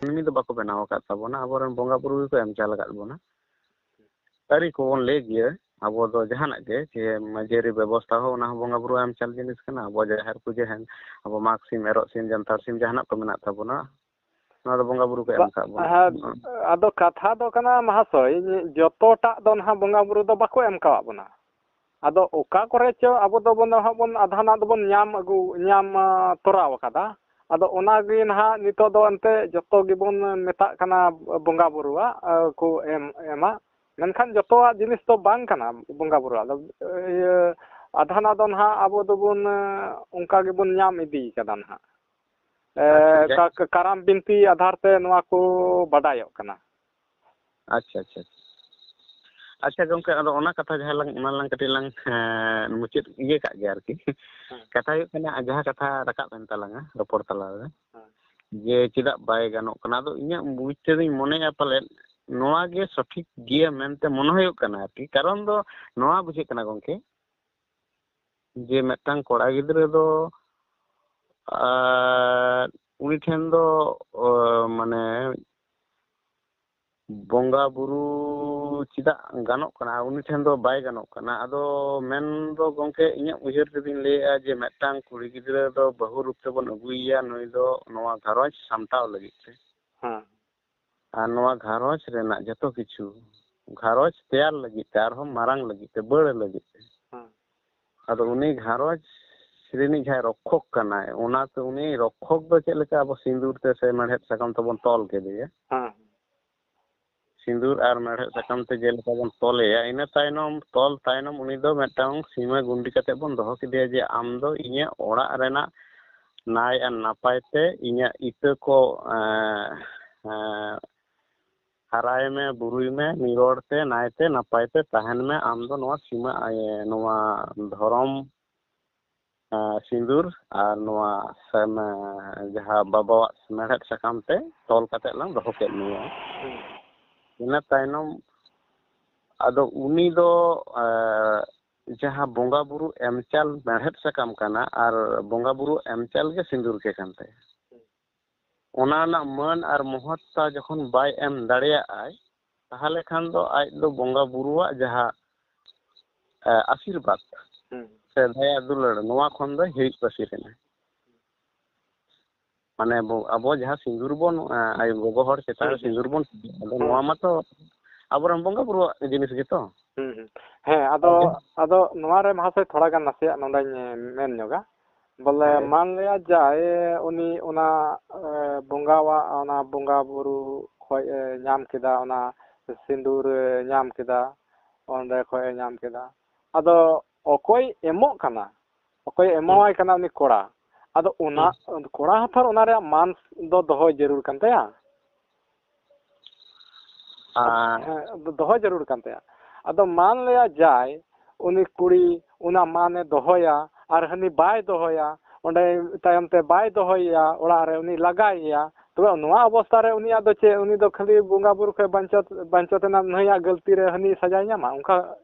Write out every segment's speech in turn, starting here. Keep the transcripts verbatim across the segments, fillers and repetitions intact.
ᱢᱟᱹᱱᱢᱤ ᱫᱚ ᱵᱟᱠᱚ ᱵᱮᱱᱟᱣ ᱟᱠᱟᱫ ᱛᱟᱵᱚᱱᱟ, ᱟᱵᱚᱨᱮᱱ ᱵᱚᱸᱜᱟ ᱵᱩᱨᱩ ᱜᱮᱠᱚ ᱮᱢ ᱪᱟᱞ ᱟᱠᱟᱫ ᱵᱚᱱᱟ᱾ ᱟᱹᱨᱤ ᱠᱚᱵᱚᱱ ᱞᱟᱹᱭ ᱜᱮᱭᱟ ᱟᱵᱚ ᱫᱚ ᱡᱟᱦᱟᱱᱟᱜ ᱜᱮ, ᱡᱮ ᱢᱟᱹᱡᱟᱹᱨᱤ ᱵᱮᱵᱚᱥᱛᱷᱟ ᱦᱚᱸ, ᱚᱱᱟ ᱦᱚᱸ ᱵᱚᱸᱜᱟ ᱵᱩᱨᱩ ᱮᱢ ᱪᱟᱞ ᱡᱤᱱᱤᱥ ᱠᱟᱱᱟ᱾ ᱟᱵᱚ ᱡᱟᱦᱮᱨ ᱯᱩᱡᱟᱹ ᱦᱮᱱ, ᱟᱵᱚ ᱢᱟᱜᱽ ᱥᱤᱢ, ᱮᱨᱚᱜ ᱥᱤᱢ, ᱡᱟᱱᱛᱷᱟᱲ ᱥᱤᱢ, ᱡᱟᱦᱟᱱᱟᱜ ᱠᱚ ᱢᱮᱱᱟᱜ ᱛᱟᱵᱚᱱᱟ, ᱱᱚᱣᱟ ᱫᱚ ᱵᱚᱸᱜᱟ ᱵᱩᱨᱩ ᱠᱚ ᱮᱢ ᱵᱟ-, ᱟᱠᱟᱫ ᱵᱚᱱᱟ᱾ ᱦᱮᱸ, ᱟᱫᱚ ᱠᱟᱛᱷᱟ ᱫᱚ ᱠᱟᱱᱟ ᱢᱟᱦᱟᱥᱚᱭ, ᱡᱚᱛᱚᱴᱟᱜ ᱫᱚ ᱱᱟᱦᱟᱜ ᱵᱚᱸᱜᱟ ᱵᱩᱨᱩ ᱫᱚ ᱵᱟᱠᱚ ᱮᱢ ᱠᱟᱣᱟᱫ ᱵᱚᱱᱟ᱾ ᱟᱫᱚ ᱚᱠᱟ ᱠᱚᱨᱮ ᱪᱚ ᱟᱵᱚ ᱫᱚᱵᱚᱱ ᱱᱟᱦᱟᱜ ᱵᱚᱱ ᱟᱫᱷᱟᱱᱟᱜ ᱫᱚᱵᱚᱱ ᱧᱟᱢ ᱟᱹᱜᱩ, ᱧᱟᱢ, ᱟ, ᱛᱚᱨᱟᱣ ᱟᱠᱟᱫᱟ᱾ ᱟᱫᱚ ᱚᱱᱟᱜᱮ ᱱᱟᱦᱟᱜ ᱱᱤᱛᱚᱜ ᱫᱚ ᱮᱱᱛᱮ ᱡᱚᱛᱚ ᱜᱮᱵᱚᱱ ᱢᱮᱛᱟᱜ ᱠᱟᱱᱟ ᱵᱚᱸᱜᱟ ᱵᱩᱨᱩᱣᱟᱜ, ᱟ, ᱠᱚ ᱮᱢ, ᱮᱢᱟ᱾ ᱢᱮᱱᱠᱷᱟᱱ ᱡᱚᱛᱚᱣᱟᱜ ᱡᱤᱱᱤᱥ ᱫᱚ ᱵᱟᱝ ᱠᱟᱱᱟ ᱵᱚᱸᱜᱟ ᱵᱩᱨᱩᱣᱟᱜ ᱫᱚ᱾ ᱤᱭᱟᱹ, ᱟᱫᱷᱟᱱᱟᱜ ᱫᱚ ᱱᱟᱦᱟᱜ ᱟᱵᱚ ᱫᱚᱵᱚᱱ, ᱟ, ᱚᱱᱠᱟ ᱜᱮᱵᱚᱱ ᱧᱟᱢ ᱤᱫᱤ ᱠᱟᱫᱟ ᱱᱟᱦᱟᱜ᱾ ᱮ, ᱟᱪᱪᱷᱟ, ᱡᱟᱭ- ᱠᱟ-, ᱠᱟᱨᱟᱢ ᱵᱤᱱᱛᱤ ᱟᱫᱷᱟᱨ ᱛᱮ ᱱᱚᱣᱟ ᱠᱚ ᱵᱟᱰᱟᱭᱚᱜ ᱠᱟᱱᱟ᱾ ᱟᱪᱪᱷᱟ, ᱟᱪᱪᱷᱟ, ᱟᱪᱪᱷᱟ᱾ ᱟᱪᱪᱷᱟ ᱜᱚᱢᱠᱮ, ᱟᱫᱚ ᱚᱱᱟ ᱠᱟᱛᱷᱟ ᱡᱟᱦᱟᱸ ᱞᱟᱝ, ᱚᱱᱟ ᱞᱟᱝ ᱠᱟᱹᱴᱤᱡ ᱞᱟᱝ, ᱮᱸ, ᱢᱩᱪᱟᱹᱫ ᱤᱭᱟᱹ ᱠᱟᱜ ᱜᱮᱭᱟ ᱟᱨᱠᱤ᱾ ᱦᱮᱸ᱾ ᱠᱟᱛᱷᱟ ᱦᱩᱭᱩᱜ ᱠᱟᱱᱟ, ᱡᱟᱦᱟᱸ ᱠᱟᱛᱷᱟ ᱨᱟᱠᱟᱵ ᱮᱱ ᱛᱟᱞᱟᱝᱟ ᱨᱚᱯᱚᱲ ᱛᱟᱞᱟ ᱨᱮ, ᱦᱮᱸ᱾ ᱡᱮ ᱪᱮᱫᱟᱜ ᱵᱟᱭ ᱜᱟᱱᱚᱜ ᱠᱟᱱᱟ, ᱟᱫᱚ ᱤᱧᱟᱹᱜ ᱵᱩᱡᱽ ᱛᱮᱫᱚᱧ ᱢᱚᱱᱮᱭᱟ ᱯᱟᱞᱮᱫ ᱱᱚᱣᱟ ᱜᱮ ᱥᱚᱴᱷᱤᱠ ᱜᱮᱭᱟ ᱢᱮᱱᱛᱮ ᱢᱚᱱᱮ ᱦᱩᱭᱩᱜ ᱠᱟᱱᱟ ᱟᱨᱠᱤ᱾ ᱠᱟᱨᱚᱱ ᱫᱚ ᱱᱚᱣᱟ ᱵᱩᱡᱷᱟᱹᱜ ᱠᱟᱱᱟ ᱜᱚᱢᱠᱮ, ᱡᱮ ᱢᱤᱫᱴᱟᱝ ᱠᱚᱲᱟ ᱜᱤᱫᱽᱨᱟᱹ ᱫᱚ, ᱟᱨ ᱩᱱᱤ ᱴᱷᱮᱱ ᱫᱚ, ᱚ, ᱢᱟᱱᱮ, ᱵᱚᱸᱜᱟ ᱵᱩᱨᱩ ᱪᱮᱫᱟᱜ ᱜᱟᱱᱚᱜ ᱠᱟᱱᱟ, ᱩᱱᱤ ᱴᱷᱮᱱ ᱫᱚ ᱵᱟᱭ ᱜᱟᱱᱚᱜ ᱠᱟᱱᱟ? ᱟᱫᱚ ᱢᱮᱱ ᱫᱚ ᱜᱚᱢᱠᱮ, ᱤᱧᱟᱹᱜ ᱩᱭᱦᱟᱹᱨ ᱛᱮᱫᱚᱧ ᱞᱟᱹᱭᱮᱫᱼᱟ ᱡᱮ ᱢᱤᱫᱴᱟᱝ ᱠᱩᱲᱤ ᱜᱤᱫᱽᱨᱟᱹ ᱫᱚ ᱵᱟᱹᱦᱩ ᱨᱩᱯ ᱛᱮᱵᱚᱱ ᱟᱹᱜᱩᱭᱮᱭᱟ, ᱱᱩᱭ ᱫᱚ ᱱᱚᱣᱟ ᱜᱷᱟᱨᱚᱸᱡᱽ ᱥᱟᱢᱴᱟᱣ ᱞᱟᱹᱜᱤᱫ ᱛᱮ᱾ ᱦᱮᱸ᱾ ᱟᱨ ᱱᱚᱣᱟ ᱜᱷᱟᱨᱚᱸᱡᱽ ᱨᱮᱱᱟᱜ ᱡᱚᱛᱚ ᱠᱤᱪᱷᱩ, ᱜᱷᱟᱨᱚᱸᱡᱽ ᱛᱮᱭᱟᱨ ᱞᱟᱹᱜᱤᱫ ᱛᱮ, ᱟᱨᱦᱚᱸ ᱢᱟᱨᱟᱝ ᱞᱟᱹᱜᱤᱫ ᱛᱮ, ᱵᱟᱹᱲ ᱞᱟᱹᱜᱤᱫ ᱛᱮ᱾ ᱦᱮᱸ᱾ ᱟᱫᱚ ᱩᱱᱤ ᱜᱷᱟᱨᱚᱸᱡᱽ ᱨᱤᱱᱤᱡ ᱡᱟᱦᱟᱸᱭ ᱨᱚᱠᱠᱷᱚᱠ ᱠᱟᱱᱟᱭ, ᱚᱱᱟᱛᱮ ᱩᱱᱤ ᱨᱚᱠᱠᱷᱚᱠ ᱫᱚ ᱪᱮᱫ ᱞᱮᱠᱟ ᱟᱵᱚ ᱥᱤᱸᱫᱩᱨ ᱛᱮ ᱥᱮ ᱢᱮᱲᱦᱮᱫ ᱥᱟᱠᱟᱢ ᱛᱮᱵᱚᱱ ᱛᱚᱞ ᱠᱮᱫᱮᱭᱟ? ᱦᱮᱸ᱾ ᱥᱤᱸᱫᱩᱨ ᱟᱨ ᱢᱮᱲᱦᱮᱫ ᱥᱟᱠᱟᱢ ᱛᱮ ᱡᱮᱞᱮᱠᱟ ᱵᱚᱱ ᱛᱚᱞᱮᱭᱟ, ᱤᱱᱟᱹ ᱛᱟᱭᱱᱚᱢ, ᱛᱚᱞ ᱛᱟᱭᱱᱚᱢ ᱩᱱᱤ ᱫᱚ ᱢᱤᱫᱴᱟᱝ ᱥᱤᱢᱟᱹ ᱜᱩᱱᱰᱤ ᱠᱟᱛᱮ ᱵᱚᱱ ᱫᱚᱦᱚ ᱠᱮᱫᱮᱭᱟ ᱡᱮ, "ᱟᱢ ᱫᱚ ᱤᱧᱟᱹᱜ ᱚᱲᱟᱜ ᱨᱮᱱᱟᱜ ᱱᱟᱭ ᱟᱨ ᱱᱟᱯᱟᱭ ᱛᱮ ᱤᱧᱟᱹᱜ ᱤᱛᱟᱹ ᱠᱚ, ᱮᱸ, ᱮᱸ, ᱦᱟᱨᱟᱭ ᱢᱮ, ᱵᱩᱨᱩᱭ ᱢᱮ, ᱱᱤᱨᱚᱲ ᱛᱮ, ᱱᱟᱭ ᱛᱮ, ᱱᱟᱯᱟᱭ ᱛᱮ ᱛᱟᱦᱮᱱ ᱢᱮ᱾ ᱟᱢ ᱫᱚ ᱱᱚᱣᱟ ᱥᱤᱢᱟᱹ, ᱮᱸ, ᱱᱚᱣᱟ ᱫᱷᱚᱨᱚᱢ, ᱮᱸ, ᱥᱤᱸᱫᱩᱨ ᱟᱨ ᱱᱚᱣᱟ ᱥᱮᱢ-, ᱮᱸ, ᱡᱟᱦᱟᱸ ᱵᱟᱵᱟᱣᱟᱜ ᱢᱮᱲᱦᱮᱫ ᱥᱟᱠᱟᱢ ᱛᱮ ᱛᱚᱞ ᱠᱟᱛᱮ ᱞᱟᱝ ᱫᱚᱦᱚ ᱠᱮᱫ ᱢᱮᱭᱟ᱾" ᱦᱩᱸ᱾ ᱤᱱᱟᱹ ᱛᱟᱭᱱᱚᱢ ᱟᱫᱚ ᱩᱱᱤ ᱫᱚ, ᱮᱸ, ᱡᱟᱦᱟᱸ ᱵᱚᱸᱜᱟ ᱵᱩᱨᱩ ᱮᱢᱪᱟᱞ ᱢᱮᱲᱦᱮᱫ ᱥᱟᱠᱟᱢ ᱠᱟᱱᱟ ᱟᱨ ᱵᱚᱸᱜᱟ ᱵᱩᱨᱩ ᱮᱢᱪᱟᱞ ᱜᱮ ᱥᱤᱸᱫᱩᱨ ᱜᱮ ᱠᱟᱱ ᱛᱟᱭᱟ᱾ ᱚᱱᱟ ᱨᱮᱱᱟᱜ ᱢᱟᱹᱱ ᱟᱨ ᱢᱚᱦᱚᱛᱛᱟ ᱡᱚᱠᱷᱚᱱ ᱵᱟᱭ ᱮᱢ ᱫᱟᱲᱮᱭᱟᱜᱼᱟᱭ, ᱛᱟᱦᱚᱞᱮ ᱠᱷᱟᱱ ᱫᱚ ᱟᱡ ᱫᱚ ᱵᱚᱸᱜᱟ ᱵᱩᱨᱩᱣᱟᱜ ᱡᱟᱦᱟᱸ, ᱮ, ᱟᱥᱤᱨᱵᱟᱫᱽ ᱦᱩᱸ᱾ ᱥᱮ ᱫᱟᱭᱟ ᱫᱩᱞᱟᱹᱲ, ᱱᱚᱣᱟ ᱠᱷᱚᱱ ᱫᱚᱭ ᱦᱤᱨᱤᱡ ᱯᱟᱹᱥᱤᱨ ᱮᱱᱟ᱾ ᱢᱟᱱᱮ ᱵᱚ-, ᱟᱵᱚ ᱡᱟᱦᱟᱸ ᱥᱤᱸᱫᱩᱨ ᱵᱚᱱ, ᱮ, ᱟᱭᱳ ᱜᱚᱜᱚ ᱦᱚᱲ ᱪᱮᱛᱟᱱ ᱨᱮ ᱦᱩᱸ, ᱦᱩᱸ᱾ ᱥᱤᱸᱫᱩᱨ ᱵᱚᱱ, ᱟᱫᱚ ᱦᱩᱸ, ᱱᱚᱣᱟ ᱦᱩᱸ᱾ ᱢᱟᱛᱚ ᱟᱵᱚᱨᱮᱱ ᱵᱚᱸᱜᱟ ᱵᱩᱨᱩᱣᱟᱜ ᱡᱤᱱᱤᱥ ᱜᱮᱛᱚ᱾ ᱦᱩᱸ, ᱦᱩᱸ᱾ ᱦᱮᱸ, ᱟᱫᱚ, ᱟᱨ ᱡᱟᱦᱟᱸ ᱟᱫᱚ ᱱᱚᱣᱟ ᱨᱮ ᱢᱟᱦᱟᱥᱚᱭ ᱛᱷᱚᱲᱟ ᱜᱟᱱ ᱱᱟᱥᱮᱭᱟᱜ ᱱᱚᱰᱮᱧ ᱢᱮᱱ ᱧᱚᱜᱟ᱾ ᱵᱚᱞᱮ, ᱦᱮᱸ᱾ ᱢᱟᱱ ᱞᱮᱭᱟ ᱡᱟᱭ, ᱩᱱᱤ ᱚᱱᱟ, ᱮ, ᱵᱚᱸᱜᱟᱣᱟᱜ, ᱚᱱᱟ ᱵᱚᱸᱜᱟ ᱵᱩᱨᱩ ᱠᱷᱚᱡ ᱮ ᱧᱟᱢ ᱠᱮᱫᱟ, ᱚᱱᱟ ᱥᱤᱸᱫᱩᱨ ᱮ ᱧᱟᱢ ᱠᱮᱫᱟ, ᱚᱸᱰᱮ ᱠᱷᱚᱡ ᱮ ᱧᱟᱢ ᱠᱮᱫᱟ᱾ ᱟᱫᱚ ᱚᱠᱚᱭ ᱮᱢᱚᱜ ᱠᱟᱱᱟ, ᱚᱠᱚᱭ ᱦᱩᱸ᱾ ᱮᱢᱟᱣᱟᱭ ᱠᱟᱱᱟ ᱩᱱᱤ ᱠᱚᱲᱟ, ᱟᱫᱚ ᱚᱱᱟ, ᱦᱩᱸ᱾ ᱠᱚᱲᱟ ᱦᱚᱸ ᱛᱷᱚᱨ ᱚᱱᱟ ᱨᱮᱭᱟᱜ ᱢᱟᱱ ᱫᱚ ᱫᱚᱦᱚᱭ ᱡᱟᱹᱨᱩᱲ ᱠᱟᱱ ᱛᱟᱭᱟ᱾ ᱟᱨ ᱦᱮᱸ, ᱫᱚᱦᱚ ᱡᱟᱹᱨᱩᱲ ᱠᱟᱱ ᱛᱟᱭᱟ᱾ ᱟᱫᱚ ᱢᱟᱱ ᱞᱮᱭᱟ ᱡᱟᱭ, ᱩᱱᱤ ᱠᱩᱲᱤ ᱚᱱᱟ ᱢᱟᱱᱮ ᱫᱚᱦᱚᱭᱟ ᱟᱨ ᱦᱟᱹᱱᱤ ᱵᱟᱭ ᱫᱚᱦᱚᱭᱟ, ᱚᱸᱰᱮ ᱛᱟᱭᱚᱢ ᱛᱮ ᱵᱟᱭ ᱫᱚᱦᱚᱭᱮᱭᱟ, ᱚᱲᱟᱜ ᱨᱮ ᱩᱱᱤ ᱞᱟᱜᱟᱭᱮᱭᱟ, ᱛᱚᱵᱮ ᱱᱚᱣᱟ ᱚᱵᱚᱥᱛᱟ ᱨᱮ ᱩᱱᱤᱭᱟᱜ ᱫᱚ ᱪᱮᱫ? ᱩᱱᱤ ᱫᱚ ᱠᱷᱟᱹᱞᱤ ᱵᱚᱸᱜᱟ ᱵᱩᱨᱩ ᱠᱷᱚᱱ ᱵᱟᱧᱪᱟᱣ, ᱵᱟᱧᱪᱟᱣ ᱛᱮᱱᱟᱜ ᱱᱩᱭᱟᱜ ᱜᱟᱹᱞᱛᱤ ᱨᱮ ᱦᱟᱹᱱᱤ ᱥᱟᱡᱟᱭ ᱧᱟᱢᱟ? ᱚᱱᱠᱟ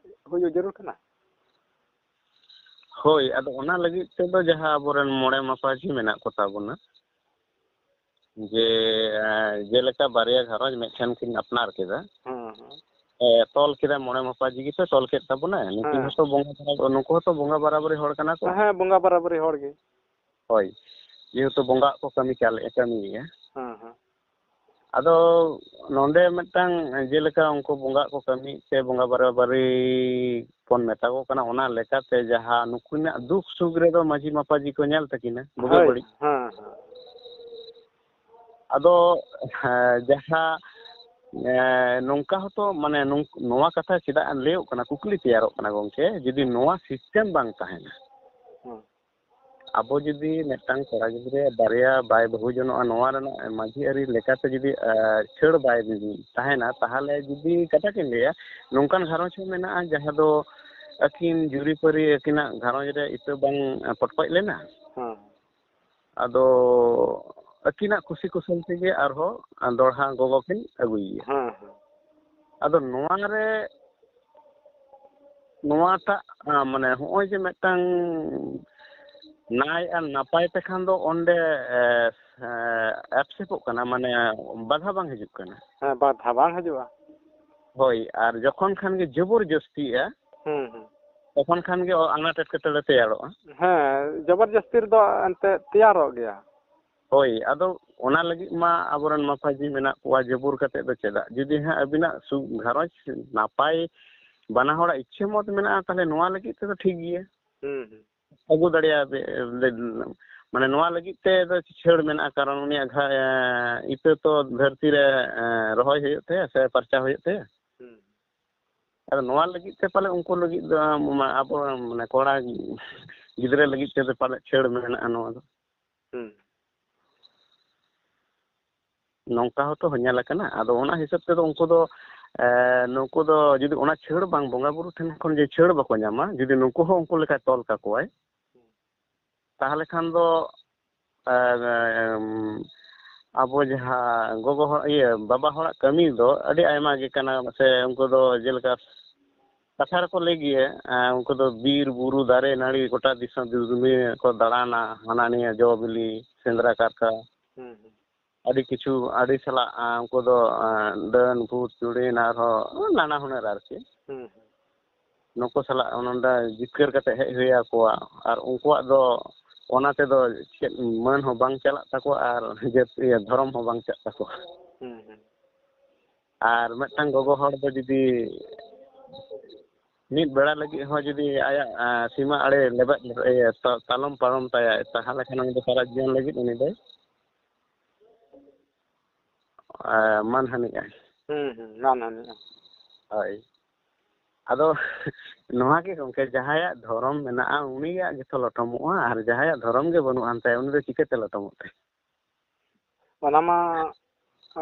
ᱦᱩᱭᱩᱜ ᱡᱟᱹᱨᱩᱲ ᱠᱟᱱᱟ? ᱦᱳᱭ, ᱟᱫᱚ ᱚᱱᱟ ᱞᱟᱹᱜᱤᱫ ᱛᱮᱫᱚ ᱡᱟᱦᱟᱸ ᱟᱵᱚᱨᱮᱱ ᱢᱚᱬᱮ ᱢᱟᱯᱟᱡᱷᱤ ᱢᱮᱱᱟᱜ ᱠᱚ ᱛᱟᱵᱚᱱᱟ, ᱡᱮ, ᱮᱸ, ᱡᱮᱞᱮᱠᱟ ᱵᱟᱨᱭᱟ ᱜᱷᱟᱨᱚᱸᱡᱽ ᱢᱤᱫ ᱴᱷᱮᱱ ᱠᱤᱱ ᱟᱯᱱᱟᱨ ᱠᱮᱫᱟ, ᱦᱮᱸ, ᱦᱮᱸ᱾ ᱮ, ᱛᱚᱞ ᱠᱮᱫᱟ, ᱢᱚᱬᱮ ᱢᱟᱯᱟᱡᱷᱤ ᱜᱮᱛᱚ ᱛᱚᱞ ᱠᱮᱫ ᱛᱟᱵᱚᱱᱟᱭ, ᱱᱩᱠᱤᱱ ᱦᱮᱸ᱾ ᱦᱚᱸᱛᱚ ᱵᱚᱸᱜᱟ ᱵᱟᱨᱟ-, ᱱᱩᱠᱩ ᱦᱚᱸᱛᱚ ᱵᱚᱸᱜᱟ ᱵᱟᱨᱟᱵᱟᱹᱨᱤ ᱦᱚᱲ ᱠᱟᱱᱟ ᱠᱚ᱾ ᱦᱮᱸ, ᱵᱚᱸᱜᱟ ᱵᱟᱨᱟᱵᱟᱹᱨᱤ ᱦᱚᱲ ᱜᱮ᱾ ᱦᱳᱭ, ᱡᱮᱦᱮᱛᱩ ᱵᱚᱸᱜᱟᱜ ᱠᱚ ᱠᱟᱹᱢᱤ ᱪᱟᱞᱮ-, ᱠᱟᱹᱢᱤᱭᱮᱫᱼᱟ᱾ ᱦᱮᱸ, ᱦᱮᱸ᱾ ᱟᱫᱚ ᱱᱚᱰᱮ ᱢᱤᱫᱴᱟᱝ ᱡᱮᱞᱮᱠᱟ ᱩᱱᱠᱩ ᱵᱚᱸᱜᱟᱜ ᱠᱚ ᱠᱟᱹᱢᱤᱭᱮᱫ ᱛᱮ ᱵᱚᱸᱜᱟ ᱵᱟᱨᱟᱵᱟᱹᱨᱤ ᱵᱚᱱ ᱢᱮᱛᱟ ᱠᱚ ᱠᱟᱱᱟ, ᱚᱱᱟ ᱞᱮᱠᱟᱛᱮ ᱡᱟᱦᱟᱸ ᱱᱩᱠᱩᱱᱟᱜ ᱫᱩᱠ ᱥᱩᱠ ᱨᱮᱫᱚ ᱢᱟᱹᱡᱷᱤ ᱢᱟᱯᱟᱡᱷᱤ ᱠᱚ ᱧᱮᱞ ᱛᱟᱹᱠᱤᱱᱟ, ᱵᱩᱜᱤ ᱦᱳᱭ, ᱵᱟᱹᱲᱤᱡ᱾ ᱦᱮᱸ, ᱦᱮᱸ᱾ ᱟᱫᱚ, ᱦᱮᱸ, ᱡᱟᱦᱟᱸ, ᱮ, ᱱᱚᱝᱠᱟ ᱦᱚᱸᱛᱚ, ᱢᱟᱱᱮ, ᱱᱚᱝ-, ᱱᱚᱣᱟ ᱠᱟᱛᱷᱟ ᱪᱮᱫᱟᱜ ᱞᱟᱹᱭᱚᱜ ᱠᱟᱱᱟ, ᱠᱩᱠᱞᱤ ᱛᱮᱭᱟᱨᱚᱜ ᱠᱟᱱᱟ ᱜᱚᱢᱠᱮ, ᱡᱩᱫᱤ ᱦᱮᱸ᱾ ᱱᱚᱣᱟ system ᱵᱟᱝ ᱛᱟᱦᱮᱱᱟ, ᱦᱮᱸ᱾ ᱟᱵᱚ ᱡᱩᱫᱤ ᱢᱤᱫᱴᱟᱝ ᱠᱚᱲᱟ ᱜᱤᱫᱽᱨᱟᱹ ᱵᱟᱨᱭᱟ ᱵᱟᱭ ᱵᱟᱹᱦᱩ ᱡᱚᱱᱚᱜᱼᱟ, ᱱᱚᱣᱟ ᱨᱮᱱᱟᱜ ᱢᱟᱹᱡᱷᱤ ᱟᱹᱨᱤ ᱞᱮᱠᱟᱛᱮ ᱡᱩᱫᱤ, ᱮ, ᱪᱷᱟᱹᱲ ᱵᱟᱭ ᱛᱟᱦᱮᱱᱟ, ᱛᱟᱦᱚᱞᱮ ᱡᱩᱫᱤ ᱠᱟᱛᱷᱟ ᱠᱤᱱ ᱞᱟᱹᱭᱟ, ᱱᱚᱝᱠᱟᱱ ᱜᱷᱟᱨᱚᱸᱡᱽ ᱦᱚᱸ ᱢᱮᱱᱟᱜᱼᱟ, ᱡᱟᱦᱟᱸ ᱫᱚ ᱟᱹᱠᱤᱱ ᱡᱩᱨᱤᱯᱟᱹᱨᱤ ᱟᱹᱠᱤᱱᱟᱜ ᱜᱷᱟᱨᱚᱸᱡᱽ ᱨᱮ ᱤᱛᱟᱹ ᱵᱟᱝ ᱯᱚᱴᱠᱚᱡ ᱞᱮᱱᱟ᱾ ᱦᱮᱸ᱾ ᱟᱫᱚ ᱟᱹᱠᱤᱱᱟᱜ ᱠᱩᱥᱤ ᱠᱩᱥᱟᱹᱞ ᱛᱮᱜᱮ ᱟᱨᱦᱚᱸ ᱫᱚᱲᱦᱟ ᱜᱚᱜᱚ ᱠᱤᱱ ᱟᱹᱜᱩᱭᱮᱭᱟ᱾ ᱦᱮᱸ, ᱦᱮᱸ᱾ ᱟᱫᱚ ᱱᱚᱣᱟ ᱨᱮ ᱱᱚᱣᱟᱴᱟᱜ, ᱟ, ᱢᱟᱱᱮ, ᱦᱚᱸᱜᱼᱚᱭ ᱡᱮ ᱢᱤᱫᱴᱟᱝ ᱱᱟᱭ ᱟᱨ ᱱᱟᱯᱟᱭ ᱛᱮᱠᱷᱟᱱ ᱫᱚ ᱚᱸᱰᱮ, ᱮ, ᱮᱯᱥᱮᱯᱚᱜ ᱠᱟᱱᱟ, ᱢᱟᱱᱮ ᱵᱟᱫᱷᱟ ᱵᱟᱝ ᱦᱤᱡᱩᱜ ᱠᱟᱱᱟ᱾ ᱦᱮᱸ, ᱵᱟᱫᱷᱟ ᱵᱟᱝ ᱦᱤᱡᱩᱜᱼᱟ᱾ ᱦᱳᱭ, ᱟᱨ ᱡᱚᱠᱷᱚᱱ ᱠᱷᱟᱱ ᱜᱮ ᱡᱚᱵᱚᱨ ᱡᱟᱹᱥᱛᱤᱜᱼᱟ, ᱦᱩᱸ, ᱦᱩᱸ᱾ ᱛᱚᱠᱷᱚᱱ ᱠᱷᱟᱱ ᱜᱮ ᱟᱱᱟᱴ ᱮᱴᱠᱮᱴᱚᱬᱮ ᱛᱮᱭᱟᱨᱚᱜᱼᱟ᱾ ᱦᱮᱸ, ᱡᱚᱵᱚᱨ ᱡᱟᱹᱥᱛᱤ ᱨᱮᱫᱚ ᱮᱱᱛᱮ ᱛᱮᱭᱟᱨᱚᱜ ᱜᱮᱭᱟ᱾ ᱦᱳᱭ, ᱟᱫᱚ ᱚᱱᱟ ᱞᱟᱹᱜᱤᱫ ᱢᱟ ᱟᱵᱚᱨᱮᱱ ᱢᱟᱯᱟᱡᱤ ᱢᱮᱱᱟᱜ ᱠᱚᱣᱟ, ᱡᱚᱵᱚᱨ ᱠᱟᱛᱮ ᱫᱚ ᱪᱮᱫᱟᱜ? ᱡᱩᱫᱤ ᱦᱟᱸᱜ ᱟᱹᱵᱤᱱᱟᱜ ᱥᱩ-, ᱜᱷᱟᱨᱚᱸᱡᱽ ᱱᱟᱯᱟᱭ, ᱵᱟᱱᱟ ᱦᱚᱲᱟᱜ ᱤᱪᱪᱷᱟᱹ ᱢᱚᱛ ᱢᱮᱱᱟᱜᱼᱟ, ᱛᱟᱦᱚᱞᱮ ᱱᱚᱣᱟ ᱞᱟᱹᱜᱤᱫ ᱛᱮᱫᱚ ᱴᱷᱤᱠ ᱜᱮᱭᱟ᱾ ᱦᱩᱸ, ᱦᱩᱸ᱾ ᱟᱹᱜᱩ ᱫᱟᱲᱮᱭᱟᱜᱼᱟ ᱵᱮ-, ᱢᱟᱱᱮ ᱱᱚᱣᱟ ᱞᱟᱹᱜᱤᱫ ᱛᱮ ᱫᱚ ᱪᱷᱟᱹᱲ ᱢᱮᱱᱟᱜᱼᱟ, ᱠᱟᱨᱚᱱ ᱩᱱᱤᱭᱟᱜ ᱜᱷᱟ-, ᱮᱸ, ᱤᱛᱟᱹ ᱛᱚ ᱫᱷᱟᱹᱨᱛᱤ ᱨᱮ, ᱮᱸ, ᱨᱚᱦᱚᱭ ᱦᱩᱭᱩᱜ ᱛᱟᱭᱟ ᱥᱮ ᱯᱟᱨᱪᱟᱣ ᱦᱩᱭᱩᱜ ᱛᱟᱭᱟ᱾ ᱦᱩᱸ᱾ ᱟᱫᱚ ᱱᱚᱣᱟ ᱞᱟᱹᱜᱤᱫ ᱛᱮ ᱯᱟᱞᱮ ᱩᱱᱠᱩ ᱞᱟᱹᱜᱤᱫ ᱫᱚ, ᱟᱢ, ᱟᱵᱚ, ᱢᱟᱱᱮ ᱠᱚᱲᱟ ᱜᱤᱫᱽᱨᱟᱹ ᱞᱟᱹᱜᱤᱫ ᱛᱮᱫᱚ ᱯᱟᱞᱮ ᱪᱷᱟᱹᱲ ᱢᱮᱱᱟᱜᱼᱟ ᱱᱚᱣᱟ ᱫᱚ᱾ ᱦᱩᱸ᱾ ᱱᱚᱝᱠᱟ ᱦᱚᱸᱛᱚ ᱧᱮᱞ ᱟᱠᱟᱱᱟ᱾ ᱟᱫᱚ ᱚᱱᱟ ᱦᱤᱥᱟᱹᱵ ᱛᱮᱫᱚ ᱩᱱᱠᱩ ᱫᱚ, ᱮ, ᱱᱩᱠᱩ ᱫᱚ ᱡᱩᱫᱤ ᱚᱱᱟ ᱪᱷᱟᱹᱲ ᱵᱟᱝ, ᱵᱚᱸᱜᱟ ᱵᱩᱨᱩ ᱴᱷᱮᱱ ᱠᱷᱚᱱ ᱡᱮ ᱪᱷᱟᱹᱲ ᱵᱟᱠᱚ ᱧᱟᱢᱟ, ᱡᱩᱫᱤ ᱱᱩᱠᱩ ᱦᱚᱸ ᱩᱱᱠᱩ ᱞᱮᱠᱟᱭ ᱛᱚᱞ ᱠᱟᱠᱚᱣᱟᱭ, ᱛᱟᱦᱚᱞᱮ ᱠᱷᱟᱱ ᱫᱚ, ᱮ, ᱟᱵᱚ ᱡᱟᱦᱟᱸ ᱜᱚᱜᱚ ᱦᱚᱲ, ᱤᱭᱟᱹ, ᱵᱟᱵᱟ ᱦᱚᱲᱟᱜ ᱠᱟᱹᱢᱤ ᱫᱚ ᱟᱹᱰᱤ ᱟᱭᱢᱟ ᱜᱮ ᱠᱟᱱᱟ᱾ ᱥᱮ ᱩᱱᱠᱩ ᱫᱚ ᱡᱮᱞᱮᱠᱟ ᱠᱟᱛᱷᱟ ᱨᱮᱠᱚ ᱞᱟᱹᱭ ᱜᱮᱭᱟ, ᱮ, ᱩᱱᱠᱩ ᱫᱚ ᱵᱤᱨ ᱵᱩᱨᱩ ᱫᱟᱨᱮ ᱱᱟᱹᱲᱤ ᱜᱚᱴᱟ ᱫᱤᱥᱚᱢ ᱫᱩᱱᱤᱭᱟᱹ ᱠᱚ ᱫᱟᱬᱟᱱᱟ, ᱦᱟᱱᱟ ᱱᱤᱭᱟᱹ ᱡᱚ ᱵᱤᱞᱤ ᱥᱮᱸᱫᱽᱨᱟ ᱠᱟᱨᱠᱟ᱾ ᱦᱩᱸ, ᱦᱩᱸ᱾ ᱟᱹᱰᱤ ᱠᱤᱪᱷᱩ, ᱟᱹᱰᱤ ᱥᱟᱞᱟᱜ, ᱟᱸ, ᱩᱱᱠᱩ ᱫᱚ, ᱟᱸ, ᱰᱟᱹᱱ, ᱵᱷᱩᱛ, ᱪᱩᱲᱤᱱ, ᱟᱨᱦᱚᱸ ᱱᱟᱱᱟ ᱦᱩᱱᱟᱹᱨ ᱟᱨᱠᱤ᱾ ᱦᱩᱸ, ᱦᱩᱸ᱾ ᱱᱩᱠᱩ ᱥᱟᱞᱟᱜ ᱱᱚᱰᱮ ᱡᱤᱛᱠᱟᱹᱨ ᱠᱟᱛᱮ ᱦᱮᱡ ᱦᱩᱭ ᱟᱠᱚᱣᱟ᱾ ᱟᱨ ᱩᱱᱠᱩᱣᱟᱜ ᱫᱚ ᱚᱱᱟ ᱛᱮᱫᱚ ᱪᱮᱫ ᱢᱟᱹᱱ ᱦᱚᱸ ᱵᱟᱝ ᱪᱟᱞᱟᱜ ᱛᱟᱠᱚᱣᱟ ᱟᱨ ᱡᱟᱹᱛ, ᱤᱭᱟᱹ, ᱫᱷᱚᱨᱚᱢ ᱦᱚᱸ ᱵᱟᱝ ᱪᱟᱜ ᱛᱟᱠᱚᱣᱟ᱾ ᱦᱩᱸ, ᱦᱩᱸ᱾ ᱟᱨ ᱢᱤᱫᱴᱟᱝ ᱜᱚᱜᱚ ᱦᱚᱲ ᱫᱚ ᱡᱩᱫᱤ ᱢᱤᱫ ᱵᱮᱲᱟ ᱞᱟᱹᱜᱤᱫ ᱦᱚᱸ ᱡᱩᱫᱤ ᱟᱭᱟᱜ, ᱟᱸ, ᱥᱤᱢᱟᱹ ᱟᱲᱮ ᱞᱮᱵᱮᱫ, ᱤᱭᱟᱹ, ᱛᱟ-, ᱛᱟᱞᱚᱢ ᱯᱟᱨᱚᱢ ᱛᱟᱭᱟᱭ, ᱛᱟᱦᱚᱞᱮ ᱠᱷᱟᱱ ᱩᱱᱤ ᱫᱚ ᱥᱟᱨᱟ ᱡᱤᱭᱚᱱ ᱞᱟᱹᱜᱤᱫ ᱩᱱᱤ ᱫᱚᱭ ᱮ, ᱢᱟᱱᱦᱟᱱᱤᱜᱼᱟᱭ᱾ ᱦᱩᱸ, ᱦᱩᱸ, ᱢᱟᱱᱦᱟᱱᱤᱜᱼᱟ᱾ ᱦᱳᱭ᱾ ᱟᱫᱚ ᱱᱚᱣᱟ ᱜᱮ ᱜᱚᱢᱠᱮ, ᱡᱟᱦᱟᱸᱭᱟᱜ ᱫᱷᱚᱨᱚᱢ ᱢᱮᱱᱟᱜᱼᱟ, ᱩᱱᱤᱭᱟᱜ ᱜᱮᱛᱚ ᱞᱚᱴᱚᱢᱚᱜᱼᱟ, ᱟᱨ ᱡᱟᱦᱟᱸᱭᱟᱜ ᱫᱷᱚᱨᱚᱢ ᱜᱮ ᱵᱟᱹᱱᱩᱜ ᱟᱱ ᱛᱟᱭᱟ, ᱩᱱᱤ ᱫᱚ ᱪᱤᱠᱟᱹᱛᱮ ᱞᱚᱴᱚᱢᱚᱜ ᱛᱟᱭᱟ? ᱚᱱᱟ ᱢᱟ,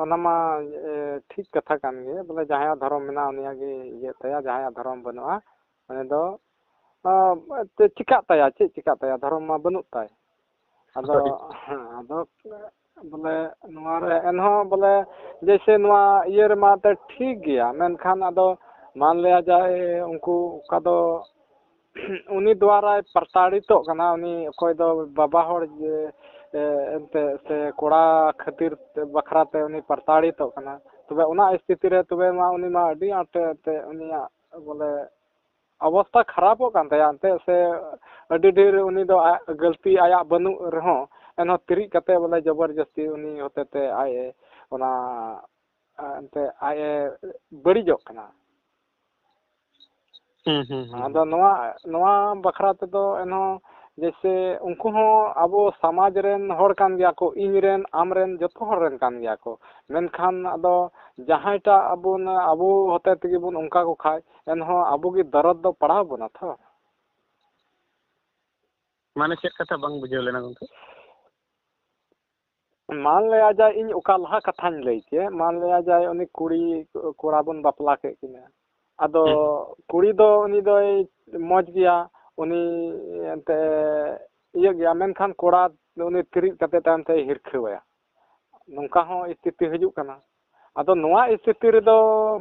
ᱚᱱᱟ ᱢᱟ, ᱮ, ᱴᱷᱤᱠ ᱠᱟᱛᱷᱟ ᱠᱟᱱ ᱜᱮ, ᱵᱚᱞᱮ ᱡᱟᱦᱟᱸᱭᱟᱜ ᱫᱷᱚᱨᱚᱢ ᱢᱮᱱᱟᱜᱼᱟ, ᱩᱱᱤᱭᱟᱜ ᱜᱮ ᱤᱭᱟᱹᱜ ᱛᱟᱭᱟ, ᱡᱟᱦᱟᱸᱭᱟᱜ ᱫᱷᱚᱨᱚᱢ ᱵᱟᱹᱱᱩᱜᱼᱟ, ᱩᱱᱤ ᱫᱚ, ᱟ, ᱪᱮᱫ ᱪᱤᱠᱟᱹᱜ ᱛᱟᱭᱟ, ᱪᱮᱫ ᱪᱤᱠᱟᱹᱜ ᱛᱟᱭᱟ, ᱫᱷᱚᱨᱚᱢ ᱢᱟ ᱵᱟᱹᱱᱩᱜ ᱛᱟᱭ᱾ ᱟᱫᱚ, ᱦᱳᱭ᱾ ᱦᱮᱸ, ᱟᱫᱚ ᱵᱚᱞᱮ ᱱᱚᱣᱟ ᱨᱮ ᱮᱱᱦᱚᱸ ᱵᱚᱞᱮ ᱡᱮᱭᱥᱮ ᱱᱚᱣᱟ ᱤᱭᱟᱹ ᱨᱮᱢᱟ ᱮᱱᱛᱮᱫ ᱴᱷᱤᱠ ᱜᱮᱭᱟ, ᱢᱮᱱᱠᱷᱟᱱ ᱟᱫᱚ ᱢᱟᱱ ᱞᱤᱭᱟ ᱡᱟᱭ ᱩᱱᱠᱩ ᱚᱠᱟ ᱫᱚ ᱩᱱᱤ ᱫᱣᱟᱨᱟᱭ ᱯᱨᱚᱛᱟᱲᱤᱛᱚᱜ ᱠᱟᱱᱟ, ᱩᱱᱤ ᱚᱠᱚᱭ ᱫᱚ ᱵᱟᱵᱟ ᱦᱚᱲ ᱡᱮ ᱮ, ᱮᱱᱛᱮ ᱥᱮ ᱠᱚᱲᱟ ᱠᱷᱟᱹᱛᱤᱨ ᱛᱮ, ᱵᱟᱠᱷᱨᱟ ᱛᱮ ᱩᱱᱤ ᱯᱨᱚᱛᱟᱲᱤᱛᱚᱜ ᱠᱟᱱᱟ, ᱛᱚᱵᱮ ᱚᱱᱟ ᱥᱛᱷᱤᱛᱤ ᱨᱮ ᱛᱚᱵᱮ ᱢᱟ ᱩᱱᱤ ᱢᱟ ᱟᱹᱰᱤ ᱟᱸᱴ ᱮᱱᱛᱮ ᱩᱱᱤᱭᱟᱜ ᱵᱚᱞᱮ ᱚᱵᱚᱥᱛᱟ ᱠᱷᱟᱨᱟᱯᱚᱜ ᱠᱟᱱ ᱛᱟᱭᱟ ᱮᱱᱛᱮ, ᱥᱮ ᱟᱹᱰᱤ ᱰᱷᱮᱨ ᱩᱱᱤ ᱫᱚ ᱟᱭᱟᱜ ᱜᱟᱹᱞᱛᱤ ᱟᱭᱟᱜ ᱵᱟᱹᱱᱩᱜ ᱨᱮᱦᱚᱸ ᱮᱱᱦᱚᱸ ᱛᱤᱨᱤᱡ ᱠᱟᱛᱮ ᱵᱚᱞᱮ ᱡᱚᱵᱚᱨᱡᱚᱥᱛᱤ ᱩᱱᱤ ᱦᱚᱛᱮᱛᱮ ᱟᱡ ᱮ ᱚᱱᱟ, ᱮᱱᱛᱮ ᱟᱡ ᱮ ᱵᱟᱹᱲᱤᱡᱚᱜ ᱠᱟᱱᱟ᱾ ᱦᱩᱸ, ᱦᱩᱸ, ᱦᱩᱸ, ᱟᱫᱚ ᱦᱩᱸ᱾ ᱱᱚᱣᱟ, ᱱᱚᱣᱟ ᱵᱟᱠᱷᱨᱟ ᱛᱮᱫᱚ ᱮᱱᱦᱚᱸ ᱡᱮᱭᱥᱮ ᱩᱱᱠᱩ ᱦᱚᱸ ᱟᱵᱚ ᱥᱚᱢᱟᱡᱽ ᱨᱮᱱ ᱦᱚᱲ ᱠᱟᱱ ᱜᱮᱭᱟ ᱠᱚ, ᱤᱧ ᱨᱮᱱ, ᱟᱢ ᱨᱮᱱ, ᱡᱚᱛᱚ ᱦᱚᱲ ᱨᱮᱱ ᱠᱟᱱ ᱜᱮᱭᱟ ᱠᱚ᱾ ᱢᱮᱱᱠᱷᱟᱱ ᱟᱫᱚ ᱡᱟᱦᱟᱸᱭᱴᱟᱜ ᱟᱵᱚ, ᱟᱵᱚ ᱦᱚᱛᱮ ᱛᱮᱜᱮ ᱵᱚᱱ ᱚᱱᱠᱟ ᱠᱚ ᱠᱷᱟᱡ, ᱮᱱᱦᱚᱸ ᱟᱵᱚ ᱜᱮ ᱫᱚᱨᱚᱫ ᱫᱚ ᱯᱟᱲᱟᱣ ᱵᱚᱱᱟ ᱛᱚ᱾ ᱢᱟᱱᱮ ᱪᱮᱫ ᱠᱟᱛᱷᱟ ᱵᱟᱝ ᱵᱩᱡᱷᱟᱹᱣ ᱞᱮᱱᱟ ᱜᱚᱝᱠᱮ? ᱢᱟᱱ ᱞᱮᱭᱟ ᱡᱟᱭ, ᱤᱧ ᱚᱠᱟ ᱞᱟᱦᱟ ᱠᱟᱛᱷᱟᱧ ᱞᱟᱹᱭ ᱠᱮᱫ, ᱢᱟᱱ ᱞᱮᱭᱟ ᱡᱟᱭ, ᱩᱱᱤ ᱠᱩᱲᱤ, ᱠᱚᱲᱟ ᱵᱚᱱ ᱵᱟᱯᱞᱟ ᱠᱮᱫ ᱠᱤᱱᱟ᱾ ᱟᱫᱚ ᱦᱩᱸ, ᱦᱩᱸ᱾ ᱠᱩᱲᱤ ᱫᱚ ᱩᱱᱤ ᱫᱚᱭ ᱢᱚᱡᱽ ᱜᱮᱭᱟ, ᱩᱱᱤ ᱮᱱᱛᱮ ᱤᱭᱟᱹ ᱜᱮᱭᱟ, ᱢᱮᱱᱠᱷᱟᱱ ᱠᱚᱲᱟ ᱩᱱᱤ ᱛᱤᱨᱤᱡ ᱠᱟᱛᱮ ᱛᱟᱭᱚᱢ ᱛᱮᱭ ᱦᱤᱨᱠᱷᱟᱹᱣᱟᱭᱟ᱾ ᱱᱚᱝᱠᱟ ᱦᱚᱸ ᱥᱛᱷᱤᱛᱤ ᱦᱤᱡᱩᱜ ᱠᱟᱱᱟ᱾ ᱟᱫᱚ ᱱᱚᱣᱟ ᱥᱛᱷᱤᱛᱤ ᱨᱮᱫᱚ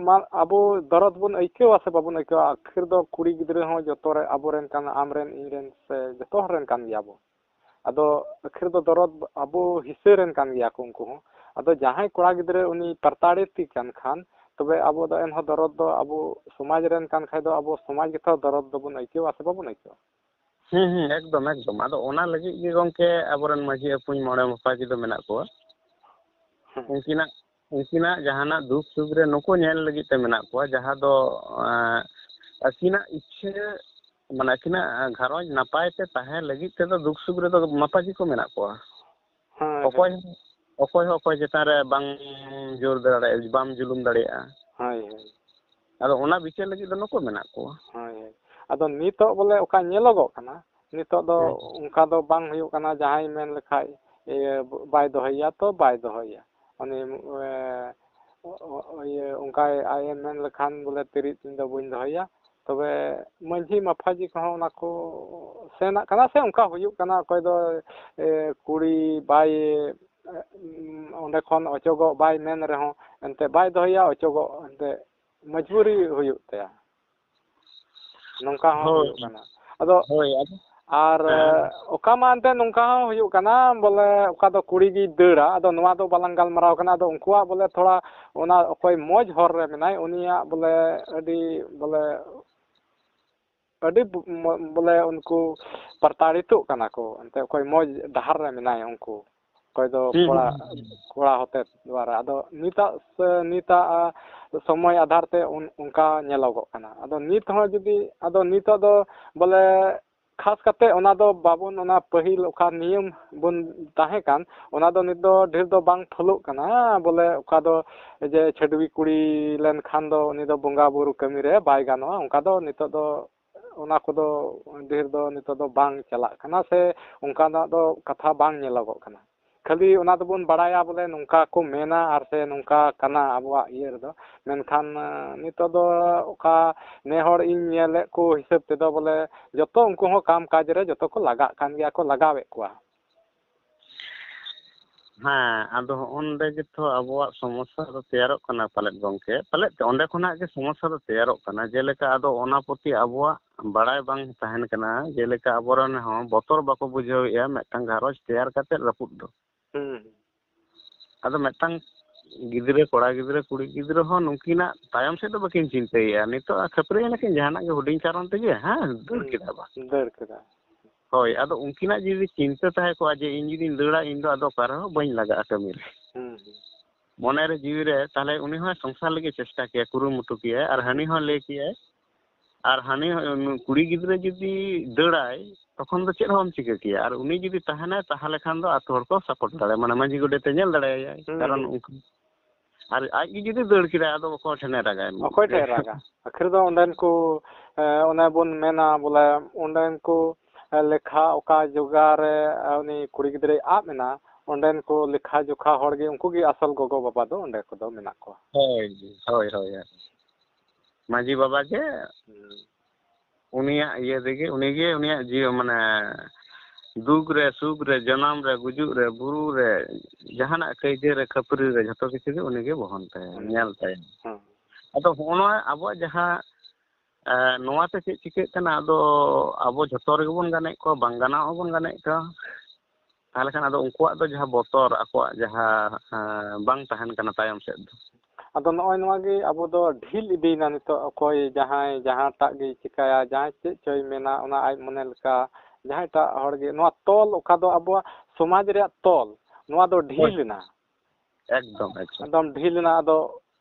ᱢᱟ ᱟᱵᱚ ᱫᱚᱨᱚᱫ ᱵᱚᱱ ᱟᱹᱭᱠᱟᱹᱣᱟ ᱥᱮ ᱵᱟᱵᱚᱱ ᱟᱹᱭᱠᱟᱹᱣᱟ? ᱟᱹᱠᱷᱤᱨ ᱫᱚ ᱠᱩᱲᱤ ᱜᱤᱫᱽᱨᱟᱹ ᱦᱚᱸ ᱡᱚᱛᱚ ᱨᱮ ᱟᱵᱚᱨᱮᱱ ᱠᱟᱱᱟ, ᱟᱢᱨᱮᱱ, ᱤᱧᱨᱮᱱ, ᱥᱮ ᱡᱚᱛᱚ ᱦᱚᱲ ᱨᱮᱱ ᱠᱟᱱ ᱜᱮᱭᱟ ᱵᱚ᱾ ᱟᱫᱚ ᱟᱹᱠᱷᱤᱨ ᱫᱚ ᱫᱚᱨᱚᱫ ᱟᱵᱚ ᱦᱤᱥᱟᱹ ᱨᱮᱱ ᱠᱟᱱ ᱜᱮᱭᱟ ᱠᱚ ᱩᱱᱠᱩ ᱦᱚᱸ᱾ ᱟᱫᱚ ᱡᱟᱦᱟᱸᱭ ᱠᱚᱲᱟ ᱜᱤᱫᱽᱨᱟᱹ ᱩᱱᱤ ᱯᱨᱚᱛᱟᱲᱤᱛᱤ ᱠᱟᱱ ᱠᱷᱟᱱ, ᱛᱚᱵᱮ ᱟᱵᱚ ᱫᱚ ᱮᱱᱦᱚᱸ ᱫᱚᱨᱚᱫ ᱫᱚ ᱟᱵᱚ ᱥᱚᱢᱟᱡᱽ ᱨᱮᱱ ᱠᱟᱱ ᱠᱷᱟᱡ ᱫᱚ ᱟᱵᱚ ᱥᱚᱢᱟᱡᱽ ᱜᱮᱛᱚ ᱫᱚᱨᱚᱫ ᱫᱚᱵᱚᱱ ᱟᱹᱭᱠᱟᱹᱣᱟ ᱥᱮ ᱵᱟᱵᱚᱱ ᱟᱹᱭᱠᱟᱹᱣᱟ? ᱦᱩᱸ, ᱦᱩᱸ, ᱮᱠᱫᱚᱢ, ᱮᱠᱫᱚᱢ᱾ ᱟᱫᱚ ᱚᱱᱟ ᱞᱟᱹᱜᱤᱫ ᱜᱮ ᱜᱚᱝᱠᱮ ᱟᱵᱚᱨᱮᱱ ᱢᱟᱹᱡᱷᱤ ᱟᱹᱯᱩᱧ ᱢᱚᱬᱮ ᱢᱟᱯᱟᱡᱤ ᱫᱚ ᱢᱮᱱᱟᱜ ᱠᱚᱣᱟ᱾ ᱦᱮᱸ᱾ ᱩᱱᱠᱤᱱᱟᱜ, ᱩᱱᱠᱤᱱᱟᱜ ᱡᱟᱦᱟᱱᱟᱜ ᱫᱩᱠ ᱥᱩᱠ ᱨᱮ ᱱᱩᱠᱩ ᱧᱮᱞ ᱞᱟᱹᱜᱤᱫ ᱛᱮ ᱢᱮᱱᱟᱜ ᱠᱚᱣᱟ, ᱡᱟᱦᱟᱸ ᱫᱚ, ᱮᱸ, ᱟᱹᱠᱤᱱᱟᱜ ᱤᱪᱪᱷᱟᱹ, ᱢᱟᱱᱮ ᱟᱹᱠᱤᱱᱟᱜ ᱜᱷᱟᱨᱚᱸᱡᱽ ᱱᱟᱯᱟᱭ ᱛᱮ ᱛᱟᱦᱮᱸ ᱞᱟᱹᱜᱤᱫ ᱛᱮᱫᱚ ᱫᱩᱠ ᱥᱩᱠ ᱨᱮᱫᱚ ᱢᱟᱯᱟᱡᱤ ᱠᱚ ᱢᱮᱱᱟᱜ ᱠᱚᱣᱟ᱾ ᱦᱮᱸ, ᱚᱠᱚᱭ, ᱦᱮᱸ᱾ ᱚᱠᱚᱭ ᱦᱚᱸ ᱚᱠᱚᱭ ᱪᱮᱛᱟᱱ ᱨᱮ ᱵᱟᱝ ᱡᱳᱨ ᱫᱟᱲᱮᱭᱟᱜᱼᱟ, ᱵᱟᱢ ᱡᱩᱞᱩᱢ ᱫᱟᱲᱮᱭᱟᱜᱼᱟ᱾ ᱦᱳᱭ, ᱦᱳᱭ᱾ ᱟᱫᱚ ᱚᱱᱟ ᱵᱤᱪᱟᱹᱨ ᱞᱟᱹᱜᱤᱫ ᱫᱚ ᱱᱩᱠᱩ ᱢᱮᱱᱟᱜ ᱠᱚᱣᱟ᱾ ᱦᱳᱭ, ᱦᱳᱭ᱾ ᱟᱫᱚ ᱱᱤᱛᱚᱜ ᱵᱚᱞᱮ ᱚᱠᱟ ᱧᱮᱞᱚᱜᱚᱜ ᱠᱟᱱᱟ, ᱱᱤᱛᱚᱜ ᱫᱚ ᱦᱮᱸ᱾ ᱚᱱᱠᱟ ᱫᱚ ᱵᱟᱝ ᱦᱩᱭᱩᱜ ᱠᱟᱱᱟ, ᱡᱟᱦᱟᱸᱭ ᱢᱮᱱ ᱞᱮᱠᱷᱟᱡ, ᱤᱭᱟᱹ, ᱵᱟᱭ ᱫᱚᱦᱚᱭᱮᱭᱟ ᱛᱚ ᱵᱟᱭ ᱫᱚᱦᱚᱭᱮᱭᱟ᱾ ᱩᱱᱤ, ᱮ, ᱚ-, ᱚ-, ᱤᱭᱟᱹ, ᱚᱱᱠᱟᱭ, ᱟᱡ ᱮ ᱢᱮᱱ ᱞᱮᱠᱷᱟᱱ ᱵᱚᱞᱮ ᱛᱤᱨᱤᱡ ᱤᱧ ᱫᱚ ᱵᱟᱹᱧ ᱫᱚᱦᱚᱭᱮᱭᱟ᱾ ᱛᱚᱵᱮ ᱢᱟᱹᱡᱷᱤ ᱢᱟᱯᱷᱟᱡᱤ ᱠᱚᱦᱚᱸ ᱚᱱᱟ ᱠᱚ ᱥᱮᱱᱟᱜ ᱠᱟᱱᱟ ᱥᱮ ᱚᱱᱠᱟ ᱦᱩᱭᱩᱜ ᱠᱟᱱᱟ, ᱚᱠᱚᱭ ᱫᱚ, ᱮ, ᱠᱩᱲᱤ ᱵᱟᱭ, ᱮ, ᱚᱸᱰᱮ ᱠᱷᱚᱱ ᱚᱪᱚᱜᱚᱜ ᱵᱟᱭ ᱢᱮᱱ ᱨᱮᱦᱚᱸ ᱮᱱᱛᱮ ᱵᱟᱭ ᱫᱚᱦᱚᱭᱮᱭᱟ, ᱚᱪᱚᱜᱚᱜ ᱮᱱᱛᱮ ᱢᱚᱡᱽᱵᱩᱨᱤ ᱦᱩᱭᱩᱜ ᱛᱟᱭᱟ᱾ ᱱᱚᱝᱠᱟ ᱦᱚᱸ ᱦᱳᱭ᱾ ᱦᱩᱭᱩᱜ ᱠᱟᱱᱟ᱾ ᱟᱫᱚ ᱦᱳᱭ, ᱟᱫᱚ, ᱟᱨ ᱦᱮᱸ᱾ ᱚᱠᱟ ᱢᱟ ᱮᱱᱛᱮᱫ ᱱᱚᱝᱠᱟ ᱦᱚᱸ ᱦᱩᱭᱩᱜ ᱠᱟᱱᱟ, ᱵᱚᱞᱮ ᱚᱠᱟ ᱫᱚ ᱠᱩᱲᱤ ᱜᱮᱭ ᱫᱟᱹᱲᱟ, ᱟᱫᱚ ᱱᱚᱣᱟ ᱫᱚ ᱵᱟᱞᱟᱝ ᱜᱟᱞᱢᱟᱨᱟᱣ ᱠᱟᱱᱟ᱾ ᱟᱫᱚ ᱩᱱᱠᱩᱣᱟᱜ ᱵᱚᱞᱮ ᱛᱷᱚᱲᱟ ᱚᱱᱟ ᱚᱠᱚᱭ ᱢᱚᱡᱽ ᱦᱚᱨ ᱨᱮ ᱢᱮᱱᱟᱭ, ᱩᱱᱤᱭᱟᱜ ᱵᱚᱞᱮ ᱟᱹᱰᱤ ᱵᱚᱞᱮ ᱟᱹᱰᱤ ᱵᱚ-, ᱢᱚ-, ᱵᱚᱞᱮ ᱩᱱᱠᱩ ᱯᱨᱚᱛᱟᱲᱤᱛᱚᱜ ᱠᱟᱱᱟ ᱠᱚ, ᱮᱱᱛᱮ ᱚᱠᱚᱭ ᱢᱚᱡᱽ ᱰᱟᱦᱟᱨ ᱨᱮ ᱢᱮᱱᱟᱭᱟ ᱩᱱᱠᱩ, ᱚᱠᱚᱭ ᱫᱚ ᱦᱩᱸ, ᱠᱚᱲᱟ, ᱦᱩᱸ, ᱦᱩᱸ, ᱦᱩᱸ᱾ ᱠᱚᱲᱟ ᱦᱚᱛᱮ ᱫᱣᱟᱨᱟ᱾ ᱟᱫᱚ ᱱᱤᱛᱟᱜ ᱥᱮ ᱱᱤᱛᱟᱜ, ᱟ, ᱥᱚᱢᱚᱭ ᱟᱫᱷᱟᱨ ᱛᱮ ᱩᱱ-, ᱚᱱᱠᱟ ᱧᱮᱞᱚᱜᱚᱜ ᱠᱟᱱᱟ᱾ ᱟᱫᱚ ᱱᱤᱛ ᱦᱚᱸ ᱡᱩᱫᱤ, ᱟᱫᱚ ᱱᱤᱛᱚᱜ ᱫᱚ ᱵᱚᱞᱮ ᱠᱷᱟᱥ ᱠᱟᱛᱮ ᱚᱱᱟ ᱫᱚ ᱵᱟᱵᱚᱱ, ᱚᱱᱟ ᱯᱟᱹᱦᱤᱞ ᱚᱠᱟ ᱱᱤᱭᱚᱢ ᱵᱚᱱ ᱛᱟᱦᱮᱸ ᱠᱟᱱ, ᱚᱱᱟ ᱫᱚ ᱱᱤᱛ ᱫᱚ ᱰᱷᱮᱨ ᱫᱚ ᱵᱟᱝ ᱯᱷᱚᱞᱚᱜ ᱠᱟᱱᱟ᱾ ᱵᱚᱞᱮ ᱚᱠᱟ ᱫᱚ ᱡᱮ ᱪᱷᱟᱹᱰᱣᱤ ᱠᱩᱲᱤ ᱞᱮᱱᱠᱷᱟᱱ ᱫᱚ ᱩᱱᱤ ᱫᱚ ᱵᱚᱸᱜᱟ ᱵᱩᱨᱩ ᱠᱟᱹᱢᱤ ᱨᱮ ᱵᱟᱭ ᱜᱟᱱᱚᱜᱼᱟ, ᱚᱱᱠᱟ ᱫᱚ ᱱᱤᱛᱚᱜ ᱫᱚ, ᱚᱱᱟ ᱠᱚᱫᱚ ᱰᱷᱮᱨ ᱫᱚ ᱱᱤᱛᱚᱜ ᱫᱚ ᱵᱟᱝ ᱪᱟᱞᱟᱜ ᱠᱟᱱᱟ ᱥᱮ ᱚᱱᱠᱟᱱᱟᱜ ᱫᱚ ᱠᱟᱛᱷᱟ ᱵᱟᱝ ᱧᱮᱞᱚᱜᱚᱜ ᱠᱟᱱᱟ᱾ ᱠᱷᱟᱹᱞᱤ ᱚᱱᱟ ᱫᱚᱵᱚᱱ ᱵᱟᱲᱟᱭᱟ ᱵᱚᱞᱮ ᱱᱚᱝᱠᱟ ᱠᱚ ᱢᱮᱱᱟ ᱟᱨ ᱥᱮ ᱱᱚᱝᱠᱟ ᱠᱟᱱᱟ ᱟᱵᱚᱣᱟᱜ ᱤᱭᱟᱹ ᱨᱮᱫᱚ᱾ ᱢᱮᱱᱠᱷᱟᱱ, ᱮᱸ, ᱱᱤᱛᱚᱜ ᱫᱚ ᱚᱠᱟ ᱱᱮ ᱦᱚᱲ ᱤᱧ ᱧᱮᱞᱮᱫ ᱠᱚ ᱦᱤᱥᱟᱹᱵ ᱛᱮᱫᱚ ᱵᱚᱞᱮ ᱡᱚᱛᱚ ᱩᱱᱠᱩ ᱦᱚᱸ ᱠᱟᱢ ᱠᱟᱡᱽ ᱨᱮ ᱡᱚᱛᱚ ᱠᱚ ᱞᱟᱜᱟᱜ ᱠᱟᱱ ᱜᱮᱭᱟ, ᱠᱚ ᱞᱟᱜᱟᱣᱮᱫ ᱠᱚᱣᱟ᱾ ᱦᱮᱸ, ᱟᱫᱚ ᱦᱚᱸᱜᱼᱚ ᱱᱚᱰᱮ ᱜᱮᱛᱚ ᱟᱵᱚᱣᱟᱜ ᱥᱚᱢᱚᱥᱥᱟ ᱫᱚ ᱛᱮᱭᱟᱨᱚᱜ ᱠᱟᱱᱟ ᱯᱟᱞᱮᱫ ᱜᱚᱢᱠᱮ, ᱯᱟᱞᱮᱫ ᱚᱸᱰᱮ ᱠᱷᱚᱱᱟᱜ ᱜᱮ ᱥᱚᱢᱚᱥᱥᱟ ᱫᱚ ᱛᱮᱭᱟᱨᱚᱜ ᱠᱟᱱᱟ᱾ ᱡᱮᱞᱮᱠᱟ ᱟᱫᱚ ᱚᱱᱟ ᱯᱨᱚᱛᱤ ᱟᱵᱚᱣᱟᱜ ᱵᱟᱲᱟᱭ ᱵᱟᱝ ᱛᱟᱦᱮᱱ ᱠᱟᱱᱟ, ᱡᱮᱞᱮᱠᱟ ᱟᱵᱚᱨᱮᱱ ᱦᱚᱸ ᱵᱚᱛᱚᱨ ᱵᱟᱠᱚ ᱵᱩᱡᱷᱟᱹᱣᱮᱫᱼᱟ ᱢᱤᱫᱴᱟᱝ ᱜᱷᱟᱨᱚᱸᱡᱽ ᱛᱮᱭᱟᱨ ᱠᱟᱛᱮᱫ ᱨᱟᱹᱯᱩᱫ ᱫᱚ᱾ ᱦᱩᱸ᱾ ᱟᱫᱚ ᱢᱤᱫᱴᱟᱝ ᱜᱤᱫᱽᱨᱟᱹ, ᱠᱚᱲᱟ ᱜᱤᱫᱽᱨᱟᱹ, ᱠᱩᱲᱤ ᱜᱤᱫᱽᱨᱟᱹ ᱦᱚᱸ ᱱᱩᱠᱤᱱᱟᱜ ᱛᱟᱭᱚᱢ ᱥᱮᱫ ᱫᱚ ᱵᱟᱹᱠᱤᱱ ᱪᱤᱱᱛᱟᱹᱭᱮᱫᱼᱟ᱾ ᱱᱤᱛᱚᱜ ᱠᱷᱟᱹᱯᱟᱹᱨᱤ ᱮᱱᱟᱠᱤᱱ ᱡᱟᱦᱟᱱᱟᱜ ᱜᱮ ᱦᱩᱰᱤᱧ ᱠᱟᱨᱚᱱ ᱛᱮᱜᱮ, ᱦᱮᱸ, ᱫᱟᱹᱲ ᱦᱩᱸ᱾ ᱠᱮᱫᱟ ᱵᱟᱥ᱾ ᱫᱟᱹᱲ ᱠᱮᱫᱟ᱾ ᱦᱳᱭ, ᱟᱫᱚ ᱩᱱᱠᱤᱱᱟᱜ ᱡᱩᱫᱤ ᱪᱤᱱᱛᱟᱹ ᱛᱟᱦᱮᱸ ᱠᱚᱜᱼᱟ ᱡᱮ ᱤᱧ ᱡᱩᱫᱤᱧ ᱫᱟᱹᱲᱟ, ᱤᱧ ᱫᱚ ᱟᱫᱚ ᱚᱠᱟ ᱨᱮᱦᱚᱸ ᱵᱟᱹᱧ ᱞᱟᱜᱟᱜᱼᱟ ᱠᱟᱹᱢᱤ ᱨᱮ᱾ ᱦᱩᱸ, ᱦᱩᱸ᱾ ᱢᱚᱱᱮ ᱨᱮ ᱡᱤᱣᱤ ᱨᱮ, ᱛᱟᱦᱞᱮ ᱩᱱᱤ ᱦᱚᱸ ᱥᱚᱝᱥᱟᱨ ᱞᱟᱹᱜᱤᱫ ᱪᱮᱥᱴᱟ ᱠᱮᱭᱟ, ᱠᱩᱨᱩᱢᱩᱴᱩ ᱠᱮᱭᱟᱭ, ᱟᱨ ᱦᱟᱹᱱᱤ ᱦᱚᱸ ᱞᱟᱹᱭ ᱠᱮᱭᱟᱭ᱾ ᱟᱨ ᱦᱟᱹᱱᱤ ᱦᱚᱸ, ᱠᱩᱲᱤ ᱜᱤᱫᱽᱨᱟᱹ ᱡᱩᱫᱤ ᱫᱟᱹᱲᱟᱭ, ᱛᱚᱠᱷᱚᱱ ᱫᱚ ᱪᱮᱫ ᱦᱚᱸ ᱵᱟᱢ ᱪᱤᱠᱟᱹ ᱠᱮᱭᱟ᱾ ᱟᱨ ᱩᱱᱤ ᱡᱩᱫᱤ ᱛᱟᱦᱮᱱᱟᱭ, ᱛᱟᱦᱞᱮ ᱠᱷᱟᱱ ᱫᱚ ᱟᱛᱳ ᱦᱚᱲ ᱠᱚ ᱥᱟᱯᱳᱨᱴ ᱫᱟᱲᱮᱭᱟᱜᱼᱟ, ᱢᱟᱱᱮ ᱢᱟᱹᱡᱷᱤ ᱜᱚᱰᱮᱛ ᱮ ᱧᱮᱞ ᱫᱟᱲᱮᱭᱟᱭᱟᱭ᱾ ᱦᱩᱸ, ᱠᱟᱨᱚᱱ ᱦᱩᱸ᱾ ᱩᱱᱠᱩ, ᱟᱨ ᱟᱡ ᱜᱮ ᱡᱩᱫᱤ ᱫᱟᱹᱲ ᱠᱮᱫᱟᱭ, ᱟᱫᱚ ᱚᱠᱚᱭ ᱴᱷᱮᱱᱮ ᱨᱟᱜᱟᱭ? ᱚᱠᱚᱭ ᱴᱷᱮᱱ ᱨᱟᱜᱟ? ᱟᱹᱠᱷᱤᱨ ᱫᱚ ᱚᱸᱰᱮᱱ ᱠᱚ, ᱮ, ᱚᱱᱮ ᱵᱚᱱ ᱢᱮᱱᱟ ᱵᱚᱞᱮ, ᱚᱸᱰᱮᱱ ᱠᱚ, ᱮ, ᱞᱮᱠᱷᱟ ᱚᱠᱟ ᱡᱚᱜᱟ ᱨᱮ, ᱮ, ᱩᱱᱤ ᱠᱩᱲᱤ ᱜᱤᱫᱽᱨᱟᱹᱭ ᱟᱵ ᱮᱱᱟ, ᱚᱸᱰᱮᱱ ᱠᱚ ᱞᱮᱠᱷᱟ ᱡᱚᱠᱷᱟ ᱦᱚᱲ ᱜᱮ, ᱩᱱᱠᱩ ᱜᱮ ᱟᱥᱚᱞ ᱜᱚᱜᱚ ᱵᱟᱵᱟ ᱫᱚ ᱚᱸᱰᱮ ᱠᱚᱫᱚ ᱢᱮᱱᱟᱜ ᱠᱚᱣᱟ᱾ ᱦᱳᱭ, ᱦᱳᱭ, ᱦᱳᱭ, ᱦᱳᱭ᱾ ᱢᱟᱹᱡᱷᱤ ᱵᱟᱵᱟ ᱜᱮ ᱦᱩᱸ᱾ ᱩᱱᱤᱭᱟᱜ ᱤᱭᱟᱹ ᱛᱮᱜᱮ, ᱩᱱᱤᱜᱮ ᱩᱱᱤᱭᱟᱜ ᱡᱤᱭᱚᱱ, ᱢᱟᱱᱮ, ᱫᱩᱠ ᱨᱮ, ᱥᱩᱠ ᱨᱮ, ᱡᱟᱱᱟᱢ ᱨᱮ, ᱜᱩᱡᱩᱜ ᱨᱮ, ᱵᱩᱨᱩ ᱨᱮ, ᱡᱟᱦᱟᱱᱟᱜ ᱠᱟᱹᱭᱡᱟᱹ ᱨᱮ, ᱠᱷᱟᱹᱯᱟᱹᱨᱤ ᱨᱮ, ᱡᱷᱚᱛᱚ ᱠᱤᱪᱷᱩ ᱜᱮ ᱩᱱᱤᱜᱮ ᱵᱚᱦᱚᱱ ᱛᱟᱭᱟ, ᱩᱱᱤ᱾ ᱧᱮᱞ ᱛᱟᱭᱟ᱾ ᱦᱮᱸ᱾ ᱟᱫᱚ ᱦᱚᱸᱜᱼᱚ ᱱᱚᱣᱟ ᱟᱵᱚᱣᱟᱜ ᱡᱟᱦᱟᱸ, ᱱᱚᱣᱟ ᱛᱮ ᱪᱮᱫ ᱪᱤᱠᱟᱹᱜ ᱠᱟᱱᱟ? ᱟᱫᱚ ᱟᱵᱚ ᱡᱷᱚᱛᱚ ᱨᱮᱜᱮ ᱵᱚᱱ ᱜᱟᱱᱮᱫ ᱠᱚᱣᱟ, ᱵᱟᱝ ᱜᱟᱱᱚᱜ ᱦᱚᱸᱵᱚᱱ ᱜᱟᱱᱮᱫ ᱠᱚᱣᱟ᱾ ᱛᱟᱦᱚᱞᱮ ᱠᱷᱟᱱ ᱟᱫᱚ ᱩᱱᱠᱩᱣᱟᱜ ᱫᱚ ᱡᱟᱦᱟᱸ ᱵᱚᱛᱚᱨ, ᱟᱠᱚᱣᱟᱜ ᱡᱟᱦᱟᱸ, ᱮᱸ, ᱵᱟᱝ ᱛᱟᱦᱮᱱ ᱠᱟᱱᱟ ᱛᱟᱭᱚᱢ ᱥᱮᱫ ᱫᱚ᱾ ᱟᱫᱚ ᱱᱚᱜᱼᱚᱭ ᱱᱚᱣᱟ ᱜᱮ ᱟᱵᱚ ᱫᱚ ᱰᱷᱤᱞ ᱤᱫᱤᱭᱮᱱᱟ ᱱᱤᱛᱚᱜ, ᱚᱠᱚᱭ ᱡᱟᱦᱟᱸᱭ ᱡᱟᱦᱟᱸᱴᱟᱜ ᱜᱮᱭ ᱪᱤᱠᱟᱹᱭᱟ, ᱡᱟᱦᱟᱸᱭ ᱪᱮᱫ ᱪᱚᱭ ᱢᱮᱱᱟ, ᱚᱱᱟ ᱟᱡ ᱢᱚᱱᱮ ᱞᱮᱠᱟ ᱡᱟᱦᱟᱸᱭᱴᱟᱜ ᱦᱚᱲ ᱜᱮ᱾ ᱱᱚᱣᱟ ᱛᱚᱞ, ᱚᱠᱟ ᱫᱚ ᱟᱵᱚᱣᱟᱜ ᱥᱚᱢᱟᱡᱽ ᱨᱮᱭᱟᱜ ᱛᱚᱞ, ᱱᱚᱣᱟ ᱫᱚ ᱰᱷᱤᱞ ᱮᱱᱟ᱾ ᱮᱠᱫᱚᱢ, ᱮᱠᱫᱚᱢ᱾ ᱮᱠᱫᱚᱢ ᱰᱷᱤᱞ ᱮᱱᱟ᱾ ᱟᱫᱚ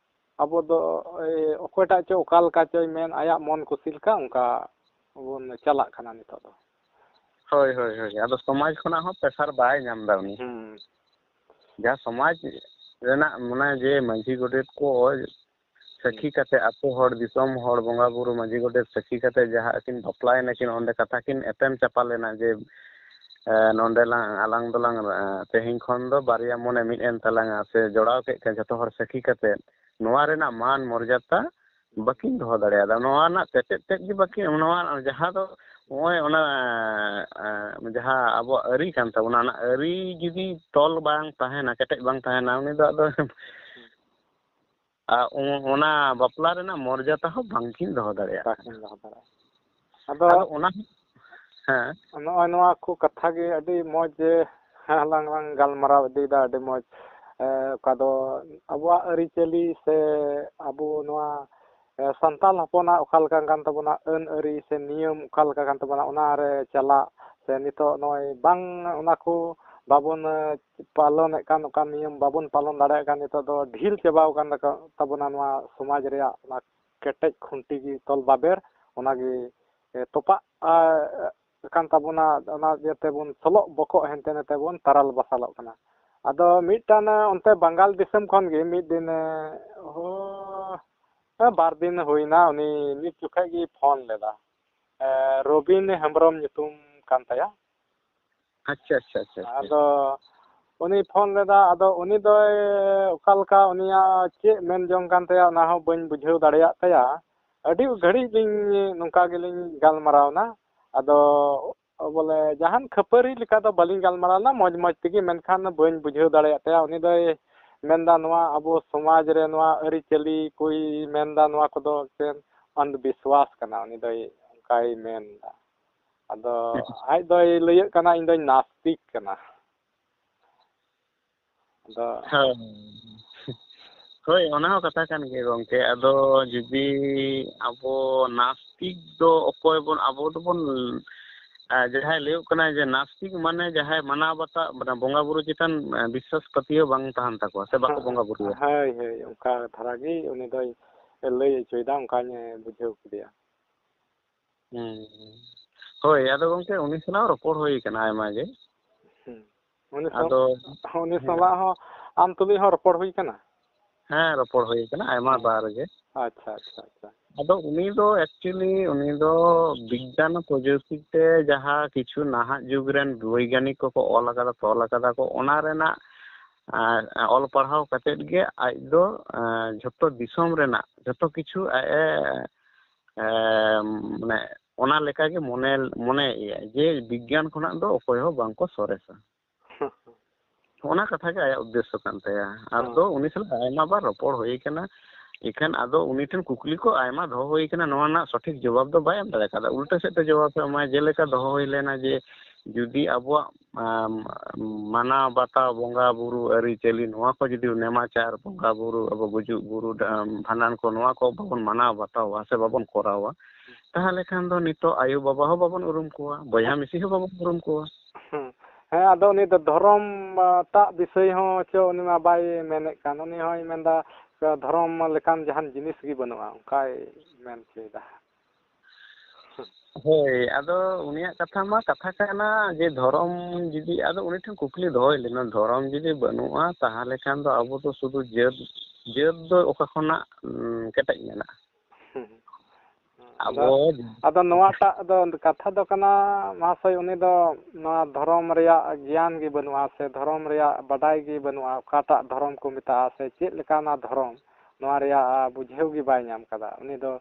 ᱟᱵᱚ ᱫᱚ, ᱮ, ᱚᱠᱚᱭᱴᱟᱜ ᱪᱚ ᱚᱠᱟ ᱞᱮᱠᱟ ᱪᱚᱭ ᱢᱮᱱ, ᱟᱭᱟᱜ ᱢᱚᱱ ᱠᱩᱥᱤ ᱞᱮᱠᱟ ᱚᱱᱠᱟ ᱵᱚᱱ ᱪᱟᱞᱟᱜ ᱠᱟᱱᱟ ᱱᱤᱛᱚᱜ ᱫᱚ᱾ ᱦᱳᱭ, ᱦᱳᱭ, ᱦᱳᱭ᱾ ᱟᱫᱚ ᱥᱚᱢᱟᱡᱽ ᱠᱷᱚᱱᱟᱜ ᱦᱚᱸ pressure ᱵᱟᱭ ᱧᱟᱢ ᱮᱫᱟ ᱩᱱᱤ᱾ ᱦᱩᱸ᱾ ᱡᱟᱦᱟᱸ ᱥᱚᱢᱟᱡᱽ ᱨᱮᱱᱟᱜ ᱢᱟᱱᱮ ᱡᱮ ᱢᱟᱹᱡᱷᱤ ᱜᱚᱰᱮᱛ ᱠᱚ ᱥᱟᱹᱠᱷᱤ ᱦᱩᱸ᱾ ᱠᱟᱛᱮ, ᱟᱹᱛᱩ ᱦᱚᱲ, ᱫᱤᱥᱚᱢ ᱦᱚᱲ, ᱵᱚᱸᱜᱟ ᱵᱩᱨᱩ, ᱢᱟᱹᱡᱷᱤ ᱜᱚᱰᱮᱛ ᱥᱟᱹᱠᱷᱤ ᱠᱟᱛᱮ ᱡᱟᱦᱟᱸ ᱟᱹᱠᱤᱱ ᱵᱟᱯᱞᱟᱭᱮᱱᱟ ᱠᱤᱱ, ᱚᱸᱰᱮ ᱠᱟᱛᱷᱟ ᱠᱤᱱ ᱮᱯᱮᱢ ᱪᱟᱯᱟᱞ ᱮᱱᱟ ᱡᱮ, ᱮ, ᱱᱚᱸᱰᱮ ᱞᱟᱝ, ᱟᱞᱟᱝ ᱫᱚᱞᱟᱝ, ᱮ, ᱛᱮᱦᱮᱧ ᱠᱷᱚᱱ ᱫᱚ ᱵᱟᱨᱭᱟ ᱢᱚᱱᱮ ᱢᱤᱫ ᱮᱱ ᱛᱟᱞᱟᱝᱟ, ᱥᱮ ᱡᱚᱲᱟᱣ ᱠᱮᱫ ᱠᱤᱱᱟ ᱡᱷᱚᱛᱚ ᱦᱚᱲ ᱥᱟᱹᱠᱷᱤ ᱠᱟᱛᱮ, ᱱᱚᱣᱟ ᱨᱮᱱᱟᱜ ᱢᱟᱱ ᱢᱚᱨᱡᱟᱫᱟ ᱵᱟᱹᱠᱤᱱ ᱫᱚᱦᱚ ᱫᱟᱲᱮᱭᱟᱫᱟ᱾ ᱱᱚᱣᱟ ᱨᱮᱱᱟᱜ ᱛᱮᱛᱮᱫ ᱛᱮᱫ ᱜᱮ ᱵᱟᱹᱠᱤ, ᱱᱚᱣᱟ ᱡᱟᱦᱟᱸ ᱫᱚ ᱱᱚᱜᱼᱚᱭ ᱚᱱᱟ, ᱮ, ᱡᱟᱦᱟᱸ ᱟᱵᱚᱣᱟᱜ ᱟᱹᱨᱤ ᱠᱟᱱ ᱛᱟᱵᱚᱱᱟ, ᱚᱱᱟ ᱟᱹᱨᱤ ᱡᱩᱫᱤ ᱛᱚᱞ ᱵᱟᱝ ᱛᱟᱦᱮᱱᱟ, ᱠᱮᱴᱮᱡ ᱵᱟᱝ ᱛᱟᱦᱮᱱᱟ, ᱩᱱᱤ ᱫᱚ ᱟᱫᱚ ᱟᱨ ᱚ-, ᱚᱱᱟ ᱵᱟᱯᱞᱟ ᱨᱮᱱᱟᱜ ᱢᱚᱨᱡᱟᱫᱟ ᱦᱚᱸ ᱵᱟᱝᱠᱤᱱ ᱫᱚᱦᱚ ᱫᱟᱲᱮᱭᱟᱜ ᱠᱟᱱᱟ᱾ ᱵᱟᱹᱠᱤᱱ ᱫᱚᱦᱚ ᱫᱟᱲᱮᱭᱟᱜᱼᱟ᱾ ᱟᱫᱚ ᱟᱫᱚ ᱚᱱᱟ, ᱦᱮᱸ᱾ ᱱᱚᱜᱼᱚᱭ ᱱᱚᱣᱟ ᱠᱚ ᱠᱟᱛᱷᱟ ᱜᱮ ᱟᱹᱰᱤ ᱢᱚᱡᱽ ᱟᱞᱟᱝ ᱞᱟᱝ ᱜᱟᱞᱢᱟᱨᱟᱣ ᱤᱫᱤᱭᱮᱫᱟ, ᱟᱹᱰᱤ ᱢᱚᱡᱽ᱾ ᱮ, ᱚᱠᱟ ᱫᱚ ᱟᱵᱚᱣᱟᱜ ᱟᱹᱨᱤᱪᱟᱹᱞᱤ ᱥᱮ ᱟᱵᱚ ᱱᱚᱣᱟ, ᱮ, ᱥᱟᱱᱛᱟᱲ ᱦᱚᱯᱚᱱᱟᱜ ᱚᱠᱟ ᱞᱮᱠᱟ ᱠᱟᱱ ᱛᱟᱵᱚᱱᱟ, ᱟᱹᱱ ᱟᱹᱨᱤ ᱥᱮ ᱱᱤᱭᱚᱢ ᱚᱠᱟ ᱞᱮᱠᱟ ᱠᱟᱱ ᱛᱟᱵᱚᱱᱟ, ᱚᱱᱟ ᱨᱮ ᱪᱟᱞᱟᱜ ᱥᱮ ᱱᱤᱛᱚᱜ ᱱᱚᱜᱼᱚᱭ ᱵᱟᱝ ᱚᱱᱟ ᱠᱚ ᱵᱟᱵᱚᱱ, ᱮ, ᱯᱟᱞᱚᱱᱮᱫ ᱠᱟᱱ, ᱚᱠᱟ ᱱᱤᱭᱚᱢ ᱵᱟᱵᱚᱱ ᱯᱟᱞᱚᱱ ᱫᱟᱲᱮᱭᱟᱜ ᱠᱟᱱ, ᱱᱤᱛᱚᱜ ᱫᱚ ᱰᱷᱤᱞ ᱪᱟᱵᱟᱣ ᱟᱠᱟᱱ ᱛᱟᱠᱚ, ᱛᱟᱵᱚᱱᱟ ᱱᱚᱣᱟ ᱥᱚᱢᱟᱡᱽ ᱨᱮᱭᱟᱜ ᱚᱱᱟ ᱠᱮᱴᱮᱡ ᱠᱷᱩᱱᱴᱤ ᱜᱮ ᱛᱚᱞ ᱵᱟᱵᱮᱨ, ᱚᱱᱟᱜᱮ, ᱮ, ᱛᱚᱯᱟᱜ, ᱟ, ᱟᱠᱟᱱ ᱛᱟᱵᱚᱱᱟ, ᱚᱱᱟ ᱤᱭᱟᱹ ᱛᱮᱵᱚᱱ ᱥᱚᱞᱚᱜ ᱵᱚᱠᱚᱜ ᱦᱟᱱᱛᱮ ᱱᱟᱛᱮ ᱵᱚᱱ ᱛᱟᱨᱟᱞ ᱵᱟᱥᱟᱞᱚᱜ ᱠᱟᱱᱟ᱾ ᱟᱫᱚ ᱢᱤᱫᱴᱟᱝ, ᱮ, ᱚᱱᱛᱮ ᱵᱟᱝᱜᱟᱞ ᱫᱤᱥᱚᱢ ᱠᱷᱚᱱ ᱜᱮ ᱢᱤᱫ ᱫᱤᱱ, ᱮ, ᱦᱳ, ᱮ, ᱵᱟᱨ ᱫᱤᱱ ᱦᱩᱭᱱᱟ, ᱩᱱᱤ ᱢᱤᱫ ᱡᱚᱠᱷᱮᱡ ᱜᱮᱭ ᱯᱷᱳᱱ ᱞᱮᱫᱟ᱾ ᱮ, ᱨᱚᱵᱤᱱ ᱦᱮᱢᱵᱨᱚᱢ ᱧᱩᱛᱩᱢ ᱠᱟᱱ ᱛᱟᱭᱟ᱾ ᱟᱪᱪᱷᱟ, ᱟᱪᱪᱷᱟ, ᱟᱪᱪᱷᱟ, ᱟᱪᱪᱷᱟ᱾ ᱟᱫᱚ ᱩᱱᱤ ᱯᱷᱳᱱ ᱞᱮᱫᱟ, ᱟᱫᱚ ᱩᱱᱤ ᱫᱚᱭ ᱚᱠᱟ ᱞᱮᱠᱟ ᱩᱱᱤᱭᱟᱜ ᱪᱮᱫ ᱢᱮᱱ ᱡᱚᱝ ᱠᱟᱱ ᱛᱟᱭᱟ, ᱚᱱᱟ ᱦᱚᱸ ᱵᱟᱹᱧ ᱵᱩᱡᱷᱟᱹᱣ ᱫᱟᱲᱮᱭᱟᱜ ᱛᱟᱭᱟ᱾ ᱟᱹᱰᱤ ᱜᱷᱟᱹᱲᱤᱡ ᱞᱤᱧ ᱱᱚᱝᱠᱟ ᱜᱮᱞᱤᱧ ᱜᱟᱞᱢᱟᱨᱟᱣ ᱮᱱᱟ᱾ ᱟᱫᱚ ᱵᱚᱞᱮ ᱡᱟᱦᱟᱱ ᱠᱷᱟᱹᱯᱟᱹᱨᱤ ᱞᱮᱠᱟ ᱫᱚ ᱵᱟᱹᱞᱤᱧ ᱜᱟᱞᱢᱟᱨᱟᱣ ᱞᱮᱱᱟ, ᱢᱚᱡᱽ ᱢᱚᱡᱽ ᱛᱮᱜᱮ, ᱢᱮᱱᱠᱷᱟᱱ ᱵᱟᱹᱧ ᱵᱩᱡᱷᱟᱹᱣ ᱫᱟᱲᱮᱭᱟᱜ ᱛᱟᱭᱟ᱾ ᱩᱱᱤ ᱫᱚᱭ ᱢᱮᱱᱫᱟ ᱱᱚᱣᱟ ᱟᱵᱚ ᱥᱚᱢᱟᱡᱽ ᱨᱮ ᱱᱚᱣᱟ ᱟᱹᱨᱤᱪᱟᱹᱞᱤ ᱠᱚᱭ ᱢᱮᱱᱫᱟ, ᱱᱚᱣᱟ ᱠᱚᱫᱚ ᱮᱱᱛᱮᱫ ᱚᱱᱫᱷ ᱵᱤᱥᱣᱟᱥ ᱠᱟᱱᱟ, ᱩᱱᱤ ᱫᱚᱭ ᱚᱱᱠᱟᱭ ᱢᱮᱱ ᱮᱫᱟ᱾ ᱟᱫᱚ ᱟᱡ ᱫᱚᱭ ᱞᱟᱹᱭᱟᱹᱜ ᱠᱟᱱᱟ, "ᱤᱧ ᱫᱚᱧ ᱱᱟᱥᱛᱤᱠ ᱠᱟᱱᱟ᱾" ᱟᱫᱚ ᱦᱳᱭ᱾ ᱦᱳᱭ, ᱚᱱᱟ ᱦᱚᱸ ᱠᱟᱛᱷᱟ ᱠᱟᱱ ᱜᱮᱭᱟ ᱜᱚᱢᱠᱮ᱾ ᱟᱫᱚ ᱡᱩᱫᱤ ᱟᱵᱚ ᱱᱟᱥᱛᱤᱠ ᱫᱚ ᱚᱠᱚᱭ ᱵᱚᱱ, ᱟᱵᱚ ᱫᱚᱵᱚᱱ, ᱟᱨ ᱡᱟᱦᱟᱸᱭ ᱞᱟᱹᱭᱚᱜ ᱠᱟᱱᱟ ᱡᱮ ᱱᱟᱥᱛᱤᱠ ᱢᱟᱱᱮ ᱡᱟᱦᱟᱸᱭ ᱢᱟᱱᱟᱣ ᱵᱟᱛᱟᱣ, ᱢᱟᱱᱮ ᱵᱚᱸᱜᱟ ᱵᱩᱨᱩ ᱪᱮᱛᱟᱱ, ᱮ, ᱵᱤᱥᱥᱟᱥ ᱯᱟᱹᱛᱭᱟᱹᱣ ᱵᱟᱝ ᱛᱟᱦᱮᱱ ᱛᱟᱠᱚᱣᱟ ᱥᱮ ᱵᱟᱠᱚ ᱵᱚᱸᱜᱟ ᱵᱩᱨᱩᱭᱟ᱾ ᱦᱳᱭ, ᱦᱳᱭ, ᱚᱱᱠᱟ ᱫᱷᱟᱨᱟ ᱜᱮ ᱩᱱᱤ ᱫᱚᱭ ᱞᱟᱹᱭ ᱦᱚᱪᱚᱭᱮᱫᱟ, ᱚᱱᱠᱟᱧ ᱵᱩᱡᱷᱟᱹᱣ ᱠᱮᱫᱮᱭᱟ᱾ ᱦᱩᱸ᱾ ᱦᱳᱭ, ᱟᱫᱚ ᱜᱚᱢᱠᱮ, ᱩᱱᱤ ᱥᱟᱞᱟᱜ ᱨᱚᱯᱚᱲ ᱦᱩᱭ ᱠᱟᱱᱟ ᱟᱭᱢᱟ ᱜᱮ᱾ ᱦᱩᱸ᱾ ᱩᱱᱤ ᱥᱟᱞ-, ᱟᱫᱚ, ᱩᱱᱤ ᱦᱮᱸ᱾ ᱥᱟᱞᱟᱜ ᱦᱚᱸ ᱟᱢ ᱛᱩᱞᱩᱡ ᱦᱚᱸ ᱨᱚᱯᱚᱲ ᱦᱩᱭ ᱠᱟᱱᱟ? ᱦᱮᱸ, ᱨᱚᱯᱚᱲ ᱦᱩᱭ ᱠᱟᱱᱟ ᱟᱭᱢᱟ ᱦᱮᱸ᱾ ᱵᱟᱨ ᱜᱮ᱾ ᱟᱪᱪᱷᱟ, ᱟᱪᱪᱷᱟ, ᱟᱪᱪᱷᱟ᱾ ᱟᱫᱚ ᱩᱱᱤ ᱫᱚ actually ᱩᱱᱤ ᱫᱚ ᱵᱤᱜᱽᱜᱟᱱ ᱯᱨᱚᱡᱩᱠᱛᱤ ᱛᱮ ᱡᱟᱦᱟᱸ ᱠᱤᱪᱷᱩ ᱱᱟᱦᱟᱜ ᱡᱩᱜᱽ ᱨᱮᱱ ᱵᱳᱭᱜᱟᱱᱤᱠ ᱠᱚᱠᱚ ᱚᱞ ᱟᱠᱟᱫᱟ, ᱛᱚᱞ ᱟᱠᱟᱫᱟ ᱠᱚ, ᱚᱱᱟ ᱨᱮᱱᱟᱜ, ᱟᱨ, ᱚᱞ ᱯᱟᱲᱦᱟᱣ ᱠᱟᱛᱮᱫ ᱜᱮ ᱟᱡ ᱫᱚ, ᱟᱨ, ᱡᱷᱚᱛᱚ ᱫᱤᱥᱚᱢ ᱨᱮᱱᱟᱜ ᱡᱷᱚᱛᱚ ᱠᱤᱪᱷᱩ ᱟᱡ ᱮ, ᱮ, ᱢᱟᱱᱮ ᱚᱱᱟ ᱞᱮᱠᱟᱜᱮ ᱢᱚᱱᱮ, ᱢᱚᱱᱮᱭᱮᱫᱼᱟᱭ ᱡᱮ ᱵᱤᱜᱽᱜᱟᱱ ᱠᱷᱚᱱᱟᱜ ᱫᱚ ᱚᱠᱚᱭ ᱦᱚᱸ ᱵᱟᱝᱠᱚ ᱥᱚᱨᱮᱥᱟ᱾ ᱚᱱᱟ ᱠᱟᱛᱷᱟ ᱜᱮ ᱟᱭᱟᱜ ᱩᱫᱽᱫᱮᱥᱥᱚ ᱠᱟᱱ ᱛᱟᱭᱟ᱾ ᱟᱨ ᱦᱮᱸ᱾ ᱫᱚ ᱩᱱᱤ ᱥᱟᱞᱟᱜ ᱟᱭᱢᱟ ᱵᱟᱨ ᱨᱚᱯᱚᱲ ᱦᱩᱭ ᱠᱟᱱᱟ᱾ ᱮᱱᱠᱷᱟᱱ ᱟᱫᱚ ᱩᱱᱤ ᱴᱷᱮᱱ ᱠᱩᱠᱞᱤ ᱠᱚ ᱟᱭᱢᱟ ᱫᱚᱦᱚ ᱦᱩᱭ ᱠᱟᱱᱟ, ᱱᱚᱣᱟ ᱨᱮᱱᱟᱜ ᱥᱚᱴᱷᱤᱠ ᱡᱚᱵᱟᱵ ᱫᱚ ᱵᱟᱭ ᱮᱢ ᱫᱟᱲᱮ ᱠᱟᱣᱫᱟ᱾ ᱩᱞᱴᱟᱹ ᱥᱮᱫ ᱛᱮ ᱡᱚᱵᱟᱵ ᱮ ᱮᱢᱟᱭ, ᱡᱮᱞᱮᱠᱟ ᱫᱚᱦᱚ ᱦᱩᱭ ᱞᱮᱱᱟ ᱡᱮ ᱡᱩᱫᱤ ᱟᱵᱚᱣᱟᱜ, ᱟᱢ, ᱢᱟᱱᱟᱣ ᱵᱟᱛᱟᱣ, ᱵᱚᱸᱜᱟ ᱵᱩᱨᱩ, ᱟᱹᱨᱤᱪᱟᱹᱞᱤ, ᱱᱚᱣᱟ ᱠᱚ ᱡᱩᱫᱤ ᱱᱮᱢᱟᱪᱟᱨ, ᱵᱚᱸᱜᱟ ᱵᱩᱨᱩ, ᱟᱵᱚ ᱜᱩᱡᱩᱜ ᱵᱩᱨᱩ, ᱰᱟ-, ᱵᱷᱟᱸᱰᱟᱱ ᱠᱚ, ᱱᱚᱣᱟ ᱠᱚ ᱵᱟᱵᱚᱱ ᱢᱟᱱᱟᱣ ᱵᱟᱛᱟᱣᱟ ᱥᱮ ᱵᱟᱵᱚᱱ ᱠᱚᱨᱟᱣᱟ, ᱛᱟᱦᱚᱞᱮ ᱠᱷᱟᱱ ᱫᱚ ᱱᱤᱛᱚᱜ ᱟᱭᱳ ᱵᱟᱵᱟ ᱦᱚᱸ ᱵᱟᱵᱚᱱ ᱩᱨᱩᱢ ᱠᱚᱣᱟ, ᱵᱚᱭᱦᱟ ᱢᱤᱥᱤ ᱦᱚᱸ ᱵᱟᱵᱚᱱ ᱩᱨᱩᱢ ᱠᱚᱣᱟ᱾ ᱦᱮᱸ᱾ ᱦᱮᱸ, ᱟᱫᱚ ᱩᱱᱤ ᱫᱚ ᱫᱷᱚᱨᱚᱢ, ᱟ, ᱴᱟᱜ ᱵᱤᱥᱚᱭ ᱦᱚᱸ ᱪᱚ ᱩᱱᱤ ᱢᱟ ᱵᱟᱭ ᱢᱮᱱᱮᱫ ᱠᱟᱱ, ᱩᱱᱤ ᱦᱚᱸᱭ ᱢᱮᱱᱫᱟ, ᱫᱷᱚᱨᱚᱢ ᱞᱮᱠᱟᱱ ᱡᱟᱦᱟᱱ ᱡᱤᱱᱤᱥ ᱜᱮ ᱵᱟᱹᱱᱩᱜᱼᱟ, ᱚᱱᱠᱟᱭ ᱢᱮᱱ ᱦᱚᱪᱚᱭᱮᱫᱟ᱾ ᱦᱳᱭ, ᱟᱫᱚ ᱩᱱᱤᱭᱟᱜ ᱠᱟᱛᱷᱟ ᱢᱟ ᱠᱟᱛᱷᱟ ᱠᱟᱱᱟ ᱡᱮ ᱫᱷᱚᱨᱚᱢ ᱡᱩᱫᱤ, ᱟᱫᱚ ᱩᱱᱤ ᱴᱷᱮᱱ ᱠᱩᱠᱞᱤ ᱫᱚᱦᱚᱭ ᱞᱮᱱᱟ, ᱫᱷᱚᱨᱚᱢ ᱡᱩᱫᱤ ᱵᱟᱹᱱᱩᱜᱼᱟ, ᱛᱟᱦᱚᱞᱮ ᱠᱷᱟᱱ ᱫᱚ ᱟᱵᱚ ᱫᱚ ᱥᱩᱫᱷᱩ ᱡᱟᱹᱛ, ᱡᱟᱹᱛ ᱫᱚ ᱚᱠᱟ ᱠᱷᱚᱱᱟᱜ, ᱩᱸ, ᱠᱮᱴᱮᱡ ᱢᱮᱱᱟᱜᱼᱟ? ᱟᱵᱚ ᱟᱫᱚ, ᱟᱫᱚ ᱱᱚᱣᱟᱴᱟᱜ ᱫᱚ ᱠᱟᱛᱷᱟ ᱫᱚ ᱠᱟᱱᱟ, ᱢᱚᱦᱟᱥᱚᱭ, ᱩᱱᱤ ᱫᱚ ᱱᱚᱣᱟ ᱫᱷᱚᱨᱚᱢ ᱨᱮᱭᱟᱜ ᱜᱮᱭᱟᱱ ᱜᱮ ᱵᱟᱹᱱᱩᱜᱼᱟ ᱥᱮ ᱫᱷᱚᱨᱚᱢ ᱨᱮᱭᱟᱜ ᱵᱟᱰᱟᱭ ᱜᱮ ᱵᱟᱹᱱᱩᱜᱼᱟ, ᱚᱠᱟᱴᱟᱜ ᱫᱷᱚᱨᱚᱢ ᱠᱚ ᱢᱮᱛᱟᱜᱼᱟ ᱥᱮ ᱪᱮᱫ ᱞᱮᱠᱟᱱᱟ ᱫᱷᱚᱨᱚᱢ, ᱱᱚᱣᱟ ᱨᱮᱭᱟᱜ ᱵᱩᱡᱷᱟᱹᱣ ᱜᱮ ᱵᱟᱭ ᱧᱟᱢ ᱠᱟᱫᱟ᱾ ᱩᱱᱤ ᱫᱚ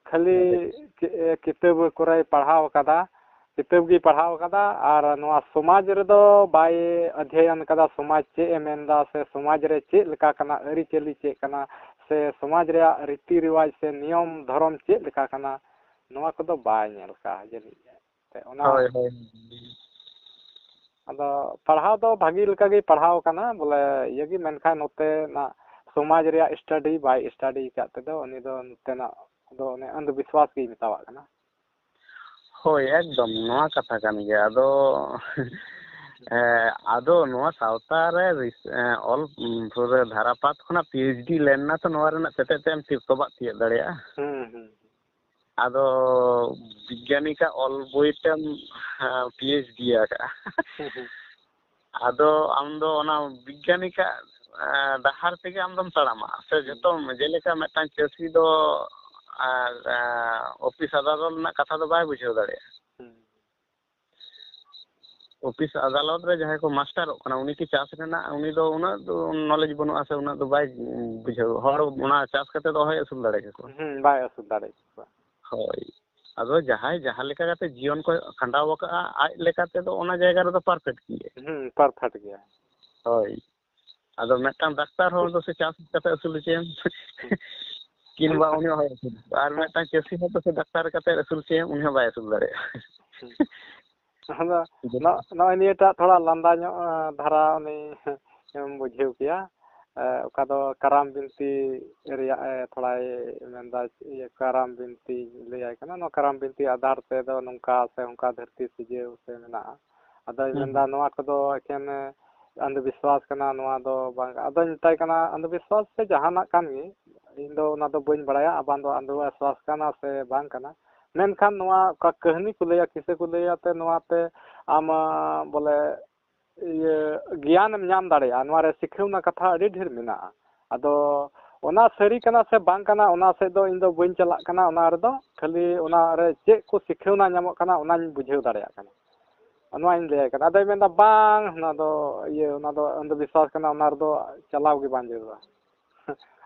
ᱠᱷᱟᱹᱞᱤ ᱦᱳᱭ᱾ ᱠᱤ-, ᱠᱤᱛᱟᱹᱵ ᱠᱚᱨᱮᱭ ᱯᱟᱲᱦᱟᱣ ᱠᱟᱫᱟ, ᱠᱤᱛᱟᱹᱵ ᱜᱮᱭ ᱯᱟᱲᱦᱟᱣ ᱠᱟᱫᱟ, ᱟᱨ ᱱᱚᱣᱟ ᱥᱚᱢᱟᱡᱽ ᱨᱮᱫᱚ ᱵᱟᱭ ᱚᱫᱷᱭᱚᱭᱚᱱ ᱠᱟᱫᱟ, ᱥᱚᱢᱟᱡᱽ ᱪᱮᱫ ᱮ ᱢᱮᱱᱫᱟ, ᱥᱮ ᱥᱚᱢᱟᱡᱽ ᱨᱮ ᱪᱮᱫ ᱞᱮᱠᱟ ᱠᱟᱱᱟ, ᱟᱹᱨᱤᱪᱟᱹᱞᱤ ᱪᱮᱫ ᱠᱟᱱᱟ, ᱥᱮ ᱥᱚᱢᱟᱡᱽ ᱨᱮᱭᱟᱜ ᱨᱤᱛᱤ ᱨᱮᱣᱟᱡᱽ ᱥᱮ ᱱᱤᱭᱚᱢ ᱫᱷᱚᱨᱚᱢ ᱪᱮᱫ ᱞᱮᱠᱟ ᱠᱟᱱᱟ, ᱱᱚᱣᱟ ᱠᱚᱫᱚ ᱵᱟᱭ ᱧᱮᱞ ᱠᱟᱜᱼᱟ ᱡᱟᱹᱱᱤᱡ᱾ ᱛᱮ ᱚᱱᱟ ᱦᱳᱭ, ᱦᱳᱭ᱾ ᱟᱫᱚ ᱯᱟᱲᱦᱟᱣ ᱫᱚ ᱵᱷᱟᱹᱜᱤ ᱞᱮᱠᱟ ᱜᱮᱭ ᱯᱟᱲᱦᱟᱣ ᱠᱟᱱᱟ, ᱵᱚᱞᱮ ᱤᱭᱟᱹ ᱜᱮ, ᱢᱮᱱᱠᱷᱟᱱ ᱱᱚᱛᱮᱱᱟᱜ ᱥᱚᱢᱟᱡᱽ ᱨᱮᱭᱟᱜ study ᱵᱟᱭ study ᱟᱠᱟᱫ ᱛᱮᱫᱚ ᱩᱱᱤ ᱫᱚ ᱱᱚᱛᱮᱱᱟᱜ ᱫᱚ ᱚᱱᱮ ᱚᱱᱫᱷᱚᱵᱤᱥᱣᱟᱥ ᱜᱮᱭ ᱢᱮᱛᱟᱣᱟᱜ ᱠᱟᱱᱟ᱾ ᱦᱳᱭ, ᱮᱠᱫᱚᱢ ᱱᱚᱣᱟ ᱠᱟᱛᱷᱟ ᱠᱟᱱ ᱜᱮᱭᱟ᱾ ᱟᱫᱚ, ᱮ, ᱟᱫᱚ ᱱᱚᱣᱟ ᱥᱟᱶᱛᱟ ᱨᱮ ᱨᱤᱥ-, ᱮ, ᱚᱞ, ᱩᱢ, ᱯᱩᱨᱟᱹ ᱫᱷᱟᱨᱟᱯᱟᱛ ᱠᱷᱚᱱᱟᱜ PhD ᱞᱮᱱ ᱱᱟ ᱛᱚ, ᱱᱚᱣᱟ ᱨᱮᱱᱟᱜ ᱛᱮᱛᱮᱫ ᱛᱮ ᱮᱢ ᱛᱤ-, ᱛᱚᱵᱟᱜ ᱛᱤᱭᱟᱹᱜ ᱫᱟᱲᱮᱭᱟᱜᱼᱟ᱾ ᱦᱩᱸ, ᱦᱩᱸ᱾ ᱟᱫᱚ ᱵᱤᱜᱽᱜᱟᱱᱤᱠᱟᱜ ᱚᱞ ᱵᱳᱭ ᱛᱮᱢ, ᱦᱮᱸ, PhD ᱟᱠᱟᱜᱼᱟ᱾ ᱦᱩᱸ, ᱦᱩᱸ᱾ ᱟᱫᱚ ᱟᱢ ᱫᱚ ᱚᱱᱟ ᱵᱤᱜᱽᱜᱟᱱᱤᱠᱟᱜ, ᱮ, ᱰᱟᱦᱟᱨ ᱛᱮᱜᱮ ᱟᱢ ᱫᱚᱢ ᱛᱟᱲᱟᱢᱟ᱾ ᱥᱮ ᱦᱩᱸ᱾ ᱡᱚᱛᱚ, ᱡᱮᱞᱮᱠᱟ ᱢᱤᱫᱴᱟᱝ ᱪᱟᱹᱥᱤ ᱫᱚ, ᱟᱨ, ᱮ, ᱚᱯᱷᱤᱥ ᱟᱫᱟᱞᱚᱛ ᱨᱮᱱᱟᱜ ᱠᱟᱛᱷᱟ ᱫᱚ ᱵᱟᱭ ᱵᱩᱡᱷᱟᱹᱣ ᱫᱟᱲᱮᱭᱟᱜᱼᱟ᱾ ᱦᱩᱸ᱾ ᱚᱯᱷᱤᱥ ᱟᱫᱟᱞᱚᱛ ᱨᱮ ᱡᱟᱦᱟᱸᱭ ᱠᱚ ᱢᱟᱥᱴᱟᱨᱚᱜ ᱠᱟᱱᱟ, ᱩᱱᱤ ᱠᱤ ᱪᱟᱥ ᱨᱮᱱᱟᱜ, ᱩᱱᱤ ᱫᱚ ᱩᱱᱟᱹᱜ ᱫᱚ knowledge ᱵᱟᱹᱱᱩᱜᱼᱟ, ᱥᱮ ᱩᱱᱟᱹᱜ ᱫᱚ ᱵᱟᱭ ᱵᱩᱡᱷᱟᱹᱣᱟ᱾ ᱦᱚᱲ ᱚᱱᱟ ᱪᱟᱥ ᱠᱟᱛᱮ ᱫᱚ ᱚᱦᱚᱭ ᱟᱹᱥᱩᱞ ᱫᱟᱲᱮ ᱠᱮᱠᱚᱣᱟ᱾ ᱦᱩᱸ, ᱵᱟᱭ ᱟᱹᱥᱩᱞ ᱫᱟᱲᱮ ᱠᱮᱠᱚᱣᱟ᱾ ᱦᱳᱭ᱾ ᱟᱫᱚ ᱡᱟᱦᱟᱸᱭ ᱡᱟᱦᱟᱸ ᱞᱮᱠᱟ ᱠᱟᱛᱮ ᱡᱤᱭᱚᱱ ᱠᱚ ᱠᱷᱟᱸᱰᱟᱣ ᱟᱠᱟᱫᱼᱟ, ᱟᱡ ᱞᱮᱠᱟ ᱛᱮᱫᱚ ᱚᱱᱟ ᱡᱟᱭᱜᱟ ᱨᱮᱫᱚ perfect ᱜᱮᱭᱟ᱾ ᱦᱩᱸ, perfect ᱜᱮᱭᱟ᱾ ᱦᱳᱭ᱾ ᱟᱫᱚ ᱢᱤᱫᱴᱟᱝ ᱰᱟᱠᱛᱟᱨ ᱦᱚᱲ ᱫᱚ ᱥᱮ ᱪᱟᱥ ᱠᱟᱛᱮ ᱟᱹᱥᱩᱞ ᱦᱚᱪᱚᱭᱮᱢ᱾ ᱦᱩᱸ᱾ ᱠᱤᱝᱵᱟ ᱩᱱᱤ ᱦᱚᱸ ᱵᱟᱭ ᱟᱹᱥᱩᱞ᱾ ᱟᱨ ᱦᱮᱸ᱾ ᱢᱤᱫᱴᱟᱝ ᱪᱟᱹᱥᱤ ᱦᱚᱲ ᱫᱚ ᱥᱮ ᱰᱟᱠᱛᱟᱨ ᱠᱟᱛᱮ ᱟᱹᱥᱩᱞ ᱦᱚᱪᱚᱭᱮᱢ, ᱩᱱᱤ ᱦᱚᱸ ᱵᱟᱭ ᱟᱹᱥᱩᱞ ᱫᱟᱲᱮᱭᱟᱜᱼᱟ᱾ ᱦᱩᱸ᱾ ᱟᱫᱚ ᱡᱚᱛᱚ ᱱᱚᱜ-, ᱱᱚᱜᱼᱚᱭ ᱱᱤᱭᱟᱹᱴᱟᱜ ᱛᱷᱚᱲᱟ ᱞᱟᱸᱫᱟ ᱧᱚᱜ, ᱮᱸ, ᱫᱷᱟᱨᱟ ᱩᱱᱤ ᱮᱢ ᱵᱩᱡᱷᱟᱹᱣ ᱠᱮᱭᱟ᱾ ᱮᱸ, ᱚᱠᱟ ᱫᱚ ᱠᱟᱨᱟᱢ ᱵᱤᱱᱛᱤ ᱨᱮᱭᱟᱜ, ᱮ, ᱛᱷᱚᱲᱟᱭ ᱢᱮᱱᱫᱟ, ᱤᱭᱟᱹ, ᱠᱟᱨᱟᱢ ᱵᱤᱱᱛᱤ ᱞᱟᱹᱭᱟᱭ ᱠᱟᱱᱟ᱾ ᱱᱚᱣᱟ ᱠᱟᱨᱟᱢ ᱵᱤᱱᱛᱤ ᱟᱫᱷᱟᱨ ᱛᱮᱫᱚ ᱱᱚᱝᱠᱟ ᱥᱮ ᱚᱱᱠᱟ ᱫᱷᱟᱹᱨᱛᱤ ᱥᱤᱨᱡᱟᱹᱣ ᱥᱮ ᱢᱮᱱᱟᱜᱼᱟ᱾ ᱟᱫᱚᱭ ᱦᱩᱸ, ᱢᱮᱱᱫᱟ, ᱦᱩᱸ᱾ ᱱᱚᱣᱟ ᱠᱚᱫᱚ ᱮᱠᱮᱱ, ᱮ, ᱟᱱᱫᱷᱚᱵᱤᱥᱣᱟᱥ ᱠᱟᱱᱟ, ᱱᱚᱣᱟ ᱫᱚ ᱵᱟᱝ᱾ ᱟᱫᱚᱧ ᱢᱮᱛᱟᱭ ᱠᱟᱱᱟ, ᱟᱱᱫᱷᱚᱵᱤᱥᱣᱟᱥ ᱥᱮ ᱡᱟᱦᱟᱱᱟᱜ ᱠᱟᱱ ᱜᱮ, ᱤᱧ ᱫᱚ ᱚᱱᱟ ᱫᱚ ᱵᱟᱹᱧ ᱵᱟᱲᱟᱭᱟ, ᱟᱵᱟᱝ ᱫᱚ ᱟᱱᱫᱷᱚᱵᱤᱥᱣᱟᱥ ᱠᱟᱱᱟ ᱥᱮ ᱵᱟᱝ ᱠᱟᱱᱟ᱾ ᱢᱮᱱᱠᱷᱟᱱ ᱱᱚᱣᱟ ᱚᱠᱟ ᱠᱟᱹᱦᱱᱤ ᱠᱚ ᱞᱟᱹᱭᱟ, ᱠᱤᱥᱟᱹ ᱠᱚ ᱞᱟᱹᱭᱟ, ᱛᱮ ᱱᱚᱣᱟᱛᱮ ᱟᱢ, ᱟ, ᱵᱚᱞᱮ, ᱤᱭᱟᱹ, ᱜᱮᱭᱟᱱᱮᱢ ᱧᱟᱢ ᱫᱟᱲᱮᱭᱟᱜᱼᱟ᱾ ᱱᱚᱣᱟ ᱨᱮ ᱥᱤᱠᱷᱟᱹᱣᱱᱟ ᱠᱟᱛᱷᱟ ᱟᱹᱰᱤ ᱰᱷᱮᱨ ᱢᱮᱱᱟᱜᱼᱟ᱾ ᱟᱫᱚ ᱚᱱᱟ ᱥᱟᱹᱨᱤ ᱠᱟᱱᱟ ᱥᱮ ᱵᱟᱝ ᱠᱟᱱᱟ, ᱚᱱᱟ ᱥᱮᱫ ᱫᱚ ᱤᱧ ᱫᱚ ᱵᱟᱹᱧ ᱪᱟᱞᱟᱜ ᱠᱟᱱᱟ᱾ ᱚᱱᱟ ᱨᱮᱫᱚ ᱠᱷᱟᱹᱞᱤ ᱚᱱᱟ ᱨᱮ ᱪᱮᱫ ᱠᱚ ᱥᱤᱠᱷᱟᱹᱣᱱᱟ ᱧᱟᱢᱚᱜ ᱠᱟᱱᱟ, ᱚᱱᱟᱧ ᱵᱩᱡᱷᱟᱹᱣ ᱫᱟᱲᱮᱭᱟᱜ ᱠᱟᱱᱟ, ᱱᱚᱣᱟᱧ ᱞᱟᱹᱭᱟᱭ ᱠᱟᱱᱟ᱾ ᱟᱫᱚᱭ ᱢᱮᱱᱫᱟ, "ᱵᱟᱝ, ᱚᱱᱟ ᱫᱚ ᱤᱭᱟᱹ, ᱚᱱᱟ ᱫᱚ ᱚᱱᱫᱷᱚᱵᱤᱥᱣᱟᱥ ᱠᱟᱱᱟ, ᱚᱱᱟ ᱨᱮᱫᱚ ᱪᱟᱞᱟᱣ ᱜᱮ ᱵᱟᱝ ᱡᱟᱹᱨᱩᱲᱟ᱾"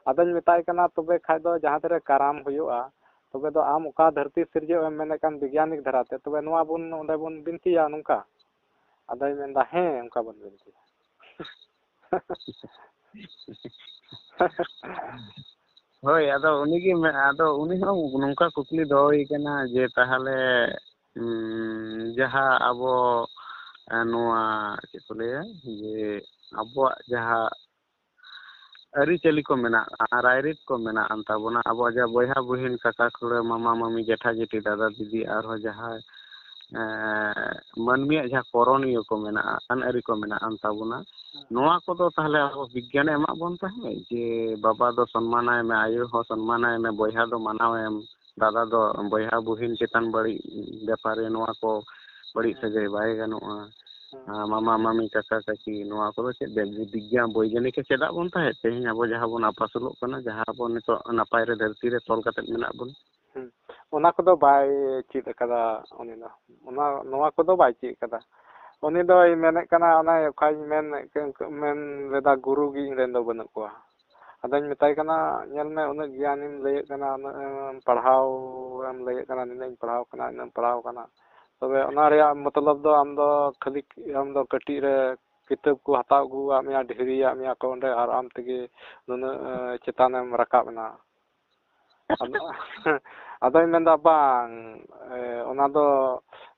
ᱟᱫᱚᱧ ᱢᱮᱛᱟᱭ ᱠᱟᱱᱟ, "ᱛᱚᱵᱮ ᱠᱷᱟᱡ ᱫᱚ ᱡᱟᱦᱟᱸ ᱛᱤᱨᱮ ᱠᱟᱨᱟᱢ ᱦᱩᱭᱩᱜᱼᱟ, ᱛᱚᱵᱮ ᱫᱚ ᱟᱢ ᱚᱠᱟ ᱫᱷᱟᱹᱨᱛᱤ ᱥᱤᱨᱡᱟᱹᱣ ᱮᱢ ᱢᱮᱱᱮᱫ ᱠᱟᱱ ᱵᱤᱜᱽᱜᱟᱱᱤᱠ ᱫᱷᱟᱨᱟᱛᱮ, ᱛᱚᱵᱮ ᱱᱚᱣᱟ ᱵᱚᱱ ᱚᱸᱰᱮ ᱵᱚᱱ ᱵᱤᱱᱛᱤᱭᱟ ᱱᱚᱝᱠᱟ? ᱟᱫᱚᱭ ᱢᱮᱱᱫᱟ, ᱦᱮᱸ, ᱚᱱᱠᱟ ᱵᱚᱱ ᱵᱤᱱᱛᱤᱭᱟ᱾ ᱦᱳᱭ, ᱟᱫᱚ ᱩᱱᱤᱜᱮ ᱢᱮ-, ᱟᱫᱚ ᱩᱱᱤ ᱦᱚᱸ ᱱᱚᱝᱠᱟ ᱠᱩᱠᱞᱤ ᱫᱚᱦᱚ ᱦᱩᱭ ᱠᱟᱱᱟ ᱡᱮ ᱛᱟᱦᱚᱞᱮ, ᱩᱸ, ᱡᱟᱦᱟᱸ ᱟᱵᱚ, ᱮ, ᱱᱚᱣᱟ ᱪᱮᱫ ᱠᱚ ᱞᱟᱹᱭᱟ, ᱡᱮ ᱟᱵᱚᱣᱟᱜ ᱡᱟᱦᱟᱸ ᱟᱹᱨᱤᱪᱟᱹᱞᱤ ᱠᱚ ᱢᱮᱱᱟᱜᱼᱟ, ᱨᱟᱭᱨᱤᱛ ᱠᱚ ᱢᱮᱱᱟᱜ ᱟᱱ ᱛᱟᱵᱚᱱᱟ, ᱟᱵᱚᱣᱟᱜ ᱡᱟᱦᱟᱸ ᱵᱚᱭᱦᱟ ᱵᱩᱦᱤᱱ, ᱠᱟᱠᱟ ᱠᱷᱩᱲᱟᱹ, ᱢᱟᱢᱟ ᱢᱟᱢᱤ, ᱡᱮᱴᱷᱟ ᱡᱮᱴᱷᱤ, ᱫᱟᱫᱟ ᱫᱤᱫᱤ, ᱟᱨᱦᱚᱸ ᱡᱟᱦᱟᱸ, ᱮ, ᱢᱟᱹᱱᱢᱤᱭᱟᱜ ᱡᱟᱦᱟᱸ ᱠᱚᱨᱚᱱᱤᱭᱚ ᱠᱚ ᱢᱮᱱᱟᱜᱼᱟ, ᱟᱹᱱ ᱟᱹᱨᱤ ᱠᱚ ᱢᱮᱱᱟᱜ ᱟᱱ ᱛᱟᱵᱚᱱᱟ, ᱱᱚᱣᱟ ᱠᱚᱫᱚ ᱛᱟᱦᱚᱞᱮ ᱟᱵᱚ ᱵᱤᱜᱽᱜᱟᱱᱮ ᱮᱢᱟᱜ ᱵᱚᱱ ᱛᱟᱦᱮᱸᱫ ᱡᱮ ᱵᱟᱵᱟ ᱫᱚ ᱥᱚᱱᱢᱟᱱᱟᱭ ᱢᱮ, ᱟᱭᱳ ᱦᱚᱸ ᱥᱚᱱᱢᱟᱱᱟᱭ ᱢᱮ, ᱵᱚᱭᱦᱟ ᱫᱚ ᱢᱟᱱᱟᱣᱮᱢ, ᱫᱟᱫᱟ ᱫᱚ ᱵᱚᱭᱦᱟ ᱵᱩᱦᱤᱱ ᱪᱮᱛᱟᱱ ᱵᱟᱹᱲᱤᱡ ᱵᱮᱯᱟᱨᱮ ᱱᱚᱣᱟ ᱠᱚ ᱵᱟᱹᱲᱤᱡ ᱥᱟᱹᱜᱟᱹᱭ ᱵᱟᱭ ᱜᱟᱱᱚᱜᱼᱟ᱾ ᱟᱨ ᱢᱟᱢᱟ ᱢᱟᱢᱤ ᱠᱟᱠᱟ ᱠᱟᱠᱤ ᱱᱚᱣᱟ ᱠᱚᱫᱚ ᱪᱮᱫ ᱵᱤᱜᱽᱜᱟᱱ ᱵᱳᱭᱜᱟᱱᱤᱠ ᱮ ᱪᱮᱫᱟᱜ ᱵᱚᱱ ᱛᱟᱦᱮᱸᱫ? ᱛᱮᱦᱮᱧ ᱟᱵᱚ ᱡᱟᱦᱟᱸ ᱵᱚᱱ ᱟᱯᱟᱥᱩᱞᱚᱜ ᱠᱟᱱᱟ, ᱡᱟᱦᱟᱸ ᱟᱵᱚ ᱱᱤᱛᱚᱜ ᱱᱟᱯᱟᱭ ᱨᱮ ᱫᱷᱟᱹᱨᱛᱤ ᱨᱮ ᱛᱚᱞ ᱠᱟᱛᱮᱫ ᱢᱮᱱᱟᱜ ᱵᱚᱱ᱾ ᱦᱩᱸ᱾ ᱚᱱᱟ ᱠᱚᱫᱚ ᱵᱟᱭ ᱪᱮᱫ ᱟᱠᱟᱫᱟ ᱩᱱᱤ ᱫᱚ᱾ ᱚᱱᱟ, ᱱᱚᱣᱟ ᱠᱚᱫᱚ ᱵᱟᱭ ᱪᱮᱫ ᱟᱠᱟᱫᱟ᱾ ᱩᱱᱤ ᱫᱚᱭ ᱢᱮᱱᱮᱫ ᱠᱟᱱᱟ, ᱚᱱᱟ ᱚᱠᱟᱧ ᱢᱮᱱ, ᱢᱮᱱ ᱞᱮᱫᱟ, ᱜᱩᱨᱩ ᱜᱮ ᱤᱧ ᱨᱮᱱ ᱫᱚ ᱵᱟᱹᱱᱩᱜ ᱠᱚᱣᱟ᱾ ᱟᱫᱚᱧ ᱢᱮᱛᱟᱭ ᱠᱟᱱᱟ, ᱧᱮᱞ ᱢᱮ, ᱩᱱᱟᱹᱜ ᱜᱮᱭᱟᱱᱮᱢ ᱞᱟᱹᱭᱮᱫ ᱠᱟᱱᱟ, ᱩᱱᱟᱹᱜ ᱮᱢ ᱯᱟᱲᱦᱟᱣ ᱮᱢ ᱞᱟᱹᱭᱮᱫ ᱠᱟᱱᱟ, ᱱᱤᱱᱟᱹᱜ ᱤᱧ ᱯᱟᱲᱦᱟᱣ ᱠᱟᱱᱟ, ᱤᱱᱟᱹᱜ ᱮᱢ ᱯᱟᱲᱦᱟᱣ ᱠᱟᱱᱟ, ᱛᱚᱵᱮ ᱚᱱᱟ ᱨᱮᱭᱟᱜ ᱢᱚᱛᱞᱚᱵ ᱫᱚ ᱟᱢ ᱫᱚ ᱠᱷᱟᱹᱞᱤ, ᱟᱢ ᱫᱚ ᱠᱟᱹᱴᱤᱡ ᱨᱮ ᱠᱤᱛᱟᱹᱵ ᱠᱚ ᱦᱟᱛᱟᱣ ᱟᱹᱜᱩᱣᱟᱜ ᱢᱮᱭᱟ, ᱰᱷᱮᱨᱤᱭᱟᱜ ᱢᱮᱭᱟ ᱠᱚ ᱚᱸᱰᱮ, ᱟᱨ ᱟᱢ ᱛᱮᱜᱮ ᱱᱩᱱᱟᱹᱜ, ᱮ, ᱪᱮᱛᱟᱱᱮᱢ ᱨᱟᱠᱟᱵ ᱮᱱᱟ᱾ ᱟᱫᱚ, ᱟᱫᱚᱧ ᱢᱮᱱᱫᱟ, ᱵᱟᱝ, ᱮ, ᱚᱱᱟ ᱫᱚ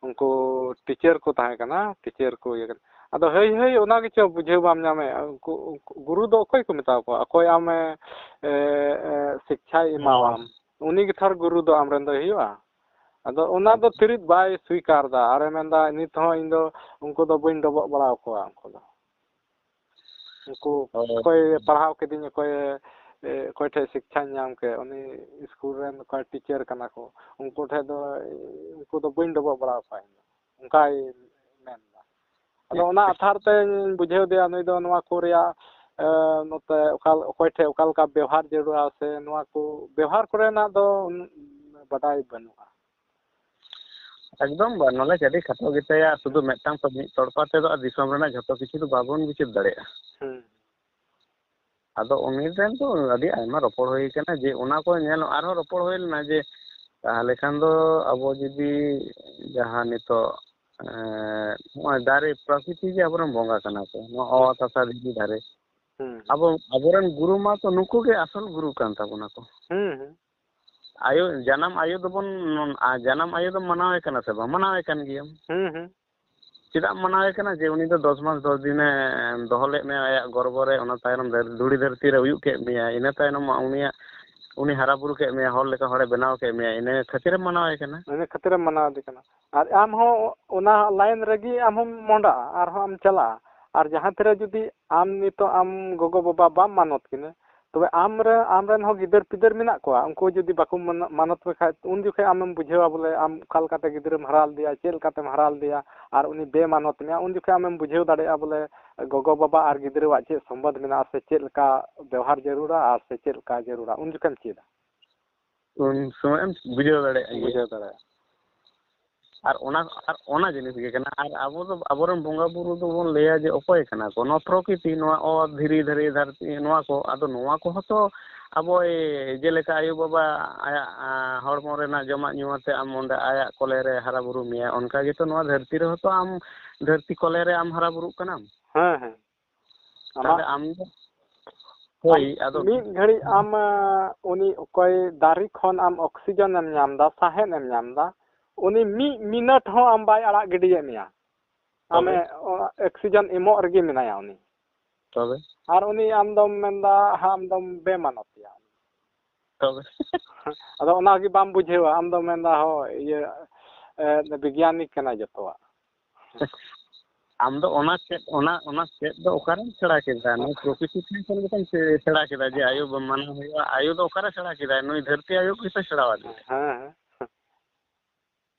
ᱩᱱᱠᱩ ᱴᱤᱪᱟᱨ ᱠᱚ ᱛᱟᱦᱮᱸ ᱠᱟᱱᱟ, ᱴᱤᱪᱟᱨ ᱠᱚ ᱤᱭᱟᱹ ᱠᱟᱱᱟ᱾ ᱟᱫᱚ ᱦᱟᱹᱭ, ᱦᱟᱹᱭ, ᱚᱱᱟ ᱜᱮᱪᱚ ᱵᱩᱡᱷᱟᱹᱣ ᱵᱟᱢ ᱧᱟᱢᱮᱫ, ᱩᱱᱠᱩ, ᱩᱱᱠᱩ ᱜᱩᱨᱩ ᱫᱚ ᱚᱠᱚᱭ ᱠᱚ ᱢᱮᱛᱟ ᱠᱚᱣᱟ? ᱚᱠᱚᱭ ᱟᱢᱮ, ᱮ, ᱮ, ᱥᱤᱠᱪᱷᱟᱭ ᱮᱢᱟᱣᱟᱢ, ᱩᱱᱤ ᱜᱮ ᱛᱷᱚᱨ ᱜᱩᱨᱩ ᱫᱚ ᱟᱢᱨᱮᱱ ᱫᱚᱭ ᱦᱩᱭᱩᱜᱼᱟ᱾ ᱟᱫᱚ ᱚᱱᱟ ᱫᱚ ᱛᱤᱨᱤᱛ ᱵᱟᱭ ᱥᱣᱤᱠᱟᱨ ᱮᱫᱟ, ᱟᱨᱮ ᱢᱮᱱᱫᱟ, ᱱᱤᱛ ᱦᱚᱸ ᱤᱧ ᱫᱚ ᱩᱱᱠᱩ ᱫᱚ ᱵᱟᱹᱧ ᱰᱚᱵᱚᱜ ᱵᱟᱲᱟ ᱟᱠᱚᱣᱟ᱾ ᱩᱱᱠᱩ ᱫᱚ, ᱩᱱᱠᱩ ᱚᱠᱚᱭ ᱯᱟᱲᱦᱟᱣ ᱠᱤᱫᱤᱧ, ᱚᱠᱚᱭ, ᱮ, ᱚᱠᱚᱭ ᱴᱷᱮᱡ ᱥᱤᱠᱪᱷᱟᱧ ᱧᱟᱢ ᱠᱮᱫ, ᱩᱱᱤ ᱥᱠᱩᱞ ᱨᱮᱱ ᱚᱠᱚᱭ ᱴᱤᱪᱟᱨ ᱠᱟᱱᱟ ᱠᱚ, ᱩᱱᱠᱩ ᱴᱷᱮᱡ ᱫᱚ, ᱩᱱᱠᱩ ᱫᱚ ᱵᱟᱹᱧ ᱰᱚᱵᱚᱜ ᱵᱟᱲᱟ ᱟᱠᱚᱣᱟ ᱤᱧ ᱫᱚ, ᱚᱱᱠᱟᱭ ᱢᱮᱱᱫᱟ᱾ ᱟᱫᱚ ᱚᱱᱟ ᱟᱛᱷᱟᱨ ᱛᱮᱧ ᱵᱩᱡᱷᱟᱹᱣ ᱫᱮᱭᱟ, ᱱᱩᱭ ᱫᱚ ᱱᱚᱣᱟ ᱠᱚ ᱨᱮᱭᱟᱜ, ᱮ, ᱱᱚᱛᱮ ᱚᱠᱟ, ᱚᱠᱚᱭ ᱴᱷᱮᱡ ᱚᱠᱟ ᱞᱮᱠᱟ ᱵᱮᱣᱦᱟᱨ ᱡᱟᱹᱨᱩᱲᱟ, ᱥᱮ ᱱᱚᱣᱟ ᱠᱚ ᱵᱮᱣᱦᱟᱨ ᱠᱚᱨᱮᱱᱟᱜ ᱫᱚ ᱩᱱᱟᱹᱜ ᱵᱟᱰᱟᱭ ᱵᱟᱹᱱᱩᱜᱼᱟ᱾ ᱮᱠᱫᱚᱢ ᱵᱟ, knowledge ᱟᱹᱰᱤ ᱠᱷᱟᱴᱚ ᱜᱮᱛᱟᱭᱟ᱾ ᱥᱩᱫᱷᱩ ᱢᱤᱫᱴᱟᱝ ᱛᱚ, ᱢᱤᱫ ᱛᱚᱲᱯᱟ ᱛᱮᱫᱚ ᱟᱨ ᱫᱤᱥᱚᱢ ᱨᱮᱱᱟᱜ ᱡᱷᱚᱛᱚ ᱠᱤᱪᱷᱩ ᱫᱚ ᱵᱟᱵᱚᱱ ᱵᱤᱪᱟᱹᱨ ᱫᱟᱲᱮᱭᱟᱜᱼᱟ᱾ ᱦᱩᱸ᱾ ᱟᱫᱚ ᱩᱱᱤ ᱨᱮᱱ ᱫᱚ ᱟᱹᱰᱤ ᱟᱭᱢᱟ ᱨᱚᱯᱚᱲ ᱦᱩᱭ ᱠᱟᱱᱟ, ᱡᱮ ᱚᱱᱟ ᱠᱚ ᱧᱮᱞ, ᱟᱨᱦᱚᱸ ᱨᱚᱯᱚᱲ ᱦᱩᱭ ᱞᱮᱱᱟ ᱡᱮ ᱛᱟᱦᱚᱞᱮ ᱠᱷᱟᱱ ᱫᱚ ᱟᱵᱚ ᱡᱩᱫᱤ ᱡᱟᱦᱟᱸ ᱱᱤᱛᱚᱜ, ᱮᱸ, ᱱᱚᱜᱼᱚᱭ ᱫᱟᱨᱮ ᱯᱨᱚᱠᱨᱤᱛᱤ ᱜᱮ ᱟᱵᱚᱨᱮᱱ ᱵᱚᱸᱜᱟ ᱠᱟᱱᱟ ᱠᱚ, ᱱᱚᱣᱟ ᱚᱛ ᱦᱟᱥᱟ ᱫᱷᱤᱨᱤ ᱫᱟᱨᱮ᱾ ᱦᱩᱸ᱾ ᱟᱵᱚ, ᱟᱵᱚᱨᱮᱱ ᱜᱩᱨᱩ ᱢᱟ ᱛᱚ ᱱᱩᱠᱩ ᱜᱮ ᱟᱥᱚᱞ ᱜᱩᱨᱩ ᱠᱟᱱ ᱛᱟᱵᱚᱱᱟ ᱠᱚ᱾ ᱦᱩᱸ, ᱦᱩᱸ᱾ ᱟᱭᱳ, ᱡᱟᱱᱟᱢ ᱟᱭᱳ ᱫᱚᱵᱚᱱ, ᱟ, ᱡᱟᱱᱟᱢ ᱟᱭᱳ ᱫᱚᱢ ᱢᱟᱱᱟᱣᱮ ᱠᱟᱱᱟ ᱥᱮ ᱵᱟᱝ? ᱢᱟᱱᱟᱣᱮ ᱠᱟᱱ ᱜᱮᱭᱟᱢ᱾ ᱦᱩᱸ, ᱦᱩᱸ᱾ ᱪᱮᱫᱟᱜ ᱮᱢ ᱢᱟᱱᱟᱣᱮ ᱠᱟᱱᱟ? ᱡᱮ ᱩᱱᱤ ᱫᱚ ᱫᱚᱥ ᱢᱟᱥ ᱫᱚᱥ ᱫᱤᱱᱮ ᱫᱚᱦᱚ ᱞᱮᱫ ᱢᱮᱭᱟ ᱟᱭᱟᱜ ᱜᱚᱨᱵᱚ ᱨᱮ, ᱚᱱᱟ ᱛᱟᱭᱱᱚᱢ ᱫᱷᱟᱹᱨ-, ᱫᱷᱩᱲᱤ ᱫᱷᱟᱹᱨᱛᱤ ᱨᱮ ᱩᱭᱩᱜ ᱠᱮᱫ ᱢᱮᱭᱟ, ᱤᱱᱟᱹ ᱛᱟᱭᱱᱚᱢ ᱩᱱᱤᱭᱟᱜ, ᱩᱱᱤ ᱦᱟᱨᱟ ᱵᱩᱨᱩ ᱠᱮᱫ ᱢᱮᱭᱟ, ᱦᱚᱲ ᱞᱮᱠᱟ ᱦᱚᱲᱮ ᱵᱮᱱᱟᱣ ᱠᱮᱫ ᱢᱮᱭᱟ, ᱤᱱᱟᱹ ᱠᱷᱟᱹᱛᱤᱨᱮᱢ ᱢᱟᱱᱟᱣᱮ ᱠᱟᱱᱟ᱾ ᱤᱱᱟᱹ ᱠᱷᱟᱹᱛᱤᱨᱮᱢ ᱢᱟᱱᱟᱣᱮ ᱠᱟᱱᱟ᱾ ᱟᱨ ᱟᱢ ᱦᱚᱸ ᱚᱱᱟ line ᱨᱮᱜᱮ ᱟᱢ ᱦᱚᱸᱢ ᱢᱚᱦᱰᱟᱜᱼᱟ, ᱟᱨᱦᱚᱸ ᱟᱢ ᱪᱟᱞᱟᱜᱼᱟ᱾ ᱟᱨ ᱡᱟᱦᱟᱸ ᱛᱤᱨᱮ ᱡᱩᱫᱤ ᱟᱢ ᱱᱤᱛᱚᱜ ᱟᱢ ᱜᱚᱜᱚ ᱵᱟᱵᱟ ᱵᱟᱢ ᱢᱟᱱᱚᱛ ᱠᱤᱱᱟ, ᱛᱚᱵᱮ ᱟᱢ ᱨᱮ, ᱟᱢ ᱨᱮᱱ ᱦᱚᱸ ᱜᱤᱫᱟᱹᱨ ᱯᱤᱫᱟᱹᱨ ᱢᱮᱱᱟᱜ ᱠᱚᱣᱟ, ᱩᱱᱠᱩ ᱡᱩᱫᱤ ᱵᱟᱠᱚ ᱢᱟᱱ-, ᱢᱟᱱᱚᱛ ᱢᱮ ᱠᱷᱟᱡ, ᱩᱱ ᱡᱚᱠᱷᱮᱡ ᱟᱢᱮᱢ ᱵᱩᱡᱷᱟᱹᱣᱟ ᱵᱚᱞᱮ ᱟᱢ ᱚᱠᱟ ᱞᱮᱠᱟᱛᱮ ᱜᱤᱫᱽᱨᱟᱹᱢ ᱦᱟᱨᱟ ᱞᱮᱫᱮᱭᱟ, ᱪᱮᱫ ᱞᱮᱠᱟᱛᱮᱢ ᱦᱟᱨᱟ ᱞᱮᱫᱮᱭᱟ, ᱟᱨ ᱩᱱᱤ ᱵᱮᱢᱟᱱᱚᱛ ᱢᱮᱭᱟ, ᱩᱱ ᱡᱚᱠᱷᱮᱡ ᱟᱢᱮᱢ ᱵᱩᱡᱷᱟᱹᱣ ᱫᱟᱲᱮᱭᱟᱜᱼᱟ ᱵᱚᱞᱮ ᱜᱚᱜᱚ ᱵᱟᱵᱟ ᱟᱨ ᱜᱤᱫᱽᱨᱟᱹᱣᱟᱜ ᱪᱮᱫ ᱥᱚᱢᱵᱚᱱᱫᱷ ᱢᱮᱱᱟᱜᱼᱟ, ᱥᱮ ᱪᱮᱫ ᱞᱮᱠᱟ ᱵᱮᱣᱦᱟᱨ ᱡᱟᱹᱨᱩᱲᱟ ᱟᱨ ᱥᱮ ᱪᱮᱫ ᱞᱮᱠᱟ ᱡᱟᱹᱨᱩᱲᱟ, ᱩᱱ ᱡᱚᱠᱷᱮᱡ ᱮᱢ ᱪᱮᱫᱟ᱾ ᱩᱱ ᱥᱚᱢᱚᱭ ᱮᱢ ᱵᱩᱡᱷᱟᱹᱣ ᱫᱟᱲᱮᱭᱟᱜᱼᱟ ᱜᱮᱭᱟ᱾ ᱵᱩᱡᱷᱟᱹᱣ ᱫᱟᱲᱮᱭᱟᱜᱼᱟ᱾ ᱟᱨ ᱚᱱᱟ, ᱟᱨ ᱚᱱᱟ ᱡᱤᱱᱤᱥ ᱜᱮ ᱠᱟᱱᱟ᱾ ᱟᱨ ᱟᱵᱚ ᱫᱚ, ᱟᱵᱚᱨᱮᱱ ᱵᱚᱸᱜᱟ ᱵᱩᱨᱩ ᱫᱚᱵᱚᱱ ᱞᱟᱹᱭᱟ ᱡᱮ ᱚᱠᱚᱭ ᱠᱟᱱᱟ ᱠᱚ? ᱱᱚᱣᱟ ᱯᱨᱚᱠᱨᱤᱛᱤ, ᱱᱚᱣᱟ ᱚᱛ, ᱫᱷᱤᱨᱤ, ᱫᱷᱤᱨᱤ, ᱫᱷᱟᱹᱨᱛᱤ, ᱱᱚᱣᱟ ᱠᱚ᱾ ᱟᱫᱚ ᱱᱚᱣᱟ ᱠᱚᱦᱚᱸ ᱛᱚ ᱟᱵᱚᱭ, ᱡᱮᱞᱮᱠᱟ ᱟᱭᱳ ᱵᱟᱵᱟ ᱟᱭᱟᱜ, ᱟ, ᱦᱚᱲᱢᱚ ᱨᱮᱱᱟᱜ ᱡᱚᱢᱟᱜ ᱧᱩᱣᱟᱜ ᱛᱮ ᱟᱢ ᱚᱸᱰᱮ ᱟᱭᱟᱜ ᱠᱚᱞᱮ ᱨᱮ ᱦᱟᱨᱟ ᱵᱩᱨᱩ ᱢᱮᱭᱟ, ᱚᱱᱠᱟ ᱜᱮᱛᱚ ᱱᱚᱣᱟ ᱫᱷᱟᱹᱨᱛᱤ ᱨᱮᱦᱚᱸ ᱛᱚ ᱟᱢ ᱫᱷᱟᱹᱨᱛᱤ ᱠᱚᱞᱮ ᱨᱮ ᱟᱢ ᱦᱟᱨᱟ ᱵᱩᱨᱩᱜ ᱠᱟᱱᱟᱢ᱾ ᱦᱮᱸ, ᱦᱮᱸ᱾ ᱛᱟᱦᱞᱮ ᱟᱢᱟᱜ ᱟᱢ ᱫᱚ, ᱦᱳᱭ, ᱟᱢ ᱟᱫᱚ ᱢᱤᱫ ᱜᱷᱟᱹᱲᱤᱡ ᱟᱢ, ᱟ, ᱩᱱᱤ ᱚᱠᱚᱭ ᱫᱟᱨᱮ ᱠᱷᱚᱱ ᱟᱢ oxygen ᱮᱢ ᱧᱟᱢ ᱮᱫᱟ, ᱥᱟᱦᱮᱫ ᱮᱢ ᱧᱟᱢ ᱮᱫᱟ, ᱩᱱᱤ ᱢᱤᱫ ᱢᱤᱱᱤᱴ ᱦᱚᱸ ᱟᱢ ᱵᱟᱭ ᱟᱲᱟᱜ ᱜᱤᱰᱤᱭᱮᱫ ᱢᱮᱭᱟ᱾ ᱟᱢᱮ, ᱛᱚᱵᱮ? ᱚ, oxygen ᱮᱢᱚᱜ ᱨᱮᱜᱮ ᱢᱮᱱᱟᱭᱟ ᱩᱱᱤ᱾ ᱛᱚᱵᱮ? ᱟᱨ ᱩᱱᱤ ᱟᱢ ᱫᱚᱢ ᱢᱮᱱᱫᱟ, ᱦᱟᱸ, ᱟᱢ ᱫᱚᱢ ᱵᱮᱢᱟᱱᱚᱛ ᱮᱭᱟ᱾ ᱛᱚᱵᱮ? ᱟᱫᱚ ᱚᱱᱟ ᱜᱮ ᱵᱟᱢ ᱵᱩᱡᱷᱟᱹᱣᱟ, ᱟᱢ ᱫᱚᱢ ᱢᱮᱱᱫᱟ, ᱦᱳᱭ, ᱤᱭᱟᱹ, ᱮ, ᱵᱤᱜᱽᱭᱟᱱᱤᱠ ᱠᱟᱱᱟᱭ ᱡᱚᱛᱚᱣᱟᱜ᱾ ᱟᱢ ᱫᱚ ᱚᱱᱟ ᱪᱮᱫ, ᱚᱱᱟ, ᱚᱱᱟ ᱪᱮᱫ ᱫᱚ ᱚᱠᱟᱨᱮᱢ ᱥᱮᱬᱟ ᱠᱮᱫᱟ? ᱱᱩᱭ ᱯᱨᱚᱠᱨᱤᱛᱤ ᱴᱷᱮᱱ ᱠᱷᱚᱱ ᱜᱮᱛᱚᱢ ᱥᱮ-, ᱥᱮᱬᱟ ᱠᱮᱫᱟ ᱡᱮ ᱟᱭᱳ ᱵᱟᱵᱟ ᱢᱟᱱᱟᱣ ᱦᱩᱭᱩᱜᱼᱟ᱾ ᱟᱭᱳ ᱫᱚ ᱚᱠᱟᱨᱮ ᱥᱮᱬᱟ ᱠᱮᱫᱟᱭ? ᱱᱩᱭ ᱫᱷᱟᱹᱨᱛᱤ ᱟᱭᱳ ᱜᱮᱛᱚ ᱥᱮᱬᱟ ᱟᱫᱮᱭᱟ᱾ ᱦᱮᱸ, ᱦᱮᱸ᱾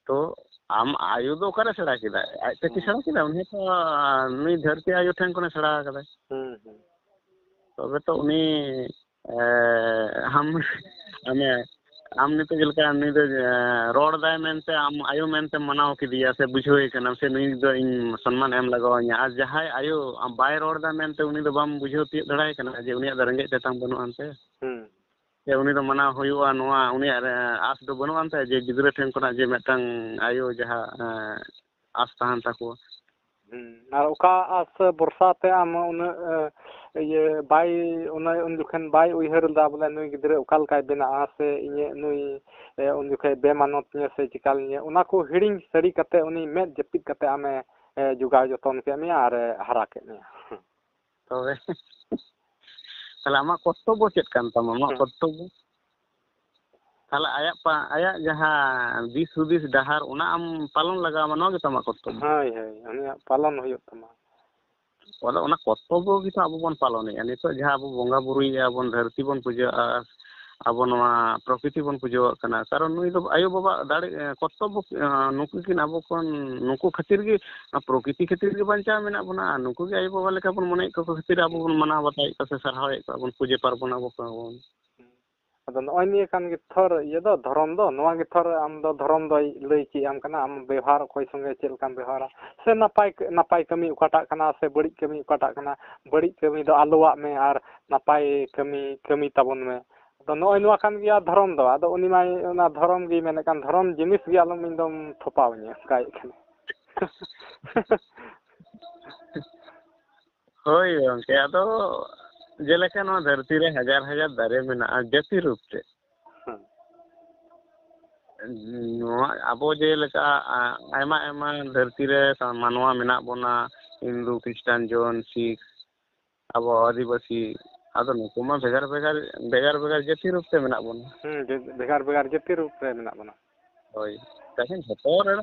ᱛᱚ ᱟᱢ ᱟᱭᱳ ᱫᱚ ᱚᱠᱟᱨᱮ ᱥᱮᱬᱟ ᱠᱮᱫᱟᱭ? ᱟᱡ ᱛᱮ ᱠᱤ ᱦᱮᱸ᱾ ᱥᱮᱬᱟ ᱠᱮᱫᱟᱭ? ᱩᱱᱤ ᱛᱚ, ᱟ, ᱱᱩᱭ ᱫᱷᱟᱹᱨᱛᱤ ᱟᱭᱳ ᱴᱷᱮᱱ ᱠᱷᱚᱱᱮ ᱥᱮᱬᱟ ᱟᱠᱟᱫᱟᱭ᱾ ᱦᱩᱸ, ᱦᱩᱸ᱾ ᱛᱚᱵᱮ ᱛᱚ ᱩᱱᱤ, ᱮ, ᱟᱢ, ᱢᱟᱱᱮ, ᱟᱢ ᱱᱤᱛᱚᱜ ᱪᱮᱫ ᱞᱮᱠᱟ ᱱᱩᱭ ᱫᱚ, ᱮ, ᱨᱚᱲ ᱫᱟᱭ ᱢᱮᱱᱛᱮ ᱟᱢ ᱟᱭᱳ ᱢᱮᱱᱛᱮ ᱢᱟᱱᱟᱣ ᱠᱮᱫᱮᱭᱟ ᱥᱮ ᱵᱩᱡᱷᱟᱹᱣ ᱮ ᱠᱟᱱᱟᱢ ᱥᱮ ᱱᱩᱭ ᱫᱚ ᱤᱧ ᱥᱚᱱᱢᱟᱱ ᱮᱢ ᱞᱟᱜᱟᱣ ᱤᱧᱟ? ᱟᱨ ᱡᱟᱦᱟᱸᱭ ᱟᱭᱳ ᱟᱢ ᱵᱟᱭ ᱨᱚᱲ ᱫᱟ ᱢᱮᱱᱛᱮ ᱩᱱᱤ ᱫᱚ ᱵᱟᱢ ᱵᱩᱡᱷᱟᱹᱣ ᱛᱤᱭᱳᱜ ᱫᱟᱲᱮᱭᱟᱭ ᱠᱟᱱᱟ ᱡᱮ ᱩᱱᱤᱭᱟᱜ ᱫᱚ ᱨᱮᱸᱜᱮᱡ ᱛᱮᱛᱟᱝ ᱵᱟᱹᱱᱩᱜ ᱟᱱᱛᱮ? ᱦᱩᱸ᱾ ᱥᱮ ᱩᱱᱤ ᱫᱚ ᱢᱟᱱᱟᱣ ᱦᱩᱭᱩᱜᱼᱟ, ᱱᱚᱣᱟ ᱩᱱᱤᱭᱟᱜ ᱨᱮ, ᱟᱸᱥ ᱫᱚ ᱵᱟᱹᱱᱩᱜ ᱟᱱ ᱛᱟᱭᱟ ᱡᱮ ᱜᱤᱫᱽᱨᱟᱹ ᱴᱷᱮᱱ ᱠᱷᱚᱱᱟᱜ ᱡᱮ ᱢᱤᱫᱴᱟᱝ ᱟᱭᱳ ᱡᱟᱦᱟᱸ, ᱮᱸ, ᱟᱸᱥ ᱛᱟᱦᱮᱱ ᱛᱟᱠᱚᱣᱟ᱾ ᱦᱩᱸ᱾ ᱟᱨ ᱚᱠᱟ ᱟᱸᱥ ᱵᱷᱚᱨᱥᱟ ᱛᱮ ᱟᱢ ᱩᱱᱟᱹᱜ, ᱮᱸ, ᱤᱭᱟᱹ ᱵᱟᱭ, ᱚᱱᱟ ᱩᱱ ᱡᱚᱠᱷᱚᱱ ᱵᱟᱭ ᱩᱭᱦᱟᱹᱨ ᱞᱮᱫᱟ ᱵᱚᱞᱮ ᱱᱩᱭ ᱜᱤᱫᱽᱨᱟᱹ ᱚᱠᱟ ᱞᱮᱠᱟᱭ ᱵᱮᱱᱟᱜᱼᱟ ᱥᱮ ᱤᱧᱟᱹᱜ ᱱᱩᱭ, ᱮᱸ, ᱩᱱ ᱡᱚᱠᱷᱚᱱ ᱵᱮᱢᱟᱱᱚᱛ ᱤᱧᱟᱹ ᱥᱮ ᱪᱤᱠᱟ ᱞᱤᱧᱟᱹ, ᱚᱱᱟ ᱠᱚ ᱦᱤᱲᱤᱧ ᱥᱟᱹᱨᱤ ᱠᱟᱛᱮ ᱩᱱᱤ ᱢᱮᱫ ᱡᱟᱹᱯᱤᱫ ᱠᱟᱛᱮ ᱟᱢᱮ, ᱮᱸ, ᱡᱚᱜᱟᱣ ᱡᱚᱛᱚᱱ ᱠᱮᱫ ᱢᱮᱭᱟ ᱟᱨᱮ ᱦᱟᱨᱟ ᱠᱮᱫ ᱢᱮᱭᱟ᱾ ᱛᱚᱵᱮ ᱛᱟᱦᱞᱮ ᱟᱢᱟᱜ ᱠᱚᱨᱛᱚᱵᱵᱚ ᱪᱮᱫ ᱠᱟᱱ ᱛᱟᱢᱟ? ᱟᱢᱟᱜ ᱦᱮᱸ᱾ ᱠᱚᱨᱛᱚᱵᱵᱚ? ᱛᱟᱦᱞᱮ ᱟᱭᱟᱜ ᱯᱟ-, ᱟᱭᱟᱜ ᱡᱟᱦᱟᱸ ᱫᱤᱥ ᱦᱩᱫᱤᱥ ᱰᱟᱦᱟᱨ, ᱚᱱᱟ ᱟᱢ ᱯᱟᱞᱚᱱ ᱞᱟᱜᱟᱣ ᱟᱢᱟ, ᱱᱚᱣᱟ ᱜᱮ ᱛᱟᱢᱟ ᱠᱚᱨᱛᱚᱵᱵᱚ᱾ ᱦᱳᱭ, ᱦᱳᱭ, ᱩᱱᱤᱭᱟᱜ ᱯᱟᱞᱚᱱ ᱦᱩᱭᱩᱜ ᱛᱟᱢᱟ᱾ ᱟᱫᱚ ᱚᱱᱟ ᱠᱚᱨᱛᱚᱵᱵᱚ ᱜᱮᱛᱚ ᱟᱵᱚ ᱵᱚᱱ ᱯᱟᱞᱚᱱᱮᱫᱼᱟ᱾ ᱱᱤᱛᱚᱜ ᱡᱟᱦᱟᱸ ᱟᱵᱚ ᱵᱚᱸᱜᱟ ᱵᱩᱨᱩᱭᱮᱫᱼᱟ ᱵᱚᱱ, ᱫᱷᱟᱹᱨᱛᱤ ᱵᱚᱱ ᱯᱩᱡᱟᱹᱜᱼᱟ, ᱟᱵᱚ ᱱᱚᱣᱟ ᱯᱨᱚᱠᱨᱤᱛᱤ ᱵᱚᱱ ᱯᱩᱡᱟᱹᱣᱟᱜ ᱠᱟᱱᱟ, ᱠᱟᱨᱚᱱ ᱱᱩᱭ ᱫᱚ ᱟᱭᱳ ᱵᱟᱵᱟ ᱫᱟᱲᱮ, ᱠᱚᱨᱛᱚᱵᱵᱚ, ᱱᱩᱠᱩ ᱠᱤᱱ ᱟᱵᱚ ᱠᱷᱚᱱ, ᱱᱩᱠᱩ ᱠᱷᱟᱹᱛᱤᱨ ᱜᱮ, ᱯᱨᱚᱠᱨᱤᱛᱤ ᱠᱷᱟᱹᱛᱤᱨ ᱜᱮ ᱵᱟᱧᱪᱟᱣ ᱢᱮᱱᱟᱜ ᱵᱚᱱᱟ, ᱟᱨ ᱱᱩᱠᱩ ᱜᱮ ᱟᱭᱳ ᱵᱟᱵᱟ ᱞᱮᱠᱟ ᱵᱚᱱ ᱢᱚᱱᱮᱭᱮᱫ ᱠᱚ ᱠᱷᱟᱹᱛᱤᱨ ᱟᱵᱚ ᱵᱚᱱ ᱢᱟᱱᱟᱣ ᱵᱟᱛᱟᱣᱮᱫ ᱠᱚᱣᱟ ᱥᱮ ᱥᱟᱨᱦᱟᱣᱮᱫ ᱠᱚᱣᱟ ᱵᱚᱱ, ᱯᱩᱡᱟᱹ ᱯᱟᱨᱵᱚᱱ ᱟᱵᱚ ᱠᱚᱦᱚᱸ ᱵᱚᱱ᱾ ᱟᱫᱚ ᱱᱚᱜᱼᱚᱭ ᱱᱤᱭᱟᱹ ᱠᱟᱱ ᱜᱮ ᱛᱷᱚᱨ ᱤᱭᱟᱹ ᱫᱚ, ᱫᱷᱚᱨᱚᱢ ᱫᱚ, ᱱᱚᱣᱟ ᱜᱮ ᱛᱷᱚᱨ ᱟᱢ ᱫᱚ ᱫᱷᱚᱨᱚᱢ ᱫᱚᱭ ᱞᱟᱹᱭ ᱪᱮᱫ ᱟᱢ ᱠᱟᱱᱟ, ᱟᱢ ᱵᱮᱣᱦᱟᱨ ᱚᱠᱚᱭ ᱥᱚᱸᱜᱮ ᱪᱮᱫ ᱞᱮᱠᱟᱢ ᱵᱮᱣᱦᱟᱨᱟ, ᱥᱮ ᱱᱟᱯᱟᱭ, ᱱᱟᱯᱟᱭ ᱠᱟᱹᱢᱤ ᱚᱠᱟᱴᱟᱜ ᱠᱟᱱᱟ, ᱥᱮ ᱵᱟᱹᱲᱤᱡ ᱠᱟᱹᱢᱤ ᱚᱠᱟᱴᱟᱜ ᱠᱟᱱᱟ, ᱵᱟᱹᱲᱤᱡ ᱠᱟᱹᱢᱤ ᱫᱚ ᱟᱞᱚᱣᱟᱜ ᱢᱮ ᱟᱨ ᱱᱟᱯᱟᱭ ᱠᱟᱹᱢᱤ, ᱠᱟᱹᱢᱤ ᱛᱟᱵᱚᱱ ᱢᱮ᱾ ᱟᱫᱚ ᱱᱚᱜᱼᱚᱭ ᱱᱚᱣᱟ ᱠᱟᱱ ᱜᱮᱭᱟ ᱫᱷᱚᱨᱚᱢ ᱫᱚ᱾ ᱟᱫᱚ ᱩᱱᱤ ᱢᱟᱭ ᱚᱱᱟ ᱫᱷᱚᱨᱚᱢ ᱜᱮᱭ ᱢᱮᱱᱮᱫ ᱠᱟᱱ, ᱫᱷᱚᱨᱚᱢ ᱡᱤᱱᱤᱥ ᱜᱮ ᱟᱞᱚᱢ ᱤᱧ ᱫᱚᱢ ᱛᱷᱚᱯᱟᱣᱟᱹᱧᱟ, ᱚᱱᱠᱟᱭᱮᱫ ᱠᱟᱱᱟ᱾ ᱦᱳᱭ ᱜᱚᱢᱠᱮ, ᱟᱫᱚ ᱡᱮᱞᱮᱠᱟ ᱱᱚᱣᱟ ᱫᱷᱟᱹᱨᱛᱤ ᱨᱮ ᱦᱟᱡᱟᱨ ᱦᱟᱡᱟᱨ ᱫᱟᱨᱮ ᱢᱮᱱᱟᱜᱼᱟ ᱡᱟᱹᱛᱤ ᱨᱩᱯ ᱛᱮ, ᱦᱮᱸ᱾ ᱱᱚᱣᱟ ᱟᱵᱚ ᱡᱮᱞᱮᱠᱟ, ᱟ-, ᱟᱭᱢᱟ ᱟᱭᱢᱟ ᱫᱷᱟᱹᱨᱛᱤ ᱨᱮ ᱢᱟᱱᱣᱟ ᱢᱮᱱᱟᱜ ᱵᱚᱱᱟ, ᱦᱤᱱᱫᱩ, ᱠᱷᱨᱤᱥᱴᱟᱱ, ᱡᱚᱭᱱ, ᱥᱤᱠᱷ, ᱟᱵᱚ ᱟᱹᱫᱤᱵᱟᱹᱥᱤ, ᱟᱫᱚ ᱱᱩᱠᱩ ᱢᱟ ᱵᱷᱮᱜᱟᱨ ᱵᱷᱮᱜᱟᱨ, ᱵᱷᱮᱜᱟᱨ ᱵᱷᱮᱜᱟᱨ ᱡᱟᱹᱛᱤ ᱨᱩᱯ ᱛᱮ ᱢᱮᱱᱟᱜ ᱵᱚᱱᱟ᱾ ᱦᱩᱸ, ᱡᱮ ᱵᱷᱮᱜᱟᱨ ᱵᱷᱮᱜᱟᱨ ᱡᱟᱹᱛᱤ ᱨᱩᱯ ᱨᱮ ᱢᱮᱱᱟᱜ ᱵᱚᱱᱟ᱾ ᱦᱳᱭ, ᱛᱟᱦᱮᱸ ᱡᱷᱚᱛᱚ ᱨᱮ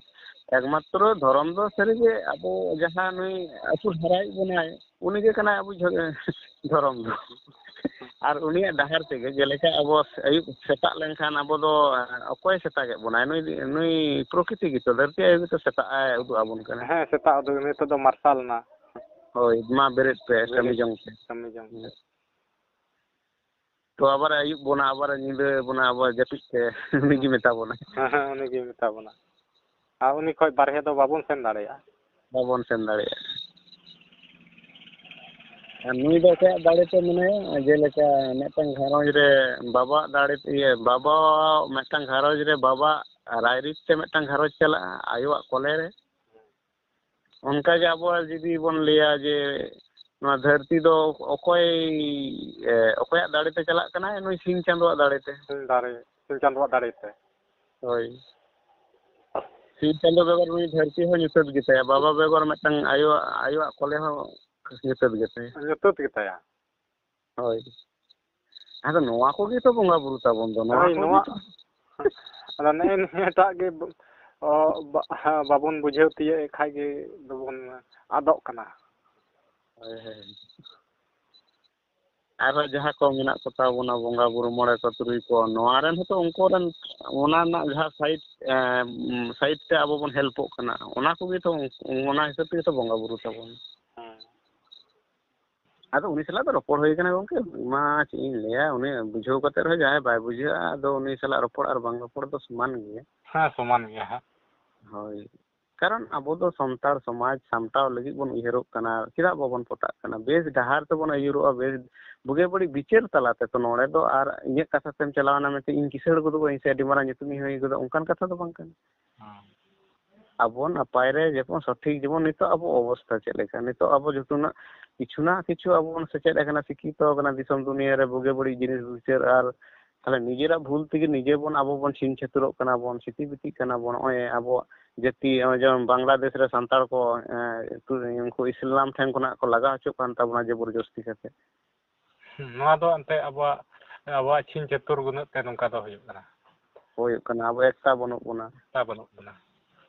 ᱮᱠᱢᱟᱛᱨᱚ ᱫᱷᱚᱨᱚᱢ ᱫᱚ ᱥᱟᱹᱨᱤᱜᱮ ᱟᱵᱚ ᱡᱟᱦᱟᱸ ᱱᱩᱭ ᱟᱹᱥᱩᱞ ᱦᱟᱨᱟᱭᱮᱫ ᱵᱚᱱᱟᱭ, ᱩᱱᱤᱜᱮ ᱠᱟᱱᱟᱭ ᱟᱵᱚ ᱡᱷᱚ-, ᱫᱷᱚᱨᱚᱢ ᱫᱚ᱾ ᱟᱨ ᱩᱱᱤᱭᱟᱜ ᱰᱟᱦᱟᱨ ᱛᱮᱜᱮ, ᱡᱮᱞᱮᱠᱟ ᱟᱵᱚ ᱟᱹᱭᱩᱵ ᱥᱮᱛᱟᱜ ᱞᱮᱱᱠᱷᱟᱱ ᱟᱵᱚ ᱫᱚ, ᱚᱠᱚᱭ ᱥᱮᱛᱟᱜᱮᱫ ᱵᱚᱱᱟᱭ? ᱱᱩᱭ, ᱱᱩᱭ ᱯᱨᱚᱠᱨᱤᱛᱤ ᱜᱮᱛᱚ, ᱫᱷᱟᱹᱨᱛᱤ ᱟᱭᱳ ᱜᱮᱛᱚ ᱥᱮᱛᱟᱜ ᱮ ᱩᱫᱩᱜ ᱟᱵᱚᱱ ᱠᱟᱱᱟ᱾ ᱦᱮᱸ, ᱥᱮᱛᱟᱜ ᱩᱫᱩᱜ, ᱱᱤᱛᱚᱜ ᱫᱚ ᱢᱟᱨᱥᱟᱞ ᱮᱱᱟ᱾ ᱦᱳᱭ, ᱢᱟ ᱵᱮᱨᱮᱫ ᱯᱮ, ᱠᱟᱹᱢᱤ ᱵᱮᱨᱮᱫ, ᱡᱚᱝ ᱯᱮ᱾ ᱠᱟᱹᱢᱤ ᱡᱚᱝ ᱯᱮ᱾ ᱦᱩᱸ᱾ ᱛᱚ ᱟᱵᱟᱨ ᱟᱹᱭᱩᱵ ᱵᱚᱱᱟ, ᱟᱵᱟᱨ ᱧᱤᱫᱟᱹ ᱵᱚᱱᱟ, ᱟᱵᱟᱨ ᱡᱟᱹᱯᱤᱫ ᱯᱮ, ᱩᱱᱤ ᱜᱮ ᱢᱮᱛᱟ ᱵᱚᱱᱟ᱾ ᱦᱮᱸ, ᱦᱮᱸ, ᱩᱱᱤ ᱜᱮ ᱢᱮᱛᱟ ᱵᱚᱱᱟ᱾ ᱟᱨ ᱩᱱᱤ ᱠᱷᱚᱡ ᱵᱟᱨᱦᱮ ᱫᱚ ᱵᱟᱵᱚᱱ ᱥᱮᱱ ᱫᱟᱲᱮᱭᱟᱜᱼᱟ᱾ ᱵᱟᱵᱚᱱ ᱥᱮᱱ ᱫᱟᱲᱮᱭᱟᱜᱼᱟ᱾ ᱟᱨ ᱱᱩᱭ ᱫᱚ ᱚᱠᱚᱭᱟᱜ ᱫᱟᱲᱮ ᱛᱮ ᱢᱮᱱᱟᱭᱟ? ᱡᱮᱞᱮᱠᱟ ᱢᱤᱫᱴᱟᱝ ᱜᱷᱟᱨᱚᱸᱡᱽ ᱨᱮ ᱵᱟᱵᱟᱣᱟᱜ ᱫᱟᱲᱮ ᱛᱮ, ᱤᱭᱟᱹ, ᱵᱟᱵᱟ, ᱢᱤᱫᱴᱟᱝ ᱜᱷᱟᱨᱚᱸᱡᱽ ᱨᱮ ᱵᱟᱵᱟᱣᱟᱜ ᱨᱟᱭᱨᱤᱛ ᱛᱮ ᱢᱤᱫᱴᱟᱝ ᱜᱷᱟᱨᱚᱸᱡᱽ ᱪᱟᱞᱟᱜᱼᱟ, ᱟᱭᱳᱣᱟᱜ ᱠᱚᱞᱮ ᱨᱮ᱾ ᱚᱱᱠᱟᱜᱮ ᱟᱵᱚᱣᱟᱜ ᱡᱩᱫᱤ ᱵᱚᱱ ᱞᱟᱹᱭᱟ ᱡᱮ ᱱᱚᱣᱟ ᱫᱷᱟᱹᱨᱛᱤ ᱫᱚ ᱚᱠᱚᱭ, ᱮ, ᱚᱠᱚᱭᱟᱜ ᱫᱟᱲᱮ ᱛᱮ ᱪᱟᱞᱟᱜ ᱠᱟᱱᱟ? ᱱᱩᱭ ᱥᱤᱧ ᱪᱟᱸᱫᱳᱣᱟᱜ ᱫᱟᱲᱮ ᱛᱮ᱾ ᱫᱟᱲᱮ, ᱥᱤᱧ ᱪᱟᱸᱫᱳᱣᱟᱜ ᱫᱟᱲᱮ ᱛᱮ᱾ ᱦᱳᱭ᱾ ᱥᱤᱧ ᱪᱟᱸᱫᱳ ᱵᱮᱜᱚᱨ ᱱᱩᱭ ᱫᱷᱟᱹᱨᱛᱤ ᱦᱚᱸ ᱧᱩᱛᱟᱹᱛ ᱜᱮᱛᱟᱭᱟ, ᱵᱟᱵᱟ ᱵᱮᱜᱚᱨ ᱢᱤᱫᱴᱟᱝ ᱟᱭᱳᱣᱟᱜ, ᱟᱭᱳᱣᱟᱜ ᱠᱚᱞᱮ ᱦᱚᱸ ᱧᱩᱛᱟᱹᱛ ᱜᱮᱛᱟᱭᱟ᱾ ᱧᱩᱛᱟᱹᱛ ᱜᱮᱛᱟᱭᱟ᱾ ᱦᱳᱭ᱾ ᱟᱫᱚ ᱱᱚᱣᱟ ᱠᱚᱜᱮ ᱛᱚ ᱵᱚᱸᱜᱟ ᱵᱩᱨᱩ ᱛᱟᱵᱚᱱ ᱫᱚ, ᱱᱚᱣᱟ ᱦᱳᱭ, ᱠᱚᱜᱮ ᱱᱚᱣᱟ, ᱛᱚ᱾ ᱟᱫᱚ ᱱᱮᱜᱼᱮ ᱱᱤᱭᱟᱹᱴᱟᱜ ᱜᱮ ᱵ-, ᱚ, ᱵᱟ-, ᱦᱮᱸ, ᱵᱟᱵᱚᱱ ᱵᱩᱡᱷᱟᱹᱣ ᱛᱤᱭᱳᱜ ᱮᱫ ᱠᱷᱟᱡ ᱜᱮ ᱫᱚᱵᱚᱱ ᱟᱫᱚᱜ ᱠᱟᱱᱟ᱾ ᱦᱳᱭ, ᱦᱳᱭ᱾ ᱟᱨᱦᱚᱸ ᱡᱟᱦᱟᱸ ᱠᱚ ᱢᱮᱱᱟᱜ ᱠᱚ ᱛᱟᱵᱚᱱᱟ ᱵᱚᱸᱜᱟ ᱵᱩᱨᱩ, ᱢᱚᱬᱮ ᱠᱚ, ᱛᱩᱨᱩᱭ ᱠᱚ, ᱱᱚᱣᱟ ᱨᱮᱱ ᱦᱚᱸᱛᱚ ᱩᱱᱠᱩ ᱨᱮᱱ ᱚᱱᱟ ᱨᱮᱱᱟᱜ ᱡᱟᱦᱟᱸ side, ᱮᱸ, side ᱛᱮ ᱟᱵᱚ ᱵᱚᱱ helpᱚᱜ ᱠᱟᱱᱟ, ᱚᱱᱟ ᱠᱚᱜᱮ ᱛᱚ, ᱚᱱᱟ ᱦᱤᱥᱟᱹᱵ ᱛᱮᱜᱮ ᱛᱚ ᱵᱚᱸᱜᱟ ᱵᱩᱨᱩ ᱛᱟᱵᱚᱱ᱾ ᱦᱮᱸ᱾ ᱟᱫᱚ ᱩᱱᱤ ᱥᱟᱞᱟᱜ ᱫᱚ ᱨᱚᱯᱚᱲ ᱦᱩᱭ ᱠᱟᱱᱟ ᱜᱚᱢᱠᱮ, ᱢᱟ ᱪᱮᱫ ᱤᱧ ᱞᱟᱹᱭᱟ, ᱩᱱᱤ ᱵᱩᱡᱷᱟᱹᱣ ᱠᱟᱛᱮ ᱨᱮᱦᱚᱸ ᱡᱟᱦᱟᱸᱭ ᱵᱟᱭ ᱵᱩᱡᱷᱟᱹᱣᱟ, ᱟᱫᱚ ᱩᱱᱤ ᱥᱟᱞᱟᱜ ᱨᱚᱯᱚᱲ ᱟᱨ ᱵᱟᱝ ᱨᱚᱯᱚᱲ ᱫᱚ ᱥᱚᱢᱟᱱ ᱜᱮᱭᱟ᱾ ᱦᱮᱸ, ᱥᱚᱢᱟᱱ ᱜᱮᱭᱟ ᱦᱟᱸᱜ᱾ ᱦᱳᱭ, ᱠᱟᱨᱚᱱ ᱟᱵᱚ ᱫᱚ ᱥᱟᱱᱛᱟᱲ ᱥᱚᱢᱟᱡᱽ ᱥᱟᱢᱴᱟᱣ ᱞᱟᱹᱜᱤᱫ ᱵᱚᱱ ᱩᱭᱦᱟᱹᱨᱚᱜ ᱠᱟᱱᱟ, ᱪᱮᱫᱟᱜ ᱵᱟᱵᱚᱱ ᱯᱚᱴᱟᱜ ᱠᱟᱱᱟ? ᱵᱮᱥ ᱰᱟᱦᱟᱨ ᱛᱮᱵᱚᱱ ᱟᱹᱭᱩᱨᱚᱜᱼᱟ, ᱵᱮᱥ ᱵᱩᱜᱤ ᱵᱟᱹᱲᱤᱡ ᱵᱤᱪᱟᱹᱨ ᱛᱟᱞᱟᱛᱮ᱾ ᱛᱚ ᱱᱚᱰᱮ ᱫᱚ ᱟᱨ ᱤᱧᱟᱹᱜ ᱠᱟᱛᱷᱟ ᱛᱮᱢ ᱪᱟᱞᱟᱣᱱᱟ ᱢᱮᱱᱛᱮ ᱤᱧ ᱠᱤᱥᱟᱹᱬ ᱜᱚᱫᱚᱜ ᱟᱹᱧ ᱥᱮ ᱟᱹᱰᱤ ᱢᱟᱨᱟᱝ ᱧᱩᱛᱩᱢᱤᱧ ᱦᱩᱭ ᱜᱚᱫᱚᱜᱼᱟ, ᱚᱱᱠᱟᱱ ᱠᱟᱛᱷᱟ ᱫᱚ ᱵᱟᱝ ᱠᱟᱱᱟ᱾ ᱦᱮᱸ᱾ ᱟᱵᱚ ᱱᱟᱯᱟᱭ ᱨᱮ ᱡᱮᱢᱚᱱ ᱥᱚᱴᱷᱤᱠ, ᱡᱮᱢᱚᱱ ᱱᱤᱛᱚᱜ ᱟᱵᱚ ᱚᱵᱚᱥᱛᱷᱟ ᱪᱮᱫ ᱞᱮᱠᱟ, ᱱᱤᱛᱚᱜ ᱟᱵᱚ ᱡᱚᱛᱚᱱᱟᱜ ᱠᱤᱪᱷᱩ ᱱᱟ ᱠᱤᱪᱷᱩ ᱟᱵᱚ ᱵᱚᱱ ᱥᱮᱪᱮᱫ ᱟᱠᱟᱱᱟ, ᱥᱤᱠᱠᱷᱤᱛᱚ ᱟᱠᱟᱱᱟ, ᱫᱤᱥᱚᱢ ᱫᱩᱱᱤᱭᱟᱹ ᱨᱮ ᱵᱩᱜᱤ ᱵᱟᱹᱲᱤᱡ ᱡᱤᱱᱤᱥ ᱵᱤᱪᱟᱹᱨ, ᱟᱨ ᱛᱟᱦᱞᱮ ᱱᱤᱡᱮᱨᱟᱜ ᱵᱷᱩᱞ ᱛᱮᱜᱮ ᱱᱤᱡᱮ ᱵᱚᱱ, ᱟᱵᱚ ᱵᱚᱱ ᱪᱷᱤᱝ ᱪᱷᱟᱹᱛᱩᱨᱚᱜ ᱠᱟᱱᱟ ᱵᱚᱱ, ᱥᱤᱴᱤ ᱵᱤᱴᱤᱜ ᱠᱟᱱᱟ ᱵᱚᱱ᱾ ᱱᱚᱜᱼᱚᱭ ᱟᱵᱚᱣᱟᱜ ᱡᱟᱹᱛᱤ, ᱱᱚᱜᱼᱚᱭ ᱡᱮᱢᱚᱱ ᱵᱟᱝᱞᱟᱫᱮᱥ ᱨᱮ ᱥᱟᱱᱛᱟᱲ ᱠᱚ, ᱮᱸ, ᱩᱱᱠᱩ ᱤᱥᱞᱟᱢ ᱴᱷᱮᱱ ᱠᱷᱚᱱᱟᱜ ᱠᱚ ᱞᱟᱜᱟ ᱦᱚᱪᱚᱜ ᱠᱟᱱ ᱛᱟᱵᱚᱱᱟ ᱡᱚᱵᱚᱨ ᱡᱚᱥᱛᱤ ᱠᱟᱛᱮ᱾ ᱦᱩᱸ, ᱱᱚᱣᱟ ᱫᱚ ᱮᱱᱛᱮ ᱟᱵᱚᱣᱟᱜ, ᱟᱵᱚᱣᱟᱜ ᱪᱷᱤᱝ ᱪᱷᱟᱹᱛᱩᱨ ᱜᱩᱱᱟᱹᱜ ᱛᱮ ᱱᱚᱝᱠᱟ ᱫᱚ ᱦᱩᱭᱩᱜ ᱠᱟᱱᱟ᱾ ᱦᱩᱭᱩᱜ ᱠᱟᱱᱟ, ᱟᱵᱚ ᱮᱠᱛᱟ ᱵᱟᱹᱱᱩᱜ ᱵᱚᱱᱟ᱾ ᱮᱠᱛᱟ ᱵᱟᱹᱱᱩᱜ ᱵᱚᱱᱟ᱾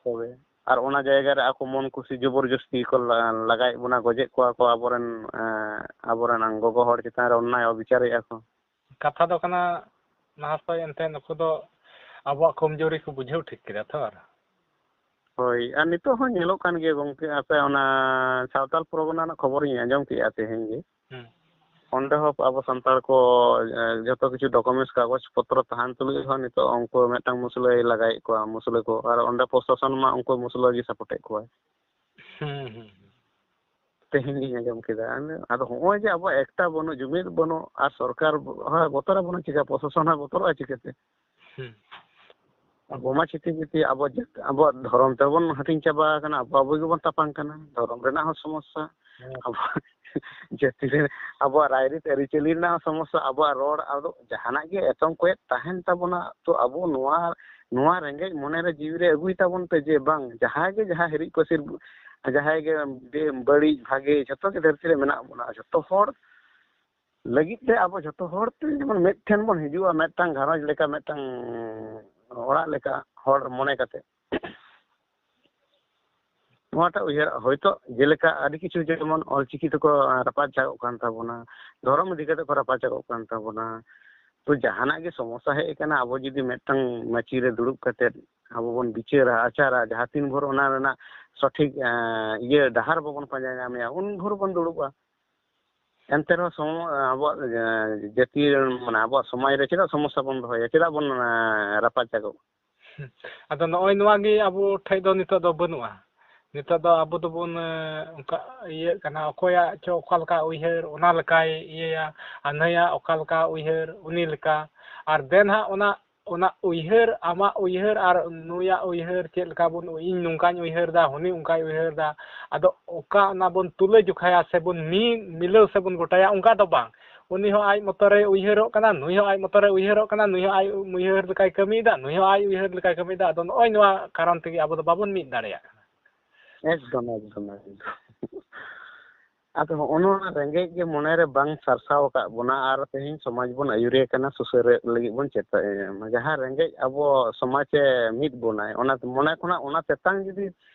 ᱛᱚᱵᱮ, ᱟᱨ ᱚᱱᱟ ᱡᱟᱭᱜᱟ ᱨᱮ ᱟᱠᱚ ᱢᱚᱱ ᱠᱩᱥᱤ ᱡᱚᱵᱚᱨ ᱡᱚᱥᱛᱤ ᱠᱚ ᱞᱟ-, ᱞᱟᱜᱟᱭᱮᱫ ᱵᱚᱱᱟ, ᱜᱚᱡᱮᱫ ᱠᱚᱣᱟ ᱠᱚ ᱟᱵᱚᱨᱮᱱ, ᱮᱸ, ᱟᱵᱚᱨᱮᱱ ᱜᱚᱜᱚ ᱦᱚᱲ ᱪᱮᱛᱟᱱ ᱨᱮ ᱚᱱᱱᱟᱭ ᱚᱵᱤᱪᱟᱨᱮᱫᱼᱟ ᱠᱚ᱾ ᱠᱟᱛᱷᱟ ᱫᱚ ᱠᱟᱱᱟ, ᱢᱟᱦᱟᱥᱚᱭ, ᱮᱱᱛᱮ ᱱᱩᱠᱩ ᱫᱚ ᱟᱵᱚᱣᱟᱜ ᱠᱚᱢᱡᱳᱨᱤ ᱠᱚ ᱵᱩᱡᱷᱟᱹᱣ ᱴᱷᱤᱠ ᱠᱮᱫᱟ ᱛᱚ᱾ ᱟᱨ ᱦᱳᱭ, ᱟᱨ ᱱᱤᱛᱚᱜ ᱦᱚᱸ ᱧᱮᱞᱚᱜ ᱠᱟᱱ ᱜᱮᱭᱟ ᱜᱚᱢᱠᱮ, ᱟᱯᱮ ᱚᱱᱟ ᱥᱟᱶᱛᱟᱞ ᱯᱚᱨᱜᱚᱱᱟ ᱨᱮᱱᱟᱜ ᱠᱷᱚᱵᱚᱨᱤᱧ ᱟᱸᱡᱚᱢ ᱠᱮᱜᱼᱟ ᱛᱮᱦᱮᱧ ᱜᱮ᱾ ᱦᱩᱸ᱾ ᱚᱸᱰᱮ ᱦᱚᱸ ᱟᱵᱚ ᱥᱟᱱᱛᱟᱲ ᱠᱚ, ᱮ, ᱡᱷᱚᱛᱚ ᱠᱤᱪᱷᱩ documents, ᱠᱟᱜᱚᱡᱽ ᱯᱚᱛᱨᱚ ᱛᱟᱦᱮᱱ ᱛᱩᱞᱩᱡ ᱦᱚᱸ ᱱᱤᱛᱚᱜ ᱩᱱᱠᱩ ᱢᱤᱫᱴᱟᱝ ᱢᱩᱥᱞᱟᱹᱭ ᱞᱟᱜᱟᱭᱮᱫ ᱠᱚᱣᱟ, ᱢᱩᱥᱞᱟᱹ ᱠᱚ, ᱟᱨ ᱚᱸᱰᱮ ᱯᱨᱚᱥᱟᱥᱚᱱ ᱢᱟ ᱩᱱᱠᱩ ᱢᱩᱥᱞᱟᱹ ᱜᱮ support ᱮᱫ ᱠᱚᱣᱟᱭ᱾ ᱦᱩᱸ, ᱦᱩᱸ, ᱦᱩᱸ᱾ ᱛᱮᱦᱮᱧ ᱜᱤᱧ ᱟᱸᱡᱚᱢ ᱠᱮᱫᱟ᱾ ᱟᱫᱚ ᱦᱚᱸᱜᱼᱚᱭ ᱡᱮ ᱟᱵᱚᱣᱟᱜ ᱮᱠᱛᱟ ᱵᱟᱹᱱᱩᱜ, ᱡᱩᱢᱤᱫ ᱵᱟᱹᱱᱩᱜ, ᱟᱨ ᱥᱚᱨᱠᱟᱨ ᱦᱚᱸ ᱵᱚᱛᱚᱨ ᱟᱵᱚᱱᱟ ᱪᱤᱠᱟ, ᱯᱨᱚᱥᱟᱥᱚᱱ ᱦᱚᱸ ᱵᱚᱛᱚᱨᱚᱜᱼᱟ ᱪᱤᱠᱟᱹᱛᱮ? ᱦᱩᱸ᱾ ᱟᱵᱚ ᱢᱟ ᱪᱷᱤᱛᱤ ᱵᱤᱛᱤ, ᱟᱵᱚ ᱡᱟᱹᱛ-, ᱟᱵᱚᱣᱟᱜ ᱫᱷᱚᱨᱚᱢ ᱛᱮᱵᱚᱱ ᱦᱟᱹᱴᱤᱧ ᱪᱟᱵᱟ ᱟᱠᱟᱱᱟ, ᱟᱵᱚ, ᱟᱵᱚ ᱜᱮᱵᱚᱱ ᱛᱟᱯᱟᱢ ᱠᱟᱱᱟ, ᱫᱷᱚᱨᱚᱢ ᱨᱮᱱᱟᱜ ᱦᱚᱸ ᱥᱚᱢᱚᱥᱥᱟ, ᱦᱮᱸ᱾ ᱟᱵᱚ ᱡᱟᱹᱛᱤ ᱨᱮ, ᱟᱵᱚᱣᱟᱜ ᱨᱟᱭᱨᱤᱛ ᱟᱹᱨᱤᱪᱟᱹᱞᱤ ᱨᱮᱱᱟᱜ ᱦᱚᱸ ᱥᱚᱢᱚᱥᱥᱟ, ᱟᱵᱚᱣᱟᱜ ᱨᱚᱲ, ᱟᱫᱚ ᱡᱟᱦᱟᱱᱟᱜ ᱜᱮ ᱮᱛᱚᱢ ᱠᱚᱭᱮᱫ ᱛᱟᱦᱮᱱ ᱛᱟᱵᱚᱱᱟ, ᱛᱚ ᱟᱵᱚ ᱱᱚᱣᱟ, ᱱᱚᱣᱟ ᱨᱮᱸᱜᱮᱡ ᱢᱚᱱᱮ ᱨᱮ ᱡᱤᱣᱤ ᱨᱮ ᱟᱹᱜᱩᱭ ᱛᱟᱵᱚᱱ ᱯᱮ ᱡᱮ ᱵᱟᱝ, ᱡᱟᱦᱟᱸᱭ ᱜᱮ ᱡᱟᱦᱟᱸ ᱦᱤᱨᱤᱡ ᱯᱟᱹᱥᱤᱨ, ᱡᱟᱦᱟᱸᱭ ᱜᱮ ᱵᱮ-, ᱵᱟᱹᱲᱤᱡ ᱵᱷᱟᱜᱮ ᱡᱷᱚᱛᱚ ᱜᱮ ᱫᱷᱟᱹᱨᱛᱤ ᱨᱮ ᱢᱮᱱᱟᱜ ᱵᱚᱱᱟ, ᱡᱷᱚᱛᱚ ᱦᱚᱲ ᱞᱟᱹᱜᱤᱫ ᱛᱮ ᱟᱵᱚ ᱡᱷᱚᱛᱚ ᱦᱚᱲ ᱛᱮ ᱡᱮᱢᱚᱱ ᱢᱤᱫ ᱴᱷᱮᱱ ᱵᱚᱱ ᱦᱤᱡᱩᱜᱼᱟ, ᱢᱤᱫᱴᱟᱝ ᱜᱷᱟᱨᱚᱸᱡᱽ ᱞᱮᱠᱟ, ᱢᱤᱫᱴᱟᱝ ᱚᱲᱟᱜ ᱞᱮᱠᱟ ᱦᱚᱲ ᱢᱚᱱᱮ ᱠᱟᱛᱮ᱾ ᱱᱚᱣᱟᱴᱟᱜ ᱩᱭᱦᱟᱹᱨ, ᱦᱚᱭᱛᱳ ᱡᱮᱞᱮᱠᱟ ᱟᱹᱰᱤ ᱠᱤᱪᱷᱩ ᱡᱮᱢᱚᱱ ᱚᱞᱪᱤᱠᱤ ᱛᱮᱠᱚ ᱨᱟᱯᱟᱪᱟᱜᱚᱜ ᱠᱟᱱ ᱛᱟᱵᱚᱱᱟ, ᱫᱷᱚᱨᱚᱢ ᱤᱫᱤ ᱠᱟᱛᱮ ᱠᱚ ᱨᱟᱯᱟᱪᱟᱜᱚᱜ ᱠᱟᱱ ᱛᱟᱵᱚᱱᱟ, ᱛᱚ ᱡᱟᱦᱟᱱᱟᱜ ᱜᱮ ᱥᱚᱢᱚᱥᱥᱟ ᱦᱮᱡ ᱟᱠᱟᱱᱟ, ᱟᱵᱚ ᱡᱩᱫᱤ ᱢᱤᱫᱴᱟᱝ ᱢᱟᱹᱪᱤ ᱨᱮ ᱫᱩᱲᱩᱵ ᱠᱟᱛᱮ ᱟᱵᱚ ᱵᱚᱱ ᱵᱤᱪᱟᱹᱨᱟ, ᱟᱪᱟᱨᱟ, ᱡᱟᱦᱟᱸ ᱛᱤᱱ ᱵᱷᱳᱨ ᱚᱱᱟ ᱨᱮᱱᱟᱜ ᱥᱚᱴᱷᱤᱠ, ᱮᱸ, ᱤᱭᱟᱹ ᱰᱟᱦᱟᱨ ᱵᱟᱵᱚᱱ ᱯᱟᱸᱡᱟ ᱧᱟᱢᱮᱜᱼᱟ, ᱩᱱ ᱵᱷᱳᱨ ᱵᱚᱱ ᱫᱩᱲᱩᱵᱼᱟ᱾ ᱮᱱᱛᱮ ᱨᱮᱦᱚᱸ ᱥᱚᱢᱚ-, ᱟᱵᱚᱣᱟᱜ, ᱮᱸ, ᱡᱟᱹᱛᱤ, ᱢᱟᱱᱮ ᱟᱵᱚᱣᱟᱜ ᱥᱚᱢᱟᱡᱽ ᱨᱮ ᱪᱮᱫᱟᱜ ᱥᱚᱢᱚᱥᱥᱟ ᱵᱚᱱ ᱫᱚᱦᱚᱭᱟ? ᱪᱮᱫᱟᱜ ᱵᱚᱱ, ᱮᱸ, ᱨᱟᱯᱟᱪᱟᱜᱚᱜᱼᱟ? ᱦᱩᱸ᱾ ᱟᱫᱚ ᱱᱚᱜᱼᱚᱭ ᱱᱚᱣᱟ ᱜᱮ ᱟᱵᱚ ᱴᱷᱮᱡ ᱫᱚ ᱱᱤᱛᱚᱜ ᱫᱚ ᱵᱟᱹᱱᱩᱜᱼᱟ᱾ ᱱᱤᱛᱚᱜ ᱫᱚ ᱟᱵᱚ ᱫᱚᱵᱚᱱ, ᱮᱸ, ᱚᱱᱠᱟ ᱤᱭᱟᱹᱜ ᱠᱟᱱᱟ, ᱚᱠᱚᱭᱟᱜ ᱪᱚ ᱚᱠᱟ ᱞᱮᱠᱟ ᱩᱭᱦᱟᱹᱨ, ᱚᱱᱟ ᱞᱮᱠᱟᱭ ᱤᱭᱟᱹᱭᱟ, ᱟᱨ ᱱᱟᱹᱭᱟᱜ ᱚᱠᱟ ᱞᱮᱠᱟ ᱩᱭᱦᱟᱹᱨ, ᱩᱱᱤ ᱞᱮᱠᱟ᱾ ᱟᱨ then ᱦᱟᱸᱜ ᱚᱱᱟ, ᱚᱱᱟ ᱩᱭᱦᱟᱹᱨ, ᱟᱢᱟᱜ ᱩᱭᱦᱟᱹᱨ ᱟᱨ ᱱᱩᱭᱟᱜ ᱩᱭᱦᱟᱹᱨ ᱪᱮᱫ ᱞᱮᱠᱟ ᱵᱚᱱ, ᱤᱧ ᱱᱚᱝᱠᱟᱧ ᱩᱭᱦᱟᱹᱨ ᱮᱫᱟ, ᱦᱟᱹᱱᱤ ᱚᱱᱠᱟᱭ ᱩᱭᱦᱟᱹᱨ ᱮᱫᱟ, ᱟᱫᱚ ᱚᱠᱟ ᱚᱱᱟ ᱵᱚᱱ ᱛᱩᱞᱟᱹ ᱡᱚᱠᱷᱟᱭᱟ ᱥᱮ ᱵᱚᱱ ᱢᱤᱫ ᱢᱤᱞᱟᱹᱣ ᱥᱮ ᱵᱚᱱ ᱜᱚᱴᱟᱭᱟ, ᱚᱱᱠᱟ ᱫᱚ ᱵᱟᱝ᱾ ᱩᱱᱤ ᱦᱚᱸ ᱟᱡ ᱢᱚᱛᱚ ᱨᱮ ᱩᱭᱦᱟᱹᱨᱚᱜ ᱠᱟᱱᱟ, ᱱᱩᱭ ᱦᱚᱸ ᱟᱡ ᱢᱚᱛᱚ ᱨᱮ ᱩᱭᱦᱟᱹᱨᱚᱜ ᱠᱟᱱᱟ, ᱱᱩᱭ ᱦᱚᱸ ᱟᱡ ᱩᱭᱦᱟᱹᱨ ᱞᱮᱠᱟᱭ ᱠᱟᱹᱢᱤᱭᱮᱫᱟ, ᱱᱩᱭ ᱦᱚᱸ ᱟᱡ ᱩᱭᱦᱟᱹᱨ ᱞᱮᱠᱟᱭ ᱠᱟᱹᱢᱤᱭᱮᱫᱟ᱾ ᱟᱫᱚ ᱱᱚᱜᱼᱚᱭ ᱱᱚᱣᱟ ᱠᱟᱨᱚᱱ ᱛᱮᱜᱮ ᱟᱵᱚ ᱫᱚ ᱵᱟᱵᱚᱱ ᱢᱤᱫ ᱫᱟᱲᱮᱭᱟᱜ ᱠᱟᱱᱟ᱾ ᱮᱠᱫᱚᱢ, ᱮᱠᱫᱚᱢ, ᱮᱠᱫᱚᱢ᱾ ᱟᱫᱚ ᱦᱚᱸᱜᱼᱚ ᱱᱚᱣᱟ ᱨᱮᱸᱜᱮᱡ ᱜᱮ ᱢᱚᱱᱮ ᱨᱮ ᱵᱟᱝ ᱥᱟᱨᱥᱟᱣ ᱟᱠᱟᱫ ᱵᱚᱱᱟ ᱟᱨ ᱛᱮᱦᱮᱧ ᱥᱚᱢᱟᱡᱽ ᱵᱚᱱ ᱟᱹᱭᱩᱨᱮ ᱠᱟᱱᱟ, ᱥᱩᱥᱟᱹᱨ ᱞᱟᱹᱜᱤᱫ ᱵᱚᱱ ᱪᱮᱥᱴᱟᱭᱟ᱾ ᱡᱟᱦᱟᱸ ᱨᱮᱸᱜᱮᱡ ᱟᱵᱚ ᱥᱚᱢᱟᱡᱽ ᱮ ᱢᱤᱫ ᱵᱚᱱᱟᱭ, ᱚᱱᱟ ᱢᱚᱱᱮ ᱠᱷᱚᱱᱟᱜ ᱚᱱᱟ ᱛᱮᱛᱟᱝ ᱡᱩᱫᱤ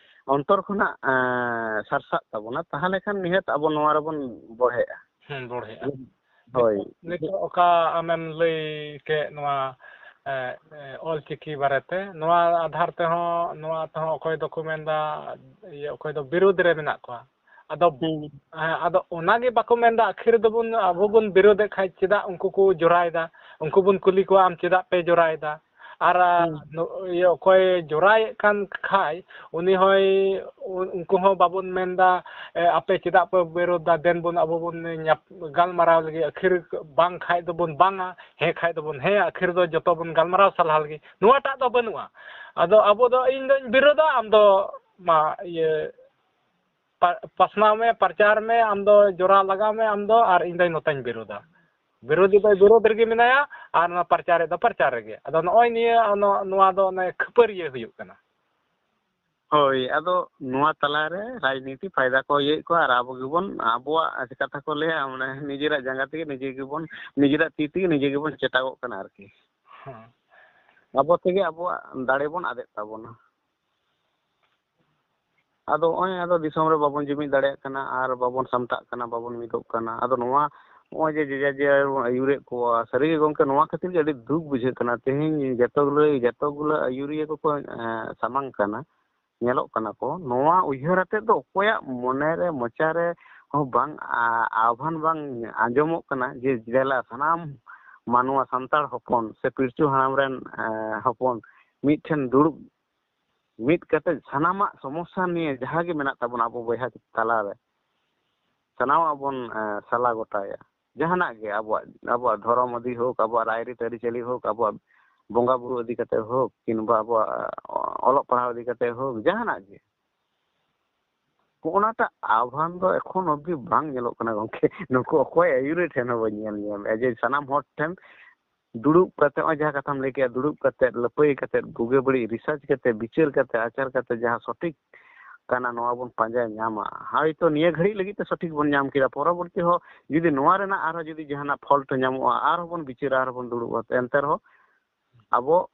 ᱚᱱᱛᱚᱨ ᱠᱷᱚᱱᱟᱜ, ᱮᱸ, ᱥᱟᱨᱥᱟᱜ ᱛᱟᱵᱚᱱᱟ, ᱛᱟᱦᱚᱞᱮ ᱠᱷᱟᱱ ᱱᱤᱦᱟᱹᱛ ᱟᱵᱚ ᱱᱚᱣᱟ ᱨᱮᱵᱚᱱ ᱵᱚᱲᱦᱮᱜᱼᱟ᱾ ᱦᱮᱸ, ᱵᱚᱲᱦᱮᱜᱼᱟ᱾ ᱦᱳᱭ᱾ ᱱᱤᱛᱚᱜ, ᱱᱤᱛᱚᱜ ᱚᱠᱟ ᱟᱢᱮᱢ ᱞᱟᱹᱭ ᱠᱮᱫ ᱱᱚᱣᱟ, ᱮ, ᱮ, ᱚᱞᱪᱤᱠᱤ ᱵᱟᱨᱮᱛᱮ, ᱱᱚᱣᱟ ᱟᱫᱷᱟᱨ ᱛᱮᱦᱚᱸ, ᱱᱚᱣᱟ ᱛᱮᱦᱚᱸ ᱚᱠᱚᱭ ᱫᱚᱠᱚ ᱢᱮᱱᱫᱟ, ᱤᱭᱟᱹ, ᱚᱠᱚᱭ ᱫᱚ ᱵᱤᱨᱳᱫᱷ ᱨᱮ ᱢᱮᱱᱟᱜ ᱠᱚᱣᱟ᱾ ᱟᱫᱚ, ᱦᱩᱸ᱾ ᱦᱮᱸ, ᱟᱫᱚ ᱚᱱᱟᱜᱮ ᱵᱟᱠᱚ ᱢᱮᱱᱫᱟ, ᱟᱹᱠᱷᱤᱨ ᱫᱚᱵᱚᱱ, ᱟᱵᱚ ᱵᱚᱱ ᱵᱤᱨᱳᱫᱷᱮᱫ ᱠᱷᱟᱡ ᱪᱮᱫᱟᱜ ᱩᱱᱠᱩ ᱠᱚ ᱡᱚᱨᱟᱭᱮᱫᱟ? ᱩᱱᱠᱩ ᱵᱚᱱ ᱠᱩᱞᱤ ᱠᱚᱣᱟ, "ᱟᱢ ᱪᱮᱫᱟᱜ ᱯᱮ ᱡᱚᱨᱟᱭᱮᱫᱟ?" ᱟᱨ ᱦᱩᱸ᱾ ᱱᱩ-, ᱤᱭᱟᱹ, ᱚᱠᱚᱭ ᱡᱚᱨᱟᱭᱮᱫ ᱠᱟᱱ ᱠᱷᱟᱡ, ᱩᱱᱤ ᱦᱚᱸᱭ, ᱩ-, ᱩᱱᱠᱩ ᱦᱚᱸ ᱵᱟᱵᱚᱱ ᱢᱮᱱᱫᱟ, "ᱮ, ᱟᱯᱮ ᱪᱮᱫᱟᱜ ᱯᱮ ᱵᱤᱨᱳᱫᱷ ᱫᱟ? ᱫᱮᱱ ᱵᱚᱱ, ᱟᱵᱚ ᱵᱚᱱ ᱧᱟᱯ-, ᱜᱟᱞᱢᱟᱨᱟᱣ ᱞᱟᱹᱜᱤᱫ, ᱟᱹᱠᱷᱤᱨ ᱵᱟᱝ ᱠᱷᱟᱡ ᱫᱚᱵᱚᱱ ᱵᱟᱝᱟ, ᱦᱮᱸ ᱠᱷᱟᱡ ᱫᱚᱵᱚᱱ ᱦᱮᱸᱭᱟ, ᱟᱹᱠᱷᱤᱨ ᱫᱚ ᱡᱚᱛᱚ ᱵᱚᱱ ᱜᱟᱞᱢᱟᱨᱟᱣ ᱥᱟᱞᱦᱟ ᱞᱟᱹᱜᱤᱫ", ᱱᱚᱣᱟᱴᱟᱜ ᱫᱚ ᱵᱟᱹᱱᱩᱜᱼᱟ᱾ ᱟᱫᱚ ᱟᱵᱚ ᱫᱚ, "ᱤᱧ ᱫᱚᱧ ᱵᱤᱨᱳᱫᱷᱟ, ᱟᱢ ᱫᱚ ᱢᱟ, ᱤᱭᱟᱹ, ᱯᱟ-, ᱯᱟᱥᱱᱟᱣ ᱢᱮ, ᱯᱨᱚᱪᱟᱨ ᱢᱮ, ᱟᱢ ᱫᱚ ᱡᱚᱨᱟ ᱞᱟᱜᱟᱣ ᱢᱮ ᱟᱢ ᱫᱚ, ᱟᱨ ᱤᱧ ᱫᱚᱧ ᱱᱚᱛᱮᱧ ᱵᱤᱨᱳᱫᱷᱟ᱾" ᱵᱤᱨᱳᱫᱷᱤ ᱫᱚ ᱵᱤᱨᱳᱫᱷ ᱨᱮᱜᱮ ᱢᱮᱱᱟᱭᱟ, ᱟᱨ ᱚᱱᱟ ᱯᱨᱚᱪᱟᱨᱤ ᱫᱚ ᱯᱨᱚᱪᱟᱨ ᱨᱮᱜᱮ᱾ ᱟᱫᱚ ᱱᱚᱜᱼᱚᱭ ᱱᱤᱭᱟᱹ, ᱱᱚ-, ᱱᱚᱣᱟ ᱫᱚ ᱚᱱᱮ ᱠᱷᱟᱹᱯᱟᱹᱨᱤᱭᱟᱹ ᱦᱩᱭᱩᱜ ᱠᱟᱱᱟ᱾ ᱦᱳᱭ, ᱟᱫᱚ ᱱᱚᱣᱟ ᱛᱟᱞᱟᱨᱮ ᱨᱟᱡᱽᱱᱤᱛᱤ ᱯᱷᱟᱭᱫᱟ ᱠᱚ ᱤᱭᱟᱹᱭᱮᱫ ᱠᱚᱣᱟ, ᱟᱨ ᱟᱵᱚ ᱜᱮᱵᱚᱱ, ᱟᱵᱚᱣᱟᱜ, ᱪᱮᱠᱟ ᱛᱟᱠᱚ ᱞᱟᱹᱭᱟ, ᱢᱟᱱᱮ, ᱱᱤᱡᱮᱨᱟᱜ ᱡᱟᱸᱜᱟ ᱛᱮᱜᱮ ᱱᱤᱡᱮ ᱜᱮᱵᱚᱱ, ᱱᱤᱡᱮᱨᱟᱜ ᱛᱤ ᱛᱮᱜᱮ ᱱᱤᱡᱮ ᱜᱮᱵᱚᱱ ᱪᱮᱴᱟᱜᱚᱜ ᱠᱟᱱᱟ ᱟᱨᱠᱤ᱾ ᱦᱮᱸ᱾ ᱟᱵᱚ ᱛᱮᱜᱮ ᱟᱵᱚᱣᱟᱜ ᱫᱟᱲᱮ ᱵᱚᱱ ᱟᱫᱮᱜ ᱛᱟᱵᱚᱱᱟ᱾ ᱟᱫᱚ ᱱᱚᱜᱼᱚᱭ, ᱟᱫᱚ ᱫᱤᱥᱚᱢ ᱨᱮ ᱵᱟᱵᱚᱱ ᱡᱩᱢᱤᱫ ᱫᱟᱲᱮᱭᱟᱜ ᱠᱟᱱᱟ ᱟᱨ ᱵᱟᱵᱚᱱ ᱥᱟᱢᱴᱟᱜ ᱠᱟᱱᱟ, ᱵᱟᱵᱚᱱ ᱢᱤᱫᱚᱜ ᱠᱟᱱᱟ᱾ ᱟᱫᱚ ᱱᱚᱣᱟ, ᱱᱚᱜᱼᱚᱭ ᱡᱮ ᱡᱮᱡᱟᱨ ᱡᱮᱡᱟᱨ ᱵᱚᱱ ᱟᱹᱭᱩᱨᱮᱫ ᱠᱚᱣᱟ, ᱥᱟᱹᱨᱤᱜᱮ ᱜᱚᱢᱠᱮ, ᱱᱚᱣᱟ ᱠᱷᱟᱹᱛᱤᱨ ᱜᱮ ᱟᱹᱰᱤ ᱫᱩᱠ ᱵᱩᱡᱷᱟᱹᱜ ᱠᱟᱱᱟ᱾ ᱛᱮᱦᱮᱧ ᱡᱚᱛᱚ ᱜᱩᱞᱟᱹ, ᱡᱚᱛᱚ ᱜᱩᱞᱟᱹ ᱟᱹᱭᱩᱨᱤᱭᱟᱹ ᱠᱚᱠᱚ, ᱮᱸ, ᱥᱟᱢᱟᱝ ᱠᱟᱱᱟ, ᱧᱮᱞᱚᱜ ᱠᱟᱱᱟ ᱠᱚ᱾ ᱱᱚᱣᱟ ᱩᱭᱦᱟᱹᱨ ᱟᱛᱮᱫ ᱫᱚ ᱚᱠᱚᱭᱟᱜ ᱢᱚᱱᱮ ᱨᱮ, ᱢᱚᱪᱟ ᱨᱮ ᱦᱚᱸ ᱵᱟᱝ, ᱟ-, ᱟᱦᱵᱟᱱ ᱵᱟᱝ ᱟᱸᱡᱚᱢᱚᱜ ᱠᱟᱱᱟ ᱡᱮ, ᱫᱮᱞᱟ ᱥᱟᱱᱟᱢ ᱢᱟᱱᱣᱟ, ᱥᱟᱱᱛᱟᱲ ᱦᱚᱯᱚᱱ ᱥᱮ ᱯᱤᱞᱪᱩ ᱦᱟᱲᱟᱢ ᱨᱮᱱ, ᱮᱸ, ᱦᱚᱯᱚᱱ ᱢᱤᱫ ᱴᱷᱮᱱ ᱫᱩᱲᱩᱵ ᱢᱤᱫ ᱠᱟᱛᱮ ᱥᱟᱱᱟᱢᱟᱜ ᱥᱚᱢᱚᱥᱥᱟ ᱱᱤᱭᱮ ᱡᱟᱦᱟᱸ ᱜᱮ ᱢᱮᱱᱟᱜ ᱛᱟᱵᱚᱱᱟ ᱟᱵᱚ ᱵᱚᱭᱦᱟ ᱛᱟᱞᱟᱨᱮ, ᱥᱟᱱᱟᱢᱟᱜ ᱵᱚᱱ, ᱮ, ᱥᱟᱞᱟ ᱜᱚᱴᱟᱭᱟ᱾ ᱡᱟᱦᱟᱱᱟᱜ ᱜᱮ ᱟᱵᱚᱣᱟᱜ, ᱟᱵᱚᱣᱟᱜ ᱫᱷᱚᱨᱚᱢ ᱤᱫᱤ ᱦᱳᱠ, ᱟᱵᱚᱣᱟᱜ ᱨᱟᱭᱨᱤᱛ ᱟᱹᱨᱤᱪᱟᱹᱞᱤ ᱦᱳᱠ, ᱟᱵᱚᱣᱟᱜ ᱵᱚᱸᱜᱟ ᱵᱩᱨᱩ ᱤᱫᱤ ᱠᱟᱛᱮ ᱦᱳᱠ, ᱠᱤᱝᱵᱟ ᱟᱵᱚᱣᱟᱜ, ᱚ-, ᱚᱞᱚᱜ ᱯᱟᱲᱦᱟᱣ ᱤᱫᱤ ᱠᱟᱛᱮ ᱦᱳᱠ, ᱡᱟᱦᱟᱱᱟᱜ ᱜᱮ᱾ ᱦᱚᱸᱜᱼᱚᱱᱟᱴᱟᱜ ᱟᱦᱵᱟᱱ ᱫᱚ ᱮᱠᱷᱚᱱ ᱚᱵᱫᱤ ᱵᱟᱝ ᱧᱮᱞᱚᱜ ᱠᱟᱱᱟ ᱜᱚᱢᱠᱮ᱾ ᱱᱩᱠᱩ ᱚᱠᱚᱭ ᱟᱹᱭᱩᱨᱮ ᱴᱷᱮᱱ ᱦᱚᱸ ᱵᱟᱹᱧ ᱧᱮᱞ ᱧᱟᱢᱮᱫᱼᱟ ᱡᱮ ᱥᱟᱱᱟᱢ ᱦᱚᱲ ᱴᱷᱮᱱ ᱫᱩᱲᱩᱵ ᱠᱟᱛᱮ, ᱱᱚᱜᱼᱚᱭ ᱡᱟᱦᱟᱸ ᱠᱟᱛᱷᱟᱢ ᱞᱟᱹᱭ ᱠᱮᱜᱼᱟ, ᱫᱩᱲᱩᱵ ᱠᱟᱛᱮ, ᱞᱟᱹᱯᱟᱹᱭ ᱠᱟᱛᱮ, ᱵᱩᱜᱤ ᱵᱟᱹᱲᱤᱡ research ᱠᱟᱛᱮ, ᱵᱤᱪᱟᱹᱨ ᱠᱟᱛᱮ, ᱟᱪᱟᱨ ᱠᱟᱛᱮ, ᱡᱟᱦᱟᱸ ᱥᱚᱴᱷᱤᱠ ᱠᱟᱱᱟ, ᱱᱚᱣᱟ ᱵᱚᱱ ᱯᱟᱸᱡᱟ ᱧᱟᱢᱟ᱾ ᱦᱚᱭᱛᱳ ᱱᱤᱭᱟᱹ ᱜᱷᱟᱹᱲᱤᱡ ᱞᱟᱹᱜᱤᱫ ᱛᱮ ᱥᱚᱴᱷᱤᱠ ᱵᱚᱱ ᱧᱟᱢ ᱠᱮᱫᱟ, ᱯᱚᱨᱚᱵᱚᱨᱛᱤ ᱦᱚᱸ ᱡᱩᱫᱤ ᱱᱚᱣᱟ ᱨᱮᱱᱟᱜ ᱟᱨᱦᱚᱸ ᱡᱩᱫᱤ ᱡᱟᱦᱟᱱᱟᱜ fault ᱧᱟᱢᱚᱜᱼᱟ, ᱟᱨᱦᱚᱸ ᱵᱚᱱ ᱵᱤᱪᱟᱹᱨᱟ, ᱟᱨᱦᱚᱸ ᱵᱚᱱ ᱫᱩᱲᱩᱵᱼᱟ᱾ ᱮᱱᱛᱮ ᱨᱮᱦᱚᱸ ᱟᱵᱚ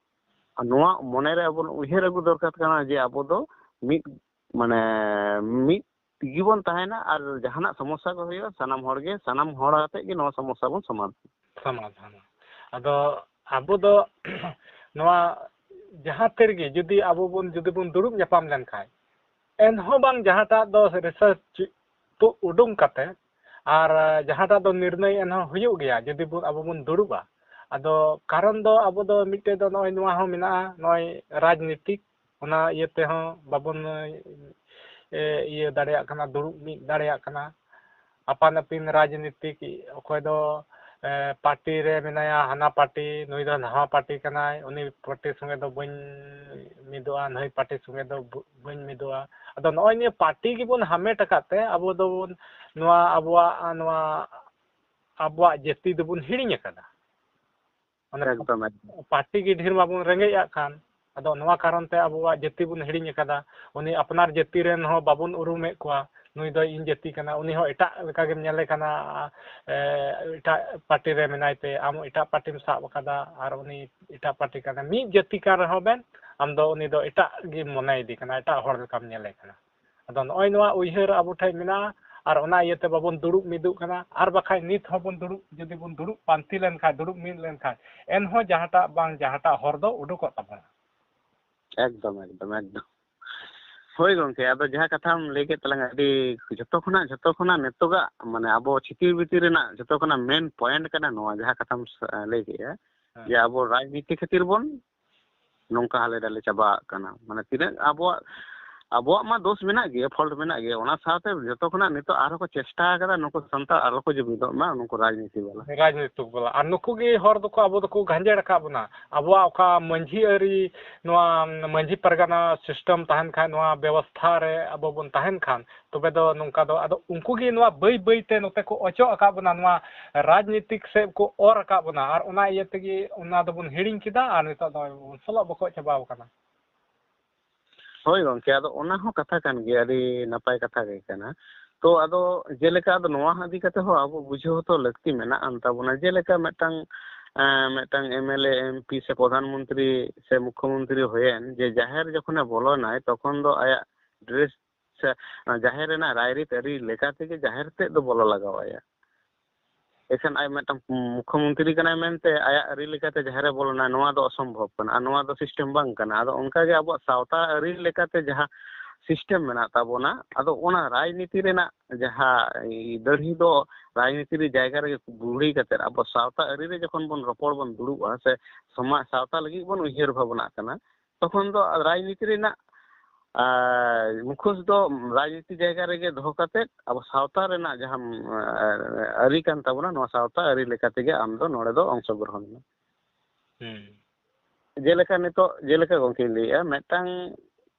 ᱱᱚᱣᱟ ᱢᱚᱱᱮ ᱨᱮ ᱟᱵᱚ ᱩᱭᱦᱟᱹᱨ ᱟᱹᱜᱩ ᱫᱚᱨᱠᱟᱨ ᱠᱟᱱᱟ ᱡᱮ ᱟᱵᱚ ᱫᱚ ᱢᱤᱫ, ᱢᱟᱱᱮ, ᱢᱤᱫ ᱜᱮᱵᱚᱱ ᱛᱟᱦᱮᱱᱟ, ᱟᱨ ᱡᱟᱦᱟᱱᱟᱜ ᱥᱚᱢᱚᱥᱥᱟ ᱠᱚ ᱦᱩᱭᱩᱜᱼᱟ, ᱥᱟᱱᱟᱢ ᱦᱚᱲ ᱜᱮ, ᱥᱟᱱᱟᱢ ᱦᱚᱲ ᱟᱛᱮᱫ ᱜᱮ ᱱᱚᱣᱟ ᱥᱚᱢᱚᱥᱥᱟ ᱵᱚᱱ ᱥᱚᱢᱟᱫᱷᱟᱱᱟ᱾ ᱥᱚᱢᱟᱫᱷᱟᱱᱟ᱾ ᱟᱫᱚ ᱟᱵᱚ ᱫᱚ ᱱᱚᱣᱟ ᱡᱟᱦᱟᱸ ᱛᱤ ᱨᱮᱜᱮ ᱡᱩᱫᱤ ᱟᱵᱚ ᱵᱚᱱ, ᱡᱩᱫᱤ ᱵᱚᱱ ᱫᱩᱲᱩᱵ ᱧᱟᱯᱟᱢ ᱞᱮᱱᱠᱷᱟᱱ, ᱮᱱᱦᱚᱸ ᱵᱟᱝ ᱡᱟᱦᱟᱸᱴᱟᱜ ᱫᱚ research ᱛᱩᱫ ᱩᱰᱩᱝ ᱠᱟᱛᱮ, ᱟᱨ ᱡᱟᱦᱟᱸᱴᱟᱜ ᱫᱚ ᱱᱤᱨᱱᱚᱭ ᱮᱱᱦᱚᱸ ᱦᱩᱭᱩᱜ ᱜᱮᱭᱟ ᱡᱩᱫᱤ ᱵᱚᱱ, ᱟᱵᱚ ᱵᱚᱱ ᱫᱩᱲᱩᱵᱼᱟ᱾ ᱟᱫᱚ ᱠᱟᱨᱚᱱ ᱫᱚ ᱟᱵᱚ ᱫᱚ ᱢᱤᱫᱴᱮᱡ ᱫᱚ ᱱᱚᱜᱼᱚᱭ ᱱᱚᱣᱟ ᱦᱚᱸ ᱢᱮᱱᱟᱜᱼᱟ, ᱱᱚᱜᱼᱚᱭ ᱨᱟᱡᱽᱱᱤᱛᱤᱠ, ᱚᱱᱟ ᱤᱭᱟᱹ ᱛᱮᱦᱚᱸ ᱵᱟᱵᱚᱱ, ᱮ, ᱤᱭᱟᱹ ᱫᱟᱲᱮᱭᱟᱜ ᱠᱟᱱᱟ, ᱫᱩᱲᱩᱵ ᱢᱤᱫ ᱫᱟᱲᱮᱭᱟᱜ ᱠᱟᱱᱟ᱾ ᱟᱯᱟᱱ ᱟᱹᱯᱤᱱ ᱨᱟᱡᱽᱱᱤᱛᱤᱠ, ᱚᱠᱚᱭ ᱫᱚ, ᱮ, ᱯᱟᱨᱴᱤ ᱨᱮ ᱢᱮᱱᱟᱭᱟ, ᱦᱟᱱᱟ ᱯᱟᱨᱴᱤ, ᱱᱩᱭ ᱫᱚ ᱱᱟᱣᱟ ᱯᱟᱨᱴᱤ ᱠᱟᱱᱟᱭ, ᱩᱱᱤ ᱯᱟᱨᱴᱤ ᱥᱚᱸᱜᱮ ᱫᱚ ᱵᱟᱹᱧ ᱢᱤᱫᱚᱜᱼᱟ, ᱱᱟᱹᱭ ᱯᱟᱨᱴᱤ ᱥᱚᱸᱜᱮ ᱫᱚ ᱵᱟᱹᱧ ᱢᱤᱫᱚᱜᱼᱟ᱾ ᱟᱫᱚ ᱱᱚᱜᱼᱚᱭ ᱱᱤᱭᱟᱹ ᱯᱟᱨᱴᱤ ᱜᱮᱵᱚᱱ ᱦᱟᱢᱮᱴ ᱟᱠᱟᱫ ᱛᱮ ᱟᱵᱚ ᱫᱚᱵᱚᱱ ᱱᱚᱣᱟ ᱟᱵᱚᱣᱟᱜ, ᱱᱚᱣᱟ ᱟᱵᱚᱣᱟᱜ ᱡᱟᱹᱛᱤ ᱫᱚᱵᱚᱱ ᱦᱤᱲᱤᱧ ᱟᱠᱟᱫᱟ᱾ ᱚᱱᱮ ᱮᱠᱫᱚᱢ, ᱮᱠᱫᱚᱢ᱾ ᱯᱟᱨᱴᱤ ᱜᱮ ᱰᱷᱮᱨ ᱢᱟᱵᱚᱱ ᱨᱮᱸᱜᱮᱡ ᱟᱜ ᱠᱟᱱ, ᱟᱫᱚ ᱱᱚᱣᱟ ᱠᱟᱨᱚᱱ ᱛᱮ ᱟᱵᱚᱣᱟᱜ ᱡᱟᱹᱛᱤ ᱵᱚᱱ ᱦᱤᱲᱤᱧ ᱟᱠᱟᱫᱟ᱾ ᱩᱱᱤ ᱟᱯᱱᱟᱨ ᱡᱟᱹᱛᱤ ᱨᱮᱱ ᱦᱚᱸ ᱵᱟᱵᱚᱱ ᱩᱨᱩᱢᱮᱫ ᱠᱚᱣᱟ, ᱱᱩᱭ ᱫᱚ ᱤᱧ ᱡᱟᱹᱛᱤ ᱠᱟᱱᱟ, ᱩᱱᱤ ᱦᱚᱸ ᱮᱴᱟᱜ ᱞᱮᱠᱟ ᱜᱮᱢ ᱧᱮᱞᱮ ᱠᱟᱱᱟ, ᱮ, ᱮᱴᱟᱜ ᱯᱟᱨᱴᱤ ᱨᱮ ᱢᱮᱱᱟᱭ ᱛᱮ, ᱟᱢ ᱮᱴᱟᱜ ᱯᱟᱨᱴᱤᱢ ᱥᱟᱵ ᱟᱠᱟᱫᱟ ᱟᱨ ᱩᱱᱤ ᱮᱴᱟᱜ ᱯᱟᱨᱴᱤ ᱠᱟᱱᱟ᱾ ᱢᱤᱫ ᱡᱟᱹᱛᱤ ᱠᱟᱱ ᱨᱮᱦᱚᱸ ᱵᱮᱱ, ᱟᱢ ᱫᱚ ᱩᱱᱤ ᱫᱚ ᱮᱴᱟᱜ ᱜᱮ ᱢᱚᱱᱮᱭᱮᱫᱮ ᱠᱟᱱᱟ, ᱮᱴᱟᱜ ᱦᱚᱲ ᱞᱮᱠᱟᱢ ᱧᱮᱞᱮ ᱠᱟᱱᱟ᱾ ᱟᱫᱚ ᱱᱚᱜᱼᱚᱭ ᱱᱚᱣᱟ ᱩᱭᱦᱟᱹᱨ ᱟᱵᱚ ᱴᱷᱮᱱ ᱢᱮᱱᱟᱜᱼᱟ, ᱟᱨ ᱚᱱᱟ ᱤᱭᱟᱹᱛᱮ ᱵᱟᱵᱚᱱ ᱫᱩᱲᱩᱵ ᱢᱤᱫᱚᱜ ᱠᱟᱱᱟ᱾ ᱟᱨ ᱵᱟᱠᱷᱟᱡ ᱱᱤᱛ ᱦᱚᱸᱵᱚᱱ ᱫᱩᱲᱩᱵ, ᱡᱩᱫᱤ ᱵᱚᱱ ᱫᱩᱲᱩᱵ ᱯᱟᱱᱛᱮ ᱞᱮᱱᱠᱷᱟᱱ, ᱫᱩᱲᱩᱵ ᱢᱤᱫ ᱞᱮᱱᱠᱷᱟᱱ, ᱮᱱᱦᱚᱸ ᱡᱟᱦᱟᱸᱴᱟᱜ ᱵᱟᱝ ᱡᱟᱦᱟᱸᱴᱟᱜ ᱦᱚᱨ ᱫᱚ ᱩᱰᱩᱠᱚᱜ ᱛᱟᱵᱚᱱᱟ᱾ ᱮᱠᱫᱚᱢ, ᱮᱠᱫᱚᱢ, ᱮᱠᱫᱚᱢ᱾ ᱦᱳᱭ ᱜᱚᱢᱠᱮ, ᱟᱫᱚ ᱡᱟᱦᱟᱸ ᱠᱟᱛᱷᱟᱢ ᱞᱟᱹᱭ ᱠᱮᱫ ᱛᱟᱞᱟᱝᱟ, ᱟᱹᱰᱤ ᱡᱷᱚᱛᱚ ᱠᱷᱚᱱᱟᱜ, ᱡᱷᱚᱛᱚ ᱠᱷᱚᱱᱟᱜ ᱱᱤᱛᱚᱜᱟᱜ, ᱢᱟᱱᱮ, ᱟᱵᱚ ᱪᱷᱤᱛᱤᱨ ᱵᱤᱛᱤᱨ ᱨᱮᱱᱟᱜ ᱡᱷᱚᱛᱚ ᱠᱷᱚᱱᱟᱜ ᱢᱮᱱ ᱯᱚᱭᱮᱱᱴ ᱠᱟᱱᱟ ᱱᱚᱣᱟ, ᱡᱟᱦᱟᱸ ᱠᱟᱛᱷᱟᱢ ᱥ-, ᱞᱟᱹᱭ ᱠᱮᱜᱼᱟ, ᱦᱮᱸ᱾ ᱡᱮ ᱟᱵᱚ ᱨᱟᱡᱽᱱᱤᱛᱤ ᱠᱷᱟᱹᱛᱤᱨ ᱵᱚᱱ ᱱᱚᱝᱠᱟ ᱦᱟᱞᱮ ᱰᱟᱞᱮ ᱪᱟᱵᱟᱜ ᱠᱟᱱᱟ᱾ ᱢᱟᱱᱮ, ᱛᱤᱱᱟᱹᱜ ᱟᱵᱚᱣᱟᱜ, ᱟᱵᱚᱣᱟᱜ ᱢᱟ ᱫᱳᱥ ᱢᱮᱱᱟᱜ ᱜᱮᱭᱟ, ᱯᱷᱚᱞᱴ ᱢᱮᱱᱟᱜ ᱜᱮᱭᱟ, ᱚᱱᱟ ᱥᱟᱶᱛᱮ ᱡᱷᱚᱛᱚ ᱠᱷᱚᱱᱟᱜ ᱱᱤᱛᱚᱜ ᱟᱨᱦᱚᱸ ᱠᱚ ᱪᱮᱥᱴᱟ ᱟᱠᱟᱫᱟ ᱱᱩᱠᱩ ᱥᱟᱱᱛᱟᱲ ᱟᱞᱚ ᱠᱚ ᱡᱩᱢᱤᱫᱚᱜ ᱢᱟ, ᱱᱩᱠᱩ ᱨᱟᱡᱽᱱᱤᱛᱤ ᱵᱟᱞᱟ᱾ ᱨᱟᱡᱽᱱᱤᱛᱤᱠ ᱵᱟᱞᱟ᱾ ᱟᱨ ᱱᱩᱠᱩ ᱜᱮ ᱦᱚᱲ ᱫᱚᱠᱚ ᱟᱵᱚ ᱫᱚᱠᱚ ᱜᱟᱸᱡᱮᱲ ᱟᱠᱟᱫ ᱵᱚᱱᱟ᱾ ᱟᱵᱚᱣᱟᱜ ᱚᱠᱟ ᱢᱟᱹᱡᱷᱤ ᱟᱹᱨᱤ, ᱱᱚᱣᱟ ᱢᱟᱹᱡᱷᱤ ᱯᱟᱨᱜᱟᱱᱟ ᱥᱤᱥᱴᱮᱢ ᱛᱟᱦᱮᱱ ᱠᱷᱟᱱ, ᱱᱚᱣᱟ ᱵᱮᱵᱚᱥᱛᱷᱟ ᱨᱮ ᱟᱵᱚ ᱵᱚᱱ ᱛᱟᱦᱮᱱ ᱠᱷᱟᱱ, ᱛᱚᱵᱮ ᱫᱚ ᱱᱚᱝᱠᱟ ᱫᱚ, ᱟᱫᱚ ᱩᱱᱠᱩ ᱜᱮ ᱱᱚᱣᱟ ᱵᱟᱹᱭ ᱵᱟᱹᱭ ᱛᱮ ᱱᱚᱛᱮ ᱠᱚ ᱚᱪᱚᱜ ᱟᱠᱟᱫ ᱵᱚᱱᱟ, ᱱᱚᱣᱟ ᱨᱟᱡᱽᱱᱤᱛᱤᱠ ᱥᱮᱫ ᱠᱚ ᱚᱨ ᱟᱠᱟᱫ ᱵᱚᱱᱟ, ᱟᱨ ᱚᱱᱟ ᱤᱭᱟᱹ ᱛᱮᱜᱮ ᱚᱱᱟ ᱫᱚᱵᱚᱱ ᱦᱤᱲᱤᱧ ᱠᱮᱫᱟ, ᱟᱨ ᱱᱤᱛᱚᱜ ᱫᱚ ᱵᱚᱱ ᱥᱚᱞᱚᱜ ᱵᱚᱠᱚᱜ ᱪᱟᱵᱟᱣ ᱟᱠᱟᱱᱟ᱾ ᱦᱳᱭ ᱜᱚᱢᱠᱮ, ᱟᱫᱚ ᱚᱱᱟ ᱦᱚᱸ ᱠᱟᱛᱷᱟ ᱠᱟᱱ ᱜᱮᱭᱟ, ᱟᱹᱰᱤ ᱱᱟᱯᱟᱭ ᱠᱟᱛᱷᱟ ᱜᱮ ᱠᱟᱱᱟ᱾ ᱛᱚ ᱟᱫᱚ ᱡᱮᱞᱮᱠᱟ ᱟᱫᱚ ᱱᱚᱣᱟ ᱤᱫᱤ ᱠᱟᱛᱮ ᱦᱚᱸ ᱟᱵᱚ ᱵᱩᱡᱷᱟᱹᱣ ᱦᱚᱸᱛᱚ ᱞᱟᱹᱠᱛᱤ ᱢᱮᱱᱟᱜ ᱟᱱ ᱛᱟᱵᱚᱱᱟ, ᱡᱮᱞᱮᱠᱟ ᱢᱤᱫᱴᱟᱝ, ᱮᱸ, ᱢᱤᱫᱴᱟᱝ M L A, M P ᱥᱮ ᱯᱨᱚᱫᱷᱟᱱ ᱢᱚᱱᱛᱨᱤ ᱥᱮ ᱢᱩᱠᱠᱷᱚ ᱢᱚᱱᱛᱨᱤ ᱦᱩᱭᱮᱱ, ᱡᱮ ᱡᱟᱦᱮᱨ ᱡᱚᱠᱷᱚᱱᱮ ᱵᱚᱞᱚᱱᱟᱭ, ᱛᱚᱠᱷᱚᱱ ᱫᱚ ᱟᱭᱟᱜ ᱰᱨᱮᱥ ᱥᱮ ᱡᱟᱦᱮᱨ ᱨᱮᱱᱟᱜ ᱨᱟᱭᱨᱤᱛ ᱟᱹᱨᱤ ᱞᱮᱠᱟ ᱛᱮᱜᱮ ᱡᱟᱦᱮᱨ ᱛᱮᱫ ᱫᱚ ᱵᱚᱞᱚ ᱞᱟᱜᱟᱣ ᱟᱭᱟ᱾ ᱮᱱᱠᱷᱟᱱ ᱟᱡ ᱢᱤᱫᱴᱟᱝ ᱢᱩᱠᱠᱷᱚ ᱢᱚᱱᱛᱨᱤ ᱠᱟᱱᱟᱭ ᱢᱮᱱᱛᱮ ᱟᱭᱟᱜ ᱟᱹᱨᱤ ᱞᱮᱠᱟᱛᱮ ᱡᱟᱦᱮᱨ ᱮ ᱵᱚᱞᱚᱱᱟ, ᱱᱚᱣᱟ ᱫᱚ ᱚᱥᱚᱢᱵᱷᱚᱵ ᱠᱟᱱᱟ᱾ ᱟᱨ ᱱᱚᱣᱟ ᱫᱚ ᱥᱤᱥᱴᱮᱢ ᱵᱟᱝ ᱠᱟᱱᱟ᱾ ᱟᱫᱚ ᱚᱱᱠᱟᱜᱮ ᱟᱵᱚᱣᱟᱜ ᱥᱟᱶᱛᱟ ᱟᱹᱨᱤ ᱞᱮᱠᱟᱛᱮ ᱡᱟᱦᱟᱸ ᱥᱤᱥᱴᱮᱢ ᱢᱮᱱᱟᱜ ᱛᱟᱵᱚᱱᱟ᱾ ᱟᱫᱚ ᱚᱱᱟ ᱨᱟᱡᱽᱱᱤᱛᱤ ᱨᱮᱱᱟᱜ ᱡᱟᱦᱟᱸ ᱫᱟᱹᱲᱦᱤ ᱫᱚ ᱨᱟᱡᱽᱱᱤᱛᱤ ᱨᱮ ᱡᱟᱭᱜᱟ ᱨᱮᱜᱮ ᱵᱷᱩᱲᱤ ᱠᱟᱛᱮᱫ ᱟᱵᱚ ᱥᱟᱶᱛᱟ ᱟᱹᱨᱤ ᱨᱮ ᱡᱚᱠᱷᱚᱱ ᱵᱚᱱ ᱨᱚᱯᱚᱲ ᱵᱚᱱ ᱫᱩᱲᱩᱵᱼᱟ ᱥᱮ ᱥᱚᱢᱟᱡᱽ ᱥᱟᱶᱛᱟ ᱞᱟᱹᱜᱤᱫ ᱵᱚᱱ ᱩᱭᱦᱟᱹᱨ ᱵᱷᱟᱵᱽᱱᱟᱜ ᱠᱟᱱᱟ, ᱛᱚᱠᱷᱚᱱ ᱫᱚ ᱨᱟᱡᱽᱱᱤᱛᱤ ᱨᱮᱱᱟᱜ ᱟᱨ ᱢᱩᱠᱷᱚᱥ ᱫᱚ ᱨᱟᱡᱽᱱᱤᱛᱤ ᱡᱟᱭᱜᱟ ᱨᱮᱜᱮ ᱫᱚᱦᱚ ᱠᱟᱛᱮᱫ ᱟᱵᱚ ᱥᱟᱶᱛᱟ ᱨᱮᱱᱟᱜ ᱡᱟᱦᱟᱸ, ᱟᱨ, ᱟᱹᱨᱤ ᱠᱟᱱ ᱛᱟᱵᱚᱱᱟ, ᱱᱚᱣᱟ ᱥᱟᱶᱛᱟ ᱟᱹᱨᱤ ᱞᱮᱠᱟ ᱛᱮᱜᱮ ᱟᱢ ᱫᱚ ᱱᱚᱰᱮ ᱫᱚ ᱚᱝᱥᱚᱜᱨᱚᱦᱚᱱ ᱢᱮ᱾ ᱦᱩᱸ ᱡᱮᱞᱮᱠᱟ ᱱᱤᱛᱚᱜ, ᱡᱮᱞᱮᱠᱟ ᱜᱚᱢᱠᱮᱧ ᱞᱟᱹᱭᱮᱜᱼᱟ, ᱢᱤᱫᱴᱟᱝ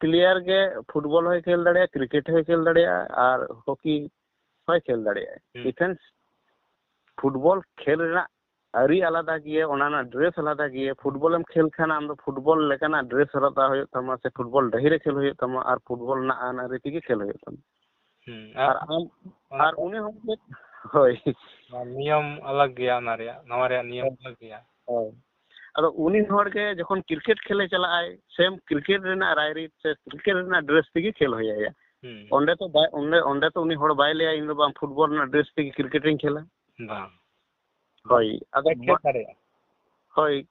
ᱯᱞᱮᱭᱟᱨ ᱜᱮ ᱯᱷᱩᱴᱵᱚᱞ ᱦᱚᱸᱭ ᱠᱷᱮᱞ ᱫᱟᱲᱮᱭᱟᱜᱼᱟ, ᱠᱨᱤᱠᱮᱴ ᱦᱚᱸᱭ ᱠᱷᱮᱞ ᱫᱟᱲᱮᱭᱟᱜᱼᱟ, ᱟᱨ ᱦᱚᱠᱤ ᱦᱚᱸᱭ ᱠᱷᱮᱞ ᱫᱟᱲᱮᱭᱟᱜᱼᱟ᱾ ᱦᱩᱸ᱾ ᱢᱮᱱᱠᱷᱟᱱ ᱯᱷᱩᱴᱵᱚᱞ ᱠᱷᱮᱞ ᱨᱮᱱᱟᱜ ᱟᱹᱨᱤ ᱟᱞᱟᱫᱟ ᱜᱮᱭᱟ, ᱚᱱᱟ ᱨᱮᱱᱟᱜ ᱰᱨᱮᱥ ᱟᱞᱟᱫᱟ ᱜᱮᱭᱟ᱾ ᱯᱷᱩᱴᱵᱚᱞᱮᱢ ᱠᱷᱮᱞ ᱠᱷᱟᱱ ᱟᱢ ᱫᱚ ᱯᱷᱩᱴᱵᱚᱞ ᱞᱮᱠᱟᱱᱟᱜ ᱰᱨᱮᱥ ᱦᱚᱨᱚᱜ ᱠᱟᱜ ᱦᱩᱭᱩᱜ ᱛᱟᱢᱟ, ᱥᱮ ᱯᱷᱩᱴᱵᱚᱞ ᱰᱟᱹᱦᱤ ᱨᱮ ᱠᱷᱮᱞ ᱦᱩᱭᱩᱜ ᱛᱟᱢᱟ, ᱟᱨ ᱯᱷᱩᱴᱵᱚᱞ ᱨᱮᱱᱟᱜ ᱟᱹᱱ ᱟᱹᱨᱤ ᱛᱮᱜᱮ ᱠᱷᱮᱞ ᱦᱩᱭᱩᱜ ᱛᱟᱢᱟ᱾ ᱦᱩᱸ᱾ ᱟᱨ ᱟᱨ ᱟᱢ, ᱚᱱᱟ ᱟᱨ ᱩᱱᱤ ᱦᱚᱲ ᱜᱮ, ᱦᱳᱭ, ᱚᱱᱟ ᱱᱤᱭᱚᱢ ᱟᱞᱟᱜᱽ ᱜᱮᱭᱟ, ᱚᱱᱟ ᱨᱮᱭᱟᱜ, ᱱᱚᱣᱟ ᱨᱮᱭᱟᱜ ᱱᱤᱭᱚᱢ ᱟᱞᱟᱜᱽ ᱜᱮᱭᱟ᱾ ᱦᱳᱭ᱾ ᱟᱫᱚ ᱩᱱᱤ ᱦᱚᱲ ᱜᱮ ᱡᱚᱠᱷᱚᱱ ᱠᱨᱤᱠᱮᱴ ᱠᱷᱮᱞᱮ ᱪᱟᱞᱟᱜᱼᱟᱭ, ᱥᱮᱢ ᱠᱨᱤᱠᱮᱴ ᱨᱮᱱᱟᱜ ᱨᱟᱭᱨᱤᱛ ᱥᱮ ᱠᱨᱤᱠᱮᱴ ᱨᱮᱱᱟᱜ ᱰᱨᱮᱥ ᱛᱮᱜᱮ ᱠᱷᱮᱞ ᱦᱩᱭ ᱟᱭᱟ᱾ ᱦᱩᱸ᱾ ᱚᱸᱰᱮ ᱛᱚ ᱵᱟᱭ, ᱚᱸᱰᱮ, ᱚᱸᱰᱮ ᱛᱚ ᱩᱱᱤ ᱦᱚᱲ ᱵᱟᱭ ᱞᱟᱹᱭᱟ, "ᱤᱧ ᱫᱚ ᱵᱟᱝ, ᱯᱷᱩᱴᱵᱚᱞ ᱨᱮᱱᱟᱜ ᱰᱨᱮᱥ ᱛᱮᱜᱮ ᱠᱨᱤᱠᱮᱴ ᱤᱧ ᱠᱷᱮᱞᱟ᱾" ᱵᱟᱝ᱾ ᱦᱳᱭ, ᱟᱫᱚ ᱵᱟᱭ ᱠᱷᱮᱞ ᱱᱚᱣᱟ, ᱫᱟᱲᱮᱭᱟᱜᱼᱟ᱾ ᱦᱳᱭ,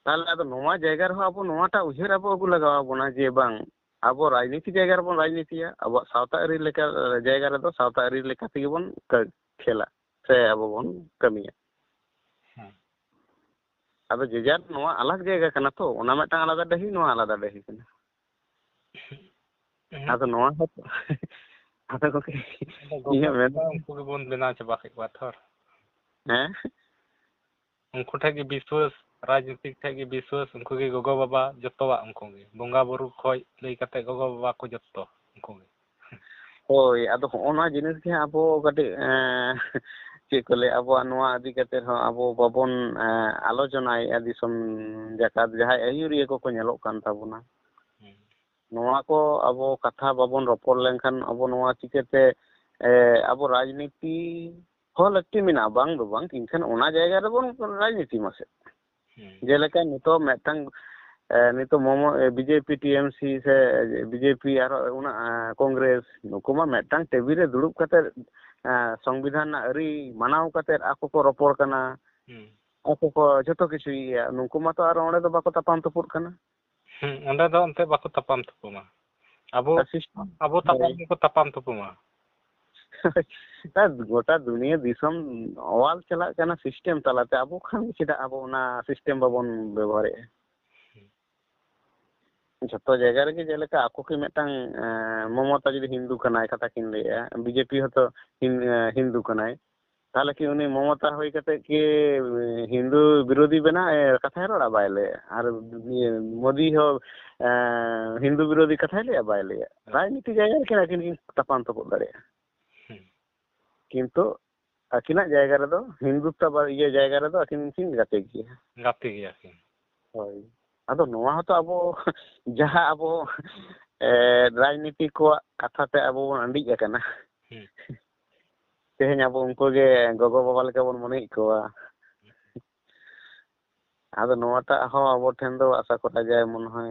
ᱛᱟᱦᱞᱮ ᱟᱫᱚ ᱱᱚᱣᱟ ᱡᱟᱭᱜᱟ ᱨᱮᱦᱚᱸ ᱟᱵᱚ ᱱᱚᱣᱟᱴᱟᱜ ᱩᱭᱦᱟᱹᱨ ᱟᱵᱚ ᱟᱹᱜᱩ ᱞᱟᱜᱟᱣ ᱟᱵᱚᱱᱟ ᱡᱮ ᱵᱟᱝ, ᱟᱵᱚ ᱨᱟᱡᱽᱱᱤᱛᱤ ᱡᱟᱭᱜᱟ ᱨᱮᱵᱚᱱ ᱨᱟᱡᱽᱱᱤᱛᱤᱭᱟ, ᱟᱵᱚᱣᱟᱜ ᱥᱟᱶᱛᱟ ᱟᱹᱨᱤ ᱞᱮᱠᱟ ᱡᱟᱭᱜᱟ ᱨᱮᱫᱚ ᱥᱟᱶᱛᱟ ᱟᱹᱨᱤ ᱞᱮᱠᱟ ᱛᱮᱜᱮ ᱵᱚᱱ ᱠᱟᱹ-, ᱠᱷᱮᱞᱟ ᱥᱮ ᱟᱵᱚ ᱵᱚᱱ ᱠᱟᱹᱢᱤᱭᱟ᱾ ᱦᱮᱸ᱾ ᱟᱫᱚ ᱡᱮ ᱡᱟᱨ ᱱᱚᱣᱟ ᱟᱞᱟᱜᱽ ᱡᱟᱭᱜᱟ ᱠᱟᱱᱟ ᱛᱚ, ᱚᱱᱟ ᱢᱤᱫᱴᱟᱝ ᱟᱞᱟᱫᱟ ᱰᱟᱹᱦᱤ, ᱱᱚᱣᱟ ᱟᱞᱟᱫᱟ ᱰᱟᱹᱦᱤ ᱠᱟᱱᱟ᱾ ᱦᱮᱸ᱾ ᱟᱫᱚ ᱱᱚᱣᱟ ᱦᱚᱸ ᱟᱫᱚ ᱜᱚᱢᱠᱮ, ᱟᱫᱚ ᱤᱧᱟᱹᱜ ᱜᱚᱜᱚ ᱢᱮᱱ ᱵᱟᱵᱟ ᱩᱱᱠᱩ ᱜᱮᱵᱚᱱ ᱵᱮᱱᱟᱣ ᱪᱟᱵᱟ ᱠᱮᱫ ᱠᱚᱣᱟ ᱛᱷᱚᱨ᱾ ᱦᱮᱸ? ᱩᱱᱠᱩ ᱴᱷᱮᱱ ᱜᱮ ᱵᱤᱥᱣᱟᱹᱥ, ᱨᱟᱡᱽᱱᱤᱛᱤ ᱴᱷᱮᱱ ᱜᱮ ᱵᱤᱥᱣᱟᱹᱥ, ᱩᱱᱠᱩ ᱜᱮ ᱜᱚᱜᱚ ᱵᱟᱵᱟ, ᱡᱚᱛᱚᱣᱟᱜ ᱩᱱᱠᱩ ᱜᱮ᱾ ᱵᱚᱸᱜᱟ ᱵᱩᱨᱩ ᱠᱷᱚᱡ ᱞᱟᱹᱭ ᱠᱟᱛᱮ ᱜᱚᱜᱚ ᱵᱟᱵᱟ ᱠᱚ ᱡᱚᱛᱚ ᱩᱱᱠᱩ ᱜᱮ᱾ ᱦᱳᱭ, ᱟᱫᱚ ᱦᱚᱸᱜᱼᱚ ᱱᱚᱣᱟ ᱡᱤᱱᱤᱥ ᱜᱮ ᱦᱟᱸᱜ ᱟᱵᱚ ᱠᱟᱹᱴᱤᱡ, ᱮᱸ, ᱪᱮᱫ ᱠᱚ ᱞᱟᱹᱭᱟ, ᱟᱵᱚᱣᱟᱜ ᱱᱚᱣᱟ ᱤᱫᱤ ᱠᱟᱛᱮ ᱦᱚᱸ ᱟᱵᱚ ᱵᱟᱵᱚᱱ, ᱮᱸ, ᱟᱞᱳᱪᱚᱱᱟᱭᱮᱫᱼᱟ ᱫᱤᱥᱚᱢ ᱡᱟᱠᱟᱛ, ᱡᱟᱦᱟᱸᱭ ᱟᱹᱭᱩᱨᱤᱭᱟᱹ ᱠᱚᱠᱚ ᱧᱮᱞᱚᱜ ᱠᱟᱱ ᱛᱟᱵᱚᱱᱟ᱾ ᱦᱩᱸ᱾ ᱱᱚᱣᱟ ᱠᱚ ᱟᱵᱚ ᱠᱟᱛᱷᱟ ᱵᱟᱵᱚᱱ ᱨᱚᱯᱚᱲ ᱞᱮᱱᱠᱷᱟᱱ ᱟᱵᱚ ᱱᱚᱣᱟ ᱪᱤᱠᱟᱹᱛᱮ, ᱮ, ᱟᱵᱚ ᱨᱟᱡᱽᱱᱤᱛᱤ ᱦᱚᱸ ᱞᱟᱹᱠᱛᱤ ᱢᱮᱱᱟᱜᱼᱟ, ᱵᱟᱝ ᱫᱚ ᱵᱟᱝ, ᱮᱱᱠᱷᱟᱱ ᱚᱱᱟ ᱡᱟᱭᱜᱟ ᱨᱮᱵᱚᱱ ᱨᱟᱡᱽᱱᱤᱛᱤ ᱢᱟᱥᱮ᱾ ᱦᱩᱸ᱾ ᱡᱮᱞᱮᱠᱟ ᱱᱤᱛᱚᱜ ᱢᱤᱫᱴᱟᱝ, ᱮ, ᱱᱤᱛᱚᱜ ᱢᱚᱢᱚ-, ᱮ, ᱵᱤᱡᱮᱯᱤ, ᱴᱤᱮᱢᱥᱤ ᱥᱮ ᱵᱤᱡᱮᱯᱤ ᱟᱨᱦᱚᱸ ᱚᱱᱟ, ᱮ, ᱠᱚᱝᱜᱨᱮᱥ, ᱱᱩᱠᱩ ᱢᱟ ᱢᱤᱫᱴᱟᱝ ᱴᱮᱵᱤᱞ ᱨᱮ ᱫᱩᱲᱩᱵ ᱠᱟᱛᱮ, ᱮ, ᱥᱚᱝᱵᱤᱫᱷᱟᱱ ᱨᱮᱱᱟᱜ ᱟᱹᱨᱤ ᱢᱟᱱᱟᱣ ᱠᱟᱛᱮ ᱟᱠᱚ ᱠᱚ ᱨᱚᱯᱚᱲ ᱠᱟᱱᱟ, ᱦᱩᱸ᱾ ᱟᱠᱚ ᱠᱚ ᱡᱷᱚᱛᱚ ᱠᱤᱪᱷᱩ ᱤᱭᱟᱹᱭᱟ᱾ ᱱᱩᱠᱩ ᱢᱟᱛᱚ ᱟᱨ ᱚᱸᱰᱮ ᱫᱚ ᱵᱟᱠᱚ ᱛᱟᱯᱟᱢ ᱛᱩᱯᱩᱫ ᱠᱟᱱᱟ᱾ ᱦᱩᱸ, ᱚᱸᱰᱮ ᱫᱚ ᱮᱱᱛᱮ ᱵᱟᱠᱚ ᱛᱟᱯᱟᱢ ᱛᱩᱯᱩᱢᱟ᱾ ᱟᱵᱚ, ᱟᱨ system, ᱟᱵᱚ ᱛᱟᱯᱟᱢ ᱦᱳᱭ᱾ ᱜᱮᱠᱚ ᱛᱟᱯᱟᱢ ᱛᱩᱯᱩᱢᱟ᱾ ᱟᱨ ᱜᱚᱴᱟ ᱫᱩᱱᱤᱭᱟᱹ ᱫᱤᱥᱚᱢ ᱚᱣᱟᱞ ᱪᱟᱞᱟᱜ ᱠᱟᱱᱟ system ᱛᱟᱞᱟᱛᱮ, ᱟᱵᱚ ᱠᱷᱟᱱ ᱪᱮᱫᱟᱜ ᱟᱵᱚ ᱚᱱᱟ system ᱵᱟᱵᱚᱱ ᱵᱮᱵᱚᱦᱟᱨᱮᱫᱼᱟ? ᱡᱷᱚᱛᱚ ᱡᱟᱭᱜᱟ ᱨᱮᱜᱮ ᱡᱮᱞᱮᱠᱟ ᱟᱠᱚ ᱠᱤ ᱢᱤᱫᱴᱟᱝ, ᱮᱸ, ᱢᱚᱢᱚᱛᱟ ᱡᱩᱫᱤ ᱦᱤᱱᱫᱩ ᱠᱟᱱᱟᱭ, ᱠᱟᱛᱷᱟ ᱠᱤᱱ ᱞᱟᱹᱭᱮᱫᱼᱟ, ᱵᱤᱡᱮᱯᱤ ᱦᱚᱸᱛᱚ ᱦᱤᱱ-, ᱮᱸ, ᱦᱤᱱᱫᱩ ᱠᱟᱱᱟᱭ, ᱛᱟᱦᱚᱞᱮ ᱠᱤ ᱩᱱᱤ ᱢᱚᱢᱚᱛᱟ ᱦᱩᱭ ᱠᱟᱛᱮ ᱠᱤ ᱦᱤᱱᱫᱩ ᱵᱤᱨᱳᱫᱷᱤ ᱵᱮᱱᱟᱜ, ᱮ, ᱠᱟᱛᱷᱟᱭ ᱨᱚᱲᱟ? ᱵᱟᱭ ᱞᱟᱹᱭᱟ᱾ ᱟᱨ ᱤᱭᱟᱹ, ᱢᱳᱫᱤ ᱦᱚᱸ, ᱮᱸ, ᱦᱤᱱᱫᱩ ᱵᱤᱨᱳᱫᱷᱤ ᱠᱟᱛᱷᱟᱭ ᱞᱟᱹᱭᱟ? ᱵᱟᱭ ᱞᱟᱹᱭᱟ᱾ ᱨᱟᱡᱽᱱᱤᱛᱤ ᱡᱟᱭᱜᱟ ᱨᱮ ᱠᱤᱱ, ᱟᱹᱠᱤᱱ ᱠᱤᱱ ᱛᱟᱯᱟᱢ ᱛᱩᱯᱩᱫ ᱫᱟᱲᱮᱭᱟᱜᱼᱟ᱾ ᱦᱩᱸ᱾ ᱠᱤᱱᱛᱩ ᱟᱹᱠᱤᱱᱟᱜ ᱡᱟᱭᱜᱟ ᱨᱮᱫᱚ, ᱦᱤᱱᱫᱩᱛᱛᱚ ᱵᱟ-, ᱤᱭᱟᱹ ᱡᱟᱭᱜᱟ ᱨᱮᱫᱚ ᱟᱹᱠᱤᱱ ᱠᱤᱱ ᱜᱟᱛᱮ ᱜᱮᱭᱟ᱾ ᱜᱟᱛᱮ ᱜᱮᱭᱟ ᱠᱤᱱ᱾ ᱦᱳᱭ᱾ ᱟᱫᱚ ᱱᱚᱣᱟ ᱦᱚᱸᱛᱚ ᱟᱵᱚ ᱡᱟᱦᱟᱸ ᱟᱵᱚ, ᱮ, ᱨᱟᱡᱽᱱᱤᱛᱤ ᱠᱚᱣᱟᱜ ᱠᱟᱛᱷᱟ ᱛᱮ ᱟᱵᱚ ᱵᱚᱱ ᱟᱸᱰᱤᱡ ᱟᱠᱟᱱᱟ᱾ ᱦᱩᱸ᱾ ᱛᱮᱦᱮᱧ ᱟᱵᱚ ᱩᱱᱠᱩ ᱜᱮ ᱜᱚᱜᱚ ᱵᱟᱵᱟ ᱞᱮᱠᱟ ᱵᱚᱱ ᱢᱚᱱᱮᱭᱮᱫ ᱠᱚᱣᱟ᱾ ᱟᱫᱚ ᱱᱚᱣᱟᱴᱟᱜ ᱦᱚᱸ ᱟᱵᱚ ᱴᱷᱮᱱ ᱫᱚ ᱟᱥᱟ ᱠᱚᱨᱟ ᱡᱟᱭ ᱢᱚᱱᱮ ᱦᱚᱭ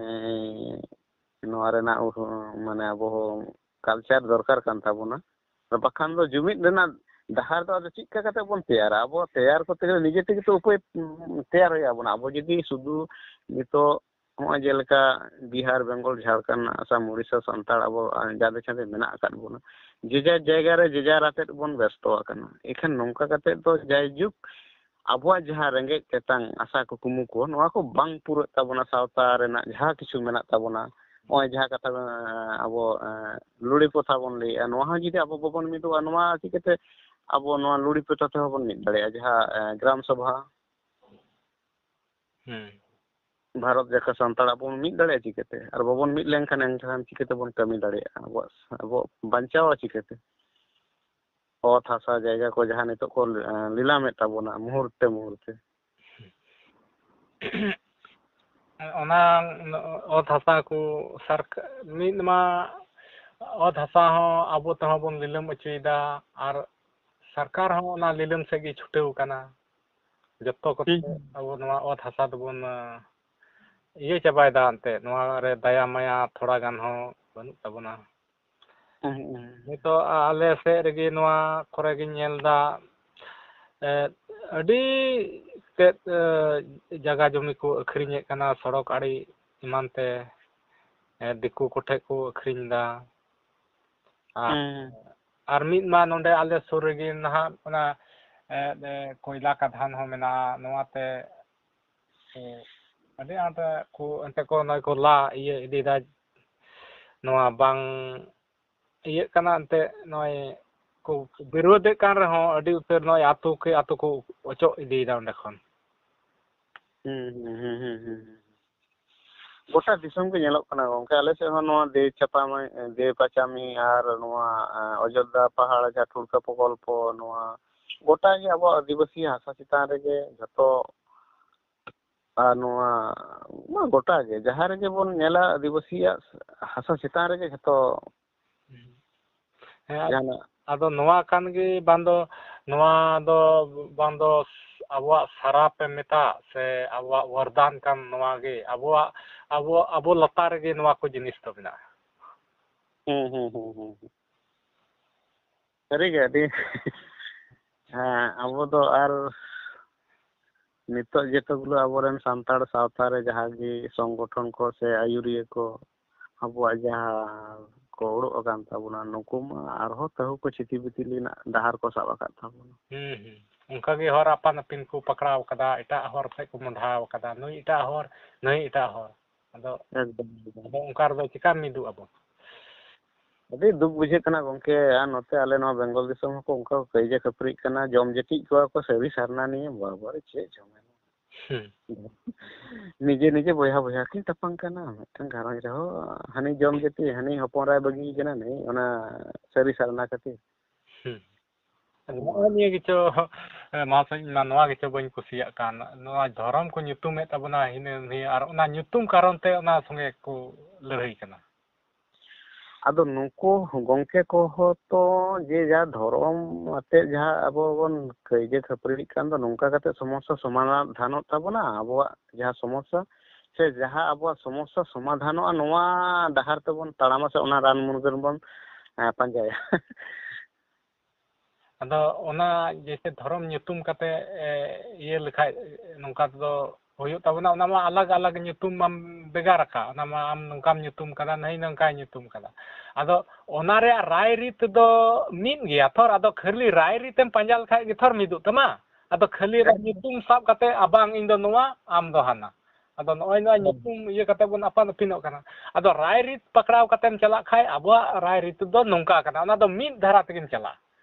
ᱱᱚᱣᱟ ᱨᱮᱱᱟᱜ ᱩᱦ-, ᱢᱟᱱᱮ ᱟᱵᱚ ᱦᱚᱸ culture ᱫᱚᱨᱠᱟᱨ ᱠᱟᱱ ᱛᱟᱵᱚᱱᱟ᱾ ᱟᱨ ᱵᱟᱠᱷᱟᱱ ᱫᱚ ᱡᱩᱢᱤᱫ ᱨᱮᱱᱟᱜ ᱰᱟᱦᱟᱨ ᱫᱚ ᱟᱫᱚ ᱪᱮᱫ ᱞᱮᱠᱟ ᱠᱟᱛᱮ ᱵᱚᱱ ᱛᱮᱭᱟᱨᱟ? ᱟᱵᱚ ᱛᱮᱭᱟᱨ ᱠᱚᱨᱛᱮ ᱜᱮᱞᱮ ᱱᱤᱡᱮ ᱛᱮᱜᱮ ᱛᱚ ᱩᱯᱟᱹᱭ, ᱩᱸ, ᱛᱮᱭᱟᱨ ᱦᱩᱭᱩᱜ ᱟᱵᱚᱱᱟ᱾ ᱟᱵᱚ ᱡᱩᱫᱤ ᱥᱩᱫᱷᱩ ᱱᱤᱛᱚᱜ ᱱᱚᱜᱼᱚᱭ ᱡᱮᱞᱮᱠᱟ ᱵᱤᱦᱟᱨ, ᱵᱮᱝᱜᱚᱞ, ᱡᱷᱟᱲᱠᱷᱚᱸᱰ, ᱟᱥᱟᱢ, ᱩᱲᱤᱥᱥᱟ, ᱥᱟᱱᱛᱟᱲ ᱟᱵᱚ ᱡᱟᱸᱫᱮ ᱪᱷᱟᱸᱫᱮ ᱢᱮᱱᱟᱜ ᱟᱠᱟᱫ ᱵᱚᱱᱟ, ᱡᱮ ᱡᱟᱨ ᱡᱟᱭᱜᱟ ᱨᱮ ᱡᱮ ᱡᱟᱨ ᱟᱛᱮᱫ ᱵᱚᱱ ᱵᱮᱥᱛᱚ ᱟᱠᱟᱱᱟ᱾ ᱮᱱᱠᱷᱟᱱ ᱱᱚᱝᱠᱟ ᱠᱟᱛᱮᱫ ᱫᱚ ᱡᱟᱭᱡᱩᱜᱽ ᱟᱵᱚᱣᱟᱜ ᱡᱟᱦᱟᱸ ᱨᱮᱸᱜᱮᱡ ᱛᱮᱛᱟᱝ ᱟᱥᱟ ᱠᱩᱠᱢᱩ ᱠᱚ, ᱱᱚᱣᱟ ᱠᱚ ᱵᱟᱝ ᱯᱩᱨᱟᱹᱜ ᱛᱟᱵᱚᱱᱟ᱾ ᱥᱟᱶᱛᱟ ᱨᱮᱱᱟᱜ ᱡᱟᱦᱟᱸ ᱠᱤᱪᱷᱩ ᱢᱮᱱᱟᱜ ᱛᱟᱵᱚᱱᱟ, ᱱᱚᱜᱼᱚᱭ ᱡᱟᱦᱟᱸ ᱠᱟᱛᱷᱟ, ᱟᱵᱚ, ᱞᱩᱲᱤ ᱯᱨᱚᱛᱷᱟ ᱵᱚᱱ ᱞᱟᱹᱭᱮᱫᱼᱟ, ᱱᱚᱣᱟ ᱦᱚᱸ ᱡᱩᱫᱤ ᱟᱵᱚ ᱵᱟᱵᱚᱱ ᱢᱤᱫᱚᱜᱼᱟ, ᱱᱚᱣᱟ ᱪᱤᱠᱟᱹᱛᱮ ᱟᱵᱚ ᱱᱚᱣᱟ ᱞᱩᱲᱤ ᱯᱨᱚᱛᱷᱟ ᱛᱮᱦᱚᱸ ᱵᱚᱱ ᱢᱤᱫ ᱫᱟᱲᱮᱭᱟᱜᱼᱟ? ᱡᱟᱦᱟᱸ, ᱜᱨᱟᱢ ᱥᱚᱵᱷᱟ, ᱦᱩᱸ᱾ ᱵᱷᱟᱨᱚᱛ ᱡᱟᱠᱟᱛ ᱥᱟᱱᱛᱟᱲ ᱟᱵᱚ ᱵᱚᱱ ᱢᱤᱫ ᱫᱟᱲᱮᱭᱟᱜᱼᱟ ᱪᱤᱠᱟᱹᱛᱮ? ᱟᱨ ᱵᱟᱵᱚᱱ ᱢᱤᱫ ᱞᱮᱱᱠᱷᱟᱱ ᱮᱱᱠᱷᱟᱱ ᱪᱤᱠᱟᱹ ᱛᱮᱵᱚᱱ ᱠᱟᱹᱢᱤ ᱫᱟᱲᱮᱭᱟᱜᱼᱟ? ᱟᱵᱚᱣᱟᱜ, ᱟᱵᱚ ᱵᱟᱧᱪᱟᱣᱟ ᱪᱤᱠᱟᱹᱛᱮ? ᱚᱛ ᱦᱟᱥᱟ ᱡᱟᱭᱜᱟ ᱠᱚ ᱡᱟᱦᱟᱸ ᱱᱤᱛᱚᱜ ᱠᱚ, ᱮᱸ, ᱞᱤᱞᱟᱢᱮᱫ ᱛᱟᱵᱚᱱᱟ ᱢᱩᱦᱩᱨᱛᱮ ᱢᱩᱦᱩᱨᱛᱮ᱾ ᱚᱱᱟ ᱚᱛ ᱦᱟᱥᱟ ᱠᱚ ᱥᱟᱨᱠ-, ᱢᱤᱫ ᱢᱟ ᱚᱛ ᱦᱟᱥᱟ ᱦᱚᱸ ᱟᱵᱚ ᱛᱮᱦᱚᱸ ᱵᱚᱱ ᱞᱤᱞᱟᱹᱢ ᱦᱚᱪᱚᱭᱮᱫᱟ, ᱟᱨ ᱥᱚᱨᱠᱟᱨ ᱦᱚᱸ ᱚᱱᱟ ᱞᱤᱞᱟᱹᱢ ᱥᱮᱫ ᱜᱮ ᱪᱷᱩᱴᱟᱹᱣ ᱠᱟᱱᱟ᱾ ᱡᱚᱛᱚ ᱠᱚᱛᱮ ᱦᱩᱸ᱾ ᱟᱵᱚ ᱱᱚᱣᱟ ᱚᱛ ᱦᱟᱥᱟ ᱫᱚᱵᱚᱱ, ᱟᱸ, ᱤᱭᱟᱹ ᱪᱟᱵᱟᱭᱮᱫᱟ ᱮᱱᱛᱮᱫ, ᱱᱚᱣᱟ ᱨᱮ ᱫᱟᱭᱟ ᱢᱟᱭᱟ ᱛᱷᱚᱲᱟ ᱜᱟᱱ ᱦᱚᱸ ᱵᱟᱹᱱᱩᱜ ᱛᱟᱵᱚᱱᱟ᱾ ᱦᱩᱸ, ᱦᱩᱸ, ᱦᱩᱸ᱾ ᱱᱤᱛᱚᱜ ᱟᱞᱮ ᱥᱮᱫ ᱨᱮᱜᱮ ᱱᱚᱣᱟ ᱠᱚᱨᱮ ᱜᱤᱧ ᱧᱮᱞ ᱮᱫᱟ, ᱮᱫ, ᱟᱹᱰᱤ ᱛᱮᱫ, ᱮ, ᱡᱟᱭᱜᱟ ᱡᱚᱢᱤ ᱠᱚ ᱟᱹᱠᱷᱨᱤᱧᱮᱫ ᱠᱟᱱᱟ ᱥᱚᱲᱚᱠ ᱟᱲᱮ ᱮᱢᱟᱱ ᱛᱮ᱾ ᱮ, ᱫᱤᱠᱩ ᱠᱚᱴᱷᱮᱡ ᱠᱚ ᱟᱹᱠᱷᱨᱤᱧ ᱮᱫᱟ᱾ ᱟᱨ, ᱦᱮᱸ᱾ ᱟᱨ ᱢᱤᱫ ᱢᱟ ᱱᱚᱰᱮ ᱟᱞᱮ ᱥᱩᱨ ᱨᱮᱜᱮ ᱱᱟᱦᱟᱜ ᱚᱱᱟ, ᱮ, ᱮ, ᱠᱚᱭᱞᱟ ᱠᱟᱫᱷᱟᱱ ᱦᱚᱸ ᱢᱮᱱᱟᱜᱼᱟ᱾ ᱱᱚᱣᱟᱛᱮ, ᱮ, ᱟᱹᱰᱤ ᱟᱸᱴ ᱠᱚ ᱮᱱᱛᱮ ᱠᱚ ᱱᱚᱜᱼᱚᱭ ᱠᱚ ᱞᱟ ᱤᱭᱟᱹ ᱤᱫᱤᱭᱮᱫᱟ᱾ ᱱᱚᱣᱟ ᱵᱟᱝ ᱤᱭᱟᱹᱜ ᱠᱟᱱᱟ ᱮᱱᱛᱮ, ᱱᱚᱜᱼᱚᱭ ᱠᱚ ᱵᱤᱨᱳᱫᱷᱮᱫ ᱠᱟᱱ ᱨᱮᱦᱚᱸ ᱟᱹᱰᱤ ᱩᱛᱟᱹᱨ ᱱᱚᱜᱼᱚᱭ ᱟᱛᱳ ᱠᱮ ᱟᱛᱳ ᱠᱚ ᱚᱪᱚᱜ ᱤᱫᱤᱭᱮᱫᱟ ᱚᱸᱰᱮ ᱠᱷᱚᱱ᱾ ᱦᱩᱸ, ᱦᱩᱸ, ᱦᱩᱸ, ᱦᱩᱸ, ᱦᱩᱸ, ᱦᱩᱸ᱾ ᱜᱚᱴᱟ ᱫᱤᱥᱚᱢ ᱜᱮ ᱧᱮᱞᱚᱜ ᱠᱟᱱᱟ ᱜᱚᱝᱠᱮ, ᱟᱞᱮ ᱥᱮᱫ ᱦᱚᱸ ᱱᱚᱣᱟ ᱫᱮᱣ ᱪᱟᱯᱟᱢᱤ, ᱫᱮᱣ ᱯᱟᱪᱟᱢᱤ ᱟᱨ ᱱᱚᱣᱟ, ᱮᱸ, ᱚᱡᱳᱫᱽᱫᱷᱟ ᱯᱟᱦᱟᱲ ᱡᱟᱦᱟᱸ ᱴᱷᱩᱲᱠᱟᱹ ᱯᱨᱚᱠᱚᱞᱯᱚ, ᱱᱚᱣᱟ ᱜᱚᱴᱟ ᱜᱮ ᱟᱵᱚᱣᱟᱜ ᱟᱹᱫᱤᱵᱟᱹᱥᱤ ᱦᱟᱥᱟ ᱪᱮᱛᱟᱱ ᱨᱮᱜᱮ ᱡᱷᱚᱛᱚ, ᱟᱨ ᱱᱚᱣᱟ ᱢᱟ ᱜᱚᱴᱟ ᱜᱮ, ᱡᱟᱦᱟᱸ ᱨᱮᱜᱮ ᱵᱚᱱ ᱧᱮᱞᱟ ᱟᱹᱫᱤᱵᱟᱹᱥᱤᱭᱟᱜ ᱦᱟᱥᱟ ᱪᱮᱛᱟᱱ ᱨᱮᱜᱮ ᱡᱷᱚᱛᱚ ᱦᱮᱸ, ᱡᱟᱦᱟᱱᱟᱜ᱾ ᱟᱫᱚ ᱱᱚᱣᱟ ᱠᱟᱱ ᱜᱮ ᱵᱟᱝ ᱫᱚ, ᱱᱚᱣᱟ ᱫᱚ ᱵᱟᱝ ᱫᱚ ᱟᱵᱚᱣᱟᱜ ᱥᱟᱨᱟᱯ ᱮ ᱢᱮᱛᱟᱜ ᱥᱮ ᱟᱵᱚᱣᱟᱜ ᱵᱚᱨᱫᱟᱱ ᱠᱟᱱ ᱱᱚᱣᱟ ᱜᱮ, ᱟᱵᱚᱣᱟᱜ, ᱟᱵᱚ, ᱟᱵᱚ ᱞᱟᱛᱟᱨ ᱨᱮᱜᱮ ᱱᱚᱣᱟ ᱠᱚ ᱡᱤᱱᱤᱥ ᱫᱚ ᱢᱮᱱᱟᱜᱼᱟ᱾ ᱦᱩᱸ, ᱦᱩᱸ, ᱦᱩᱸ, ᱦᱩᱸ, ᱦᱩᱸ᱾ ᱥᱟᱹᱨᱤᱜᱮ ᱟᱹᱰᱤ, ᱦᱮᱸ, ᱟᱵᱚ ᱫᱚ ᱟᱨ ᱱᱤᱛᱚᱜ ᱡᱮᱛᱮ ᱜᱩᱞᱳ ᱟᱵᱚᱨᱮᱱ ᱥᱟᱱᱛᱟᱲ ᱥᱟᱶᱛᱟ ᱨᱮ ᱡᱟᱦᱟᱸ ᱜᱮ ᱥᱚᱝᱜᱚᱴᱷᱚᱱ ᱠᱚ ᱥᱮ ᱟᱹᱭᱩᱨᱤᱭᱟᱹ ᱠᱚ ᱟᱵᱚᱣᱟᱜ ᱡᱟᱦᱟᱸ ᱠᱚ ᱩᱰᱩᱠ ᱟᱠᱟᱱ ᱛᱟᱵᱚᱱᱟ, ᱱᱩᱠᱩ ᱢᱟ ᱟᱨᱦᱚᱸ ᱛᱟᱹᱦᱩ ᱠᱚ ᱪᱷᱤᱛᱤ ᱵᱤᱛᱤ ᱨᱮᱱᱟᱜ ᱰᱟᱦᱟᱨ ᱠᱚ ᱥᱟᱵ ᱟᱠᱟᱫ ᱛᱟᱵᱚᱱᱟ᱾ ᱦᱩᱸ, ᱦᱩᱸ᱾ ᱚᱱᱠᱟ ᱜᱮ ᱦᱚᱨ ᱟᱯᱟᱱ ᱟᱹᱯᱤᱱ ᱠᱚ ᱯᱟᱠᱲᱟᱣ ᱠᱟᱫᱟ, ᱮᱴᱟᱜ ᱦᱚᱨ ᱥᱮᱫ ᱠᱚ ᱢᱚᱦᱰᱟᱣ ᱠᱟᱫᱟ, ᱱᱩᱭ ᱮᱴᱟᱜ ᱦᱚᱨ, ᱱᱩᱭ ᱮᱴᱟᱜ ᱦᱚᱨ᱾ ᱟᱫᱚ, ᱮᱠᱫᱚᱢ, ᱮᱠᱫᱚᱢ᱾ ᱟᱫᱚ ᱚᱱᱠᱟ ᱨᱮᱫᱚ ᱪᱤᱠᱟ ᱢᱤᱫᱚᱜ ᱟᱵᱚ? ᱟᱹᱰᱤ ᱫᱩᱠ ᱵᱩᱡᱷᱟᱹᱜ ᱠᱟᱱᱟ ᱜᱚᱝᱠᱮ, ᱟᱨ ᱱᱚᱛᱮ ᱟᱞᱮ ᱱᱚᱣᱟ ᱵᱮᱝᱜᱚᱞ ᱫᱤᱥᱚᱢ ᱦᱚᱸᱠᱚ ᱚᱱᱠᱟ ᱠᱚ ᱠᱟᱹᱭᱡᱟᱹ ᱠᱷᱟᱹᱯᱟᱹᱨᱤᱜ ᱠᱟᱱᱟ, ᱡᱚᱢ ᱡᱟᱹᱴᱤᱡ ᱠᱚᱣᱟ ᱠᱚ ᱥᱟᱹᱨᱤ ᱥᱟᱨᱱᱟ ᱱᱤᱭᱮ, ᱵᱟᱵᱟᱨᱮ ᱪᱮᱫ ᱡᱷᱟᱢᱮᱞᱟ᱾ ᱦᱩᱸ᱾ ᱱᱤᱡᱮ ᱱᱤᱡᱮ ᱵᱚᱭᱦᱟ ᱵᱚᱭᱦᱟ ᱠᱤᱱ ᱛᱟᱯᱟᱢ ᱠᱟᱱᱟ, ᱢᱤᱫᱴᱟᱝ ᱜᱷᱟᱨᱚᱸᱡᱽ ᱨᱮᱦᱚᱸ ᱦᱟᱹᱱᱤ ᱡᱚᱢ ᱡᱟᱹᱴᱤᱡ, ᱦᱟᱹᱱᱤ ᱦᱚᱯᱚᱱ ᱮᱨᱟᱭ ᱵᱟᱹᱜᱤ ᱠᱟᱱᱟ, ᱱᱩᱭ ᱚᱱᱟ ᱥᱟᱹᱨᱤ ᱥᱟᱨᱱᱟ ᱠᱷᱟᱹᱛᱤᱨ᱾ ᱦᱩᱸ᱾ ᱱᱚᱜᱼᱚ ᱱᱤᱭᱟᱹ ᱜᱮᱪᱚ, ᱢᱟᱥᱮ ᱤᱧ ᱢᱟ ᱱᱚᱣᱟ ᱜᱮᱪᱚ ᱵᱟᱹᱧ ᱠᱩᱥᱤᱭᱟᱜ ᱠᱟᱱ, ᱱᱚᱣᱟ ᱫᱷᱚᱨᱚᱢ ᱠᱚ ᱧᱩᱛᱩᱢᱮᱫ ᱛᱟᱵᱚᱱᱟ ᱦᱤᱱᱟᱹ ᱱᱤᱭᱟᱹ, ᱟᱨ ᱚᱱᱟ ᱧᱩᱛᱩᱢ ᱠᱟᱨᱚᱱ ᱛᱮ ᱚᱱᱟ ᱥᱚᱸᱜᱮ ᱠᱚ ᱞᱟᱹᱲᱦᱟᱹᱭ ᱠᱟᱱᱟ᱾ ᱟᱫᱚ ᱱᱩᱠᱩ ᱜᱚᱝᱠᱮ ᱠᱚᱦᱚᱸ ᱛᱚ ᱡᱮ ᱡᱟᱨ ᱫᱷᱚᱨᱚᱢ ᱟᱛᱮᱫ ᱡᱟᱦᱟᱸ ᱟᱵᱚ ᱵᱚᱱ ᱠᱟᱹᱭᱡᱟᱹ ᱠᱷᱟᱹᱯᱟᱹᱨᱤᱜ ᱠᱟᱱ ᱫᱚ, ᱱᱚᱝᱠᱟ ᱠᱟᱛᱮᱫ ᱥᱚᱢᱚᱥᱥᱟ ᱥᱚᱢᱟᱫᱷᱟᱱᱚᱜ ᱛᱟᱵᱚᱱᱟ, ᱟᱵᱚᱣᱟᱜ ᱡᱟᱦᱟᱸ ᱥᱚᱢᱚᱥᱥᱟ ᱥᱮ ᱡᱟᱦᱟᱸ ᱟᱵᱚᱣᱟᱜ ᱥᱚᱢᱚᱥᱥᱟ ᱥᱚᱢᱟᱫᱷᱟᱱᱚᱜᱼᱟ, ᱱᱚᱣᱟ ᱰᱟᱦᱟᱨ ᱛᱮᱵᱚᱱ ᱛᱟᱲᱟᱢᱟ ᱥᱮ ᱚᱱᱟ ᱨᱟᱱ ᱢᱩᱨᱜᱟᱹᱱ ᱵᱚᱱ, ᱮᱸ, ᱯᱟᱸᱡᱟᱭᱟ᱾ ᱟᱫᱚ ᱚᱱᱟ ᱡᱮᱭᱥᱮ ᱫᱷᱚᱨᱚᱢ ᱧᱩᱛᱩᱢ ᱠᱟᱛᱮ, ᱮ, ᱤᱭᱟᱹ ᱞᱮᱠᱷᱟᱡ, ᱱᱚᱝᱠᱟ ᱛᱮᱫᱚ ᱦᱩᱭᱩᱜ ᱛᱟᱵᱚᱱᱟ, ᱚᱱᱟ ᱢᱟ ᱟᱞᱟᱜᱽ ᱟᱞᱟᱜᱽ ᱧᱩᱛᱩᱢ ᱢᱟᱢ ᱵᱷᱮᱜᱟᱨ ᱟᱠᱟᱫ, ᱚᱱᱟ ᱢᱟ ᱟᱢ ᱱᱚᱝᱠᱟᱢ ᱧᱩᱛᱩᱢ ᱠᱟᱫᱟ, ᱱᱟᱹᱭ ᱱᱚᱝᱠᱟᱭ ᱧᱩᱛᱩᱢ ᱠᱟᱫᱟ᱾ ᱟᱫᱚ ᱚᱱᱟ ᱨᱮᱭᱟᱜ ᱨᱟᱭ ᱨᱤᱛ ᱫᱚ ᱢᱤᱫ ᱜᱮᱭᱟ ᱛᱷᱚᱨ, ᱟᱫᱚ ᱠᱷᱟᱹᱞᱤ ᱨᱟᱭ ᱨᱤᱛ ᱮᱢ ᱯᱟᱸᱡᱟ ᱞᱮᱠᱷᱟᱡ ᱜᱮ ᱛᱷᱚᱨ ᱢᱤᱫᱚᱜ ᱛᱟᱢᱟ᱾ ᱟᱫᱚ ᱠᱷᱟᱹᱞᱤ ᱚᱱᱟ ᱧᱩᱛᱩᱢ ᱥᱟᱵ ᱠᱟᱛᱮ, ᱟ, ᱵᱟᱝ, ᱤᱧ ᱫᱚ ᱱᱚᱣᱟ, ᱟᱢ ᱫᱚ ᱦᱟᱱᱟ᱾ ᱟᱫᱚ ᱱᱚᱜᱼᱚᱭ ᱱᱚᱣᱟ ᱧᱩᱛᱩᱢ ᱤᱭᱟᱹ ᱠᱟᱛᱮ ᱵᱚᱱ ᱟᱯᱟᱱ ᱟᱹᱯᱤᱱᱚᱜ ᱠᱟᱱᱟ᱾ ᱟᱫᱚ ᱨᱟᱭ ᱨᱤᱛ ᱯᱟᱠᱲᱟᱣ ᱠᱟᱛᱮᱢ ᱪᱟᱞᱟᱜ ᱠᱷᱟᱡ, ᱟᱵᱚᱣᱟᱜ ᱨᱟᱭ ᱨᱤᱛ ᱫᱚ ᱱᱚᱝᱠᱟ ᱠᱟᱱᱟ, ᱚᱱᱟ ᱫᱚ ᱢᱤᱫ ᱫᱷᱟᱨᱟ ᱛᱮᱜᱮᱢ ᱪᱟᱞᱟᱜᱼᱟ᱾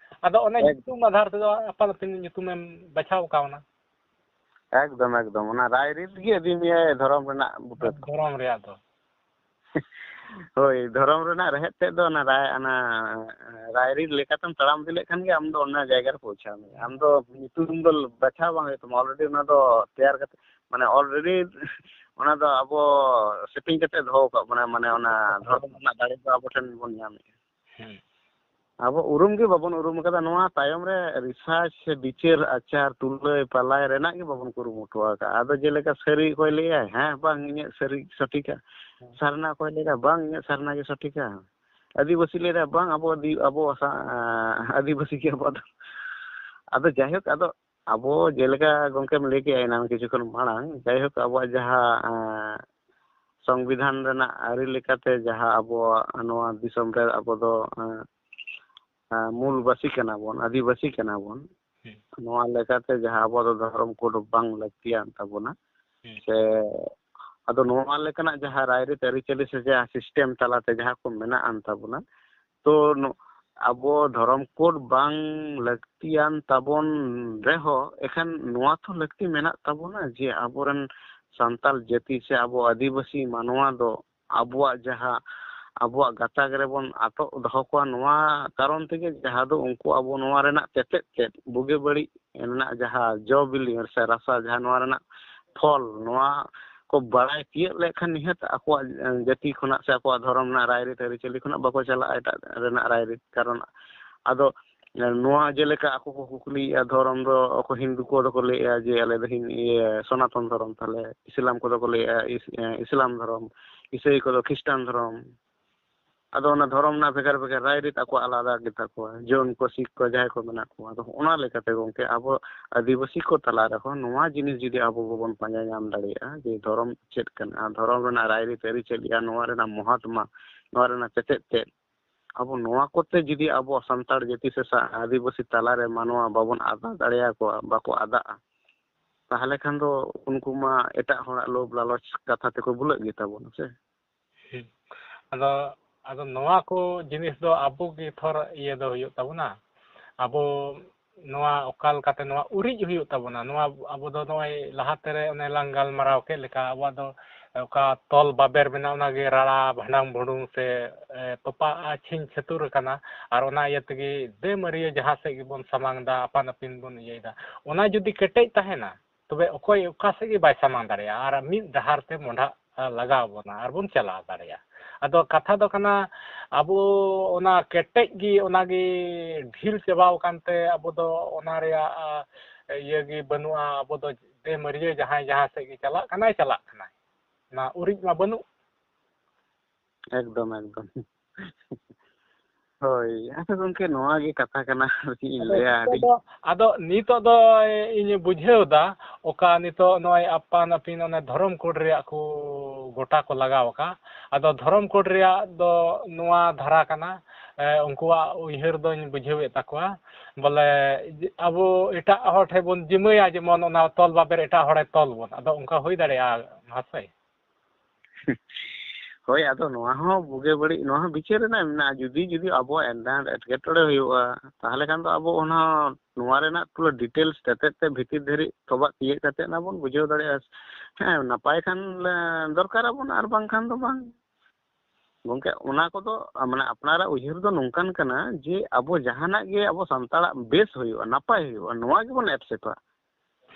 ᱟᱫᱚ ᱚᱱᱮ ᱮᱠ- ᱧᱩᱛᱩᱢ ᱟᱫᱷᱟᱨ ᱛᱮᱫᱚ ᱟᱯᱟᱱ ᱟᱹᱯᱤᱱ ᱧᱩᱛᱩᱢᱮᱢ ᱵᱟᱪᱷᱟᱣ ᱠᱟᱣᱱᱟ᱾ ᱮᱠᱫᱚᱢ, ᱮᱠᱫᱚᱢ᱾ ᱚᱱᱟ ᱨᱟᱭ ᱨᱤᱛ ᱜᱮ ᱟᱹᱫᱤᱢ ᱤᱭᱟᱹ ᱫᱷᱚᱨᱚᱢ ᱨᱮᱱᱟᱜ ᱵᱩᱴᱟᱹ ᱫᱚ᱾ ᱫᱷᱚᱨᱚᱢ ᱨᱮᱭᱟᱜ ᱫᱚ᱾ ᱦᱳᱭ, ᱫᱷᱚᱨᱚᱢ ᱨᱮᱱᱟᱜ ᱨᱮᱦᱮᱫ ᱛᱮᱫ ᱫᱚ ᱚᱱᱟ ᱨᱟᱭ, ᱚᱱᱟ ᱨᱟᱭ ᱨᱤᱛ ᱞᱮᱠᱟᱛᱮᱢ ᱛᱟᱲᱟᱢ ᱤᱫᱤ ᱞᱮᱠᱷᱟᱱ ᱜᱮ ᱟᱢ ᱫᱚ ᱚᱱᱟ ᱡᱟᱭᱜᱟ ᱨᱮ ᱯᱳᱣᱪᱷᱟᱣ ᱢᱮᱭᱟ᱾ ᱟᱢ ᱫᱚ ᱧᱩᱛᱩᱢ ᱫᱚ ᱵᱟᱪᱷᱟᱣ ᱵᱟᱝ ᱦᱩᱭᱩᱜ ᱛᱟᱢᱟ, already ᱚᱱᱟ ᱫᱚ ᱛᱮᱭᱟᱨ ᱠᱟᱛᱮ, ᱢᱟᱱᱮ already ᱚᱱᱟ ᱫᱚ ᱟᱵᱚ setting ᱠᱟᱛᱮ ᱫᱚᱦᱚ ᱠᱟᱜ ᱵᱚᱱᱟ, ᱢᱟᱱᱮ ᱚᱱᱟ ᱫᱷᱚᱨᱚᱢ ᱨᱮᱱᱟᱜ ᱫᱟᱲᱮ ᱫᱚ ᱟᱵᱚ ᱴᱷᱮᱱ ᱵᱚᱱ ᱧᱟᱢᱮᱫᱼᱟ᱾ ᱦᱮᱸ᱾ ᱟᱵᱚ ᱩᱨᱩᱢ ᱜᱮ ᱵᱟᱵᱚᱱ ᱩᱨᱩᱢ ᱟᱠᱟᱫᱟ᱾ ᱱᱚᱣᱟ ᱛᱟᱭᱚᱢ ᱨᱮ research ᱥᱮ ᱵᱤᱪᱟᱹᱨ ᱟᱪᱟᱨ ᱛᱩᱞᱟᱹᱭ ᱯᱟᱞᱟᱭ ᱨᱮᱱᱟᱜ ᱜᱮ ᱵᱟᱵᱚᱱ ᱠᱩᱨᱩᱢᱩᱴᱩ ᱟᱠᱟᱫᱼᱟ᱾ ᱟᱫᱚ ᱡᱮᱞᱮᱠᱟ ᱥᱟᱹᱨᱤ ᱚᱠᱚᱭ ᱞᱟᱹᱭᱟᱭ, ᱦᱮᱸ, ᱵᱟᱝ, ᱤᱧᱟᱹᱜ ᱥᱟᱹᱨᱤ ᱥᱚᱴᱷᱤᱠᱟ᱾ ᱦᱮᱸ᱾ ᱥᱟᱨᱱᱟ ᱚᱠᱚᱭ ᱞᱟᱹᱭᱟ, ᱵᱟᱝ, ᱤᱧᱟᱹᱜ ᱥᱟᱨᱱᱟ ᱜᱮ ᱥᱚᱴᱷᱤᱠᱟ᱾ ᱟᱹᱫᱤᱵᱟᱹᱥᱤ ᱞᱟᱹᱭᱫᱟ, ᱵᱟᱝ, ᱟᱵᱚ ᱟᱹᱫᱤ-, ᱟᱵᱚ ᱥᱟ-, ᱟᱹᱫᱤᱵᱟᱹᱥᱤ ᱜᱮ ᱟᱵᱚᱣᱟᱜ ᱫᱚ᱾ ᱟᱫᱚ ᱡᱟᱭᱦᱳᱠ, ᱟᱫᱚ ᱟᱵᱚ ᱡᱮᱞᱮᱠᱟ ᱜᱚᱢᱠᱮᱢ ᱞᱟᱹᱭ ᱠᱮᱜᱼᱟ ᱮᱱᱟᱝ ᱠᱤᱪᱷᱩ ᱠᱷᱚᱱ ᱢᱟᱲᱟᱝ, ᱡᱟᱭᱦᱳᱠ, ᱟᱵᱚᱣᱟᱜ ᱡᱟᱦᱟᱸ, ᱟᱸ, ᱥᱚᱝᱵᱤᱫᱷᱟᱱ ᱨᱮᱱᱟᱜ ᱟᱹᱨᱤ ᱞᱮᱠᱟᱛᱮ ᱡᱟᱦᱟᱸ ᱟᱵᱚᱣᱟᱜ ᱱᱚᱣᱟ ᱫᱤᱥᱚᱢ ᱨᱮ ᱟᱵᱚ ᱫᱚ, ᱟᱸ, ᱟᱸ, ᱢᱩᱞᱵᱟᱹᱥᱤ ᱠᱟᱱᱟ ᱵᱚᱱ, ᱟᱹᱫᱤᱵᱟᱹᱥᱤ ᱠᱟᱱᱟ ᱵᱚᱱ, ᱦᱩᱸ᱾ ᱱᱚᱣᱟ ᱞᱮᱠᱟᱛᱮ ᱡᱟᱦᱟᱸ ᱟᱵᱚ ᱫᱚ ᱫᱷᱚᱨᱚᱢ ᱠᱳᱰ ᱵᱟᱝ ᱞᱟᱹᱠᱛᱤᱭᱟᱱ ᱛᱟᱵᱚᱱᱟ, ᱦᱩᱸ᱾ ᱥᱮ ᱟᱫᱚ ᱱᱚᱣᱟ ᱞᱮᱠᱟᱱᱟᱜ ᱡᱟᱦᱟᱸ ᱨᱟᱭᱨᱤᱛ ᱟᱹᱨᱤᱪᱟᱹᱞᱤ ᱥᱮ ᱡᱟᱦᱟᱸ system ᱛᱟᱞᱟᱛᱮ ᱡᱟᱦᱟᱸ ᱠᱚ ᱢᱮᱱᱟᱜ ᱟᱱ ᱛᱟᱵᱚᱱᱟ, ᱛᱚ ᱱᱚ-, ᱟᱵᱚ ᱫᱷᱚᱨᱚᱢ ᱠᱳᱰ ᱵᱟᱝ ᱞᱟᱹᱠᱛᱤᱭᱟᱱ ᱛᱟᱵᱚᱱ ᱨᱮᱦᱚᱸ, ᱮᱠᱷᱟᱱ ᱱᱚᱣᱟ ᱛᱚ ᱞᱟᱹᱠᱛᱤ ᱢᱮᱱᱟᱜ ᱛᱟᱵᱚᱱᱟ ᱡᱮ ᱟᱵᱚᱨᱮᱱ ᱥᱟᱱᱛᱟᱞ ᱡᱟᱹᱛᱤ ᱥᱮ ᱟᱵᱚ ᱟᱹᱫᱤᱵᱟᱹᱥᱤ ᱢᱟᱱᱣᱟ ᱫᱚ ᱟᱵᱚᱣᱟᱜ ᱡᱟᱦᱟᱸ, ᱟᱵᱚᱣᱟᱜ ᱜᱟᱛᱟᱠ ᱨᱮᱵᱚᱱ ᱟᱴᱚᱠ ᱫᱚᱦᱚ ᱠᱚᱣᱟ, ᱱᱚᱣᱟ ᱠᱟᱨᱚᱱ ᱛᱮᱜᱮ ᱡᱟᱦᱟᱸ ᱫᱚ ᱩᱱᱠᱩ ᱟᱵᱚ ᱱᱚᱣᱟ ᱨᱮᱱᱟᱜ ᱛᱮᱛᱮᱫ ᱛᱮᱫ, ᱵᱩᱜᱤ ᱵᱟᱹᱲᱤᱡ ᱨᱮᱱᱟᱜ ᱡᱟᱦᱟᱸ ᱡᱚ ᱵᱤᱞᱤ ᱥᱮ ᱨᱟᱥᱟ, ᱡᱟᱦᱟᱸ ᱱᱚᱣᱟ ᱨᱮᱱᱟᱜ ᱯᱷᱚᱞ, ᱱᱚᱣᱟ ᱠᱚ ᱵᱟᱲᱟᱭ ᱛᱤᱭᱳᱜ ᱞᱮᱠᱷᱟᱱ ᱱᱤᱦᱟᱹᱛ ᱟᱠᱚᱣᱟᱜ ᱡᱟᱹᱛᱤ ᱠᱷᱚᱱᱟᱜ ᱥᱮ ᱟᱠᱚᱣᱟᱜ ᱫᱷᱚᱨᱚᱢ ᱨᱮᱱᱟᱜ ᱨᱟᱭᱨᱤᱛ ᱟᱹᱨᱤᱪᱟᱹᱞᱤ ᱠᱷᱚᱱᱟᱜ ᱵᱟᱠᱚ ᱪᱟᱞᱟᱜᱼᱟ ᱮᱴᱟᱜ ᱨᱮᱱᱟᱜ ᱨᱟᱭᱨᱤᱛ᱾ ᱠᱟᱨᱚᱱ ᱟᱫᱚ ᱱᱚᱣᱟ ᱡᱮᱞᱮᱠᱟ ᱟᱠᱚ ᱠᱚ ᱠᱩᱠᱞᱤᱭᱮᱫᱼᱟ, ᱫᱷᱚᱨᱚᱢ ᱫᱚ ᱚᱠᱚᱭ ᱦᱤᱱᱫᱩ ᱠᱚᱫᱚ ᱠᱚ ᱞᱟᱹᱭᱮᱫᱼᱟ ᱡᱮ ᱟᱞᱮ ᱫᱚ ᱦᱤᱱ-, ᱤᱭᱟᱹ ᱥᱚᱱᱟᱛᱚᱱ ᱫᱷᱚᱨᱚᱢ, ᱛᱟᱦᱞᱮ ᱤᱥᱞᱟᱢ ᱠᱚᱫᱚ ᱠᱚ ᱞᱟᱹᱭᱮᱫᱼᱟ ᱤᱥ-, ᱤᱥᱞᱟᱢ ᱫᱷᱚᱨᱚᱢ, ᱤᱥᱟᱹᱭ ᱠᱚᱫᱚ ᱠᱷᱨᱤᱥᱴᱟᱱ ᱫᱷᱚᱨᱚᱢ᱾ ᱟᱫᱚ ᱚᱱᱟ ᱫᱷᱚᱨᱚᱢ ᱨᱮᱱᱟᱜ ᱵᱷᱮᱜᱟᱨ ᱵᱷᱮᱜᱟᱨ ᱨᱟᱭᱨᱤᱛ ᱟᱠᱚᱣᱟᱜ ᱟᱞᱟᱫᱟ ᱜᱮᱛᱟ ᱠᱚᱣᱟ, ᱡᱚᱭᱱ ᱠᱚ, ᱥᱤᱠᱷ ᱠᱚ, ᱡᱟᱦᱟᱸᱭ ᱠᱚ ᱢᱮᱱᱟᱜ ᱠᱚᱣᱟ᱾ ᱟᱫᱚ ᱚᱱᱟ ᱞᱮᱠᱟᱛᱮ ᱜᱚᱢᱠᱮ, ᱟᱵᱚ ᱟᱹᱫᱤᱵᱟᱹᱥᱤ ᱠᱚ ᱛᱟᱞᱟ ᱨᱮᱦᱚᱸ ᱱᱚᱣᱟ ᱡᱤᱱᱤᱥ ᱡᱩᱫᱤ ᱟᱵᱚ ᱵᱟᱵᱚᱱ ᱯᱟᱸᱡᱟ ᱧᱟᱢ ᱫᱟᱲᱮᱭᱟᱜᱼᱟ ᱡᱮ ᱫᱷᱚᱨᱚᱢ ᱪᱮᱫ ᱠᱟᱱᱟ, ᱟᱨ ᱫᱷᱚᱨᱚᱢ ᱨᱮᱱᱟᱜ ᱨᱟᱭᱨᱤᱛ ᱟᱹᱨᱤᱪᱟᱹᱞᱤ ᱟᱨ ᱱᱚᱣᱟ ᱨᱮᱱᱟᱜ ᱢᱚᱦᱟᱛᱢᱟ, ᱱᱚᱣᱟ ᱨᱮᱱᱟᱜ ᱛᱮᱛᱮᱫ ᱪᱮᱫ, ᱟᱵᱚ ᱱᱚᱣᱟ ᱠᱚᱛᱮ ᱡᱩᱫᱤ ᱟᱵᱚ ᱥᱟᱱᱛᱟᱲ ᱡᱟᱹᱛᱤ ᱥᱮ ᱥᱟ-, ᱟᱹᱫᱤᱵᱟᱹᱥᱤ ᱛᱟᱞᱟᱨᱮ ᱢᱟᱱᱣᱟ ᱵᱟᱵᱚᱱ ᱟᱫᱟ ᱫᱟᱲᱮᱭᱟᱠᱚᱣᱟ, ᱵᱟᱠᱚ ᱟᱫᱟᱜᱼᱟ, ᱛᱟᱦᱚᱞᱮ ᱠᱷᱟᱱ ᱫᱚ ᱩᱱᱠᱩ ᱢᱟ ᱮᱴᱟᱜ ᱦᱚᱲᱟᱜ ᱞᱳᱵᱷ ᱞᱟᱞᱚᱪ ᱠᱟᱛᱷᱟ ᱛᱮᱠᱚ ᱵᱷᱩᱞᱟᱹᱜ ᱜᱮᱛᱟ ᱵᱚᱱᱟ ᱥᱮ᱾ ᱦᱩᱸ᱾ ᱟᱫᱚ, ᱟᱫᱚ ᱱᱚᱣᱟ ᱠᱚ ᱡᱤᱱᱤᱥ ᱫᱚ ᱟᱵᱚ ᱜᱮ ᱛᱷᱚᱨ ᱤᱭᱟᱹ ᱫᱚ ᱦᱩᱭᱩᱜ ᱛᱟᱵᱚᱱᱟ᱾ ᱟᱵᱚ ᱱᱚᱣᱟ ᱚᱠᱟ ᱞᱮᱠᱟᱛᱮ ᱱᱚᱣᱟ ᱩᱨᱤᱡ ᱦᱩᱭᱩᱜ ᱛᱟᱵᱚᱱᱟ, ᱱᱚᱣᱟ ᱟᱵᱚ ᱫᱚ ᱱᱚᱜᱼᱚᱭ ᱞᱟᱦᱟᱛᱮ ᱨᱮ ᱚᱱᱮ ᱞᱟᱝ ᱜᱟᱞᱢᱟᱨᱟᱣ ᱠᱮᱫ ᱞᱮᱠᱟ, ᱟᱵᱚᱣᱟᱜ ᱫᱚ ᱚᱠᱟ ᱛᱚᱞ ᱵᱟᱵᱮᱨ ᱢᱮᱱᱟᱜᱼᱟ, ᱚᱱᱟᱜᱮ ᱨᱟᱲᱟ, ᱵᱷᱟᱸᱰᱟᱝ ᱵᱷᱩᱰᱩᱝ ᱥᱮ, ᱮ, ᱛᱚᱯᱟ ᱟᱹᱪᱷᱤᱧ ᱪᱷᱟᱹᱛᱩᱨ ᱟᱠᱟᱱᱟ᱾ ᱟᱨ ᱚᱱᱟ ᱤᱭᱟᱹ ᱛᱮᱜᱮ ᱵᱮᱢᱟᱹᱨᱤᱭᱟᱹ ᱡᱟᱦᱟᱸ ᱥᱮᱫ ᱜᱮᱵᱚᱱ ᱥᱟᱢᱟᱝ ᱮᱫᱟ, ᱟᱯᱟᱱ ᱟᱹᱯᱤᱱ ᱵᱚᱱ ᱤᱭᱟᱹᱭᱮᱫᱟ, ᱚᱱᱟ ᱡᱩᱫᱤ ᱠᱮᱴᱮᱡ ᱛᱟᱦᱮᱱᱟ, ᱛᱚᱵᱮ ᱚᱠᱚᱭ ᱚᱠᱟ ᱥᱮᱫ ᱜᱮ ᱵᱟᱭ ᱥᱟᱢᱟᱝ ᱫᱟᱲᱮᱭᱟᱜᱼᱟ᱾ ᱟᱨ ᱢᱤᱫ ᱰᱟᱦᱟᱨ ᱛᱮ ᱢᱚᱸᱰᱷᱟᱜ, ᱟ, ᱞᱟᱜᱟᱣ ᱵᱚᱱᱟ ᱟᱨ ᱵᱚᱱ ᱪᱟᱞᱟᱣ ᱫᱟᱲᱮᱭᱟᱜᱼᱟ᱾ ᱟᱫᱚ ᱠᱟᱛᱷᱟ ᱫᱚ ᱠᱟᱱᱟ, ᱟᱵᱚ ᱚᱱᱟ ᱠᱮᱴᱮᱡ ᱜᱮ, ᱚᱱᱟ ᱜᱮ ᱰᱷᱤᱞ ᱪᱟᱵᱟᱣ ᱟᱠᱟᱱ ᱛᱮ ᱟᱵᱚ ᱫᱚ ᱚᱱᱟ ᱨᱮᱭᱟᱜ, ᱟ, ᱤᱭᱟᱹ ᱜᱮ ᱵᱟᱹᱱᱩᱜᱼᱟ᱾ ᱟᱵᱚ ᱫᱚ ᱵᱮᱢᱟᱹᱨᱤᱭᱟᱹ ᱡᱟᱦᱟᱸᱭ ᱡᱟᱦᱟᱸ ᱥᱮᱫ ᱜᱮ ᱪᱟᱞᱟᱜ ᱠᱟᱱᱟᱭ, ᱪᱟᱞᱟᱜ ᱠᱟᱱᱟᱭ, ᱚᱱᱟ ᱩᱨᱤᱡ ᱢᱟ ᱵᱟᱹᱱᱩᱜ᱾ ᱮᱠᱫᱚᱢ, ᱮᱠᱫᱚᱢ᱾ ᱦᱳᱭ, ᱟᱪᱪᱷᱟ ᱜᱚᱢᱠᱮ, ᱱᱚᱣᱟ ᱜᱮ ᱠᱟᱛᱷᱟ ᱠᱟᱱᱟ, ᱪᱮᱫ ᱤᱧ ᱟᱫᱚ ᱞᱟᱹᱭᱟ, ᱱᱤᱛᱚᱜ ᱟᱹᱰᱤ ᱫᱚ, ᱟᱫᱚ ᱱᱤᱛᱚᱜ ᱫᱚ ᱤᱧ ᱵᱩᱡᱷᱟᱹᱣ ᱮᱫᱟ, ᱚᱠᱟ ᱱᱤᱛᱚᱜ ᱱᱚᱜᱼᱚᱭ ᱟᱯᱟᱱ ᱟᱹᱯᱤᱱ ᱚᱱᱮ ᱫᱷᱚᱨᱚᱢ ᱠᱳᱰ ᱨᱮᱭᱟᱜ ᱠᱚ ᱜᱚᱴᱟ ᱠᱚ ᱞᱟᱜᱟᱣ ᱟᱠᱟᱫ, ᱟᱫᱚ ᱫᱷᱚᱨᱚᱢ ᱠᱳᱰ ᱨᱮᱭᱟᱜ ᱫᱚ ᱱᱚᱣᱟ ᱫᱷᱟᱨᱟ ᱠᱟᱱᱟ, ᱮ, ᱩᱱᱠᱩᱣᱟᱜ ᱩᱭᱦᱟᱹᱨ ᱫᱚᱧ ᱵᱩᱡᱷᱟᱹᱣᱮᱫ ᱛᱟᱠᱚᱣᱟ, ᱵᱚᱞᱮ ᱟᱵᱚ ᱮᱴᱟᱜ ᱦᱚᱲ ᱴᱷᱮᱱ ᱵᱚᱱ ᱡᱤᱢᱟᱹᱭᱟ, ᱡᱮᱢᱚᱱ ᱚᱱᱟ ᱛᱚᱞ ᱵᱟᱵᱮᱨ ᱮᱴᱟᱜ ᱦᱚᱲᱮ ᱛᱚᱞ ᱵᱚᱱ, ᱟᱫᱚ ᱚᱱᱠᱟ ᱦᱩᱭ ᱫᱟᱲᱮᱭᱟᱜᱼᱟ ᱢᱟᱦᱟᱥᱚᱭ? ᱦᱳᱭ, ᱟᱫᱚ ᱱᱚᱣᱟ ᱦᱚᱸ ᱵᱩᱜᱤ ᱵᱟᱹᱲᱤᱡ, ᱱᱚᱣᱟ ᱦᱚᱸ ᱵᱤᱪᱟᱹᱨ ᱨᱮᱱᱟᱜ ᱢᱮᱱᱟᱜᱼᱟ᱾ ᱡᱩᱫᱤ, ᱡᱩᱫᱤ ᱟᱵᱚᱣᱟᱜ ᱮᱱ-, ᱮᱴᱠᱮᱴᱚᱬᱮ ᱦᱩᱭᱩᱜᱼᱟ, ᱛᱟᱦᱚᱞᱮ ᱠᱷᱟᱱ ᱫᱚ ᱟᱵᱚ ᱚᱱᱟ, ᱱᱚᱣᱟ ᱨᱮᱱᱟᱜ ᱯᱩᱨᱟᱹ details ᱛᱮᱛᱮᱫ ᱛᱮ ᱵᱷᱤᱛᱤᱨ ᱫᱷᱟᱹᱨᱤᱡ ᱛᱚᱵᱟᱜ ᱛᱤᱭᱟᱹᱜ ᱠᱟᱛᱮᱫ ᱚᱱᱟ ᱵᱚᱱ ᱵᱩᱡᱷᱟᱹᱣ ᱫᱟᱲᱮᱭᱟᱜᱼᱟ᱾ ᱦᱮᱸ, ᱱᱟᱯᱟᱭ ᱠᱷᱟᱱ ᱞᱮ ᱫᱚᱨᱠᱟᱨᱟᱵᱚᱱ, ᱟᱨ ᱵᱟᱝᱠᱷᱟᱱ ᱫᱚ ᱵᱟᱝ᱾ ᱜᱚᱢᱠᱮ, ᱚᱱᱟ ᱠᱚᱫᱚ, ᱢᱟᱱᱮ, ᱟᱯᱱᱟᱨᱟᱜ ᱩᱭᱦᱟᱹᱨ ᱫᱚ ᱱᱚᱝᱠᱟᱱ ᱠᱟᱱᱟ ᱡᱮ ᱟᱵᱚ ᱡᱟᱦᱟᱱᱟᱜ ᱜᱮ ᱟᱵᱚ ᱥᱟᱱᱛᱟᱲᱟᱜ ᱵᱮᱥ ᱦᱩᱭᱩᱜᱼᱟ, ᱱᱟᱯᱟᱭ ᱦᱩᱭᱩᱜᱼᱟ, ᱱᱚᱣᱟ ᱜᱮᱵᱚᱱ accept-ᱟ᱾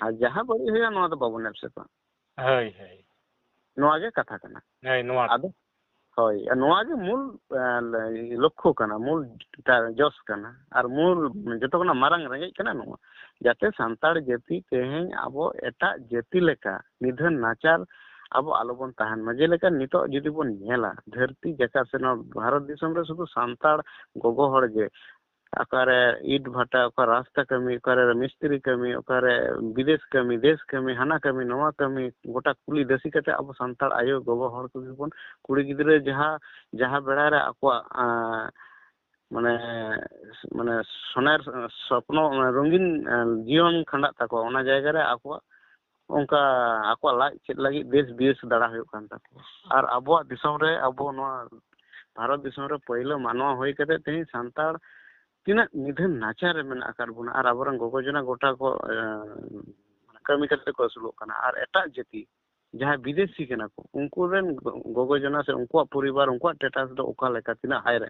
ᱟᱨ ᱡᱟᱦᱟᱸ ᱵᱟᱹᱲᱤᱡ ᱦᱩᱭᱩᱜᱼᱟ, ᱱᱚᱣᱟ ᱫᱚ ᱵᱟᱵᱚᱱ accept-ᱟ᱾ ᱦᱳᱭ, ᱦᱳᱭ᱾ ᱱᱚᱣᱟ ᱜᱮ ᱠᱟᱛᱷᱟ ᱠᱟᱱᱟ᱾ ᱦᱳᱭ, ᱱᱚᱣᱟ ᱟᱫᱚ, ᱦᱳᱭ, ᱱᱚᱣᱟ ᱜᱮ ᱢᱩᱞ, ᱮ, ᱞᱚᱠᱠᱷᱚ ᱠᱟᱱᱟ, ᱢᱩᱞ ᱡᱚᱥ ᱠᱟᱱᱟ, ᱟᱨ ᱢᱩᱞ ᱡᱚᱛᱚ ᱠᱷᱚᱱᱟᱜ ᱢᱟᱨᱟᱝ ᱨᱮᱸᱜᱮᱡ ᱠᱟᱱᱟ ᱱᱚᱣᱟ, ᱡᱟᱛᱮ ᱥᱟᱱᱛᱟᱲ ᱡᱟᱹᱛᱤ ᱛᱮᱦᱮᱧ ᱟᱵᱚ ᱮᱴᱟᱜ ᱡᱟᱹᱛᱤ ᱞᱮᱠᱟ ᱱᱤᱫᱷᱟᱹᱱ ᱱᱟᱪᱟᱨ ᱟᱵᱚ ᱟᱞᱚᱵᱚᱱ ᱛᱟᱦᱮᱱ ᱢᱟ᱾ ᱡᱮᱞᱮᱠᱟ ᱱᱤᱛᱚᱜ ᱡᱩᱫᱤ ᱵᱚᱱ ᱧᱮᱞᱟ, ᱫᱷᱟᱹᱨᱛᱤ ᱡᱟᱠᱟᱛ ᱥᱮ ᱱᱚᱣᱟ ᱵᱷᱟᱨᱚᱛ ᱫᱤᱥᱚᱢ ᱨᱮ ᱥᱩᱫᱷᱩ ᱥᱟᱱᱛᱟᱲ ᱜᱚᱜᱚ ᱦᱚᱲ ᱜᱮ, ᱚᱠᱟᱨᱮ ᱤᱴ ᱵᱷᱟᱴᱟ, ᱚᱠᱟ ᱨᱟᱥᱛᱟ ᱠᱟᱹᱢᱤ, ᱚᱠᱟᱨᱮ ᱢᱤᱥᱛᱨᱤ ᱠᱟᱹᱢᱤ, ᱚᱠᱟᱨᱮ ᱵᱤᱫᱮᱥ ᱠᱟᱹᱢᱤ, ᱫᱮᱥ ᱠᱟᱹᱢᱤ, ᱦᱟᱱᱟ ᱠᱟᱹᱢᱤ, ᱱᱚᱣᱟ ᱠᱟᱹᱢᱤ, ᱜᱚᱴᱟ ᱠᱩᱞᱤ ᱫᱟᱹᱥᱤ ᱠᱟᱛᱮ ᱟᱵᱚ ᱥᱟᱱᱛᱟᱲ ᱟᱭᱳ ᱜᱚᱜᱚ ᱦᱚᱲ ᱠᱚᱜᱮ ᱵᱚᱱ, ᱠᱩᱲᱤ ᱜᱤᱫᱽᱨᱟᱹ ᱡᱟᱦᱟᱸ, ᱡᱟᱦᱟᱸ ᱵᱮᱲᱟ ᱨᱮ ᱟᱠᱚᱣᱟᱜ, ᱟᱸ, ᱢᱟᱱᱮ, ᱢᱟᱱᱮ ᱥᱚᱱᱮᱨ ᱥᱚᱯᱱᱚ, ᱢᱟᱱᱮ ᱨᱚᱝᱜᱤᱱ, ᱟᱸ, ᱡᱤᱭᱚᱱ ᱠᱷᱟᱸᱰᱟᱜ ᱛᱟᱠᱚᱣᱟ, ᱚᱱᱟ ᱡᱟᱭᱜᱟ ᱨᱮ ᱟᱠᱚᱣᱟᱜ ᱚᱱᱠᱟ ᱟᱠᱚᱣᱟᱜ ᱞᱟᱡ ᱪᱮᱫ ᱞᱟᱹᱜᱤᱫ ᱫᱮᱥ ᱵᱤᱫᱮᱥ ᱫᱟᱬᱟ ᱦᱩᱭᱩᱜ ᱠᱟᱱ ᱛᱟᱠᱚᱣᱟ᱾ ᱟᱨ ᱟᱵᱚᱣᱟᱜ ᱫᱤᱥᱚᱢ ᱨᱮ, ᱟᱵᱚ ᱱᱚᱣᱟ ᱵᱷᱟᱨᱚᱛ ᱫᱤᱥᱚᱢ ᱨᱮ ᱯᱳᱭᱞᱳ ᱢᱟᱱᱣᱟ ᱦᱩᱭ ᱠᱟᱛᱮ ᱛᱮᱦᱮᱧ ᱥᱟᱱᱛᱟᱲ ᱛᱤᱱᱟᱹᱜ ᱱᱤᱫᱷᱟᱹᱱ ᱱᱟᱪᱟᱨ ᱨᱮ ᱢᱮᱱᱟᱜ ᱟᱠᱟᱫ ᱵᱚᱱᱟ, ᱟᱨ ᱟᱵᱚᱨᱮᱱ ᱜᱚᱜᱚ ᱡᱚᱱᱟ ᱜᱚᱴᱟ ᱠᱚ, ᱮᱸ, ᱠᱟᱹᱢᱤ ᱠᱟᱛᱮ ᱠᱚ ᱟᱹᱥᱩᱞᱚᱜ ᱠᱟᱱᱟ, ᱟᱨ ᱮᱴᱟᱜ ᱡᱟᱹᱛᱤ ᱡᱟᱦᱟᱸᱭ ᱵᱤᱫᱮᱥᱤ ᱠᱟᱱᱟ ᱠᱚ, ᱩᱱᱠᱩ ᱨᱮᱱ ᱜᱚ-, ᱜᱚᱜᱚ ᱡᱚᱱᱟ ᱥᱮ ᱩᱱᱠᱩᱣᱟᱜ ᱯᱚᱨᱤᱵᱟᱨ, ᱩᱱᱠᱩᱣᱟᱜ ᱴᱮᱴᱟᱥ ᱫᱚ ᱚᱠᱟ ᱞᱮᱠᱟ, ᱛᱤᱱᱟᱹᱜ ᱦᱟᱭ ᱨᱮ?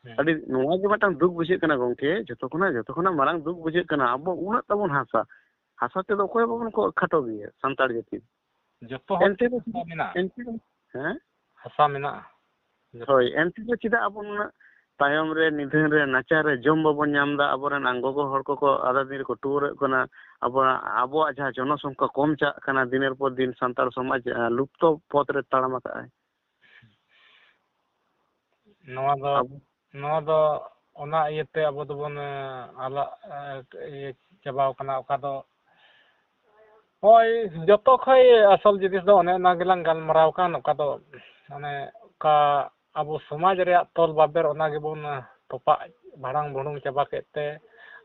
ᱦᱮᱸ᱾ ᱟᱹᱰᱤ, ᱱᱚᱣᱟ ᱜᱮ ᱢᱤᱫᱴᱟᱝ ᱫᱩᱠ ᱵᱩᱡᱷᱟᱹᱜ ᱠᱟᱱᱟ ᱜᱚᱝᱠᱮ, ᱡᱚᱛᱚ ᱠᱷᱚᱱᱟᱜ, ᱡᱚᱛᱚ ᱠᱷᱚᱱᱟᱜ ᱢᱟᱨᱟᱝ ᱫᱩᱠ ᱵᱩᱡᱷᱟᱹᱜ ᱠᱟᱱᱟ, ᱟᱵᱚ ᱩᱱᱟᱹᱜ ᱛᱟᱵᱚᱱ ᱦᱟᱥᱟ, ᱦᱟᱥᱟ ᱛᱮᱫᱚ ᱚᱠᱚᱭ ᱦᱚᱸ ᱵᱟᱵᱚᱱ ᱠᱚ-, ᱠᱷᱟᱴᱚ ᱜᱮᱭᱟ ᱥᱟᱱᱛᱟᱲ ᱡᱟᱹᱛᱤ᱾ ᱡᱚᱛᱚ ᱦᱚᱲ ᱮᱱᱛᱮ ᱨᱮᱦᱚᱸ, ᱦᱟᱥᱟ ᱢᱮᱱᱟᱜᱼᱟ᱾ ᱮᱱᱛᱮ ᱨᱮᱦᱚᱸ, ᱦᱮᱸ? ᱦᱟᱥᱟ ᱢᱮᱱᱟᱜᱼᱟ᱾ ᱡᱚᱛᱚ᱾ ᱦᱳᱭ, ᱮᱱᱛᱮ ᱨᱮᱦᱚᱸ ᱪᱮᱫᱟᱜ ᱟᱵᱚ ᱱᱩᱱᱟᱹᱜ ᱛᱟᱭᱚᱢ ᱨᱮ, ᱱᱤᱫᱷᱟᱹᱱ ᱨᱮ, ᱱᱟᱪᱟᱨ ᱨᱮ, ᱡᱚᱢ ᱵᱟᱵᱚᱱ ᱧᱟᱢ ᱮᱫᱟ? ᱟᱵᱚᱨᱮᱱ ᱟᱝ ᱜᱚᱜᱚ ᱦᱚᱲ ᱠᱚᱠᱚ ᱟᱫᱟ ᱫᱤᱱ ᱨᱮᱠᱚ ᱴᱩᱣᱟᱹᱨᱚᱜ ᱠᱟᱱᱟ᱾ ᱟᱵᱚᱣᱟᱜ, ᱟᱵᱚᱣᱟᱜ ᱡᱟᱦᱟᱸ ᱡᱚᱱᱚᱥᱚᱝᱠᱷᱟ ᱠᱚᱢ ᱪᱟᱜ ᱠᱟᱱᱟ, ᱫᱤᱱᱮᱨ ᱯᱚᱨ ᱫᱤᱱ ᱥᱟᱱᱛᱟᱲ ᱥᱚᱢᱟᱡᱽ, ᱟᱸ, ᱞᱩᱯᱛᱚ ᱯᱚᱛ ᱨᱮ ᱛᱟᱲᱟᱢ ᱟᱠᱟᱫᱼᱟᱭ᱾ ᱱᱚᱣᱟ ᱫᱚ, ᱟᱵᱚ ᱱᱚᱣᱟ ᱫᱚ ᱚᱱᱟ ᱤᱭᱟᱹᱛᱮ ᱟᱵᱚ ᱫᱚᱵᱚᱱ, ᱮᱸ, ᱟᱞᱟᱜ, ᱮᱸ, ᱤᱭᱟᱹ ᱪᱟᱵᱟᱣ ᱠᱟᱱᱟ᱾ ᱚᱠᱟ ᱫᱚ ᱦᱳᱭ, ᱡᱚᱛᱚ ᱠᱷᱚᱡ ᱟᱥᱚᱞ ᱡᱤᱱᱤᱥ ᱫᱚ ᱚᱱᱮ ᱚᱱᱟ ᱜᱮᱞᱟᱝ ᱜᱟᱞᱢᱟᱨᱟᱣ ᱠᱟᱱ, ᱚᱠᱟ ᱫᱚ ᱢᱟᱱᱮ ᱚᱠᱟ ᱟᱵᱚ ᱥᱚᱢᱟᱡᱽ ᱨᱮᱭᱟᱜ ᱛᱚᱞ ᱵᱟᱵᱮᱨ, ᱚᱱᱟ ᱜᱮᱵᱚᱱ ᱛᱚᱯᱟᱜ ᱵᱷᱟᱲᱟᱝ ᱵᱷᱩᱲᱩᱝ ᱪᱟᱵᱟ ᱠᱮᱫ ᱛᱮ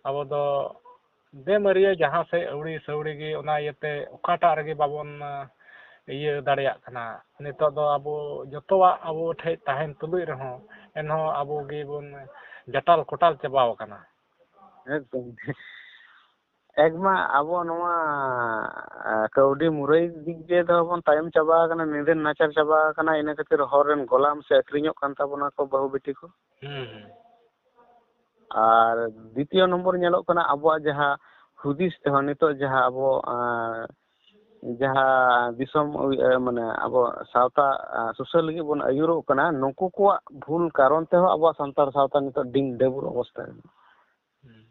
ᱟᱵᱚ ᱫᱚ ᱵᱮᱢᱟᱹᱨᱤᱭᱟᱹ ᱡᱟᱦᱟᱸ ᱥᱮᱫ ᱟᱹᱣᱲᱤ ᱥᱟᱹᱣᱲᱤ ᱜᱮ, ᱚᱱᱟ ᱤᱭᱟᱹᱛᱮ ᱚᱠᱟᱴᱟᱜ ᱨᱮᱜᱮ ᱵᱟᱵᱚᱱ ᱤᱭᱟᱹ ᱫᱟᱲᱮᱭᱟᱜ ᱠᱟᱱᱟ᱾ ᱱᱤᱛᱚᱜ ᱫᱚ ᱟᱵᱚ ᱡᱚᱛᱚᱣᱟᱜ ᱟᱵᱚ ᱴᱷᱮᱡ ᱛᱟᱦᱮᱱ ᱛᱩᱞᱩᱡ ᱨᱮᱦᱚᱸ ᱮᱱᱦᱚᱸ ᱟᱵᱚ ᱜᱮᱵᱚᱱ ᱡᱟᱴᱟᱞ ᱠᱚᱴᱟᱞ ᱪᱟᱵᱟᱣ ᱟᱠᱟᱱᱟ᱾ ᱮᱠᱫᱚᱢ᱾ ᱮᱠᱢᱟ ᱟᱵᱚ ᱱᱚᱣᱟ, ᱟ, ᱠᱟᱹᱣᱰᱤ ᱢᱩᱨᱟᱹᱭ ᱫᱤᱠ ᱫᱤᱭᱮ ᱫᱚ ᱵᱚᱱ ᱛᱟᱭᱚᱢ ᱪᱟᱵᱟ ᱟᱠᱟᱱᱟ, ᱱᱤᱫᱷᱟᱹᱱ ᱱᱟᱪᱟᱨ ᱪᱟᱵᱟ ᱟᱠᱟᱱᱟ, ᱤᱱᱟᱹ ᱠᱷᱟᱹᱛᱤᱨ ᱦᱚᱨ ᱨᱮᱱ ᱜᱚᱞᱟᱢ ᱥᱮ ᱟᱹᱠᱷᱨᱤᱧᱚᱜ ᱠᱟᱱ ᱛᱟᱵᱚᱱᱟ ᱠᱚ ᱵᱟᱹᱦᱩ ᱵᱤᱴᱤ ᱠᱚ᱾ ᱦᱩᱸ, ᱦᱩᱸ᱾ ᱟᱨ ᱫᱤᱛᱤᱭᱚ ᱱᱚᱢᱵᱚᱨ ᱧᱮᱞᱚᱜ ᱠᱟᱱᱟ ᱟᱵᱚᱣᱟᱜ ᱡᱟᱦᱟᱸ ᱦᱩᱫᱤᱥ ᱛᱮᱦᱚᱸ ᱱᱤᱛᱚᱜ ᱡᱟᱦᱟᱸ ᱟᱵᱚ, ᱟ, ᱡᱟᱦᱟᱸ ᱫᱤᱥᱚᱢ, ᱟ, ᱢᱟᱱᱮ ᱟᱵᱚ ᱥᱟᱶᱛᱟ, ᱟ, ᱥᱩᱥᱟᱹᱨ ᱞᱟᱹᱜᱤᱫ ᱵᱚᱱ ᱟᱹᱭᱩᱨᱚᱜ ᱠᱟᱱᱟ, ᱱᱩᱠᱩ ᱠᱚᱣᱟᱜ ᱵᱷᱩᱞ ᱠᱟᱨᱚᱱ ᱛᱮᱦᱚᱸ ᱟᱵᱚᱣᱟᱜ ᱥᱟᱱᱛᱟᱲ ᱥᱟᱶᱛᱟ ᱱᱤᱛᱚᱜ ᱰᱤᱝ ᱰᱟᱹᱵᱩᱨ ᱚᱵᱚᱥᱛᱟ ᱨᱮ᱾ ᱦᱩᱸ᱾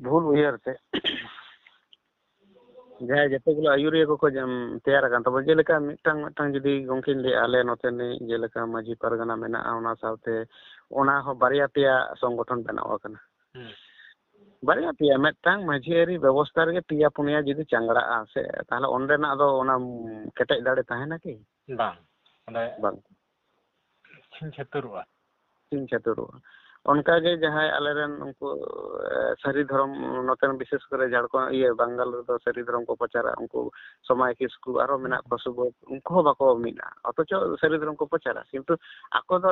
ᱵᱷᱩᱞ ᱩᱭᱦᱟᱹᱨ ᱛᱮ᱾ ᱡᱟᱦᱟᱸᱭ ᱡᱚᱛᱚ ᱜᱩᱞᱳ ᱟᱹᱭᱩᱨᱤᱭᱟᱹ ᱠᱚᱠᱚ ᱡᱟᱢ-, ᱛᱮᱭᱟᱨ ᱟᱠᱟᱱ ᱛᱟᱵᱚᱱ, ᱡᱮᱞᱮᱠᱟ ᱢᱤᱫᱴᱟᱝ ᱢᱤᱫᱴᱟᱝ ᱡᱩᱫᱤ ᱜᱚᱝᱠᱮᱧ ᱞᱟᱹᱭᱟ, ᱟᱞᱮ ᱱᱚᱛᱮ ᱨᱤᱱᱤᱡ ᱡᱮᱞᱮᱠᱟ ᱢᱟᱹᱡᱷᱤ ᱯᱟᱨᱜᱟᱱᱟ ᱢᱮᱱᱟᱜᱼᱟ, ᱚᱱᱟ ᱥᱟᱶᱛᱮ ᱚᱱᱟ ᱦᱚᱸ ᱵᱟᱨᱭᱟ ᱯᱮᱭᱟ ᱥᱚᱝᱜᱚᱴᱷᱚᱱ ᱵᱮᱱᱟᱣ ᱟᱠᱟᱱᱟ᱾ ᱦᱩᱸ᱾ ᱵᱟᱨᱭᱟ ᱯᱮᱭᱟ, ᱢᱤᱫᱴᱟᱝ ᱢᱟᱹᱡᱷᱤ ᱟᱹᱨᱤ ᱵᱮᱵᱚᱥᱛᱷᱟ ᱨᱮᱜᱮ ᱯᱮᱭᱟ ᱯᱩᱱᱭᱟ ᱡᱩᱫᱤ ᱪᱟᱝᱜᱲᱟᱜᱼᱟ ᱥᱮ, ᱛᱟᱦᱞᱮ ᱚᱸᱰᱮᱱᱟᱜ ᱫᱚ ᱚᱱᱟ, ᱩᱢ, ᱠᱮᱴᱮᱡ ᱫᱟᱲᱮ ᱛᱟᱦᱮᱱᱟ ᱠᱤ? ᱵᱟᱝ, ᱚᱸᱰᱮ ᱵᱟᱝ᱾ ᱪᱷᱤᱝ ᱪᱷᱟᱹᱛᱩᱨᱚᱜᱼᱟ᱾ ᱪᱷᱤᱝ ᱪᱷᱟᱹᱛᱩᱨᱚᱜᱼᱟ᱾ ᱚᱱᱠᱟᱜᱮ ᱡᱟᱦᱟᱸᱭ ᱟᱞᱮᱨᱮᱱ ᱩᱱᱠᱩ, ᱮ, ᱥᱟᱹᱨᱤ ᱫᱷᱚᱨᱚᱢ, ᱱᱚᱛᱮᱱ ᱵᱤᱥᱮᱥ ᱠᱚᱨᱮ ᱡᱷᱟᱲᱠᱷᱚᱸᱰ, ᱤᱭᱟᱹ, ᱵᱟᱝᱜᱟᱞ ᱨᱮᱫᱚ ᱥᱟᱹᱨᱤ ᱫᱷᱚᱨᱚᱢ ᱠᱚ ᱯᱨᱚᱪᱟᱨᱟ, ᱩᱱᱠᱩ ᱥᱚᱢᱟᱭ ᱠᱤᱥᱠᱩ, ᱟᱨᱚ ᱢᱮᱱᱟᱜ ᱠᱚᱣᱟ ᱥᱩᱵᱳᱫᱷ, ᱩᱱᱠᱩ ᱦᱚᱸ ᱵᱟᱠᱚ ᱢᱤᱫᱼᱟ, ᱚᱛᱷᱚᱪᱚ ᱥᱟᱹᱨᱤ ᱫᱷᱚᱨᱚᱢ ᱠᱚ ᱯᱨᱚᱪᱟᱨᱟ, ᱠᱤᱱᱛᱩ ᱟᱠᱚ ᱫᱚ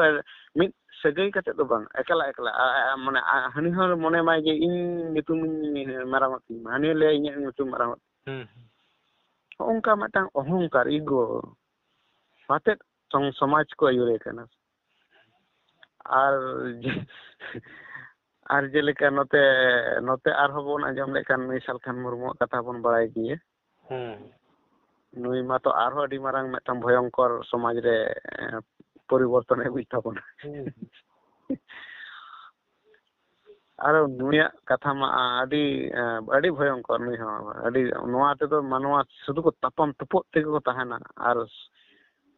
ᱢᱤᱫ ᱥᱟᱹᱜᱟᱹᱭ ᱠᱟᱛᱮ ᱫᱚ ᱵᱟᱝ, ᱮᱠᱞᱟ ᱮᱠᱞᱟ, ᱟ-, ᱟ-, ᱢᱟᱱᱮ, ᱟ-, ᱦᱟᱹᱱᱤ ᱦᱚᱸ ᱢᱚᱱᱮ ᱢᱟᱭ ᱡᱮ ᱤᱧ ᱧᱩᱛᱩᱢᱤᱧ ᱢᱟᱨᱟᱝᱚᱜ ᱛᱤᱧ ᱢᱟ, ᱦᱟᱹᱱᱤ ᱞᱟᱹᱭᱟ ᱤᱧᱟᱹᱜ ᱧᱩᱛᱩᱢ ᱢᱟᱨᱟᱝᱚᱜ ᱛᱤᱧ ᱢᱟ᱾ ᱦᱩᱸ, ᱦᱩᱸ᱾ ᱦᱚᱸᱜᱼᱚ ᱱᱚᱝᱠᱟ ᱢᱤᱫᱴᱟᱝ ᱚᱦᱚᱝᱠᱟᱨ, ᱤᱜᱳ ᱟᱛᱮᱫ ᱥᱚᱝ-, ᱥᱚᱢᱟᱡᱽ ᱠᱚ ᱟᱹᱭᱩᱨᱮ ᱠᱟᱱᱟ᱾ ᱟᱨ ᱡᱮ-, ᱟᱨ ᱡᱮᱞᱮᱠᱟ ᱱᱚᱛᱮ, ᱱᱚᱛᱮ ᱟᱨᱦᱚᱸ ᱵᱚᱱ ᱟᱸᱡᱚᱢ ᱞᱮᱠᱷᱟᱱ ᱱᱩᱭ ᱥᱟᱞᱠᱷᱟᱱ ᱢᱩᱨᱢᱩᱣᱟᱜ ᱠᱟᱛᱷᱟ ᱵᱚᱱ ᱵᱟᱲᱟᱭ ᱜᱮᱭᱟ᱾ ᱦᱩᱸ᱾ ᱱᱩᱭ ᱢᱟᱛᱚ ᱟᱨᱦᱚᱸ ᱟᱹᱰᱤ ᱢᱟᱨᱟᱝ ᱢᱤᱫᱴᱟᱝ ᱵᱷᱚᱭᱚᱝᱠᱚᱨ ᱥᱚᱢᱟᱡᱽ ᱨᱮ, ᱮ, ᱯᱚᱨᱤᱵᱚᱨᱛᱚᱱ ᱮ ᱟᱹᱜᱩᱭ ᱛᱟᱵᱚᱱᱟ᱾ ᱦᱩᱸ᱾ ᱟᱨ ᱱᱩᱭᱟᱜ ᱠᱟᱛᱷᱟ ᱢᱟ ᱟᱹᱰᱤ, ᱮ, ᱟᱹᱰᱤ ᱵᱷᱚᱭᱚᱝᱠᱚᱨ᱾ ᱱᱩᱭ ᱦᱚᱸ ᱟᱹᱰᱤ, ᱱᱚᱣᱟ ᱛᱮᱫᱚ ᱢᱟᱱᱣᱟ ᱥᱩᱫᱷᱩ ᱠᱚ ᱛᱟᱯᱟᱢ ᱛᱩᱯᱩᱜ ᱛᱮᱜᱮ ᱠᱚ ᱛᱟᱦᱮᱱᱟ᱾ ᱟᱨ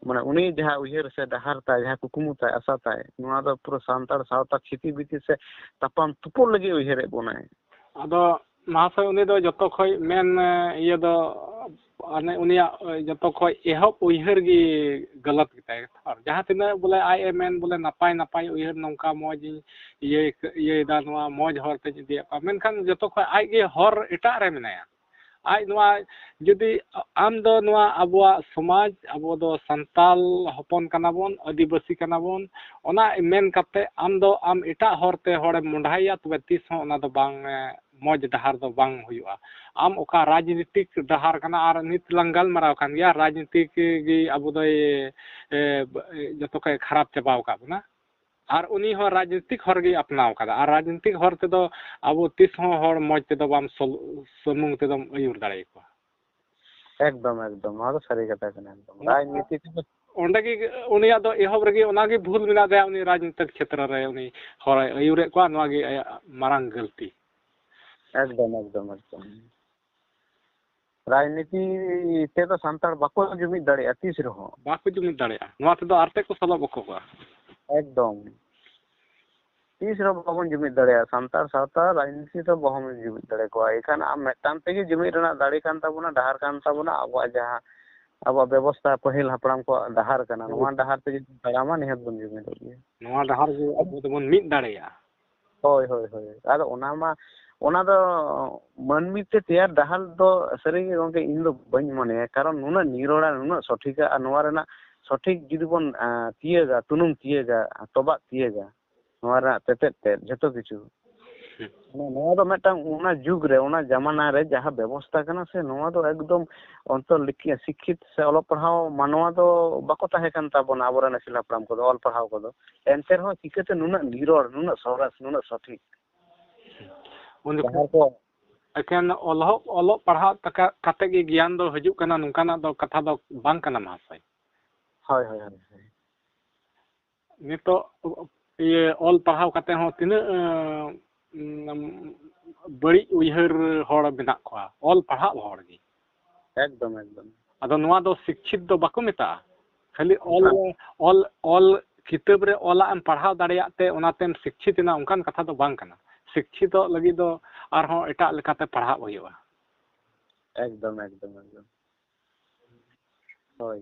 ᱢᱟᱱᱮ ᱩᱱᱤ ᱡᱟᱦᱟᱸ ᱩᱭᱦᱟᱹᱨ ᱥᱮ ᱰᱟᱦᱟᱨ ᱛᱟᱭ, ᱡᱟᱦᱟᱸ ᱠᱩᱠᱢᱩ ᱛᱟᱭ, ᱟᱥᱟ ᱛᱟᱭ, ᱱᱚᱣᱟ ᱫᱚ ᱯᱩᱨᱟᱹ ᱥᱟᱱᱛᱟᱲ ᱥᱟᱶᱛᱟ ᱠᱷᱤᱛᱤ ᱵᱤᱛᱤ ᱥᱮ ᱛᱟᱯᱟᱢ ᱛᱩᱯᱩᱜ ᱞᱟᱹᱜᱤᱫ ᱩᱭᱦᱟᱹᱨᱮᱫ ᱵᱚᱱᱟᱭ᱾ ᱟᱫᱚ ᱢᱟᱦᱟᱥᱚᱭ, ᱩᱱᱤ ᱫᱚ ᱡᱚᱛᱚ ᱠᱷᱚᱡ ᱢᱮᱱ, ᱮ, ᱤᱭᱟᱹ ᱫᱚ, ᱢᱟᱱᱮ ᱩᱱᱤᱭᱟᱜ, ᱮ, ᱡᱚᱛᱚ ᱠᱷᱚᱡ ᱮᱦᱚᱵ ᱩᱭᱦᱟᱹᱨ ᱜᱮ ᱜᱟᱞᱟᱛ ᱜᱮᱛᱟᱭ᱾ ᱟᱨ ᱡᱟᱦᱟᱸ ᱛᱤᱱᱟᱹᱜ ᱵᱚᱞᱮ ᱟᱡ ᱮ ᱢᱮᱱ ᱵᱚᱞᱮ ᱱᱟᱯᱟᱭ ᱱᱟᱯᱟᱭ ᱩᱭᱦᱟᱹᱨ, ᱱᱚᱝᱠᱟ ᱢᱚᱡᱽ ᱤᱧ ᱤᱭᱟᱹ, ᱤᱭᱟᱹᱭᱮᱫᱟ, ᱱᱚᱣᱟ ᱢᱚᱡᱽ ᱦᱚᱨ ᱛᱮᱧ ᱤᱫᱤᱭᱮᱫ ᱠᱚᱣᱟ, ᱢᱮᱱᱠᱷᱟᱱ ᱡᱚᱛᱚ ᱠᱷᱚᱡ ᱟᱡ ᱜᱮ ᱦᱚᱨ ᱮᱴᱟᱜ ᱨᱮ ᱢᱮᱱᱟᱭᱟ᱾ ᱟᱡ ᱱᱚᱣᱟ ᱡᱩᱫᱤ ᱟᱢ ᱫᱚ ᱱᱚᱣᱟ ᱟᱵᱚᱣᱟᱜ ᱥᱚᱢᱟᱡᱽ, ᱟᱵᱚ ᱫᱚ ᱥᱟᱱᱛᱟᱞ ᱦᱚᱯᱚᱱ ᱠᱟᱱᱟ ᱵᱚᱱ, ᱟᱹᱫᱤᱵᱟᱹᱥᱤ ᱠᱟᱱᱟ ᱵᱚᱱ, ᱚᱱᱟ ᱢᱮᱱ ᱠᱟᱛᱮ ᱟᱢ ᱫᱚ ᱟᱢ ᱮᱴᱟᱜ ᱦᱚᱨ ᱛᱮ ᱦᱚᱲᱮᱢ ᱢᱚᱸᱰᱦᱟᱭᱮᱭᱟ, ᱛᱚᱵᱮ ᱛᱤᱥ ᱦᱚᱸ ᱚᱱᱟ ᱫᱚ ᱵᱟᱝ, ᱮ, ᱢᱚᱡᱽ ᱰᱟᱦᱟᱨ ᱫᱚ ᱵᱟᱝ ᱦᱩᱭᱩᱜᱼᱟ᱾ ᱟᱢ ᱚᱠᱟ ᱨᱟᱡᱽᱱᱤᱛᱤᱠ ᱰᱟᱦᱟᱨ ᱠᱟᱱᱟ, ᱟᱨ ᱱᱤᱛ ᱞᱟᱝ ᱜᱟᱞᱢᱟᱨᱟᱣ ᱠᱟᱱ ᱜᱮᱭᱟ, ᱨᱟᱡᱽᱱᱤᱛᱤᱠ ᱜᱮ ᱟᱵᱚ ᱫᱚᱭ, ᱮ, ᱡᱚᱛᱚ ᱠᱷᱚᱡ ᱠᱷᱟᱨᱟᱯ ᱪᱟᱵᱟᱣ ᱟᱠᱟᱫ ᱵᱚᱱᱟ᱾ ᱟᱨ ᱩᱱᱤ ᱦᱚᱸ ᱨᱟᱡᱽᱱᱤᱛᱤᱠ ᱦᱚᱨ ᱜᱮᱭ ᱟᱯᱱᱟᱣ ᱠᱟᱫᱟ᱾ ᱟᱨ ᱨᱟᱡᱽᱱᱤᱛᱤᱠ ᱦᱚᱨ ᱛᱮᱫᱚ ᱟᱵᱚ ᱛᱤᱥ ᱦᱚᱸ ᱦᱚᱲ ᱢᱚᱡᱽ ᱛᱮᱫᱚ ᱵᱟᱢ ᱥᱚᱞ-, ᱥᱩᱢᱩᱝ ᱛᱮᱫᱚᱢ ᱟᱹᱭᱩᱨ ᱫᱟᱲᱮᱭᱟᱠᱚᱣᱟ᱾ ᱮᱠᱫᱚᱢ, ᱮᱠᱫᱚᱢ᱾ ᱱᱚᱣᱟ ᱫᱚ ᱥᱟᱹᱨᱤ ᱠᱟᱛᱷᱟ ᱠᱟᱱᱟ, ᱮᱠᱫᱚᱢ᱾ ᱚᱱᱟ ᱨᱟᱡᱽᱱᱤᱛᱤ ᱛᱮᱫᱚ ᱚᱸᱰᱮ ᱜᱮ ᱩᱱᱤᱭᱟᱜ ᱫᱚ ᱮᱦᱚᱵ ᱨᱮᱜᱮ ᱚᱱᱟ ᱜᱮ ᱵᱷᱩᱞ ᱢᱮᱱᱟᱜ ᱛᱟᱭᱟ, ᱩᱱᱤ ᱨᱟᱡᱽᱱᱤᱛᱤᱠ ᱠᱷᱮᱛᱨᱚ ᱨᱮ ᱩᱱᱤ ᱦᱚᱲᱮ ᱟᱹᱭᱩᱨᱮᱫ ᱠᱚᱣᱟ, ᱱᱚᱣᱟ ᱜᱮ ᱟᱭᱟᱜ ᱢᱟᱨᱟᱝ ᱜᱟᱹᱞᱛᱤ᱾ ᱮᱠᱫᱚᱢ, ᱮᱠᱫᱚᱢ, ᱮᱠᱫᱚᱢ᱾ ᱨᱟᱡᱽᱱᱤᱛᱤ ᱛᱮᱫᱚ ᱥᱟᱱᱛᱟᱲ ᱵᱟᱠᱚ ᱡᱩᱢᱤᱫ ᱫᱟᱲᱮᱭᱟᱜᱼᱟ ᱛᱤᱥ ᱨᱮᱦᱚᱸ᱾ ᱵᱟᱠᱚ ᱡᱩᱢᱤᱫ ᱫᱟᱲᱮᱭᱟᱜᱼᱟ᱾ ᱱᱚᱣᱟ ᱛᱮᱫᱚ ᱟᱨ ᱛᱮᱫ ᱠᱚ ᱥᱟᱞᱚᱵ ᱟᱠᱚ ᱠᱚᱣᱟ᱾ ᱮᱠᱫᱚᱢ᱾ ᱛᱤᱥ ᱨᱮᱦᱚᱸ ᱵᱟᱵᱚᱱ ᱡᱩᱢᱤᱫ ᱫᱟᱲᱮᱭᱟᱜᱼᱟ᱾ ᱥᱟᱱᱛᱟᱲ ᱥᱟᱶᱛᱟ ᱨᱟᱡᱽᱱᱤᱛᱤ ᱫᱚ ᱵᱟᱵᱚᱱ ᱡᱩᱢᱤᱫ ᱫᱟᱲᱮ ᱠᱚᱣᱟ᱾ ᱮᱱᱠᱷᱟᱱ ᱟᱢ ᱢᱤᱫᱴᱟᱝ ᱛᱮᱜᱮ ᱡᱩᱢᱤᱫ ᱨᱮᱱᱟᱜ ᱫᱟᱲᱮ ᱠᱟᱱ ᱛᱟᱵᱚᱱᱟ, ᱰᱟᱦᱟᱨ ᱠᱟᱱ ᱛᱟᱵᱚᱱᱟ, ᱟᱵᱚᱣᱟᱜ ᱡᱟᱦᱟᱸ ᱟᱵᱚᱣᱟᱜ ᱵᱮᱵᱚᱥᱛᱷᱟ ᱯᱟᱹᱦᱤᱞ ᱦᱟᱯᱲᱟᱢ ᱠᱚᱣᱟᱜ ᱰᱟᱦᱟᱨ ᱠᱟᱱᱟ, ᱱᱚᱣᱟ ᱰᱟᱦᱟᱨ ᱛᱮ ᱡᱩᱫᱤ ᱛᱟᱲᱟᱢᱟ, ᱱᱤᱦᱟᱹᱛ ᱵᱚᱱ ᱡᱩᱢᱤᱫᱚᱜ ᱜᱮᱭᱟ᱾ ᱱᱚᱣᱟ ᱰᱟᱦᱟᱨ ᱜᱮ ᱟᱵᱚ ᱫᱚᱵᱚᱱ ᱢᱤᱫ ᱫᱟᱲᱮᱭᱟᱜᱼᱟ᱾ ᱦᱳᱭ, ᱦᱳᱭ, ᱦᱳᱭ᱾ ᱟᱫᱚ ᱚᱱᱟ ᱢᱟ, ᱚᱱᱟ ᱫᱚ ᱢᱟᱹᱱᱢᱤ ᱛᱮ ᱛᱮᱭᱟᱨ ᱰᱟᱦᱟᱨ ᱫᱚ ᱥᱟᱹᱨᱤᱜᱮ ᱜᱚᱢᱠᱮ ᱤᱧ ᱫᱚ ᱵᱟᱹᱧ ᱢᱚᱱᱮᱭᱟ, ᱠᱟᱨᱚᱱ ᱱᱩᱱᱟᱹᱜ ᱱᱤᱨᱚᱲᱟ, ᱱᱩᱱᱟᱹᱜ ᱥᱚᱴᱷᱤᱠᱟ, ᱟᱨ ᱱᱚᱣᱟ ᱨᱮᱱᱟᱜ ᱥᱚᱴᱷᱤᱠ ᱡᱩᱫᱤ ᱵᱚᱱ, ᱟᱸ, ᱛᱤᱭᱟᱹᱜᱟ, ᱛᱩᱱᱩᱢ ᱛᱤᱭᱟᱹᱜᱟ, ᱛᱚᱵᱟᱜ ᱛᱤᱭᱟᱹᱜᱟ, ᱱᱚᱣᱟ ᱨᱮᱱᱟᱜ ᱛᱮᱛᱮᱫ ᱛᱮᱫ ᱡᱷᱚᱛᱚ ᱠᱤᱪᱷᱩ᱾ ᱦᱩᱸ᱾ ᱢᱟᱱᱮ ᱱᱚᱣᱟ ᱫᱚ ᱢᱤᱫᱴᱟᱝ ᱚᱱᱟ ᱡᱩᱜᱽ ᱨᱮ, ᱚᱱᱟ ᱡᱟᱢᱟᱱᱟ ᱨᱮ ᱡᱟᱦᱟᱸ ᱵᱮᱵᱚᱥᱛᱟ ᱠᱟᱱᱟ ᱥᱮ, ᱱᱚᱣᱟ ᱫᱚ ᱮᱠᱫᱚᱢ ᱚᱱᱛᱚᱨ ᱞᱤᱠᱷᱤ-, ᱥᱤᱠᱠᱷᱤᱛ ᱥᱮ ᱚᱞᱚᱜ ᱯᱟᱲᱦᱟᱣ ᱢᱟᱱᱣᱟ ᱫᱚ ᱵᱟᱠᱚ ᱛᱟᱦᱮᱸ ᱠᱟᱱ ᱛᱟᱵᱚᱱᱟ ᱟᱵᱚᱨᱮᱱ ᱟᱹᱜᱤᱞ ᱦᱟᱯᱲᱟᱢ ᱠᱚᱫᱚ, ᱚᱞ ᱯᱟᱲᱦᱟᱣ ᱠᱚᱫᱚ᱾ ᱮᱱᱛᱮ ᱨᱮᱦᱚᱸ ᱪᱤᱠᱟᱹᱛᱮ ᱱᱩᱱᱟᱹᱜ ᱱᱤᱨᱚᱲ, ᱱᱩᱱᱟᱹᱜ ᱥᱚᱨᱮᱥ, ᱱᱩᱱᱟᱹᱜ ᱥᱚᱴᱷᱤᱠ? ᱩᱱ ᱡᱚᱠᱷᱚᱱ ᱡᱟᱦᱟᱸ ᱠᱚ ᱮᱠᱮᱱ ᱚᱞᱚᱜ, ᱚᱞᱚᱜ ᱯᱟᱲᱦᱟᱣ ᱛᱟᱠᱟ-, ᱠᱟᱛᱮ ᱜᱮ ᱜᱮᱭᱟᱱ ᱫᱚ ᱦᱤᱡᱩᱜ ᱠᱟᱱᱟ, ᱱᱚᱝᱠᱟᱱᱟᱜ ᱫᱚ ᱠᱟᱛᱷᱟ ᱫᱚ ᱵᱟᱝ ᱠᱟᱱᱟ ᱢᱟᱦᱟᱥᱚᱭ᱾ ᱦᱳᱭ, ᱦᱳᱭ, ᱦᱳᱭ, ᱦᱳᱭ᱾ ᱱᱤᱛᱚᱜ ᱤᱭᱟᱹ ᱚᱞ ᱯᱟᱲᱦᱟᱣ ᱠᱟᱛᱮ ᱦᱚᱸ ᱛᱤᱱᱟᱹᱜ, ᱮᱸ, ᱩᱸ, ᱵᱟᱹᱲᱤᱡ ᱩᱭᱦᱟᱹᱨ ᱦᱚᱲ ᱢᱮᱱᱟᱜ ᱠᱚᱣᱟ, ᱚᱞ ᱯᱟᱲᱦᱟᱜ ᱦᱚᱲ ᱜᱮ᱾ ᱮᱠᱫᱚᱢ, ᱮᱠᱫᱚᱢ᱾ ᱟᱫᱚ ᱱᱚᱣᱟ ᱫᱚ ᱥᱤᱠᱪᱷᱤᱛ ᱫᱚ ᱵᱟᱠᱚ ᱢᱮᱛᱟᱜᱼᱟ᱾ ᱠᱷᱟᱹᱞᱤ ᱚᱞ, ᱦᱮᱸ᱾ ᱚᱞ, ᱚᱞ ᱠᱤᱛᱟᱹᱵ ᱨᱮ ᱚᱞᱟᱜ ᱮᱢ ᱯᱟᱲᱦᱟᱣ ᱫᱟᱲᱮᱭᱟᱜ ᱛᱮ ᱚᱱᱟᱛᱮᱢ ᱥᱤᱠᱪᱷᱤᱛ ᱮᱱᱟ, ᱚᱱᱠᱟᱱ ᱠᱟᱛᱷᱟ ᱫᱚ ᱵᱟᱝ ᱠᱟᱱᱟ᱾ ᱥᱤᱠᱪᱷᱤᱛᱚᱜ ᱞᱟᱹᱜᱤᱫ ᱫᱚ ᱟᱨᱦᱚᱸ ᱮᱴᱟᱜ ᱞᱮᱠᱟᱛᱮ ᱯᱟᱲᱦᱟᱜ ᱦᱩᱭᱩᱜᱼᱟ᱾ ᱮᱠᱫᱚᱢ, ᱮᱠᱫᱚᱢ, ᱮᱠᱫᱚᱢ᱾ ᱦᱳᱭ᱾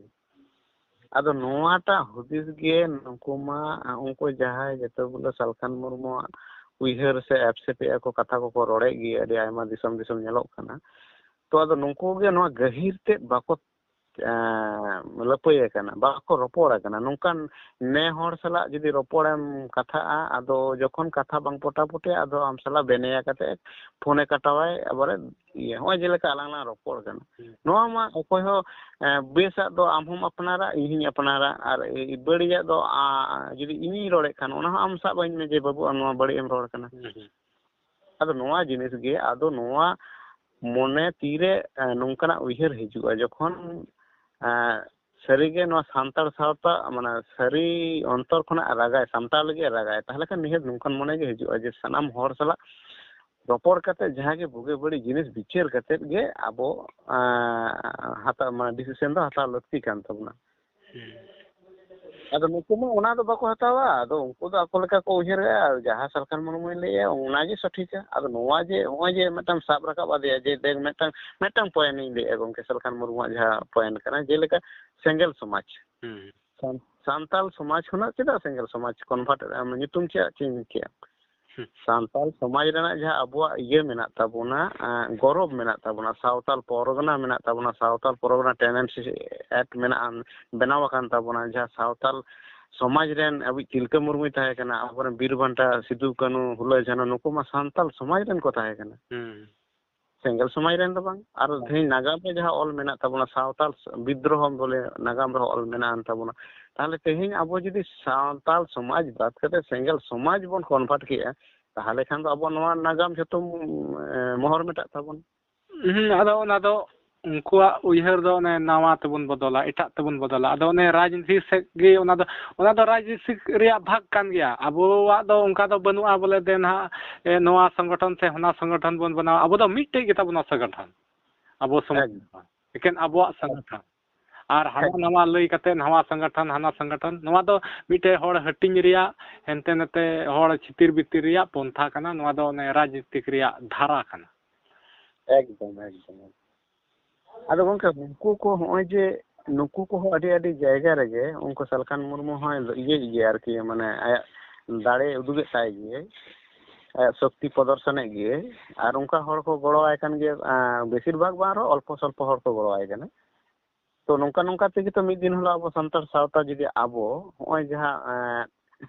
ᱟᱫᱚ ᱱᱚᱣᱟᱴᱟᱜ ᱦᱩᱫᱤᱥ ᱜᱮ ᱱᱩᱠᱩ ᱢᱟ, ᱩᱱᱠᱩ ᱡᱟᱦᱟᱸᱭ ᱡᱚᱛᱚ ᱜᱩᱞᱟᱹ ᱥᱟᱞᱠᱷᱟᱱ ᱢᱩᱨᱢᱩᱣᱟᱜ ᱩᱭᱦᱟᱹᱨ ᱥᱮ ᱮᱯᱥᱮᱯᱮᱜᱼᱟ ᱠᱚ, ᱠᱟᱛᱷᱟ ᱠᱚᱠᱚ ᱨᱚᱲᱮᱫ ᱜᱮᱭᱟ, ᱟᱹᱰᱤ ᱟᱭᱢᱟ ᱫᱤᱥᱚᱢ ᱫᱤᱥᱚᱢ ᱧᱮᱞᱚᱜ ᱠᱟᱱᱟ᱾ ᱛᱚ ᱟᱫᱚ ᱱᱩᱠᱩ ᱜᱮ ᱱᱚᱣᱟ ᱜᱟᱹᱦᱤᱨ ᱛᱮᱫ ᱵᱟᱠᱚ, ᱮᱸ, ᱞᱟᱹᱯᱟᱹᱭ ᱟᱠᱟᱱᱟ, ᱵᱟᱠᱚ ᱨᱚᱯᱚᱲ ᱟᱠᱟᱱᱟ᱾ ᱱᱚᱝᱠᱟᱱ ᱱᱮ ᱦᱚᱲ ᱥᱟᱞᱟᱜ ᱡᱩᱫᱤ ᱨᱚᱯᱚᱲᱮᱢ ᱠᱟᱛᱷᱟᱜᱼᱟ, ᱟᱫᱚ ᱡᱚᱠᱷᱚᱱ ᱠᱟᱛᱷᱟ ᱵᱟᱝ ᱯᱚᱴᱟᱯᱚᱴᱤᱜᱼᱟ, ᱟᱫᱚ ᱟᱢ ᱥᱟᱞᱟᱜ ᱵᱮᱱᱮᱭᱟ ᱠᱟᱛᱮ ᱯᱷᱳᱱᱮ ᱠᱟᱴᱟᱣᱟᱭ, ᱟᱵᱟᱨᱮ ᱤᱭᱟᱹ, ᱦᱚᱸᱜᱼᱚᱭ ᱡᱮᱞᱮᱠᱟ ᱟᱞᱟᱝ ᱞᱟᱝ ᱨᱚᱯᱚᱲ ᱠᱟᱱᱟ᱾ ᱦᱩᱸ᱾ ᱱᱚᱣᱟ ᱢᱟ ᱚᱠᱚᱭ ᱦᱚᱸ, ᱮᱸ, ᱵᱮᱥᱟᱜ ᱫᱚ ᱟᱢ ᱦᱚᱸᱢ ᱟᱯᱱᱟᱨᱟ, ᱤᱧ ᱦᱚᱸᱧ ᱟᱯᱱᱟᱨᱟ, ᱟᱨ ᱤ-, ᱵᱟᱹᱲᱤᱡᱟᱜ ᱫᱚ, ᱟ-, ᱡᱩᱫᱤ ᱤᱧᱤᱧ ᱨᱚᱲᱮᱫ ᱠᱷᱟᱱ, ᱚᱱᱟ ᱦᱚᱸ ᱟᱢ ᱥᱟᱵ ᱟᱹᱧ ᱢᱮ ᱡᱮ, "ᱵᱟᱹᱵᱩ, ᱟᱢ ᱱᱚᱣᱟ ᱵᱟᱹᱲᱤᱡ ᱮᱢ ᱨᱚᱲ ᱠᱟᱱᱟ᱾" ᱦᱩᱸ, ᱦᱩᱸ᱾ ᱟᱫᱚ ᱱᱚᱣᱟ ᱡᱤᱱᱤᱥ ᱜᱮ, ᱟᱫᱚ ᱱᱚᱣᱟ ᱢᱚᱱᱮ ᱛᱤᱨᱮ, ᱮᱸ, ᱱᱚᱝᱠᱟᱱᱟᱜ ᱩᱭᱦᱟᱹᱨ ᱦᱤᱡᱩᱜᱼᱟ, ᱡᱚᱠᱷᱚᱱ, ᱮᱸ, ᱥᱟᱹᱨᱤᱜᱮ ᱱᱚᱣᱟ ᱥᱟᱱᱛᱟᱲ ᱥᱟᱶᱛᱟ, ᱢᱟᱱᱮ, ᱥᱟᱹᱨᱤ ᱚᱱᱛᱚᱨ ᱠᱷᱚᱱᱟᱜ ᱨᱟᱜᱟᱭ, ᱥᱟᱢᱴᱟᱣ ᱞᱟᱹᱜᱤᱫ ᱮ ᱨᱟᱜᱟᱭ, ᱛᱟᱦᱚᱞᱮ ᱠᱷᱟᱱ ᱱᱤᱦᱟᱹᱛ ᱱᱚᱝᱠᱟᱱ ᱢᱚᱱᱮ ᱜᱮ ᱦᱤᱡᱩᱜᱼᱟ ᱡᱮ ᱥᱟᱱᱟᱢ ᱦᱚᱲ ᱥᱟᱞᱟᱜ ᱨᱚᱯᱚᱲ ᱠᱟᱛᱮ ᱡᱟᱦᱟᱸ ᱜᱮ ᱵᱩᱜᱤ ᱵᱟᱹᱲᱤᱡ ᱡᱤᱱᱤᱥ ᱵᱤᱪᱟᱹᱨ ᱠᱟᱛᱮ ᱜᱮ ᱟᱵᱚ ᱦᱟᱛᱟᱣ, ᱢᱟᱱᱮ ᱰᱤᱥᱤᱥᱮᱱ ᱫᱚ ᱦᱟᱛᱟᱣ ᱞᱟᱹᱠᱛᱤ ᱠᱟᱱ ᱛᱟᱵᱚᱱᱟ᱾ ᱟᱫᱚ ᱱᱩᱠᱩ ᱢᱟ ᱚᱱᱟ ᱫᱚ ᱵᱟᱠᱚ ᱦᱟᱛᱟᱣᱟ᱾ ᱟᱫᱚ ᱩᱱᱠᱩ ᱫᱚ ᱟᱠᱚ ᱞᱮᱠᱟ ᱠᱚ ᱩᱭᱦᱟᱹᱨᱮᱜᱼᱟ, ᱟᱨ ᱡᱟᱦᱟᱸ ᱥᱟᱞᱠᱷᱟᱱ ᱢᱩᱨᱢᱩᱭ ᱞᱟᱹᱭᱮᱜᱼᱟ, ᱚᱱᱟ ᱜᱮ ᱥᱚᱴᱷᱤᱠᱟ᱾ ᱟᱫᱚ ᱱᱚᱣᱟ ᱡᱮ ᱱᱚᱜᱼᱚᱭ ᱡᱮ ᱢᱤᱫᱴᱟᱝ ᱥᱟᱵ ᱨᱟᱠᱟᱵ ᱟᱫᱮᱭᱟ ᱡᱮ ᱫᱮᱱ ᱢᱤᱫᱴᱟᱝ, ᱢᱤᱫᱴᱟᱝ ᱯᱚᱭᱮᱱᱴ ᱤᱧ ᱞᱟᱹᱭᱮᱜᱼᱟ ᱜᱚᱢᱠᱮ, ᱥᱟᱞᱠᱷᱟᱱ ᱢᱩᱨᱢᱩᱣᱟᱜ ᱡᱟᱦᱟᱸ ᱯᱚᱭᱮᱱᱴ ᱠᱟᱱᱟ, ᱡᱮᱞᱮᱠᱟ ᱥᱮᱸᱜᱮᱞ ᱥᱚᱢᱟᱡᱽ᱾ ᱥᱟᱱᱛᱟᱞ ᱥᱚᱢᱟᱡᱽ ᱠᱷᱚᱱᱟᱜ ᱪᱮᱫᱟᱜ ᱥᱮᱸᱜᱮᱞ ᱥᱚᱢᱟᱡᱽ ᱠᱚᱱᱵᱷᱟᱨᱴ? ᱧᱩᱛᱩᱢ ᱪᱮᱫᱟᱜ ᱪᱮᱧᱡᱽ ᱠᱮᱜᱼᱟ? ᱥᱟᱱᱛᱟᱞ ᱥᱚᱢᱟᱡᱽ ᱨᱮᱱᱟᱜ ᱡᱟᱦᱟᱸ ᱟᱵᱚᱣᱟᱜ ᱤᱭᱟᱹ ᱢᱮᱱᱟᱜ ᱛᱟᱵᱚᱱᱟ, ᱜᱚᱨᱚᱵᱽ ᱢᱮᱱᱟᱜ ᱛᱟᱵᱚᱱᱟ, ᱥᱟᱶᱛᱟᱞ ᱯᱚᱨᱜᱚᱱᱟ ᱢᱮᱱᱟᱜ ᱛᱟᱵᱚᱱᱟ, ᱥᱟᱶᱛᱟᱞ ᱯᱚᱨᱜᱚᱱᱟ ᱴᱮᱱᱰᱮᱱᱥᱤ ᱮᱠᱴ ᱢᱮᱱᱟᱜᱼᱟ, ᱵᱮᱱᱟᱣ ᱟᱠᱟᱱ ᱛᱟᱵᱚᱱᱟ, ᱡᱟᱦᱟᱸ ᱥᱟᱶᱛᱟᱞ ᱥᱚᱢᱟᱡᱽ ᱨᱮᱱ ᱟᱵᱚᱭᱤᱡ ᱛᱤᱞᱠᱟᱹ ᱢᱩᱨᱢᱩᱭ ᱛᱟᱦᱮᱸ ᱠᱟᱱᱟ, ᱟᱵᱚᱨᱮᱱ ᱵᱤᱨ ᱵᱟᱱᱴᱟ ᱥᱤᱫᱩ ᱠᱟᱹᱱᱩ ᱦᱩᱞᱟᱹ ᱡᱷᱟᱱᱚ, ᱱᱩᱠᱩ ᱢᱟ ᱥᱟᱱᱛᱟᱞ ᱥᱚᱢᱟᱡᱽ ᱨᱮᱱ ᱠᱚ ᱛᱟᱦᱮᱸ ᱠᱟᱱᱟ᱾ ᱥᱮᱸᱜᱮᱞ ᱥᱚᱢᱟᱡᱽ ᱨᱮᱱ ᱫᱚ ᱵᱟᱝ᱾ ᱟᱨ ᱛᱮᱦᱮᱧ ᱱᱟᱜᱟᱢ ᱨᱮ ᱡᱟᱦᱟᱸ ᱚᱞ ᱢᱮᱱᱟᱜ ᱛᱟᱵᱚᱱᱟ, ᱥᱟᱶᱛᱟᱞ ᱵᱤᱫᱽᱫᱨᱳᱦᱚ ᱵᱚᱞᱮ ᱱᱟᱜᱟᱢ ᱨᱮᱦᱚᱸ ᱚᱞ ᱢᱮᱱᱟᱜ ᱟᱱ ᱛᱟᱵᱚᱱᱟ, ᱛᱟᱦᱚᱞᱮ ᱛᱮᱦᱮᱧ ᱟᱵᱚ ᱡᱩᱫᱤ ᱥᱟᱱᱛᱟᱞ ᱥᱚᱢᱟᱡᱽ ᱵᱟᱫ ᱠᱟᱛᱮ ᱥᱮᱸᱜᱮᱞ ᱥᱚᱢᱟᱡᱽ ᱵᱚᱱ ᱠᱚᱱᱵᱷᱟᱨᱴ ᱠᱮᱜᱼᱟ, ᱛᱟᱦᱚᱞᱮ ᱠᱷᱟᱱ ᱫᱚ ᱟᱵᱚ ᱱᱚᱣᱟ ᱱᱟᱜᱟᱢ ᱡᱷᱚᱛᱚ ᱢᱚᱦᱚᱨ ᱢᱮᱴᱟᱜ ᱛᱟᱵᱚᱱ᱾ ᱦᱩᱸ, ᱟᱫᱚ ᱚᱱᱟ ᱫᱚ ᱩᱱᱠᱩᱣᱟᱜ ᱩᱭᱦᱟᱹᱨ ᱫᱚ ᱚᱱᱮ ᱱᱟᱣᱟ ᱛᱮᱵᱚᱱ ᱵᱚᱫᱚᱞᱟ, ᱮᱴᱟᱜ ᱛᱮᱵᱚᱱ ᱵᱚᱫᱚᱞᱟ᱾ ᱟᱫᱚ ᱚᱱᱮ ᱨᱟᱡᱽᱱᱤᱛᱤ ᱥᱮᱫ ᱜᱮ ᱚᱱᱟ ᱫᱚ, ᱚᱱᱟ ᱫᱚ ᱨᱟᱡᱽᱱᱤᱛᱤ ᱨᱮᱭᱟᱜ ᱵᱷᱟᱜᱽ ᱠᱟᱱ ᱜᱮᱭᱟ᱾ ᱟᱵᱚᱣᱟᱜ ᱫᱚ ᱚᱱᱠᱟ ᱫᱚ ᱵᱟᱹᱱᱩᱜᱼᱟ ᱵᱚᱞᱮ ᱫᱮ ᱱᱟᱦᱟᱜ, ᱮ, ᱱᱚᱣᱟ ᱥᱚᱝᱜᱚᱴᱷᱚᱱ ᱥᱮ ᱦᱟᱱᱟ ᱥᱚᱝᱜᱚᱴᱷᱚᱱ ᱵᱚᱱ ᱵᱮᱱᱟᱣᱟ᱾ ᱟᱵᱚ ᱫᱚ ᱢᱤᱫᱴᱮᱡ ᱜᱮᱛᱟ ᱵᱚᱱᱟ ᱥᱚᱝᱜᱚᱴᱷᱚᱱ, ᱟᱵᱚ ᱥᱚᱢᱟᱡᱽ᱾ ᱮᱠᱫᱚᱢ᱾ ᱮᱠᱮᱱ ᱟᱵᱚᱣᱟᱜ ᱥᱚᱝᱜᱚᱴᱷᱚᱱ᱾ ᱟᱨ ᱦᱟᱱᱟ ᱮᱠᱫᱚᱢ᱾ ᱱᱟᱣᱟ ᱞᱟᱹᱭ ᱠᱟᱛᱮ ᱱᱟᱣᱟ ᱥᱚᱝᱜᱚᱴᱷᱚᱱ, ᱦᱟᱱᱟ ᱥᱚᱝᱜᱚᱴᱷᱚᱱ, ᱱᱚᱣᱟ ᱫᱚ ᱢᱤᱫᱴᱮᱡ ᱦᱚᱲ ᱦᱟᱹᱴᱤᱧ ᱨᱮᱭᱟᱜ, ᱦᱮᱱᱛᱮ ᱱᱟᱛᱮ ᱦᱚᱲ ᱪᱷᱤᱛᱤᱨ ᱵᱤᱛᱤᱨ ᱨᱮᱭᱟᱜ ᱯᱚᱱᱛᱷᱟ ᱠᱟᱱᱟ᱾ ᱱᱚᱣᱟ ᱫᱚ ᱚᱱᱮ ᱨᱟᱡᱽᱱᱤᱛᱤᱠ ᱨᱮᱭᱟᱜ ᱫᱷᱟᱨᱟ ᱠᱟᱱᱟ᱾ ᱮᱠᱫᱚᱢ, ᱮᱠᱫᱚᱢ᱾ ᱟᱫᱚ ᱜᱚᱢᱠᱮ, ᱩᱱᱠᱩ ᱠᱚ ᱦᱚᱸᱜᱼᱚᱭ ᱡᱮ ᱱᱩᱠᱩ ᱠᱚᱦᱚᱸ ᱟᱹᱰᱤ ᱟᱹᱰᱤ ᱡᱟᱭᱜᱟ ᱨᱮᱜᱮ ᱩᱱᱠᱩ ᱥᱟᱞᱠᱷᱟᱱ ᱢᱩᱨᱢᱩ ᱦᱚᱸᱭ ᱤᱭᱟᱹᱭᱮᱫ ᱜᱮᱭᱟ ᱟᱨᱠᱤ, ᱢᱟᱱᱮ ᱟᱭᱟᱜ ᱫᱟᱲᱮ ᱩᱫᱩᱜᱮᱫ ᱛᱟᱭ ᱜᱮᱭᱟᱭ, ᱟᱭᱟᱜ ᱥᱚᱠᱛᱤ ᱯᱨᱚᱫᱚᱨᱥᱚᱱᱮᱫ ᱜᱮᱭᱟᱭ᱾ ᱟᱨ ᱚᱱᱠᱟ ᱦᱚᱲ ᱠᱚ ᱜᱚᱲᱚᱣᱟᱭ ᱠᱟᱱ ᱜᱮᱭᱟ, ᱟᱸ, ᱵᱮᱥᱤᱨ ᱵᱷᱟᱜᱽ ᱵᱟᱝ ᱨᱮᱦᱚᱸ ᱚᱞᱯᱚ ᱥᱚᱞᱯᱚ ᱦᱚᱲ ᱠᱚ ᱜᱚᱲᱚᱣᱟᱭ ᱠᱟᱱᱟ᱾ ᱛᱚ ᱱᱚᱝᱠᱟ ᱱᱚᱝᱠᱟ ᱛᱮᱜᱮ ᱛᱚ ᱢᱤᱫ ᱫᱤᱱ ᱦᱤᱞᱳᱜ ᱟᱵᱚ ᱥᱟᱱᱛᱟᱲ ᱥᱟᱶᱛᱟ ᱡᱩᱫᱤ ᱟᱵᱚ ᱦᱚᱸᱜᱼᱚᱭ ᱡᱟᱦᱟᱸ, ᱮᱸ,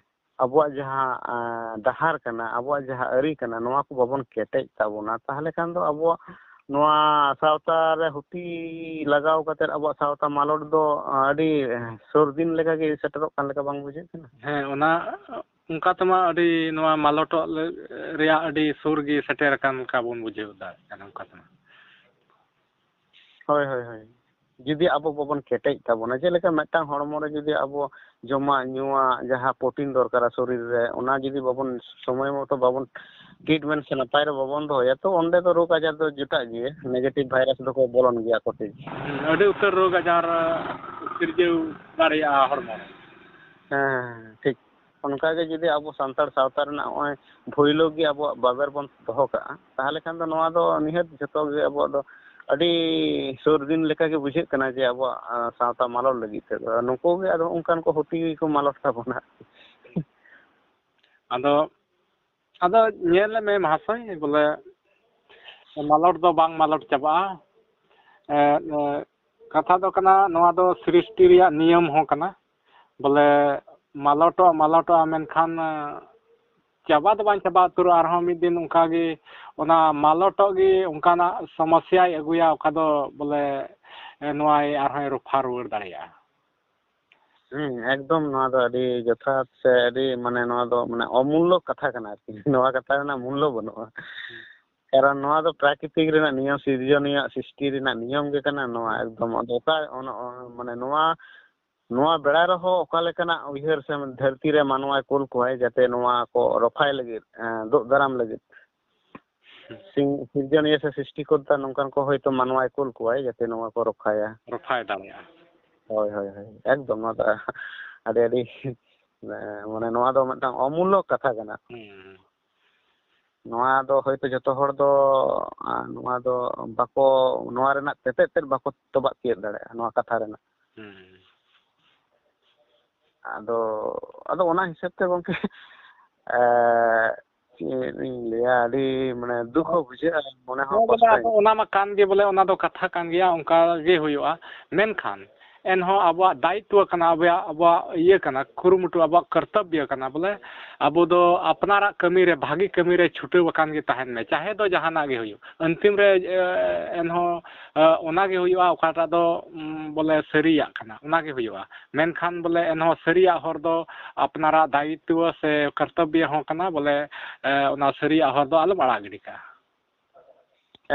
ᱟᱵᱚᱣᱟᱜ ᱡᱟᱦᱟᱸ, ᱮᱸ, ᱰᱟᱦᱟᱨ ᱠᱟᱱᱟ, ᱟᱵᱚᱣᱟᱜ ᱡᱟᱦᱟᱸ ᱟᱹᱨᱤ ᱠᱟᱱᱟ, ᱱᱚᱣᱟ ᱠᱚ ᱵᱟᱵᱚᱱ ᱠᱮᱴᱮᱡ ᱛᱟᱵᱚᱱᱟ, ᱛᱟᱦᱚᱞᱮ ᱠᱷᱟᱱ ᱫᱚ ᱟᱵᱚᱣᱟᱜ ᱱᱚᱣᱟ ᱥᱟᱶᱛᱟ ᱨᱮ ᱦᱩᱛᱤ ᱞᱟᱜᱟᱣ ᱠᱟᱛᱮᱫ ᱟᱵᱚᱣᱟᱜ ᱥᱟᱶᱛᱟ ᱢᱟᱞᱚᱴ ᱫᱚ ᱟᱹᱰᱤ ᱥᱩᱨ ᱫᱤᱱ ᱞᱮᱠᱟᱜᱮ ᱥᱮᱴᱮᱨᱚᱜ ᱠᱟᱱ ᱞᱮᱠᱟ ᱵᱟᱝ ᱵᱩᱡᱷᱟᱹᱜ ᱠᱟᱱᱟ? ᱦᱮᱸ, ᱚᱱᱟ ᱚᱱᱠᱟ ᱛᱮᱢᱟ ᱟᱹᱰᱤ ᱱᱚᱣᱟ ᱢᱟᱞᱚᱴᱚᱜ ᱞᱮ-, ᱨᱮᱭᱟᱜ ᱟᱹᱰᱤ ᱥᱩᱨ ᱜᱮ ᱥᱮᱴᱮᱨ ᱟᱠᱟᱱ ᱞᱮᱠᱟ ᱵᱚᱱ ᱵᱩᱡᱷᱟᱹᱣ ᱫᱟᱲᱮᱭᱟᱜ ᱠᱟᱱᱟ ᱚᱱᱠᱟ ᱛᱮᱢᱟ᱾ ᱦᱳᱭ, ᱦᱳᱭ, ᱦᱳᱭ᱾ ᱡᱩᱫᱤ ᱟᱵᱚ ᱵᱟᱵᱚᱱ ᱠᱮᱴᱮᱡ ᱛᱟᱵᱚᱱᱟ, ᱡᱮᱞᱮᱠᱟ ᱢᱤᱫᱴᱟᱝ ᱦᱚᱲᱢᱚ ᱨᱮ ᱡᱩᱫᱤ ᱟᱵᱚ ᱡᱚᱢᱟᱜ ᱧᱩᱣᱟᱜ ᱡᱟᱦᱟᱸ ᱯᱨᱳᱴᱤᱱ ᱫᱚᱨᱠᱟᱨᱟ ᱥᱚᱨᱤᱨ ᱨᱮ, ᱚᱱᱟ ᱡᱩᱫᱤ ᱵᱟᱵᱚᱱ ᱥᱚᱢᱚᱭ ᱢᱚᱛᱚ ᱵᱟᱵᱚᱱ ᱴᱨᱤᱴᱢᱮᱱᱴ ᱥᱮ ᱱᱟᱯᱟᱭ ᱨᱮ ᱵᱟᱵᱚᱱ ᱫᱚᱦᱚᱭᱟ, ᱛᱚ ᱚᱸᱰᱮ ᱫᱚ ᱨᱳᱜᱽ ᱟᱡᱟᱨ ᱫᱚ ᱡᱚᱴᱟᱜ ᱜᱮᱭᱟ, ᱱᱮᱜᱮᱴᱤᱵᱷ ᱵᱷᱟᱭᱨᱟᱥ ᱫᱚᱠᱚ ᱵᱚᱞᱚᱱ ᱜᱮᱭᱟ ᱟᱠᱚ ᱛᱮᱜᱮ᱾ ᱦᱩᱸ, ᱟᱹᱰᱤ ᱩᱛᱟᱹᱨ ᱨᱳᱜᱽ ᱟᱡᱟᱨ ᱥᱤᱨᱡᱟᱹᱣ ᱫᱟᱲᱮᱭᱟᱜᱼᱟ ᱦᱚᱲᱢᱚ ᱨᱮ᱾ ᱦᱮᱸ, ᱦᱮᱸ, ᱦᱮᱸ, ᱴᱷᱤᱠ᱾ ᱚᱱᱠᱟᱜᱮ ᱡᱩᱫᱤ ᱟᱵᱚ ᱥᱟᱱᱛᱟᱲ ᱥᱟᱶᱛᱟ ᱨᱮᱱᱟᱜ ᱱᱚᱜᱼᱚᱭ ᱵᱷᱩᱭᱞᱳ ᱜᱮ ᱟᱵᱚᱣᱟᱜ ᱵᱟᱵᱮᱨ ᱵᱚᱱ ᱫᱚᱦᱚ ᱠᱟᱜᱼᱟ, ᱛᱟᱦᱚᱞᱮ ᱠᱷᱟᱱ ᱫᱚ ᱱᱚᱣᱟ ᱫᱚ ᱱᱤᱦᱟᱹᱛ ᱡᱷᱚᱛᱚ ᱜᱮ ᱟᱵᱚᱣᱟᱜ ᱫᱚ ᱟᱹᱰᱤ ᱥᱩᱨ ᱫᱤᱱ ᱞᱮᱠᱟᱜᱮ ᱵᱩᱡᱷᱟᱹᱜ ᱠᱟᱱᱟ ᱡᱮ ᱟᱵᱚᱣᱟᱜ, ᱟᱸ, ᱥᱟᱶᱛᱟ ᱢᱟᱞᱚᱴ ᱞᱟᱹᱜᱤᱫ ᱛᱮᱫᱚ᱾ ᱱᱩᱠᱩ ᱜᱮ ᱟᱫᱚ ᱚᱱᱠᱟᱱ ᱠᱚ ᱦᱩᱛᱤ ᱜᱮᱠᱚ ᱢᱟᱞᱚᱴ ᱛᱟᱵᱚᱱᱟ᱾ ᱟᱫᱚ, ᱟᱫᱚ ᱧᱮᱞ ᱢᱮ ᱢᱟᱦᱟᱥᱚᱭ, ᱵᱚᱞᱮ ᱢᱟᱞᱚᱴ ᱫᱚ ᱵᱟᱝ ᱢᱟᱞᱚᱴ ᱪᱟᱵᱟᱜᱼᱟ᱾ ᱮ, ᱮ, ᱠᱟᱛᱷᱟ ᱫᱚ ᱠᱟᱱᱟ, ᱱᱚᱣᱟ ᱫᱚ ᱥᱨᱤᱥᱴᱤ ᱨᱮᱭᱟᱜ ᱱᱤᱭᱚᱢ ᱦᱚᱸ ᱠᱟᱱᱟ᱾ ᱵᱚᱞᱮ ᱢᱟᱞᱚᱴᱚᱜᱼᱟ, ᱢᱟᱞᱚᱴᱚᱜᱼᱟ, ᱢᱮᱱᱠᱷᱟᱱ, ᱮ, ᱪᱟᱵᱟ ᱫᱚ ᱵᱟᱝ ᱪᱟᱵᱟ ᱩᱛᱟᱹᱨᱚᱜᱼᱟ᱾ ᱟᱨᱦᱚᱸ ᱢᱤᱫ ᱫᱤᱱ ᱚᱱᱠᱟ ᱜᱮ ᱚᱱᱟ ᱢᱟᱞᱚᱴᱚᱜ ᱜᱮ ᱚᱱᱠᱟᱱᱟᱜ ᱥᱚᱢᱚᱥᱥᱟᱭ ᱟᱹᱜᱩᱭᱟ, ᱚᱠᱟ ᱫᱚ ᱵᱚᱞᱮ, ᱮ, ᱱᱚᱣᱟᱭ ᱟᱨᱦᱚᱸᱭ ᱨᱚᱯᱷᱟ ᱨᱩᱣᱟᱹᱲ ᱫᱟᱲᱮᱭᱟᱜᱼᱟ᱾ ᱦᱮᱸ, ᱮᱠᱫᱚᱢ ᱱᱚᱣᱟ ᱫᱚ ᱟᱹᱰᱤ ᱡᱚᱛᱷᱟᱛ ᱥᱮ ᱟᱹᱰᱤ, ᱢᱟᱱᱮ, ᱱᱚᱣᱟ ᱫᱚ, ᱢᱟᱱᱮ, ᱚᱢᱩᱞᱞᱚ ᱠᱟᱛᱷᱟ ᱠᱟᱱᱟ ᱟᱨᱠᱤ᱾ ᱱᱚᱣᱟ ᱠᱟᱛᱷᱟ ᱨᱮᱱᱟᱜ ᱢᱩᱞᱞᱚ ᱵᱟᱹᱱᱩᱜᱼᱟ᱾ ᱠᱟᱨᱚᱱ ᱱᱚᱣᱟ ᱫᱚ ᱯᱨᱟᱠᱨᱤᱛᱤᱠ ᱨᱮᱱᱟᱜ ᱱᱤᱭᱚᱢ, ᱥᱤᱨᱡᱚᱱᱤᱭᱟᱜ ᱥᱨᱤᱥᱴᱤ ᱨᱮᱱᱟᱜ ᱱᱤᱭᱚᱢ ᱜᱮ ᱠᱟᱱᱟ ᱱᱚᱣᱟ᱾ ᱮᱠᱫᱚᱢ, ᱟᱫᱚ ᱚᱠᱟ, ᱚᱱ-, ᱚᱱ-, ᱢᱟᱱᱮ, ᱱᱚᱣᱟ, ᱱᱚᱣᱟ ᱵᱮᱲᱟ ᱨᱮᱦᱚᱸ ᱚᱠᱟ ᱞᱮᱠᱟᱱᱟᱜ ᱩᱭᱦᱟᱹᱨ ᱥᱮ ᱫᱷᱟᱹᱨᱛᱤ ᱨᱮ ᱢᱟᱱᱣᱟᱭ ᱠᱩᱞ ᱠᱚᱣᱟᱭ ᱡᱟᱛᱮ ᱱᱚᱣᱟ ᱠᱚ ᱨᱚᱯᱷᱟᱭ ᱞᱟᱹᱜᱤᱫ, ᱮᱸ, ᱫᱩᱜ ᱫᱟᱨᱟᱢ ᱞᱟᱹᱜᱤᱫ᱾ ᱥᱤ-, ᱥᱤᱨᱡᱚᱱᱤᱭᱟᱹ ᱥᱮ ᱥᱨᱤᱥᱴᱤᱠᱚᱨᱛᱟ ᱱᱚᱝᱠᱟᱱ ᱠᱚ ᱦᱚᱭᱛᱳ ᱢᱟᱱᱣᱟᱭ ᱠᱩᱞ ᱠᱚᱣᱟᱭ ᱡᱟᱛᱮ ᱱᱚᱣᱟ ᱠᱚ ᱨᱚᱯᱷᱟᱭᱟ᱾ ᱨᱚᱯᱷᱟᱭ ᱫᱟᱲᱮᱭᱟᱜᱼᱟ᱾ ᱦᱳᱭ, ᱦᱳᱭ, ᱦᱳᱭ, ᱮᱠᱫᱚᱢ ᱱᱚᱣᱟ ᱫᱚ ᱟᱹᱰᱤ, ᱟᱹᱰᱤ, ᱢᱟᱱᱮ, ᱱᱚᱣᱟ ᱫᱚ ᱢᱤᱫᱴᱟᱝ ᱚᱢᱩᱞᱞᱚ ᱠᱟᱛᱷᱟ ᱠᱟᱱᱟ᱾ ᱦᱩᱸ᱾ ᱱᱚᱣᱟ ᱫᱚ ᱦᱚᱭᱛᱳ ᱡᱚᱛᱚ ᱦᱚᱲ ᱫᱚ, ᱟ, ᱱᱚᱣᱟ ᱫᱚ ᱵᱟᱠᱚ, ᱱᱚᱣᱟ ᱨᱮᱱᱟᱜ ᱛᱮᱛᱮᱫ ᱛᱮᱫ ᱵᱟᱠᱚ ᱛᱚᱵᱟᱜ ᱛᱤᱭᱳᱜ ᱫᱟᱲᱮᱭᱟᱜᱼᱟ, ᱱᱚᱣᱟ ᱠᱟᱛᱷᱟ ᱨᱮᱱᱟᱜ᱾ ᱦᱩᱸ᱾ ᱟᱫᱚ, ᱟᱫᱚ ᱚᱱᱟ ᱦᱤᱥᱟᱹᱵ ᱛᱮ ᱜᱚᱢᱠᱮ, ᱮ, ᱪᱮᱫ ᱤᱧ ᱞᱟᱹᱭᱟ, ᱟᱹᱰᱤ, ᱢᱟᱱᱮ, ᱫᱩᱠ ᱦᱚᱸ ᱵᱩᱡᱷᱟᱹᱜᱼᱟ, ᱢᱚᱱᱮ ᱦᱚᱸ ᱦᱮᱸ, ᱵᱚᱞᱮ, ᱠᱚᱥᱴᱚᱭ ᱟᱫᱚ ᱚᱱᱟ ᱢᱟ ᱠᱟᱱ ᱜᱮ, ᱵᱚᱞᱮ, ᱚᱱᱟ ᱫᱚ ᱠᱟᱛᱷᱟ ᱠᱟᱱ ᱜᱮᱭᱟ, ᱚᱱᱠᱟ ᱜᱮ ᱦᱩᱭᱩᱜᱼᱟ᱾ ᱢᱮᱱᱠᱷᱟᱱ ᱮᱱᱦᱚᱸ ᱟᱵᱚᱣᱟᱜ ᱫᱟᱭᱤᱛᱛᱚ ᱠᱟᱱᱟ, ᱟᱵᱚᱣᱟᱜ, ᱟᱵᱚᱣᱟᱜ ᱤᱭᱟᱹ ᱠᱟᱱᱟ, ᱠᱩᱨᱩᱢᱩᱴᱩ, ᱟᱵᱚᱣᱟᱜ ᱠᱚᱨᱛᱚᱵᱵᱚ ᱠᱟᱱᱟ, ᱵᱚᱞᱮ, ᱟᱵᱚ ᱫᱚ ᱟᱯᱱᱟᱨᱟᱜ ᱠᱟᱹᱢᱤ ᱨᱮ, ᱵᱷᱟᱹᱜᱤ ᱠᱟᱹᱢᱤ ᱨᱮ ᱪᱷᱩᱴᱟᱹᱣ ᱟᱠᱟᱱ ᱜᱮ ᱛᱟᱦᱮᱱ ᱢᱮ, ᱪᱟᱦᱮ ᱫᱚ ᱡᱟᱦᱟᱱᱟᱜ ᱜᱮ ᱦᱩᱭᱩᱜ᱾ ᱟᱱᱛᱤᱢ ᱨᱮ, ᱮ, ᱮᱱᱦᱚᱸ, ᱮ, ᱚᱱᱟ ᱜᱮ ᱦᱩᱭᱩᱜᱼᱟ, ᱚᱠᱟᱴᱟᱜ ᱫᱚ, ᱩᱢ, ᱵᱚᱞᱮ, ᱥᱟᱹᱨᱤᱭᱟᱜ ᱠᱟᱱᱟ, ᱚᱱᱟ ᱜᱮ ᱦᱩᱭᱩᱜᱼᱟ᱾ ᱢᱮᱱᱠᱷᱟᱱ, ᱵᱚᱞᱮ, ᱮᱱᱦᱚᱸ ᱥᱟᱹᱨᱤᱭᱟᱜ ᱦᱚᱨ ᱫᱚ ᱟᱯᱱᱟᱨᱟᱜ ᱫᱟᱭᱤᱛᱛᱚ ᱥᱮ ᱠᱚᱨᱛᱚᱵᱵᱚ ᱦᱚᱸ ᱠᱟᱱᱟ, ᱵᱚᱞᱮ, ᱮ, ᱚᱱᱟ ᱥᱟᱹᱨᱤᱭᱟᱜ ᱦᱚᱨ ᱫᱚ ᱟᱞᱚᱢ ᱟᱲᱟᱜ ᱜᱤᱰᱤ ᱠᱟᱜᱼᱟ᱾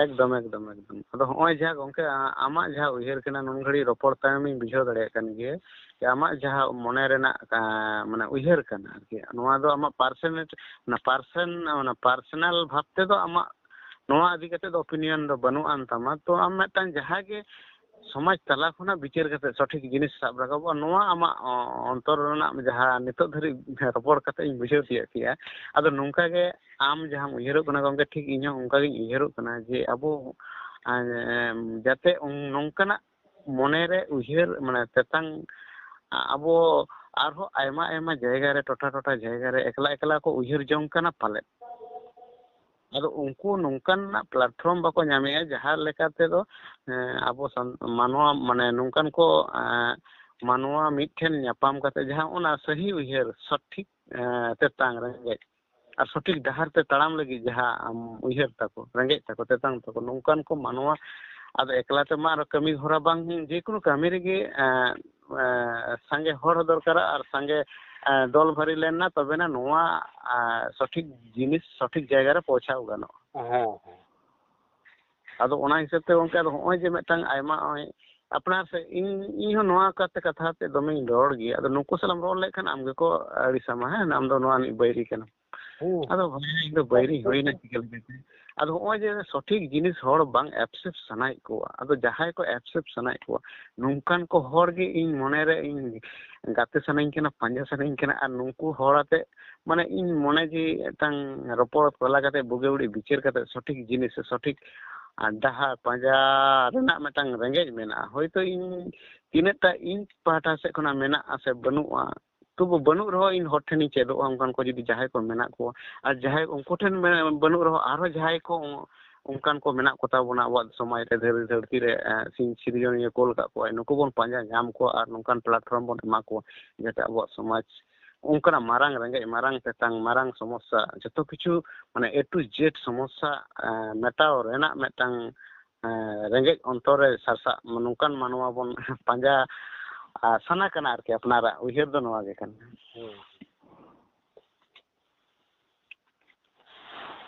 ᱮᱠᱫᱚᱢ, ᱮᱠᱫᱚᱢ, ᱮᱠᱫᱚᱢ᱾ ᱟᱫᱚ ᱦᱚᱸᱜᱼᱚᱭ ᱡᱟᱦᱟᱸ ᱜᱚᱝᱠᱮ, ᱟ-, ᱟᱢᱟᱜ ᱡᱟᱦᱟᱸ ᱩᱭᱦᱟᱹᱨ ᱠᱟᱱᱟ, ᱱᱩᱱ ᱜᱷᱟᱹᱲᱤᱡ ᱨᱚᱯᱚᱲ ᱛᱟᱭᱚᱢᱤᱧ ᱵᱩᱡᱷᱟᱹᱣ ᱫᱟᱲᱮᱭᱟᱜ ᱠᱟᱱ ᱜᱮᱭᱟ ᱡᱮ ᱟᱢᱟᱜ ᱡᱟᱦᱟᱸ ᱢᱚᱱᱮ ᱨᱮᱱᱟᱜ, ᱟ, ᱢᱟᱱᱮ ᱩᱭᱦᱟᱹᱨ ᱠᱟᱱᱟ ᱟᱨᱠᱤ, ᱱᱚᱣᱟ ᱫᱚ ᱟᱢᱟᱜ ᱯᱟᱨᱥᱮᱱᱮᱴ-, ᱚᱱᱟ ᱯᱟᱨᱥᱮᱱ-, ᱚᱱᱟ ᱯᱟᱨᱥᱚᱱᱟᱞ ᱵᱷᱟᱵᱽ ᱛᱮᱫᱚ ᱟᱢᱟᱜ ᱱᱚᱣᱟ ᱤᱫᱤ ᱠᱟᱛᱮ ᱫᱚ ᱚᱯᱤᱱᱤᱭᱚᱱ ᱫᱚ ᱵᱟᱹᱱᱩᱜ ᱟᱱ ᱛᱟᱢᱟ᱾ ᱛᱚ ᱟᱢ ᱢᱤᱫᱴᱟᱝ ᱡᱟᱦᱟᱸ ᱜᱮ ᱥᱚᱢᱟᱡᱽ ᱛᱟᱞᱟ ᱠᱷᱚᱱᱟᱜ ᱵᱤᱪᱟᱹᱨ ᱠᱟᱛᱮ ᱥᱚᱴᱷᱤᱠ ᱡᱤᱱᱤᱥ ᱥᱟᱵ ᱨᱟᱠᱟᱵᱚᱜᱼᱟ, ᱱᱚᱣᱟ ᱟᱢᱟᱜ, ᱚ, ᱚᱱᱛᱚᱨ ᱨᱮᱱᱟᱜ ᱡᱟᱦᱟᱸ ᱱᱤᱛᱚᱜ ᱫᱷᱟᱹᱨᱤᱡ ᱨᱚᱯᱚᱲ ᱠᱟᱛᱮ ᱤᱧ ᱵᱩᱡᱷᱟᱹᱣ ᱛᱤᱭᱳᱜ ᱠᱮᱜᱼᱟ᱾ ᱟᱫᱚ ᱱᱚᱝᱠᱟ ᱜᱮ ᱟᱢ ᱡᱟᱦᱟᱸᱢ ᱩᱭᱦᱟᱹᱨᱚᱜ ᱠᱟᱱᱟ ᱜᱚᱢᱠᱮ, ᱴᱷᱤᱠ ᱤᱧ ᱦᱚᱸ ᱚᱱᱠᱟ ᱜᱤᱧ ᱩᱭᱦᱟᱹᱨᱚᱜ ᱠᱟᱱᱟ ᱡᱮ ᱟᱵᱚ, ᱮᱸ, ᱡᱟᱛᱮ ᱩᱱ-, ᱱᱚᱝᱠᱟᱱᱟᱜ ᱢᱚᱱᱮ ᱨᱮ ᱩᱭᱦᱟᱹᱨ, ᱢᱟᱱᱮ ᱛᱮᱛᱟᱝ, ᱟᱵᱚ ᱟᱨᱦᱚᱸ ᱟᱭᱢᱟ ᱟᱭᱢᱟ ᱡᱟᱭᱜᱟ ᱨᱮ, ᱴᱚᱴᱷᱟ ᱴᱚᱴᱷᱟ ᱡᱟᱭᱜᱟ ᱨᱮ ᱮᱠᱞᱟ ᱮᱠᱞᱟ ᱠᱚ ᱩᱭᱦᱟᱹᱨ ᱡᱚᱝ ᱠᱟᱱᱟ ᱯᱟᱞᱮᱫ᱾ ᱟᱫᱚ ᱩᱱᱠᱩ ᱱᱚᱝᱠᱟᱱᱟᱜ platform ᱵᱟᱠᱚ ᱧᱟᱢᱮᱜᱼᱟ, ᱡᱟᱦᱟᱸ ᱞᱮᱠᱟ ᱛᱮᱫᱚ, ᱮᱸ, ᱟᱵᱚ ᱥᱟᱱ-, ᱢᱟᱱᱣᱟ, ᱢᱟᱱᱮ ᱱᱚᱝᱠᱟᱱ ᱠᱚ, ᱮᱸ, ᱢᱟᱱᱣᱟ ᱢᱤᱫ ᱴᱷᱮᱱ ᱧᱟᱯᱟᱢ ᱠᱟᱛᱮ ᱡᱟᱦᱟᱸ ᱚᱱᱟ ᱥᱟᱹᱦᱤ ᱩᱭᱦᱟᱹᱨ, ᱥᱚᱴᱷᱤᱠ, ᱮᱸ, ᱛᱮᱛᱟᱝ ᱨᱮᱸᱜᱮᱡ ᱟᱨ ᱥᱚᱴᱷᱤᱠ ᱰᱟᱦᱟᱨ ᱛᱮ ᱛᱟᱲᱟᱢ ᱞᱟᱹᱜᱤᱫ ᱡᱟᱦᱟᱸ ᱟᱢ ᱩᱭᱦᱟᱹᱨ ᱛᱟᱠᱚ, ᱨᱮᱸᱜᱮᱡ ᱛᱟᱠᱚ, ᱛᱮᱛᱟᱝ ᱛᱟᱠᱚ, ᱱᱚᱝᱠᱟᱱ ᱠᱚ ᱢᱟᱱᱣᱟ᱾ ᱟᱫᱚ ᱮᱠᱞᱟ ᱛᱮᱢᱟ ᱟᱨ ᱠᱟᱹᱢᱤ ᱦᱚᱨᱟ ᱵᱟᱝ, ᱡᱮᱠᱳᱱᱳ ᱠᱟᱹᱢᱤ ᱨᱮᱜᱮ, ᱮᱸ, ᱮᱸ, ᱥᱟᱸᱜᱮ ᱦᱚᱲ ᱦᱚᱸ ᱫᱚᱨᱠᱟᱨᱟ ᱟᱨ ᱥᱟᱸᱜᱮ, ᱮᱸ, ᱫᱚᱞ ᱵᱷᱟᱹᱨᱤ ᱞᱮᱱ ᱱᱟ, ᱛᱚᱵᱮᱱᱟ ᱱᱚᱣᱟ, ᱮᱸ, ᱥᱚᱴᱷᱤᱠ ᱡᱤᱱᱤᱥ ᱥᱚᱴᱷᱤᱠ ᱡᱟᱭᱜᱟ ᱨᱮ ᱯᱳᱣᱪᱷᱟᱣ ᱜᱟᱱᱚᱜᱼᱟ᱾ ᱦᱮᱸ, ᱦᱮᱸ᱾ ᱟᱫᱚ ᱚᱱᱟ ᱦᱤᱥᱟᱹᱵ ᱛᱮ ᱜᱚᱝᱠᱮ, ᱟᱫᱚ ᱦᱚᱸᱜᱼᱚᱭ ᱡᱮ ᱢᱤᱫᱴᱟᱝ ᱟᱭᱢᱟ, ᱱᱚᱜᱼᱚᱭ ᱟᱯᱱᱟᱨ ᱥᱮᱫ, ᱤᱧ, ᱤᱧ ᱦᱚᱸ ᱱᱚᱣᱟ ᱠᱟᱛᱮ ᱠᱟᱛᱷᱟ ᱛᱮ ᱫᱚᱢᱮᱧ ᱨᱚᱲ ᱜᱮᱭᱟ᱾ ᱟᱫᱚ ᱱᱩᱠᱩ ᱥᱟᱞᱟᱜ ᱮᱢ ᱨᱚᱲ ᱞᱮᱠᱷᱟᱱ ᱟᱢ ᱜᱮᱠᱚ ᱟᱹᱲᱤᱥᱟᱢᱟ, ᱦᱮᱸ, ᱟᱢ ᱫᱚ ᱱᱚᱣᱟ ᱨᱤᱱᱤᱡ ᱵᱟᱹᱭᱨᱤ ᱠᱟᱱᱟᱢ᱾ ᱦᱩᱸ᱾ ᱟᱫᱚ ᱵᱷᱟᱹᱭ, ᱤᱧ ᱫᱚ ᱵᱟᱹᱭᱨᱤ ᱦᱩᱭᱱᱟ ᱪᱤᱠᱟᱹ ᱞᱮᱠᱟᱛᱮ? ᱟᱫᱚ ᱦᱚᱸᱜᱼᱚᱭ ᱡᱮ ᱥᱚᱴᱷᱤᱠ ᱡᱤᱱᱤᱥ ᱦᱚᱲ ᱵᱟᱝ accept ᱥᱟᱱᱟᱭᱮᱫ ᱠᱚᱣᱟ, ᱟᱫᱚ ᱡᱟᱦᱟᱸᱭ ᱠᱚ accept ᱥᱟᱱᱟᱭᱮᱫ ᱠᱚᱣᱟ, ᱱᱚᱝᱠᱟᱱ ᱠᱚ ᱦᱚᱲ ᱜᱮ ᱤᱧ ᱢᱚᱱᱮᱨᱮ ᱤᱧ ᱜᱟᱛᱮ ᱥᱟᱱᱟᱧ ᱠᱟᱱᱟ, ᱯᱟᱸᱡᱟ ᱥᱟᱱᱟᱧ ᱠᱟᱱᱟ᱾ ᱟᱨ ᱱᱩᱠᱩ ᱦᱚᱲ ᱟᱛᱮ, ᱢᱟᱱᱮ, ᱤᱧ ᱢᱚᱱᱮ ᱡᱤᱣᱤ ᱢᱤᱫᱴᱟᱝ ᱨᱚᱯᱚᱲ ᱛᱟᱞᱟ ᱠᱟᱛᱮ, ᱵᱩᱜᱤ ᱵᱟᱹᱲᱤᱡ ᱵᱤᱪᱟᱹᱨ ᱠᱟᱛᱮ, ᱥᱚᱴᱷᱤᱠ ᱡᱤᱱᱤᱥ ᱥᱮ ᱥᱚᱴᱷᱤᱠ, ᱟᱨ, ᱰᱟᱦᱟᱨ ᱯᱟᱸᱡᱟ ᱨᱮᱱᱟᱜ ᱢᱤᱫᱴᱟᱝ ᱨᱮᱸᱜᱮᱡ ᱢᱮᱱᱟᱜᱼᱟ᱾ ᱦᱳᱭᱛᱳ ᱤᱧ ᱛᱤᱱᱟᱹᱜᱴᱟ ᱤᱧ ᱯᱟᱦᱴᱟ ᱥᱮᱫ ᱠᱷᱚᱱᱟᱜ ᱢᱮᱱᱟᱜᱼᱟ ᱥᱮ ᱵᱟᱹᱱᱩᱜᱼᱟ, ᱛᱚᱵᱩ ᱵᱟᱹᱱᱩᱜ ᱨᱮᱦᱚᱸ ᱤᱧ ᱦᱚᱲ ᱴᱷᱮᱱᱤᱧ ᱪᱮᱫᱚᱜᱼᱟ, ᱚᱱᱠᱟᱱ ᱠᱚ ᱡᱩᱫᱤ ᱡᱟᱦᱟᱸᱭ ᱠᱚ ᱢᱮᱱᱟᱜ ᱠᱚᱣᱟ᱾ ᱟᱨ ᱡᱟᱦᱟᱸᱭ ᱩᱱᱠᱩ ᱴᱷᱮᱱ ᱢᱮ-, ᱵᱟᱹᱱᱩᱜ ᱨᱮᱦᱚᱸ ᱟᱨᱦᱚᱸ ᱡᱟᱦᱟᱸᱭ ᱠᱚ ᱚᱱᱠᱟᱱ ᱠᱚ ᱢᱮᱱᱟᱜ ᱠᱚᱛᱟ ᱵᱚᱱᱟ ᱟᱵᱚᱣᱟᱜ ᱥᱚᱢᱟᱡᱽ ᱨᱮ, ᱫᱷᱟᱹᱨᱛᱤ, ᱫᱷᱟᱹᱨᱛᱤ ᱨᱮ, ᱮᱸ, ᱥᱤᱧ ᱥᱤᱨᱡᱚᱱᱤᱭᱟᱹ ᱠᱳᱞ ᱠᱟᱜ ᱠᱚᱣᱟᱭ, ᱱᱩᱠᱩ ᱵᱚᱱ ᱯᱟᱸᱡᱟ ᱧᱟᱢ ᱠᱚᱣᱟ ᱟᱨ ᱱᱚᱝᱠᱟᱱ platform ᱵᱚᱱ ᱮᱢᱟ ᱠᱚᱣᱟ, ᱡᱟᱛᱮ ᱟᱵᱚᱣᱟᱜ ᱥᱚᱢᱟᱡᱽ ᱚᱱᱠᱟᱱᱟᱜ ᱢᱟᱨᱟᱝ ᱨᱮᱸᱜᱮᱡ, ᱢᱟᱨᱟᱝ ᱛᱮᱛᱟᱝ, ᱢᱟᱨᱟᱝ ᱥᱚᱢᱚᱥᱥᱟ, ᱡᱚᱛᱚ ᱠᱤᱪᱷᱩ, ᱢᱟᱱᱮ, A to Z ᱥᱚᱢᱚᱥᱥᱟ, ᱮᱸ, ᱢᱮᱴᱟᱣ ᱨᱮᱱᱟᱜ ᱢᱤᱫᱴᱟᱝ, ᱮᱸ, ᱨᱮᱸᱜᱮᱡ ᱚᱱᱛᱚᱨ ᱨᱮ ᱥᱟᱨᱥᱟᱜ ᱱᱚᱝᱠᱟᱱ ᱢᱟᱱᱣᱟ ᱵᱚᱱ ᱯᱟᱸᱡᱟ, ᱟ, ᱥᱟᱱᱟ ᱠᱟᱱᱟ ᱟᱨᱠᱤ᱾ ᱟᱯᱱᱟᱨᱟᱜ ᱩᱭᱦᱟᱹᱨ ᱫᱚ ᱱᱚᱣᱟ ᱜᱮ ᱠᱟᱱᱟ᱾ ᱦᱩᱸ᱾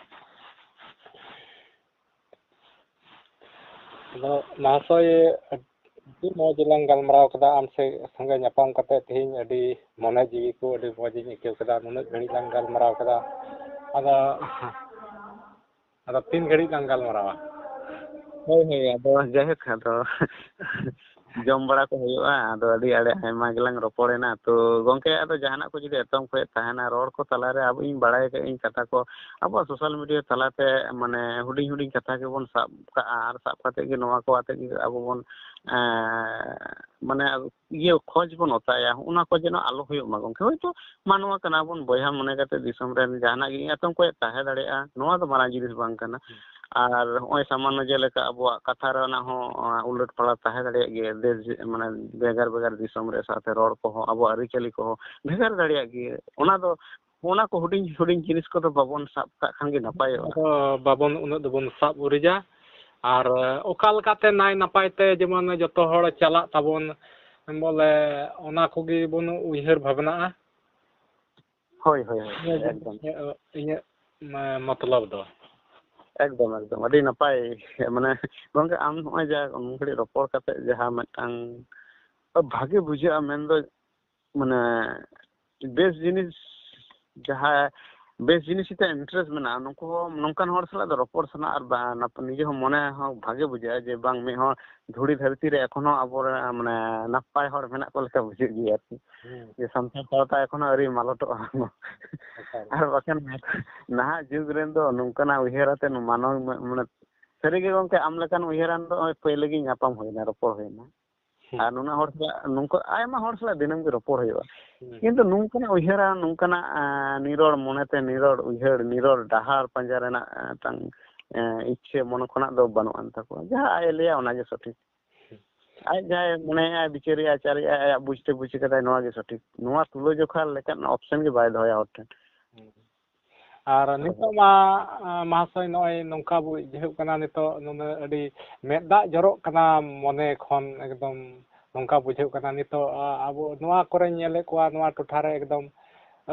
ᱟᱫᱚ ᱢᱟᱦᱟᱥᱚᱭ, ᱟᱹᱰᱤ ᱢᱚᱡᱽ ᱞᱟᱝ ᱜᱟᱞᱢᱟᱨᱟᱣ ᱠᱮᱫᱟ᱾ ᱟᱢ ᱥᱮ ᱥᱚᱸᱜᱮ ᱧᱟᱯᱟᱢ ᱠᱟᱛᱮ ᱛᱮᱦᱮᱧ ᱟᱹᱰᱤ ᱢᱚᱱᱮ ᱡᱤᱣᱤ ᱠᱚ ᱟᱹᱰᱤ ᱢᱚᱡᱽ ᱤᱧ ᱟᱹᱭᱠᱟᱹᱣ ᱠᱮᱫᱟ᱾ ᱱᱩᱱᱟᱹᱜ ᱜᱷᱟᱹᱲᱤᱡ ᱞᱟᱝ ᱜᱟᱞᱢᱟᱨᱟᱣ ᱠᱮᱫᱟ᱾ ᱟᱫᱚ, ᱟᱫᱚ ᱛᱤᱱ ᱜᱷᱟᱹᱲᱤᱡ ᱞᱟᱝ ᱜᱟᱞᱢᱟᱨᱟᱣᱟ? ᱦᱳᱭ, ᱦᱳᱭ, ᱟᱫᱚ ᱡᱟᱭᱦᱳᱠ, ᱟᱫᱚ ᱡᱚᱢ ᱵᱟᱲᱟ ᱠᱚ ᱦᱩᱭᱩᱜᱼᱟ᱾ ᱟᱫᱚ ᱟᱹᱰᱤ ᱟᱹᱰᱤ ᱟᱭᱢᱟ ᱜᱮᱞᱟᱝ ᱨᱚᱯᱚᱲᱮᱱᱟ᱾ ᱛᱚ ᱜᱚᱢᱠᱮ, ᱟᱫᱚ ᱡᱟᱦᱟᱱᱟᱜ ᱠᱚ ᱡᱩᱫᱤ ᱮᱛᱚᱢ ᱠᱷᱚᱡ ᱛᱟᱦᱮᱱᱟ, ᱨᱚᱲ ᱠᱚ ᱛᱟᱞᱟᱨᱮ ᱟᱵᱚ, ᱤᱧ ᱵᱟᱲᱟᱭ ᱠᱟᱜ ᱟᱹᱧ ᱠᱟᱛᱷᱟ ᱠᱚ, ᱟᱵᱚᱣᱟᱜ social media ᱛᱟᱞᱟᱛᱮ ᱢᱟᱱᱮ ᱦᱩᱰᱤᱧ ᱦᱩᱰᱤᱧ ᱠᱟᱛᱷᱟ ᱜᱮᱵᱚᱱ ᱥᱟᱵ ᱠᱟᱜᱼᱟ, ᱟᱨ ᱥᱟᱵ ᱠᱟᱛᱮ ᱜᱮ ᱱᱚᱣᱟ ᱠᱚ ᱟᱛᱮ ᱜᱮ ᱟᱵᱚ ᱵᱚᱱ, ᱮᱸ, ᱢᱟᱱᱮ ᱤᱭᱟᱹ ᱠᱷᱚᱡᱽ ᱵᱚᱱ ᱚᱛᱟᱭᱟ, ᱚᱱᱟ ᱠᱚ ᱡᱮᱱᱚ ᱟᱞᱚ ᱦᱩᱭᱩᱜ ᱢᱟ ᱜᱚᱢᱠᱮ᱾ ᱦᱳᱭᱛᱳ ᱢᱟᱱᱣᱟ ᱠᱟᱱᱟ ᱵᱚᱱ, ᱵᱚᱭᱦᱟ ᱢᱚᱱᱮ ᱠᱟᱛᱮ ᱫᱤᱥᱚᱢ ᱨᱮᱱ ᱡᱟᱦᱟᱱᱟᱜ ᱜᱮ ᱮᱛᱚᱢ ᱠᱚ ᱛᱟᱦᱮᱸ ᱫᱟᱲᱮᱭᱟᱜᱼᱟ, ᱱᱚᱣᱟ ᱫᱚ ᱢᱟᱨᱟᱝ ᱡᱤᱱᱤᱥ ᱵᱟᱝ ᱠᱟᱱᱟ᱾ ᱟᱨ ᱱᱚᱜᱼᱚᱭ ᱥᱟᱢᱟᱱᱱᱚ ᱡᱮᱞᱮᱠᱟ ᱟᱵᱚᱣᱟᱜ ᱠᱟᱛᱷᱟ ᱨᱮᱱᱟᱜ ᱦᱚᱸ, ᱟᱸ, ᱩᱞᱟᱹᱴ ᱯᱟᱞᱟᱴ ᱛᱟᱦᱮᱸ ᱫᱟᱲᱮᱭᱟᱜ ᱜᱮᱭᱟ, ᱫᱮᱥ, ᱢᱟᱱᱮ ᱵᱷᱮᱜᱟᱨ ᱵᱷᱮᱜᱟᱨ ᱫᱤᱥᱚᱢ ᱨᱮ ᱥᱟᱶᱛᱮ ᱨᱚᱲ ᱠᱚᱦᱚᱸ, ᱟᱵᱚᱣᱟᱜ ᱟᱹᱨᱤᱪᱟᱹᱞᱤ ᱠᱚᱦᱚᱸ ᱵᱷᱮᱜᱟᱨ ᱫᱟᱲᱮᱭᱟᱜ ᱜᱮᱭᱟ᱾ ᱚᱱᱟ ᱫᱚ, ᱚᱱᱟ ᱠᱚ ᱦᱩᱰᱤᱧ ᱦᱩᱰᱤᱧ ᱡᱤᱱᱤᱥ ᱠᱚᱫᱚ ᱵᱟᱵᱚᱱ ᱥᱟᱵ ᱠᱟᱜ ᱠᱷᱟᱱ ᱜᱮ ᱱᱟᱯᱟᱭᱚᱜᱼᱟ᱾ ᱟᱫᱚ ᱵᱟᱵᱚᱱ, ᱩᱱᱟᱹᱜ ᱫᱚᱵᱚᱱ ᱥᱟᱵ ᱩᱨᱤᱡᱟ᱾ ᱟᱨ ᱚᱠᱟ ᱞᱮᱠᱟᱛᱮ ᱱᱟᱭ ᱱᱟᱯᱟᱭ ᱛᱮ ᱡᱮᱢᱚᱱ ᱡᱚᱛᱚ ᱦᱚᱲ ᱪᱟᱞᱟᱜ ᱛᱟᱵᱚᱱ, ᱵᱚᱞᱮ ᱚᱱᱟ ᱠᱚᱜᱮ ᱵᱚᱱ ᱩᱭᱦᱟᱹᱨ ᱵᱷᱟᱵᱽᱱᱟᱜᱼᱟ᱾ ᱦᱳᱭ, ᱦᱳᱭ, ᱦᱳᱭ, ᱤᱧᱟᱹᱜ, ᱮᱠᱫᱚᱢ᱾ ᱤᱧᱟᱹᱜ, ᱤᱧᱟᱹᱜ ᱢᱟ-, ᱢᱚᱛᱞᱚᱵ ᱫᱚ᱾ ᱮᱠᱫᱚᱢ, ᱮᱠᱫᱚᱢ᱾ ᱟᱹᱰᱤ ᱱᱟᱯᱟᱭ᱾ ᱢᱟᱱᱮ, ᱜᱚᱢᱠᱮ, ᱟᱢ ᱱᱚᱜᱼᱚᱭ ᱡᱟ ᱩᱱ ᱜᱷᱟᱹᱲᱤᱡ ᱨᱚᱯᱚᱲ ᱠᱟᱛᱮ ᱡᱟᱦᱟᱸ ᱢᱤᱫᱴᱟᱝ ᱵᱷᱟᱜᱮ ᱵᱩᱡᱷᱟᱹᱜᱼᱟ, ᱢᱮᱱᱫᱚ, ᱢᱟᱱᱮ, ᱵᱮᱥ ᱡᱤᱱᱤᱥ, ᱡᱟᱦᱟᱸ ᱵᱮᱥ ᱡᱤᱱᱤᱥ ᱪᱮᱛᱟᱱ interest ᱢᱮᱱᱟᱜᱼᱟ, ᱱᱩᱠᱩ ᱦᱚᱸ, ᱱᱚᱝᱠᱟᱱ ᱦᱚᱲ ᱥᱟᱞᱟᱜ ᱫᱚ ᱨᱚᱯᱚᱲ ᱥᱟᱱᱟ ᱟᱨ ᱵᱟ-, ᱱᱟᱯ-, ᱱᱤᱡᱮ ᱦᱚᱸ ᱢᱚᱱᱮ ᱦᱚᱸ ᱵᱷᱟᱜᱮ ᱵᱩᱡᱷᱟᱹᱜᱼᱟ ᱡᱮ ᱵᱟᱝ, ᱢᱤᱫ ᱦᱚᱲ ᱫᱷᱩᱲᱤ ᱫᱷᱟᱹᱨᱛᱤ ᱨᱮ ᱮᱠᱷᱚᱱᱳ ᱟᱵᱚᱨᱮᱱ, ᱢᱟᱱᱮ, ᱱᱟᱯᱟᱭ ᱦᱚᱲ ᱢᱮᱱᱟᱜ ᱠᱚ ᱞᱮᱠᱟ ᱵᱩᱡᱷᱟᱹᱜ ᱜᱮᱭᱟ ᱟᱨᱠᱤ᱾ ᱦᱩᱸ᱾ ᱡᱮ ᱥᱟᱱᱛᱟᱲ ᱥᱟᱶᱛᱟ ᱮᱠᱷᱚᱱᱳ ᱟᱹᱣᱨᱤ ᱢᱟᱞᱚᱴᱚᱜᱼᱟ᱾ ᱮᱠᱟᱞ᱾ ᱟᱨ ᱵᱟᱠᱷᱟᱱ ᱱᱟᱦᱟᱜ ᱡᱩᱜᱽ ᱨᱮᱱ ᱫᱚ ᱱᱚᱝᱠᱟᱱᱟᱜ ᱩᱭᱦᱟᱹᱨ ᱟᱛᱮ ᱢᱟᱱᱚ-, ᱢᱟᱱᱮ, ᱥᱟᱹᱨᱤᱜᱮ ᱜᱚᱢᱠᱮ, ᱟᱢ ᱞᱮᱠᱟᱱ ᱩᱭᱦᱟᱹᱨᱟᱱ ᱫᱚ ᱱᱚᱜᱼᱚᱭ ᱯᱟᱹᱭᱞᱟᱹ ᱜᱮ ᱧᱟᱯᱟᱢ ᱦᱩᱭᱱᱟ, ᱨᱚᱯᱚᱲ ᱦᱩᱭᱱᱟ᱾ ᱦᱩᱸ᱾ ᱟᱨ ᱱᱩᱱᱟᱹᱜ ᱦᱚᱲ ᱥᱟᱞᱟᱜ, ᱱᱚᱝᱠᱟ ᱟᱭᱢᱟ ᱦᱚᱲ ᱥᱟᱞᱟᱜ ᱫᱤᱱᱟᱹᱢ ᱜᱮ ᱨᱚᱯᱚᱲ ᱦᱩᱭᱩᱜᱼᱟ᱾ ᱦᱩᱸ᱾ ᱠᱤᱱᱛᱩ ᱱᱚᱝᱠᱟᱱᱟᱜ ᱩᱭᱦᱟᱹᱨᱟ, ᱱᱚᱝᱠᱟᱱᱟᱜ, ᱟᱸ, ᱱᱤᱨᱚᱲ ᱢᱚᱱᱮᱛᱮ ᱱᱤᱨᱚᱲ ᱩᱭᱦᱟᱹᱨ, ᱱᱤᱨᱚᱲ ᱰᱟᱦᱟᱨ ᱯᱟᱸᱡᱟ ᱨᱮᱱᱟᱜ, ᱟᱸ, ᱢᱤᱫᱴᱟᱝ, ᱟᱸ, ᱤᱪᱪᱷᱟᱹ ᱢᱚᱱᱮ ᱠᱷᱚᱱᱟᱜ ᱫᱚ ᱵᱟᱹᱱᱩᱜ ᱟᱱ ᱛᱟᱠᱚᱣᱟ᱾ ᱡᱟᱦᱟᱸ ᱟᱡ ᱮ ᱞᱟᱹᱭᱟ ᱚᱱᱟᱜᱮ ᱥᱚᱴᱷᱤᱠ᱾ ᱦᱩᱸ᱾ ᱟᱡ ᱡᱟᱦᱟᱸᱭ ᱢᱚᱱᱮᱭᱟ, ᱵᱤᱪᱟᱹᱨᱮᱭᱟ, ᱟᱪᱟᱨᱮᱭᱟ, ᱟᱭᱟᱜ ᱵᱩᱡᱽᱛᱮ ᱵᱩᱡᱽ ᱠᱟᱫᱟᱭ, ᱱᱚᱣᱟ ᱜᱮ ᱥᱚᱴᱷᱤᱠ᱾ ᱱᱚᱣᱟ ᱛᱩᱞᱟᱹᱡᱚᱠᱷᱟ ᱞᱮᱠᱟᱱ option ᱜᱮ ᱵᱟᱭ ᱫᱚᱦᱚᱭᱟ ᱦᱚᱲ ᱴᱷᱮᱱ᱾ ᱦᱩᱸ᱾ ᱟᱨ ᱱᱤᱛᱚᱜ ᱢᱟ, ᱟ, ᱢᱟᱦᱟᱥᱚᱭ, ᱱᱚᱜᱼᱚᱭ ᱱᱚᱝᱠᱟ ᱵᱩᱡᱷᱟᱹᱜ ᱠᱟᱱᱟ, ᱱᱤᱛᱚᱜ ᱱᱩᱱᱟᱹᱜ ᱟᱹᱰᱤ ᱢᱮᱫ ᱫᱟᱜ ᱡᱚᱨᱚᱜ ᱠᱟᱱᱟ ᱢᱚᱱᱮ ᱠᱷᱚᱱ, ᱮᱠᱫᱚᱢ ᱱᱚᱝᱠᱟ ᱵᱩᱡᱷᱟᱹᱜ ᱠᱟᱱᱟ᱾ ᱱᱤᱛᱚᱜ, ᱟ, ᱟᱵᱚ ᱱᱚᱣᱟ ᱠᱚᱨᱮᱧ ᱧᱮᱞᱮᱫ ᱠᱚᱣᱟ, ᱱᱚᱣᱟ ᱴᱚᱴᱷᱟ ᱨᱮ ᱮᱠᱫᱚᱢ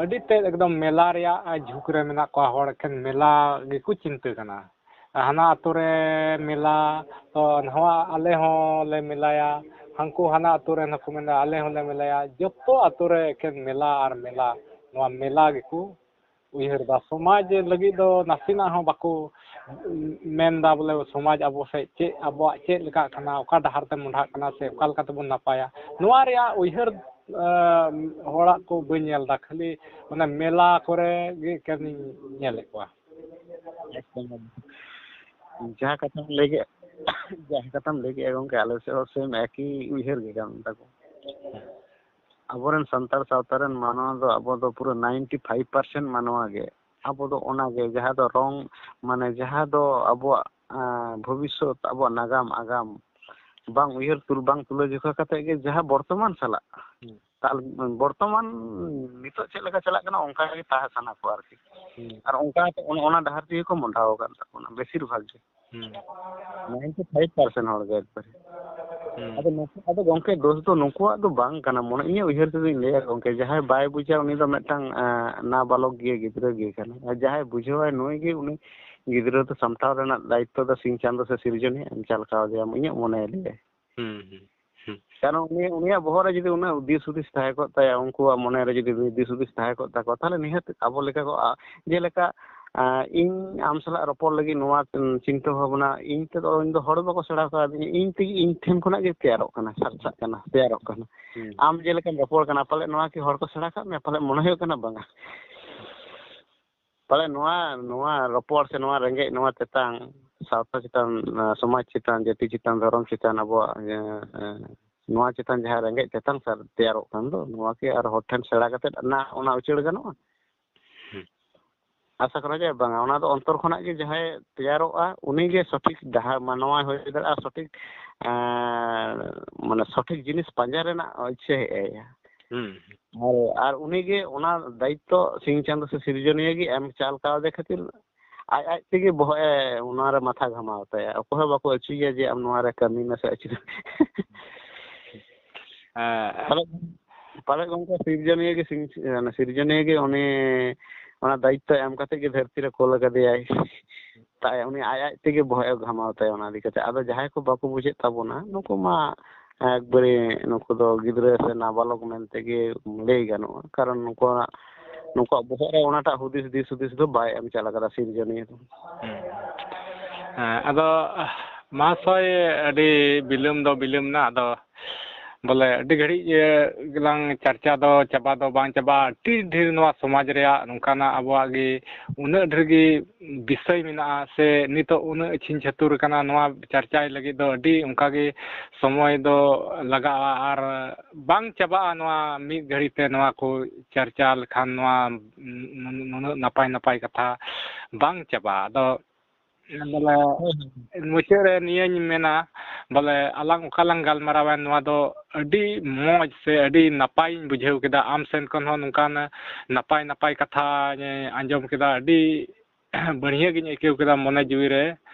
ᱟᱹᱰᱤ ᱛᱮᱫ ᱮᱠᱫᱚᱢ ᱢᱮᱞᱟ ᱨᱮᱭᱟᱜ, ᱟ, ᱡᱷᱩᱸᱠ ᱨᱮ ᱢᱮᱱᱟᱜ ᱠᱚᱣᱟ ᱦᱚᱲ, ᱮᱠᱷᱮᱱ ᱢᱮᱞᱟ ᱜᱮᱠᱚ ᱪᱤᱱᱛᱟᱹ ᱠᱟᱱᱟ᱾ ᱦᱟᱱᱟ ᱟᱛᱳ ᱨᱮ ᱢᱮᱞᱟ, ᱛᱚ ᱱᱚᱣᱟ ᱟᱞᱮ ᱦᱚᱸᱞᱮ ᱢᱮᱞᱟᱭᱟ, ᱦᱟᱱᱠᱩ ᱦᱟᱱᱟ ᱟᱛᱳ ᱨᱮᱱ ᱦᱚᱸᱠᱚ ᱢᱮᱱᱟ ᱟᱞᱮ ᱦᱚᱸᱞᱮ ᱢᱮᱞᱟᱭᱟ᱾ ᱡᱚᱛᱚ ᱟᱛᱳ ᱨᱮ ᱮᱠᱮᱱ ᱢᱮᱞᱟ ᱟᱨ ᱢᱮᱞᱟ᱾ ᱱᱚᱣᱟ ᱢᱮᱞᱟ ᱜᱮᱠᱚ ᱩᱭᱦᱟᱹᱨ ᱮᱫᱟ᱾ ᱥᱚᱢᱟᱡᱽ ᱞᱟᱹᱜᱤᱫ ᱫᱚ ᱱᱟᱥᱮᱱᱟᱜ ᱦᱚᱸ ᱵᱟᱠᱚ ᱢᱮᱱ ᱮᱫᱟ ᱵᱚᱞᱮ ᱥᱚᱢᱟᱡᱽ ᱟᱵᱚ ᱥᱮᱫ ᱪᱮᱫ, ᱟᱵᱚᱣᱟᱜ ᱪᱮᱫ ᱞᱮᱠᱟᱜ ᱠᱟᱱᱟ, ᱚᱠᱟ ᱰᱟᱦᱟᱨ ᱛᱮ ᱢᱚᱦᱰᱟᱜ ᱠᱟᱱᱟ ᱥᱮ ᱚᱠᱟ ᱞᱮᱠᱟ ᱛᱮᱵᱚᱱ ᱱᱟᱯᱟᱭᱟ, ᱱᱚᱣᱟ ᱨᱮᱭᱟᱜ ᱩᱭᱦᱟᱹᱨ ᱦᱚᱲᱟᱜ ᱠᱚ ᱵᱟᱹᱧ ᱧᱮᱞ ᱮᱫᱟ᱾ ᱠᱷᱟᱹᱞᱤ ᱚᱱᱟ ᱢᱮᱞᱟ ᱠᱚᱨᱮ ᱜᱮ ᱮᱠᱮᱱᱤᱧ ᱧᱮᱞᱮᱫ ᱠᱚᱣᱟ᱾ ᱮᱠᱫᱚᱢ, ᱮᱠᱫᱚᱢ᱾ ᱡᱟᱦᱟᱸ ᱠᱟᱛᱷᱟᱢ ᱞᱟᱹᱭ ᱠᱮᱫ, ᱡᱟᱦᱟᱸ ᱠᱟᱛᱷᱟᱢ ᱞᱟᱹᱭ ᱠᱮᱫᱼᱟ ᱜᱚᱢᱠᱮ, ᱟᱞᱮ ᱥᱮᱫ ᱦᱚᱸ ᱥᱮᱢ ᱮᱠᱤ ᱩᱭᱦᱟᱹᱨ ᱜᱮ ᱠᱟᱱ ᱛᱟᱠᱚ᱾ ᱟᱵᱚᱨᱮᱱ ᱥᱟᱱᱛᱟᱲ ᱥᱟᱶᱛᱟ ᱨᱮᱱ ᱢᱟᱱᱣᱟ ᱫᱚ ᱟᱵᱚ ᱫᱚ ᱯᱩᱨᱟᱹ ninety five percent ᱢᱟᱱᱣᱟ ᱜᱮ᱾ ᱟᱵᱚ ᱫᱚ ᱚᱱᱟᱜᱮ ᱡᱟᱦᱟᱸ ᱫᱚ ᱨᱚᱝ, ᱢᱟᱱᱮ ᱡᱟᱦᱟᱸ ᱫᱚ ᱟᱵᱚᱣᱟᱜ, ᱟᱸ, ᱵᱷᱚᱵᱤᱥᱥᱚᱛ, ᱟᱵᱚᱣᱟᱜ ᱱᱟᱜᱟᱢ ᱟᱜᱟᱢ ᱵᱟᱝ ᱩᱭᱦᱟᱹᱨ ᱛᱩᱞ-, ᱵᱟᱝ ᱛᱩᱞᱟᱹᱡᱚᱠᱷᱟ ᱠᱠᱟᱛᱮ ᱜᱮ ᱡᱟᱦᱟᱸ ᱵᱚᱨᱛᱚᱢᱟᱱ ᱥᱟᱞᱟᱜ, ᱦᱩᱸ᱾ ᱛᱟᱦᱞᱮ ᱵᱚᱨᱛᱚᱢᱟᱱ ᱱᱤᱛᱚᱜ ᱪᱮᱫ ᱞᱮᱠᱟ ᱪᱟᱞᱟᱜ ᱠᱟᱱᱟ ᱚᱱᱠᱟ ᱜᱮ ᱛᱟᱦᱮᱸ ᱥᱟᱱᱟ ᱠᱚᱣᱟ ᱟᱨᱠᱤ᱾ ᱦᱩᱸ᱾ ᱟᱨ ᱚᱱᱠᱟ ᱠᱟᱛᱮ ᱚᱱ-, ᱚᱱᱟ ᱰᱟᱦᱟᱨ ᱛᱮᱜᱮ ᱠᱚ ᱢᱚᱦᱰᱟᱣ ᱟᱠᱟᱱ ᱛᱟᱵᱚᱱᱟ ᱵᱮᱥᱤᱨ ᱵᱷᱟᱜᱽ ᱜᱮ᱾ ᱦᱩᱸ᱾ Ninety five percent ᱦᱚᱲ ᱜᱮ ᱮᱠᱵᱟᱨᱮ᱾ ᱦᱩᱸ᱾ ᱟᱫᱚ ᱱᱩᱠᱩ, ᱟᱫᱚ ᱜᱚᱢᱠᱮ, ᱫᱳᱥ ᱫᱚ ᱱᱩᱠᱩᱣᱟᱜ ᱫᱚ ᱵᱟᱝ ᱠᱟᱱᱟ, ᱢᱚᱱᱮ ᱤᱧᱟᱹᱜ ᱩᱭᱦᱟᱹᱨ ᱛᱮᱫᱚᱧ ᱞᱟᱹᱭᱟ ᱜᱚᱢᱠᱮ, ᱡᱟᱦᱟᱸᱭ ᱵᱟᱭ ᱵᱩᱡᱟ ᱩᱱᱤ ᱫᱚ ᱢᱤᱫᱴᱟᱝ, ᱟᱸ, ᱱᱟᱵᱟᱞᱚᱠ ᱜᱮ, ᱜᱤᱫᱽᱨᱟᱹ ᱜᱮ ᱠᱟᱱᱟᱭ᱾ ᱟᱨ ᱡᱟᱦᱟᱸᱭ ᱵᱩᱡᱷᱟᱹᱣᱟᱭ ᱱᱩᱭ ᱜᱮ ᱩᱱᱤ ᱜᱤᱫᱽᱨᱟᱹ ᱫᱚ ᱥᱟᱢᱴᱟᱣ ᱨᱮᱱᱟᱜ ᱫᱟᱭᱤᱛᱛᱚ ᱫᱚ ᱥᱤᱧ ᱪᱟᱸᱫᱚ ᱥᱮ ᱥᱤᱨᱡᱚᱱᱤᱭᱟᱹ ᱮᱢ ᱪᱟᱞ ᱠᱟᱣᱫᱮᱭᱟ, ᱤᱧᱟᱹᱜ ᱢᱚᱱᱮᱭ ᱞᱟᱹᱭᱟ᱾ ᱦᱩᱸ, ᱦᱩᱸ, ᱦᱩᱸ᱾ ᱠᱟᱨᱚᱱ ᱩᱱᱤ, ᱩᱱᱤᱭᱟᱜ ᱵᱚᱦᱚᱜ ᱨᱮ ᱡᱩᱫᱤ ᱩᱱᱟᱹᱜ ᱫᱤᱥ ᱦᱩᱫᱤᱥ ᱛᱟᱦᱮᱸ ᱠᱚᱜ ᱛᱟᱭᱟ, ᱩᱱᱠᱩᱣᱟᱜ ᱢᱚᱱᱮ ᱨᱮ ᱡᱩᱫᱤ ᱫᱤᱥ ᱦᱩᱫᱤᱥ ᱛᱟᱦᱮᱸ ᱠᱚᱜ ᱛᱟᱠᱚᱣᱟ, ᱛᱟᱦᱞᱮ ᱱᱤᱦᱟᱹᱛ ᱟᱵᱚ ᱞᱮᱠᱟ ᱠᱚ, ᱟ, ᱡᱮᱞᱮᱠᱟ, ᱟ, ᱤᱧ ᱟᱢ ᱥᱟᱞᱟᱜ ᱨᱚᱯᱚᱲ ᱞᱟᱹᱜᱤᱫ ᱱᱚᱣᱟ, ᱩᱸ, ᱪᱤᱱᱛᱟᱹ ᱵᱷᱟᱵᱽᱱᱟ, ᱤᱧ ᱛᱮᱫᱚ, ᱤᱧ ᱫᱚ ᱦᱚᱲ ᱫᱚ ᱵᱟᱠᱚ ᱥᱮᱬᱟ ᱠᱟᱣᱫᱤᱧᱟ, ᱤᱧ ᱛᱮᱜᱮ ᱤᱧ ᱴᱷᱮᱱ ᱠᱷᱚᱱᱟᱜ ᱜᱮ ᱛᱮᱭᱟᱨᱚᱜ ᱠᱟᱱᱟ, ᱥᱟᱨᱥᱟᱜ ᱠᱟᱱᱟ, ᱛᱮᱭᱟᱨᱚᱜ ᱠᱟᱱᱟ᱾ ᱦᱩᱸ᱾ ᱟᱢ ᱡᱮᱞᱮᱠᱟᱢ ᱨᱚᱯᱚᱲ ᱠᱟᱱᱟ, ᱯᱟᱞᱮ ᱱᱚᱣᱟ ᱠᱤ ᱦᱚᱲ ᱠᱚ ᱥᱮᱬᱟ ᱠᱟᱜ ᱢᱮᱭᱟ? ᱯᱟᱞᱮ ᱢᱚᱱᱮ ᱦᱩᱭᱩᱜ ᱠᱟᱱᱟ ᱵᱟᱝᱟ᱾ ᱯᱟᱞᱮ ᱱᱚᱣᱟ, ᱱᱚᱣᱟ ᱨᱚᱯᱚᱲ ᱥᱮ ᱱᱚᱣᱟ ᱨᱮᱸᱜᱮᱡ, ᱱᱚᱣᱟ ᱛᱮᱛᱟᱝ, ᱥᱟᱶᱛᱟ ᱪᱮᱛᱟᱱ, ᱥᱚᱢᱟᱡᱽ ᱪᱮᱛᱟᱱ, ᱡᱟᱹᱛᱤ ᱪᱮᱛᱟᱱ, ᱫᱷᱚᱨᱚᱢ ᱪᱮᱛᱟᱱ, ᱟᱵᱚᱣᱟᱜ, ᱮ, ᱮ, ᱱᱚᱣᱟ ᱪᱮᱛᱟᱱ ᱡᱟᱦᱟᱸ ᱨᱮᱸᱜᱮᱡ ᱛᱮᱛᱟᱝ ᱥᱟᱨ ᱛᱮᱭᱟᱨᱚᱜ ᱠᱟᱱ ᱫᱚ, ᱱᱚᱣᱟ ᱠᱤ ᱟᱨ ᱦᱚᱲ ᱴᱷᱮᱱ ᱥᱮᱬᱟ ᱠᱟᱛᱮ ᱚᱱᱟ, ᱚᱱᱟ ᱩᱪᱟᱹᱲ ᱜᱟᱱᱚᱜᱼᱟ? ᱦᱩᱸ᱾ ᱟᱥᱟ ᱠᱚᱨᱟ ᱡᱮ ᱵᱟᱝᱟ, ᱚᱱᱟ ᱫᱚ ᱚᱱᱛᱚᱨ ᱠᱷᱚᱱᱟᱜ ᱜᱮ ᱡᱟᱦᱟᱸᱭ ᱛᱮᱭᱟᱨᱚᱜᱼᱟ, ᱩᱱᱤᱜᱮ ᱥᱚᱴᱷᱤᱠ ᱰᱟᱦᱟᱨ ᱢᱟᱱᱣᱟᱭ ᱦᱩᱭ ᱫᱟᱲᱮᱭᱟᱜᱼᱟ, ᱥᱚᱴᱷᱤᱠ, ᱮ, ᱢᱟᱱᱮ ᱥᱚᱴᱷᱤᱠ ᱡᱤᱱᱤᱥ ᱯᱟᱸᱡᱟ ᱨᱮᱱᱟᱜ ᱤᱪᱪᱷᱟᱹ ᱦᱮᱡ ᱟᱭᱟ᱾ ᱦᱩᱸ᱾ ᱟᱨ, ᱟᱨ ᱩᱱᱤᱜᱮ ᱚᱱᱟ ᱫᱟᱭᱤᱛᱛᱚ ᱥᱤᱧ ᱪᱟᱸᱫᱚ ᱥᱮ ᱥᱤᱨᱡᱚᱱᱤᱭᱟᱹ ᱜᱮ ᱮᱢ ᱪᱟᱞ ᱠᱟᱣᱫᱮ ᱠᱷᱟᱹᱛᱤᱨ ᱟᱡ, ᱟᱡ ᱛᱮᱜᱮ ᱵᱚᱦᱚᱜ ᱮ ᱚᱱᱟᱨᱮ ᱢᱟᱛᱷᱟ ᱜᱷᱟᱢᱟᱣ ᱛᱟᱭᱟ᱾ ᱚᱠᱚᱭ ᱦᱚᱸ ᱵᱟᱠᱚ ᱟᱹᱪᱩᱭᱮᱭᱟ ᱡᱮ ᱟᱢ ᱱᱚᱣᱟᱨᱮ ᱠᱟᱹᱢᱤ ᱢᱮ ᱥᱮ ᱟᱹᱪᱩ᱾ ᱦᱮᱸ᱾ ᱯᱟᱞᱮ, ᱯᱟᱞᱮ ᱜᱚᱢᱠᱮ ᱥᱤᱨᱡᱚᱱᱤᱭᱟᱹ ᱜᱮ ᱥᱤᱧ-, ᱥᱤᱨᱡᱚᱱᱤᱭᱟᱹ ᱜᱮ ᱩᱱᱤ ᱚᱱᱟ ᱫᱟᱭᱤᱛᱛᱚ ᱮᱢ ᱠᱟᱛᱮ ᱜᱮ ᱫᱷᱟᱹᱨᱛᱤ ᱨᱮ ᱠᱳᱞ ᱟᱠᱟᱫᱮᱭᱟᱭ᱾ ᱛᱟᱭ, ᱩᱱᱤ ᱟᱡ ᱟᱡ ᱛᱮᱜᱮ ᱵᱚᱦᱚᱜ ᱮ ᱜᱷᱟᱢᱟᱣ ᱛᱟᱭᱟ ᱚᱱᱟ ᱤᱫᱤ ᱠᱟᱛᱮ᱾ ᱟᱫᱚ ᱡᱟᱦᱟᱸᱭ ᱠᱚ ᱵᱟᱠᱚ ᱵᱩᱡᱮᱫ ᱛᱟᱵᱚᱱᱟ, ᱱᱩᱠᱩ ᱢᱟ ᱮᱠᱵᱟᱨᱮ, ᱱᱩᱠᱩ ᱫᱚ ᱜᱤᱫᱽᱨᱟᱹ ᱥᱮ ᱱᱟᱵᱟᱞᱚᱠ ᱢᱮᱱᱛᱮ ᱜᱮ ᱞᱟᱹᱭ ᱜᱟᱱᱚᱜᱼᱟ, ᱠᱟᱨᱚᱱ ᱱᱩᱠᱩᱣᱟᱜ, ᱱᱩᱠᱩᱣᱟᱜ ᱵᱚᱦᱚᱜ ᱨᱮ ᱚᱱᱟᱴᱟᱜ ᱦᱩᱫᱤᱥ, ᱫᱤᱥ ᱦᱩᱫᱤᱥ ᱫᱚ ᱵᱟᱭ ᱮᱢ ᱪᱟᱞ ᱟᱠᱟᱫᱟ ᱥᱤᱨᱡᱚᱱᱤᱭᱟᱹ ᱫᱚ᱾ ᱦᱮᱸ, ᱟᱫᱚ ᱢᱟᱦᱟᱥᱚᱭ, ᱟᱹᱰᱤ ᱵᱤᱞᱚᱢ ᱫᱚ ᱵᱤᱞᱚᱢ ᱮᱱᱟ, ᱟᱫᱚ ᱵᱚᱞᱮ ᱟᱹᱰᱤ ᱜᱷᱟᱹᱲᱤᱡ ᱜᱮᱞᱟᱝ ᱪᱟᱨᱪᱟ ᱫᱚ ᱪᱟᱵᱟ ᱫᱚ ᱵᱟᱝ ᱪᱟᱵᱟᱜᱼᱟ᱾ ᱟᱹᱰᱤ ᱰᱷᱮᱨ ᱱᱚᱣᱟ ᱥᱚᱢᱟᱡᱽ ᱨᱮᱭᱟᱜ ᱱᱚᱝᱠᱟᱱᱟᱜ ᱟᱵᱚᱣᱟᱜ ᱜᱮ ᱩᱱᱟᱹᱜ ᱰᱷᱮᱨ ᱜᱮ ᱵᱤᱥᱚᱭ ᱢᱮᱱᱟᱜᱼᱟ, ᱥᱮ ᱱᱤᱛᱚᱜ ᱩᱱᱟᱹᱜ ᱪᱷᱤᱝ ᱪᱷᱟᱹᱛᱩᱨ ᱟᱠᱟᱱᱟ, ᱱᱚᱣᱟ ᱪᱟᱨᱪᱟᱭ ᱞᱟᱹᱜᱤᱫ ᱫᱚ ᱟᱹᱰᱤ ᱚᱱᱠᱟ ᱜᱮ ᱥᱚᱢᱚᱭ ᱫᱚ ᱞᱟᱜᱟᱜᱼᱟ ᱟᱨ ᱵᱟᱝ ᱪᱟᱵᱟᱜᱼᱟ ᱱᱚᱣᱟ ᱢᱤᱫ ᱜᱷᱟᱹᱲᱤ ᱛᱮ ᱱᱚᱣᱟ ᱠᱚ ᱪᱟᱨᱪᱟ ᱞᱮᱠᱷᱟᱱ, ᱱᱚᱣᱟ ᱱᱩᱱᱟᱹᱜ ᱱᱟᱯᱟᱭ ᱱᱟᱯᱟᱭ ᱠᱟᱛᱷᱟ ᱵᱟᱝ ᱪᱟᱵᱟᱜᱼᱟ᱾ ᱟᱫᱚ ᱵᱚᱞᱮ ᱦᱳᱭ, ᱦᱳᱭ᱾ ᱢᱩᱪᱟᱹᱫ ᱨᱮ ᱱᱤᱭᱟᱹᱧ ᱢᱮᱱᱟ, ᱵᱚᱞᱮ ᱟᱞᱟᱝ ᱚᱠᱟ ᱞᱟᱝ ᱜᱟᱞᱢᱟᱨᱟᱣᱟ, ᱱᱚᱣᱟ ᱫᱚ ᱟᱹᱰᱤ ᱢᱚᱡᱽ ᱥᱮ ᱟᱹᱰᱤ ᱱᱟᱯᱟᱭᱤᱧ ᱵᱩᱡᱷᱟᱹᱣ ᱠᱮᱫᱟ᱾ ᱟᱢ ᱥᱮᱱ ᱠᱷᱚᱱ ᱦᱚᱸ ᱱᱚᱝᱠᱟᱱ ᱱᱟᱯᱟᱭ ᱱᱟᱯᱟᱭ ᱠᱟᱛᱷᱟᱧ ᱟᱸᱡᱚᱢ ᱠᱮᱫᱟ, ᱟᱹᱰᱤ ᱵᱟᱹᱲᱦᱤᱭᱟᱹ ᱜᱤᱧ ᱟᱹᱭᱠᱟᱹᱣ ᱠᱮᱫᱟ ᱢᱚᱱᱮ ᱡᱤᱣᱤ ᱨᱮ᱾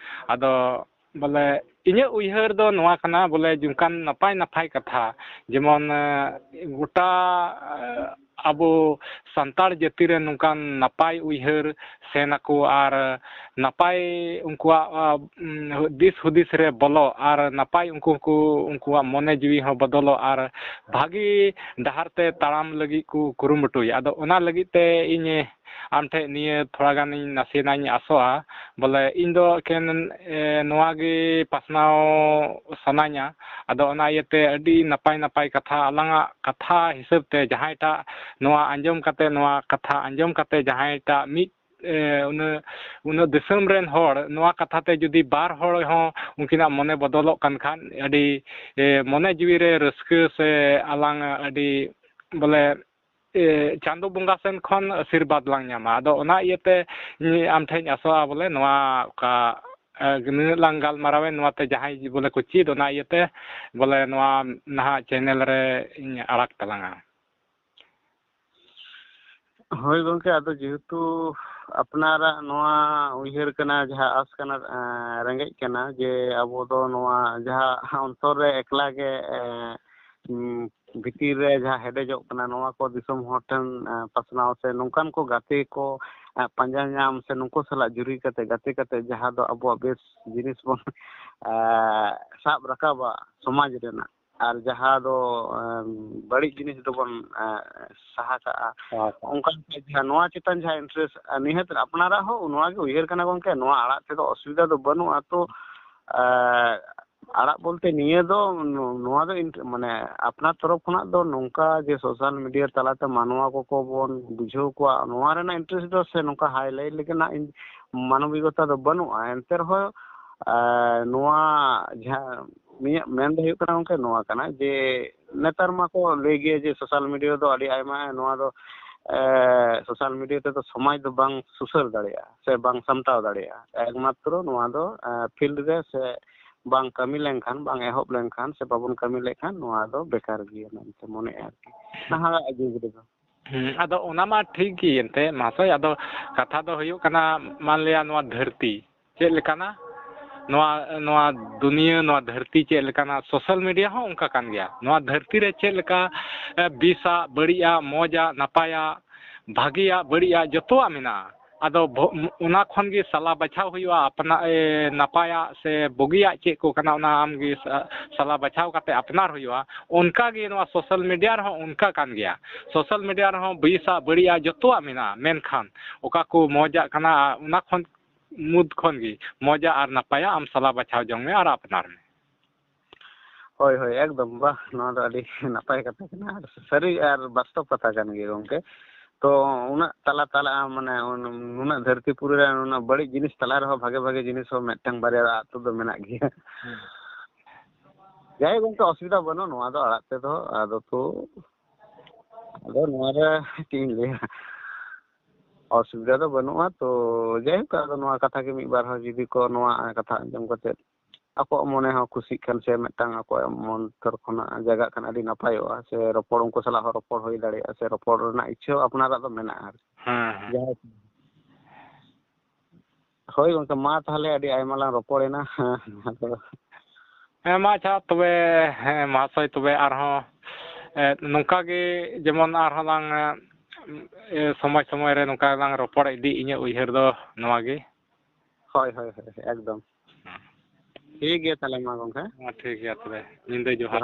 ᱟᱫᱚ ᱵᱚᱞᱮ ᱤᱧᱟᱹᱜ ᱩᱭᱦᱟᱹᱨ ᱫᱚ ᱱᱚᱣᱟ ᱠᱟᱱᱟ, ᱵᱚᱞᱮ ᱱᱚᱝᱠᱟᱱ ᱱᱟᱯᱟᱭ ᱱᱟᱯᱟᱭ ᱠᱟᱛᱷᱟ, ᱡᱮᱢᱚᱱ, ᱮ, ᱜᱚᱴᱟ, ᱮ, ᱟᱵᱚ ᱥᱟᱱᱛᱟᱲ ᱡᱟᱹᱛᱤ ᱨᱮ ᱱᱚᱝᱠᱟᱱ ᱱᱟᱯᱟᱭ ᱩᱭᱦᱟᱹᱨ ᱥᱮᱱ ᱟᱠᱚ ᱟᱨ ᱱᱟᱯᱟᱭ ᱩᱱᱠᱩᱣᱟᱜ, ᱟ, ᱩᱢ, ᱫᱤᱥ ᱦᱩᱫᱤᱥ ᱨᱮ ᱵᱚᱞᱚ ᱟᱨ ᱱᱟᱯᱟᱭ ᱩᱱᱠᱩ ᱠᱚ, ᱩᱱᱠᱩᱣᱟᱜ ᱢᱚᱱᱮ ᱡᱤᱣᱤ ᱦᱚᱸ ᱵᱚᱫᱚᱞᱚᱜ ᱟᱨ ᱵᱷᱟᱹᱜᱤ ᱰᱟᱦᱟᱨ ᱛᱮ ᱛᱟᱲᱟᱢ ᱞᱟᱹᱜᱤᱫ ᱠᱚ ᱠᱩᱨᱩᱢᱩᱴᱩᱭᱟ᱾ ᱟᱫᱚ ᱚᱱᱟ ᱞᱟᱹᱜᱤᱫ ᱛᱮ ᱤᱧ ᱟᱢ ᱴᱷᱮᱱ ᱱᱤᱭᱟᱹ ᱛᱷᱚᱲᱟ ᱜᱟᱱᱤᱧ ᱱᱟᱥᱮᱱᱟᱜ ᱤᱧ ᱟᱥᱚᱜᱼᱟ, ᱵᱚᱞᱮ ᱤᱧ ᱫᱚ ᱮᱠᱮᱱ, ᱮ, ᱱᱚᱣᱟ ᱜᱮ ᱯᱟᱥᱱᱟᱣ ᱥᱟᱱᱟᱧᱟ᱾ ᱟᱫᱚ ᱚᱱᱟ ᱤᱭᱟᱹᱛᱮ ᱟᱹᱰᱤ ᱱᱟᱯᱟᱭ ᱱᱟᱯᱟᱭ ᱠᱟᱛᱷᱟ, ᱟᱞᱟᱝᱟᱜ ᱠᱟᱛᱷᱟ ᱦᱤᱥᱟᱹᱵ ᱛᱮ ᱡᱟᱦᱟᱸᱭᱴᱟᱜ ᱱᱚᱣᱟ ᱟᱸᱡᱚᱢ ᱠᱟᱛᱮ, ᱱᱚᱣᱟ ᱠᱟᱛᱷᱟ ᱟᱸᱡᱚᱢ ᱠᱟᱛᱮ ᱡᱟᱦᱟᱸᱭᱴᱟᱜ ᱢᱤᱫ, ᱮ, ᱩᱱᱟᱹᱜ, ᱩᱱᱟᱹᱜ ᱫᱤᱥᱚᱢ ᱨᱮᱱ ᱦᱚᱲ ᱱᱚᱣᱟ ᱠᱟᱛᱷᱟ ᱛᱮ ᱡᱩᱫᱤ ᱵᱟᱨ ᱦᱚᱲ ᱦᱚᱸ ᱩᱱᱠᱤᱱᱟᱜ ᱢᱚᱱᱮ ᱵᱚᱫᱚᱞᱚᱜ ᱠᱟᱱ ᱠᱷᱟᱱ, ᱟᱹᱰᱤ, ᱮ, ᱢᱚᱱᱮ ᱡᱤᱣᱤ ᱨᱮ ᱨᱟᱹᱥᱠᱟᱹ ᱥᱮ ᱟᱞᱟᱝ ᱟᱹᱰᱤ, ᱵᱚᱞᱮ, ᱮ, ᱪᱟᱸᱫᱚ ᱵᱚᱸᱜᱟ ᱥᱮᱱ ᱠᱷᱚᱱ ᱟᱥᱤᱨᱵᱟᱫᱽ ᱞᱟᱝ ᱧᱟᱢᱟ᱾ ᱟᱫᱚ ᱚᱱᱟ ᱤᱭᱟᱹᱛᱮ ᱤᱧ ᱟᱢ ᱴᱷᱮᱱ ᱤᱧ ᱟᱥᱚᱜᱼᱟ, ᱵᱚᱞᱮ ᱱᱚᱣᱟ ᱚᱠᱟ, ᱮ, ᱱᱩᱱᱟᱹᱜ ᱞᱟᱝ ᱜᱟᱞᱢᱟᱨᱟᱣᱮᱱ, ᱱᱚᱣᱟᱛᱮ ᱡᱟᱦᱟᱸᱭ ᱵᱚᱞᱮ ᱠᱚ ᱪᱮᱫ, ᱚᱱᱟ ᱤᱭᱟᱹᱛᱮ ᱵᱚᱞᱮ ᱱᱚᱣᱟ ᱱᱟᱦᱟᱜ ᱪᱮᱱᱮᱞ ᱨᱮ ᱤᱧ ᱟᱲᱟᱜᱽ ᱛᱟᱞᱟᱝᱟ᱾ ᱦᱳᱭ ᱜᱚᱢᱠᱮ, ᱟᱫᱚ ᱡᱮᱦᱮᱛᱩ ᱟᱯᱱᱟᱨᱟᱜ ᱱᱚᱣᱟ ᱩᱭᱦᱟᱹᱨ ᱠᱟᱱᱟ, ᱡᱟᱦᱟᱸ ᱟᱥ ᱠᱟᱱᱟ, ᱮᱸ, ᱨᱮᱸᱜᱮᱡ ᱠᱟᱱᱟ, ᱡᱮ ᱟᱵᱚ ᱫᱚ ᱱᱚᱣᱟ ᱡᱟᱦᱟᱸ ᱚᱱᱛᱚᱨ ᱨᱮ ᱮᱠᱞᱟ ᱜᱮ, ᱮᱸ, ᱩᱸ, ᱵᱷᱤᱛᱤᱨ ᱨᱮ ᱡᱟᱦᱟᱸ ᱦᱮᱰᱮᱡᱚᱜ ᱠᱟᱱᱟ, ᱱᱚᱣᱟ ᱠᱚ ᱫᱤᱥᱚᱢ ᱦᱚᱲ ᱴᱷᱮᱱ, ᱮᱸ, ᱯᱟᱥᱱᱟᱣ ᱥᱮ ᱱᱚᱝᱠᱟᱱ ᱠᱚ ᱜᱟᱛᱮ ᱠᱚ ᱮ, ᱯᱟᱸᱡᱟ ᱧᱟᱢ ᱥᱮ ᱱᱩᱠᱩ ᱥᱟᱞᱟᱜ ᱡᱩᱨᱤ ᱠᱟᱛᱮ, ᱜᱟᱛᱮ ᱠᱟᱛᱮ, ᱡᱟᱦᱟᱸ ᱫᱚ ᱟᱵᱚᱣᱟᱜ ᱵᱮᱥ ᱡᱤᱱᱤᱥ ᱵᱚᱱ, ᱮ, ᱥᱟᱵ ᱨᱟᱠᱟᱵᱟ ᱥᱚᱢᱟᱡᱽ ᱨᱮᱱᱟᱜ, ᱟᱨ ᱡᱟᱦᱟᱸ ᱫᱚ, ᱮᱢ, ᱵᱟᱹᱲᱤᱡ ᱡᱤᱱᱤᱥ ᱫᱚᱵᱚᱱ, ᱮ, ᱥᱟᱦᱟ ᱠᱟᱜᱼᱟ᱾ ᱦᱮᱸ᱾ ᱚᱱᱠᱟ ᱞᱮᱠᱟ ᱡᱟᱦᱟᱸ ᱱᱚᱣᱟ ᱪᱮᱛᱟᱱ ᱡᱟᱦᱟᱸ interest, ᱮ, ᱱᱤᱦᱟᱹᱛ ᱟᱯᱱᱟᱨᱟᱜ ᱦᱚᱸ ᱱᱚᱣᱟ ᱜᱮ ᱩᱭᱦᱟᱹᱨ ᱠᱟᱱᱟ ᱜᱚᱢᱠᱮ, ᱱᱚᱣᱟ ᱟᱲᱟᱜ ᱛᱮᱫᱚ ᱚᱥᱩᱵᱤᱫᱷᱟ ᱫᱚ ᱵᱟᱹᱱᱩᱜᱼᱟ᱾ ᱛᱚ, ᱮ, ᱟᱲᱟᱜ ᱵᱚᱞᱛᱮ ᱱᱤᱭᱟᱹ ᱫᱚ, ᱱᱚ-, ᱱᱚᱣᱟ ᱫᱚ ᱤᱱ-, ᱢᱟᱱᱮ ᱟᱯᱱᱟᱨ ᱛᱚᱨᱚᱯ ᱠᱷᱚᱱᱟᱜ ᱫᱚ ᱱᱚᱝᱠᱟ ᱡᱮ social media ᱛᱟᱞᱟᱛᱮ ᱢᱟᱱᱣᱟ ᱠᱚᱠᱚ ᱵᱚᱱ ᱵᱩᱡᱷᱟᱹᱣ ᱠᱚᱣᱟ, ᱱᱚᱣᱟ ᱨᱮᱱᱟᱜ interest ᱫᱚ ᱥᱮ ᱱᱚᱝᱠᱟ highlight ᱞᱮᱠᱟᱱᱟᱜ ᱤᱧ ᱢᱟᱱᱚᱵᱤᱠᱚᱛᱟ ᱫᱚ ᱵᱟᱹᱱᱩᱜᱼᱟ᱾ ᱮᱱᱛᱮ ᱨᱮᱦᱚᱸ, ᱮ, ᱱᱚᱣᱟ ᱡᱟᱦᱟᱸ ᱤᱧᱟᱹᱜ ᱢᱮᱱ ᱫᱚ ᱦᱩᱭᱩᱜ ᱠᱟᱱᱟ ᱜᱚᱢᱠᱮ ᱱᱚᱣᱟ ᱠᱟᱱᱟ ᱡᱮ ᱱᱮᱛᱟᱨ ᱢᱟᱠᱚ ᱞᱟᱹᱭ ᱜᱮᱭᱟ ᱡᱮ social media ᱫᱚ ᱟᱹᱰᱤ ᱟᱭᱢᱟ, ᱱᱚᱣᱟ ᱫᱚ, ᱮ, social media ᱛᱮᱫᱚ ᱥᱚᱢᱟᱡᱽ ᱫᱚ ᱵᱟᱝ ᱥᱩᱥᱟᱹᱨ ᱫᱟᱲᱮᱭᱟᱜᱼᱟ ᱥᱮ ᱵᱟᱝ ᱥᱟᱢᱴᱟᱣ ᱫᱟᱲᱮᱭᱟᱜᱼᱟ᱾ ᱮᱠᱢᱟᱛᱨᱚ ᱱᱚᱣᱟ ᱫᱚ, ᱮ, field ᱨᱮ ᱥᱮ ᱵᱟᱝ ᱠᱟᱹᱢᱤ ᱞᱮᱱᱠᱷᱟᱱ, ᱵᱟᱝ ᱮᱦᱚᱵ ᱞᱮᱱᱠᱷᱟᱱ ᱥᱮ ᱵᱟᱵᱚᱱ ᱠᱟᱹᱢᱤ ᱞᱮᱠᱷᱟᱱ ᱱᱚᱣᱟ ᱫᱚ ᱵᱮᱠᱟᱨ ᱜᱮᱭᱟ ᱢᱮᱱᱛᱮ ᱢᱚᱱᱮᱜᱼᱟ ᱟᱨᱠᱤ, ᱱᱟᱦᱟᱜᱟᱜ ᱡᱩᱜᱽ ᱨᱮᱫᱚ᱾ ᱦᱩᱸ, ᱟᱫᱚ ᱚᱱᱟ ᱢᱟ ᱴᱷᱤᱠ ᱜᱮ ᱮᱱᱛᱮ ᱢᱟᱦᱟᱥᱚᱭ, ᱟᱫᱚ ᱠᱟᱛᱷᱟ ᱫᱚ ᱦᱩᱭᱩᱜ ᱠᱟᱱᱟ, ᱢᱟᱱᱞᱤᱭᱟ ᱱᱚᱣᱟ ᱫᱷᱟᱹᱨᱛᱤ ᱪᱮᱫ ᱞᱮᱠᱟᱱᱟ, ᱱᱚᱣᱟ, ᱱᱚᱣᱟ ᱫᱩᱱᱤᱭᱟᱹ, ᱱᱚᱣᱟ ᱫᱷᱟᱹᱨᱛᱤ ᱪᱮᱫ ᱞᱮᱠᱟᱱᱟ, social media ᱦᱚᱸ ᱚᱱᱠᱟ ᱠᱟᱱ ᱜᱮᱭᱟ᱾ ᱱᱚᱣᱟ ᱫᱷᱟᱹᱨᱛᱤ ᱨᱮ ᱪᱮᱫ ᱞᱮᱠᱟ, ᱮ, ᱵᱮᱥᱟᱜ, ᱵᱟᱹᱲᱤᱡᱟᱜ, ᱢᱚᱡᱟᱜ, ᱱᱟᱯᱟᱭᱟᱜ, ᱵᱷᱟᱹᱜᱤᱭᱟᱜ, ᱵᱟᱹᱲᱤᱡᱟᱜ, ᱡᱚᱛᱚᱣᱟᱜ ᱢᱮᱱᱟᱜᱼᱟ᱾ ᱟᱫᱚ ᱵᱷᱚ-, ᱚᱱᱟ ᱠᱷᱚᱱ ᱜᱮ ᱥᱟᱞᱟ ᱵᱟᱪᱷᱟᱣ ᱦᱩᱭᱩᱜᱼᱟ, ᱟᱯᱱᱟ-, ᱮ, ᱱᱟᱯᱟᱭᱟᱜ ᱥᱮ ᱵᱩᱜᱤᱭᱟᱜ ᱪᱮᱫ ᱠᱚ ᱠᱟᱱᱟ, ᱚᱱᱟ ᱟᱢ ᱜᱮ ᱥᱟ-, ᱥᱟᱞᱟ ᱵᱟᱪᱷᱟᱣ ᱠᱟᱛᱮ ᱟᱯᱱᱟᱨ ᱦᱩᱭᱩᱜᱼᱟ᱾ ᱚᱱᱠᱟ ᱜᱮ ᱱᱚᱣᱟ social media ᱨᱮᱦᱚᱸ ᱚᱱᱠᱟ ᱠᱟᱱ ᱜᱮᱭᱟ᱾ Social media ᱨᱮᱦᱚᱸ ᱵᱮᱥᱟᱜ, ᱵᱟᱹᱲᱤᱡᱟᱜ ᱡᱚᱛᱚᱣᱟᱜ ᱢᱮᱱᱟᱜᱼᱟ, ᱢᱮᱱᱠᱷᱟᱱ ᱚᱠᱟ ᱠᱚ ᱢᱚᱡᱟᱜ ᱠᱟᱱᱟ, ᱚᱱᱟ ᱠᱷᱚᱱ, ᱢᱩᱫᱽ ᱠᱷᱚᱱ ᱜᱮ ᱢᱚᱡᱟᱜ ᱟᱨ ᱱᱟᱯᱟᱭᱟᱜ ᱟᱢ ᱥᱟᱞᱟ ᱵᱟᱪᱷᱟᱣ ᱡᱚᱝ ᱢᱮ ᱟᱨ ᱟᱯᱱᱟᱨ ᱢᱮ᱾ ᱦᱳᱭ, ᱦᱳᱭ, ᱮᱠᱫᱚᱢ᱾ ᱵᱟᱦ, ᱱᱚᱣᱟ ᱫᱚ ᱟᱹᱰᱤ ᱱᱟᱯᱟᱭ ᱠᱟᱛᱷᱟ ᱠᱟᱱᱟ, ᱟᱨ ᱥᱟᱹᱨᱤ ᱟᱨ ᱵᱟᱥᱛᱚᱵ ᱠᱟᱛᱷᱟ ᱠᱟᱱ ᱜᱮᱭᱟ, ᱜᱚᱢᱠᱮ᱾ ᱛᱚ, ᱩᱱᱟᱹᱜ ᱛᱟᱞᱟ ᱛᱟᱞᱟ, ᱢᱟᱱᱮ, ᱩᱱ-, ᱱᱩᱱᱟᱹᱜ ᱫᱷᱟᱹᱨᱛᱤ ᱯᱩᱨᱤ ᱨᱮ ᱱᱩᱱᱟᱹᱜ ᱵᱟᱹᱲᱤᱡ ᱡᱤᱱᱤᱥ ᱛᱟᱞᱟ ᱨᱮᱦᱚᱸ ᱵᱷᱟᱜᱮ ᱵᱷᱟᱜᱮ ᱡᱤᱱᱤᱥ ᱦᱚᱸ ᱢᱤᱫᱴᱟᱝ ᱵᱟᱨᱭᱟ ᱟᱛᱳ ᱫᱚ ᱢᱮᱱᱟᱜ ᱜᱮᱭᱟ᱾ ᱦᱩᱸ᱾ ᱡᱟᱭᱦᱳᱠ, ᱜᱚᱢᱠᱮ, ᱚᱥᱩᱵᱤᱫᱷᱟ ᱵᱟᱹᱱᱩᱜ ᱱᱚᱣᱟ ᱫᱚ ᱟᱲᱟᱜ ᱛᱮᱫᱚ᱾ ᱟᱫᱚ ᱛᱚ, ᱟᱫᱚ ᱱᱚᱣᱟ ᱨᱮ ᱪᱮᱫ ᱤᱧ ᱞᱟᱹᱭᱟ, ᱚᱥᱩᱵᱤᱫᱷᱟ ᱫᱚ ᱵᱟᱹᱱᱩᱜᱼᱟ᱾ ᱛᱚ, ᱡᱟᱭᱦᱳᱠ, ᱟᱫᱚ ᱱᱚᱣᱟ ᱠᱟᱛᱷᱟ ᱜᱮ ᱢᱤᱫ ᱵᱟᱨ ᱦᱚᱲ ᱡᱩᱫᱤ ᱠᱚ ᱱᱚᱣᱟ ᱠᱟᱛᱷᱟ ᱟᱸᱡᱚᱢ ᱠᱟᱛᱮ ᱟᱠᱚᱣᱟᱜ ᱢᱚᱱᱮ ᱦᱚᱸ ᱠᱩᱥᱤᱜ ᱠᱷᱟᱱ ᱥᱮ ᱢᱤᱫᱴᱟᱝ ᱟᱠᱚᱣᱟᱜ ᱢᱚᱱ ᱵᱷᱤᱛᱚᱨ ᱠᱷᱚᱱᱟᱜ ᱡᱟᱜᱟᱜ ᱠᱷᱟᱱ ᱟᱹᱰᱤ ᱱᱟᱯᱟᱭᱚᱜᱼᱟ᱾ ᱥᱮ ᱨᱚᱯᱚᱲ, ᱩᱱᱠᱩ ᱥᱟᱞᱟᱜ ᱦᱚᱸ ᱨᱚᱯᱚᱲ ᱦᱩᱭ ᱫᱟᱲᱮᱭᱟᱜᱼᱟ, ᱥᱮ ᱨᱚᱯᱚᱲ ᱨᱮᱱᱟᱜ ᱤᱪᱪᱷᱟᱹ ᱦᱚᱸ ᱟᱯᱱᱟᱨᱟᱜ ᱫᱚ ᱢᱮᱱᱟᱜᱼᱟ ᱟᱨᱠᱤ᱾ ᱦᱮᱸ, ᱦᱮᱸ᱾ ᱡᱟᱦᱟᱸ, ᱦᱳᱭ ᱜᱚᱢᱠᱮ, ᱢᱟ ᱛᱟᱦᱚᱞᱮ ᱟᱹᱰᱤ ᱟᱭᱢᱟ ᱞᱟᱝ ᱨᱚᱯᱚᱲᱮᱱᱟ᱾ ᱦᱮᱸ, ᱟᱫᱚ ᱦᱮᱸ, ᱢᱟ ᱟᱪᱪᱷᱟ ᱛᱚᱵᱮ, ᱦᱮᱸ, ᱢᱟᱦᱟᱥᱚᱭ, ᱛᱚᱵᱮ ᱟᱨᱦᱚᱸ, ᱮ, ᱱᱚᱝᱠᱟ ᱜᱮ ᱡᱮᱢᱚᱱ ᱟᱨᱦᱚᱸ ᱞᱟᱝ, ᱮ, ᱮ, ᱥᱚᱢᱚᱭ ᱥᱚᱢᱚᱭ ᱨᱮ ᱱᱚᱝᱠᱟ ᱞᱟᱝ ᱨᱚᱯᱚᱲ ᱤᱫᱤ, ᱤᱧᱟᱹᱜ ᱩᱭᱦᱟᱹᱨ ᱫᱚ ᱱᱚᱣᱟ ᱜᱮ᱾ ᱦᱳᱭ ᱦᱳᱭ ᱦᱳᱭ, ᱮᱠᱫᱚᱢ᱾ ᱴᱷᱤᱠ ᱜᱮᱭᱟ ᱛᱟᱦᱚᱞᱮ ᱢᱟ ᱜᱚᱢᱠᱮ᱾ ᱦᱮᱸ, ᱴᱷᱤᱠ ᱜᱮᱭᱟ ᱛᱚᱵᱮ, ᱧᱤᱫᱟᱹ ᱡᱚᱦᱟᱨ᱾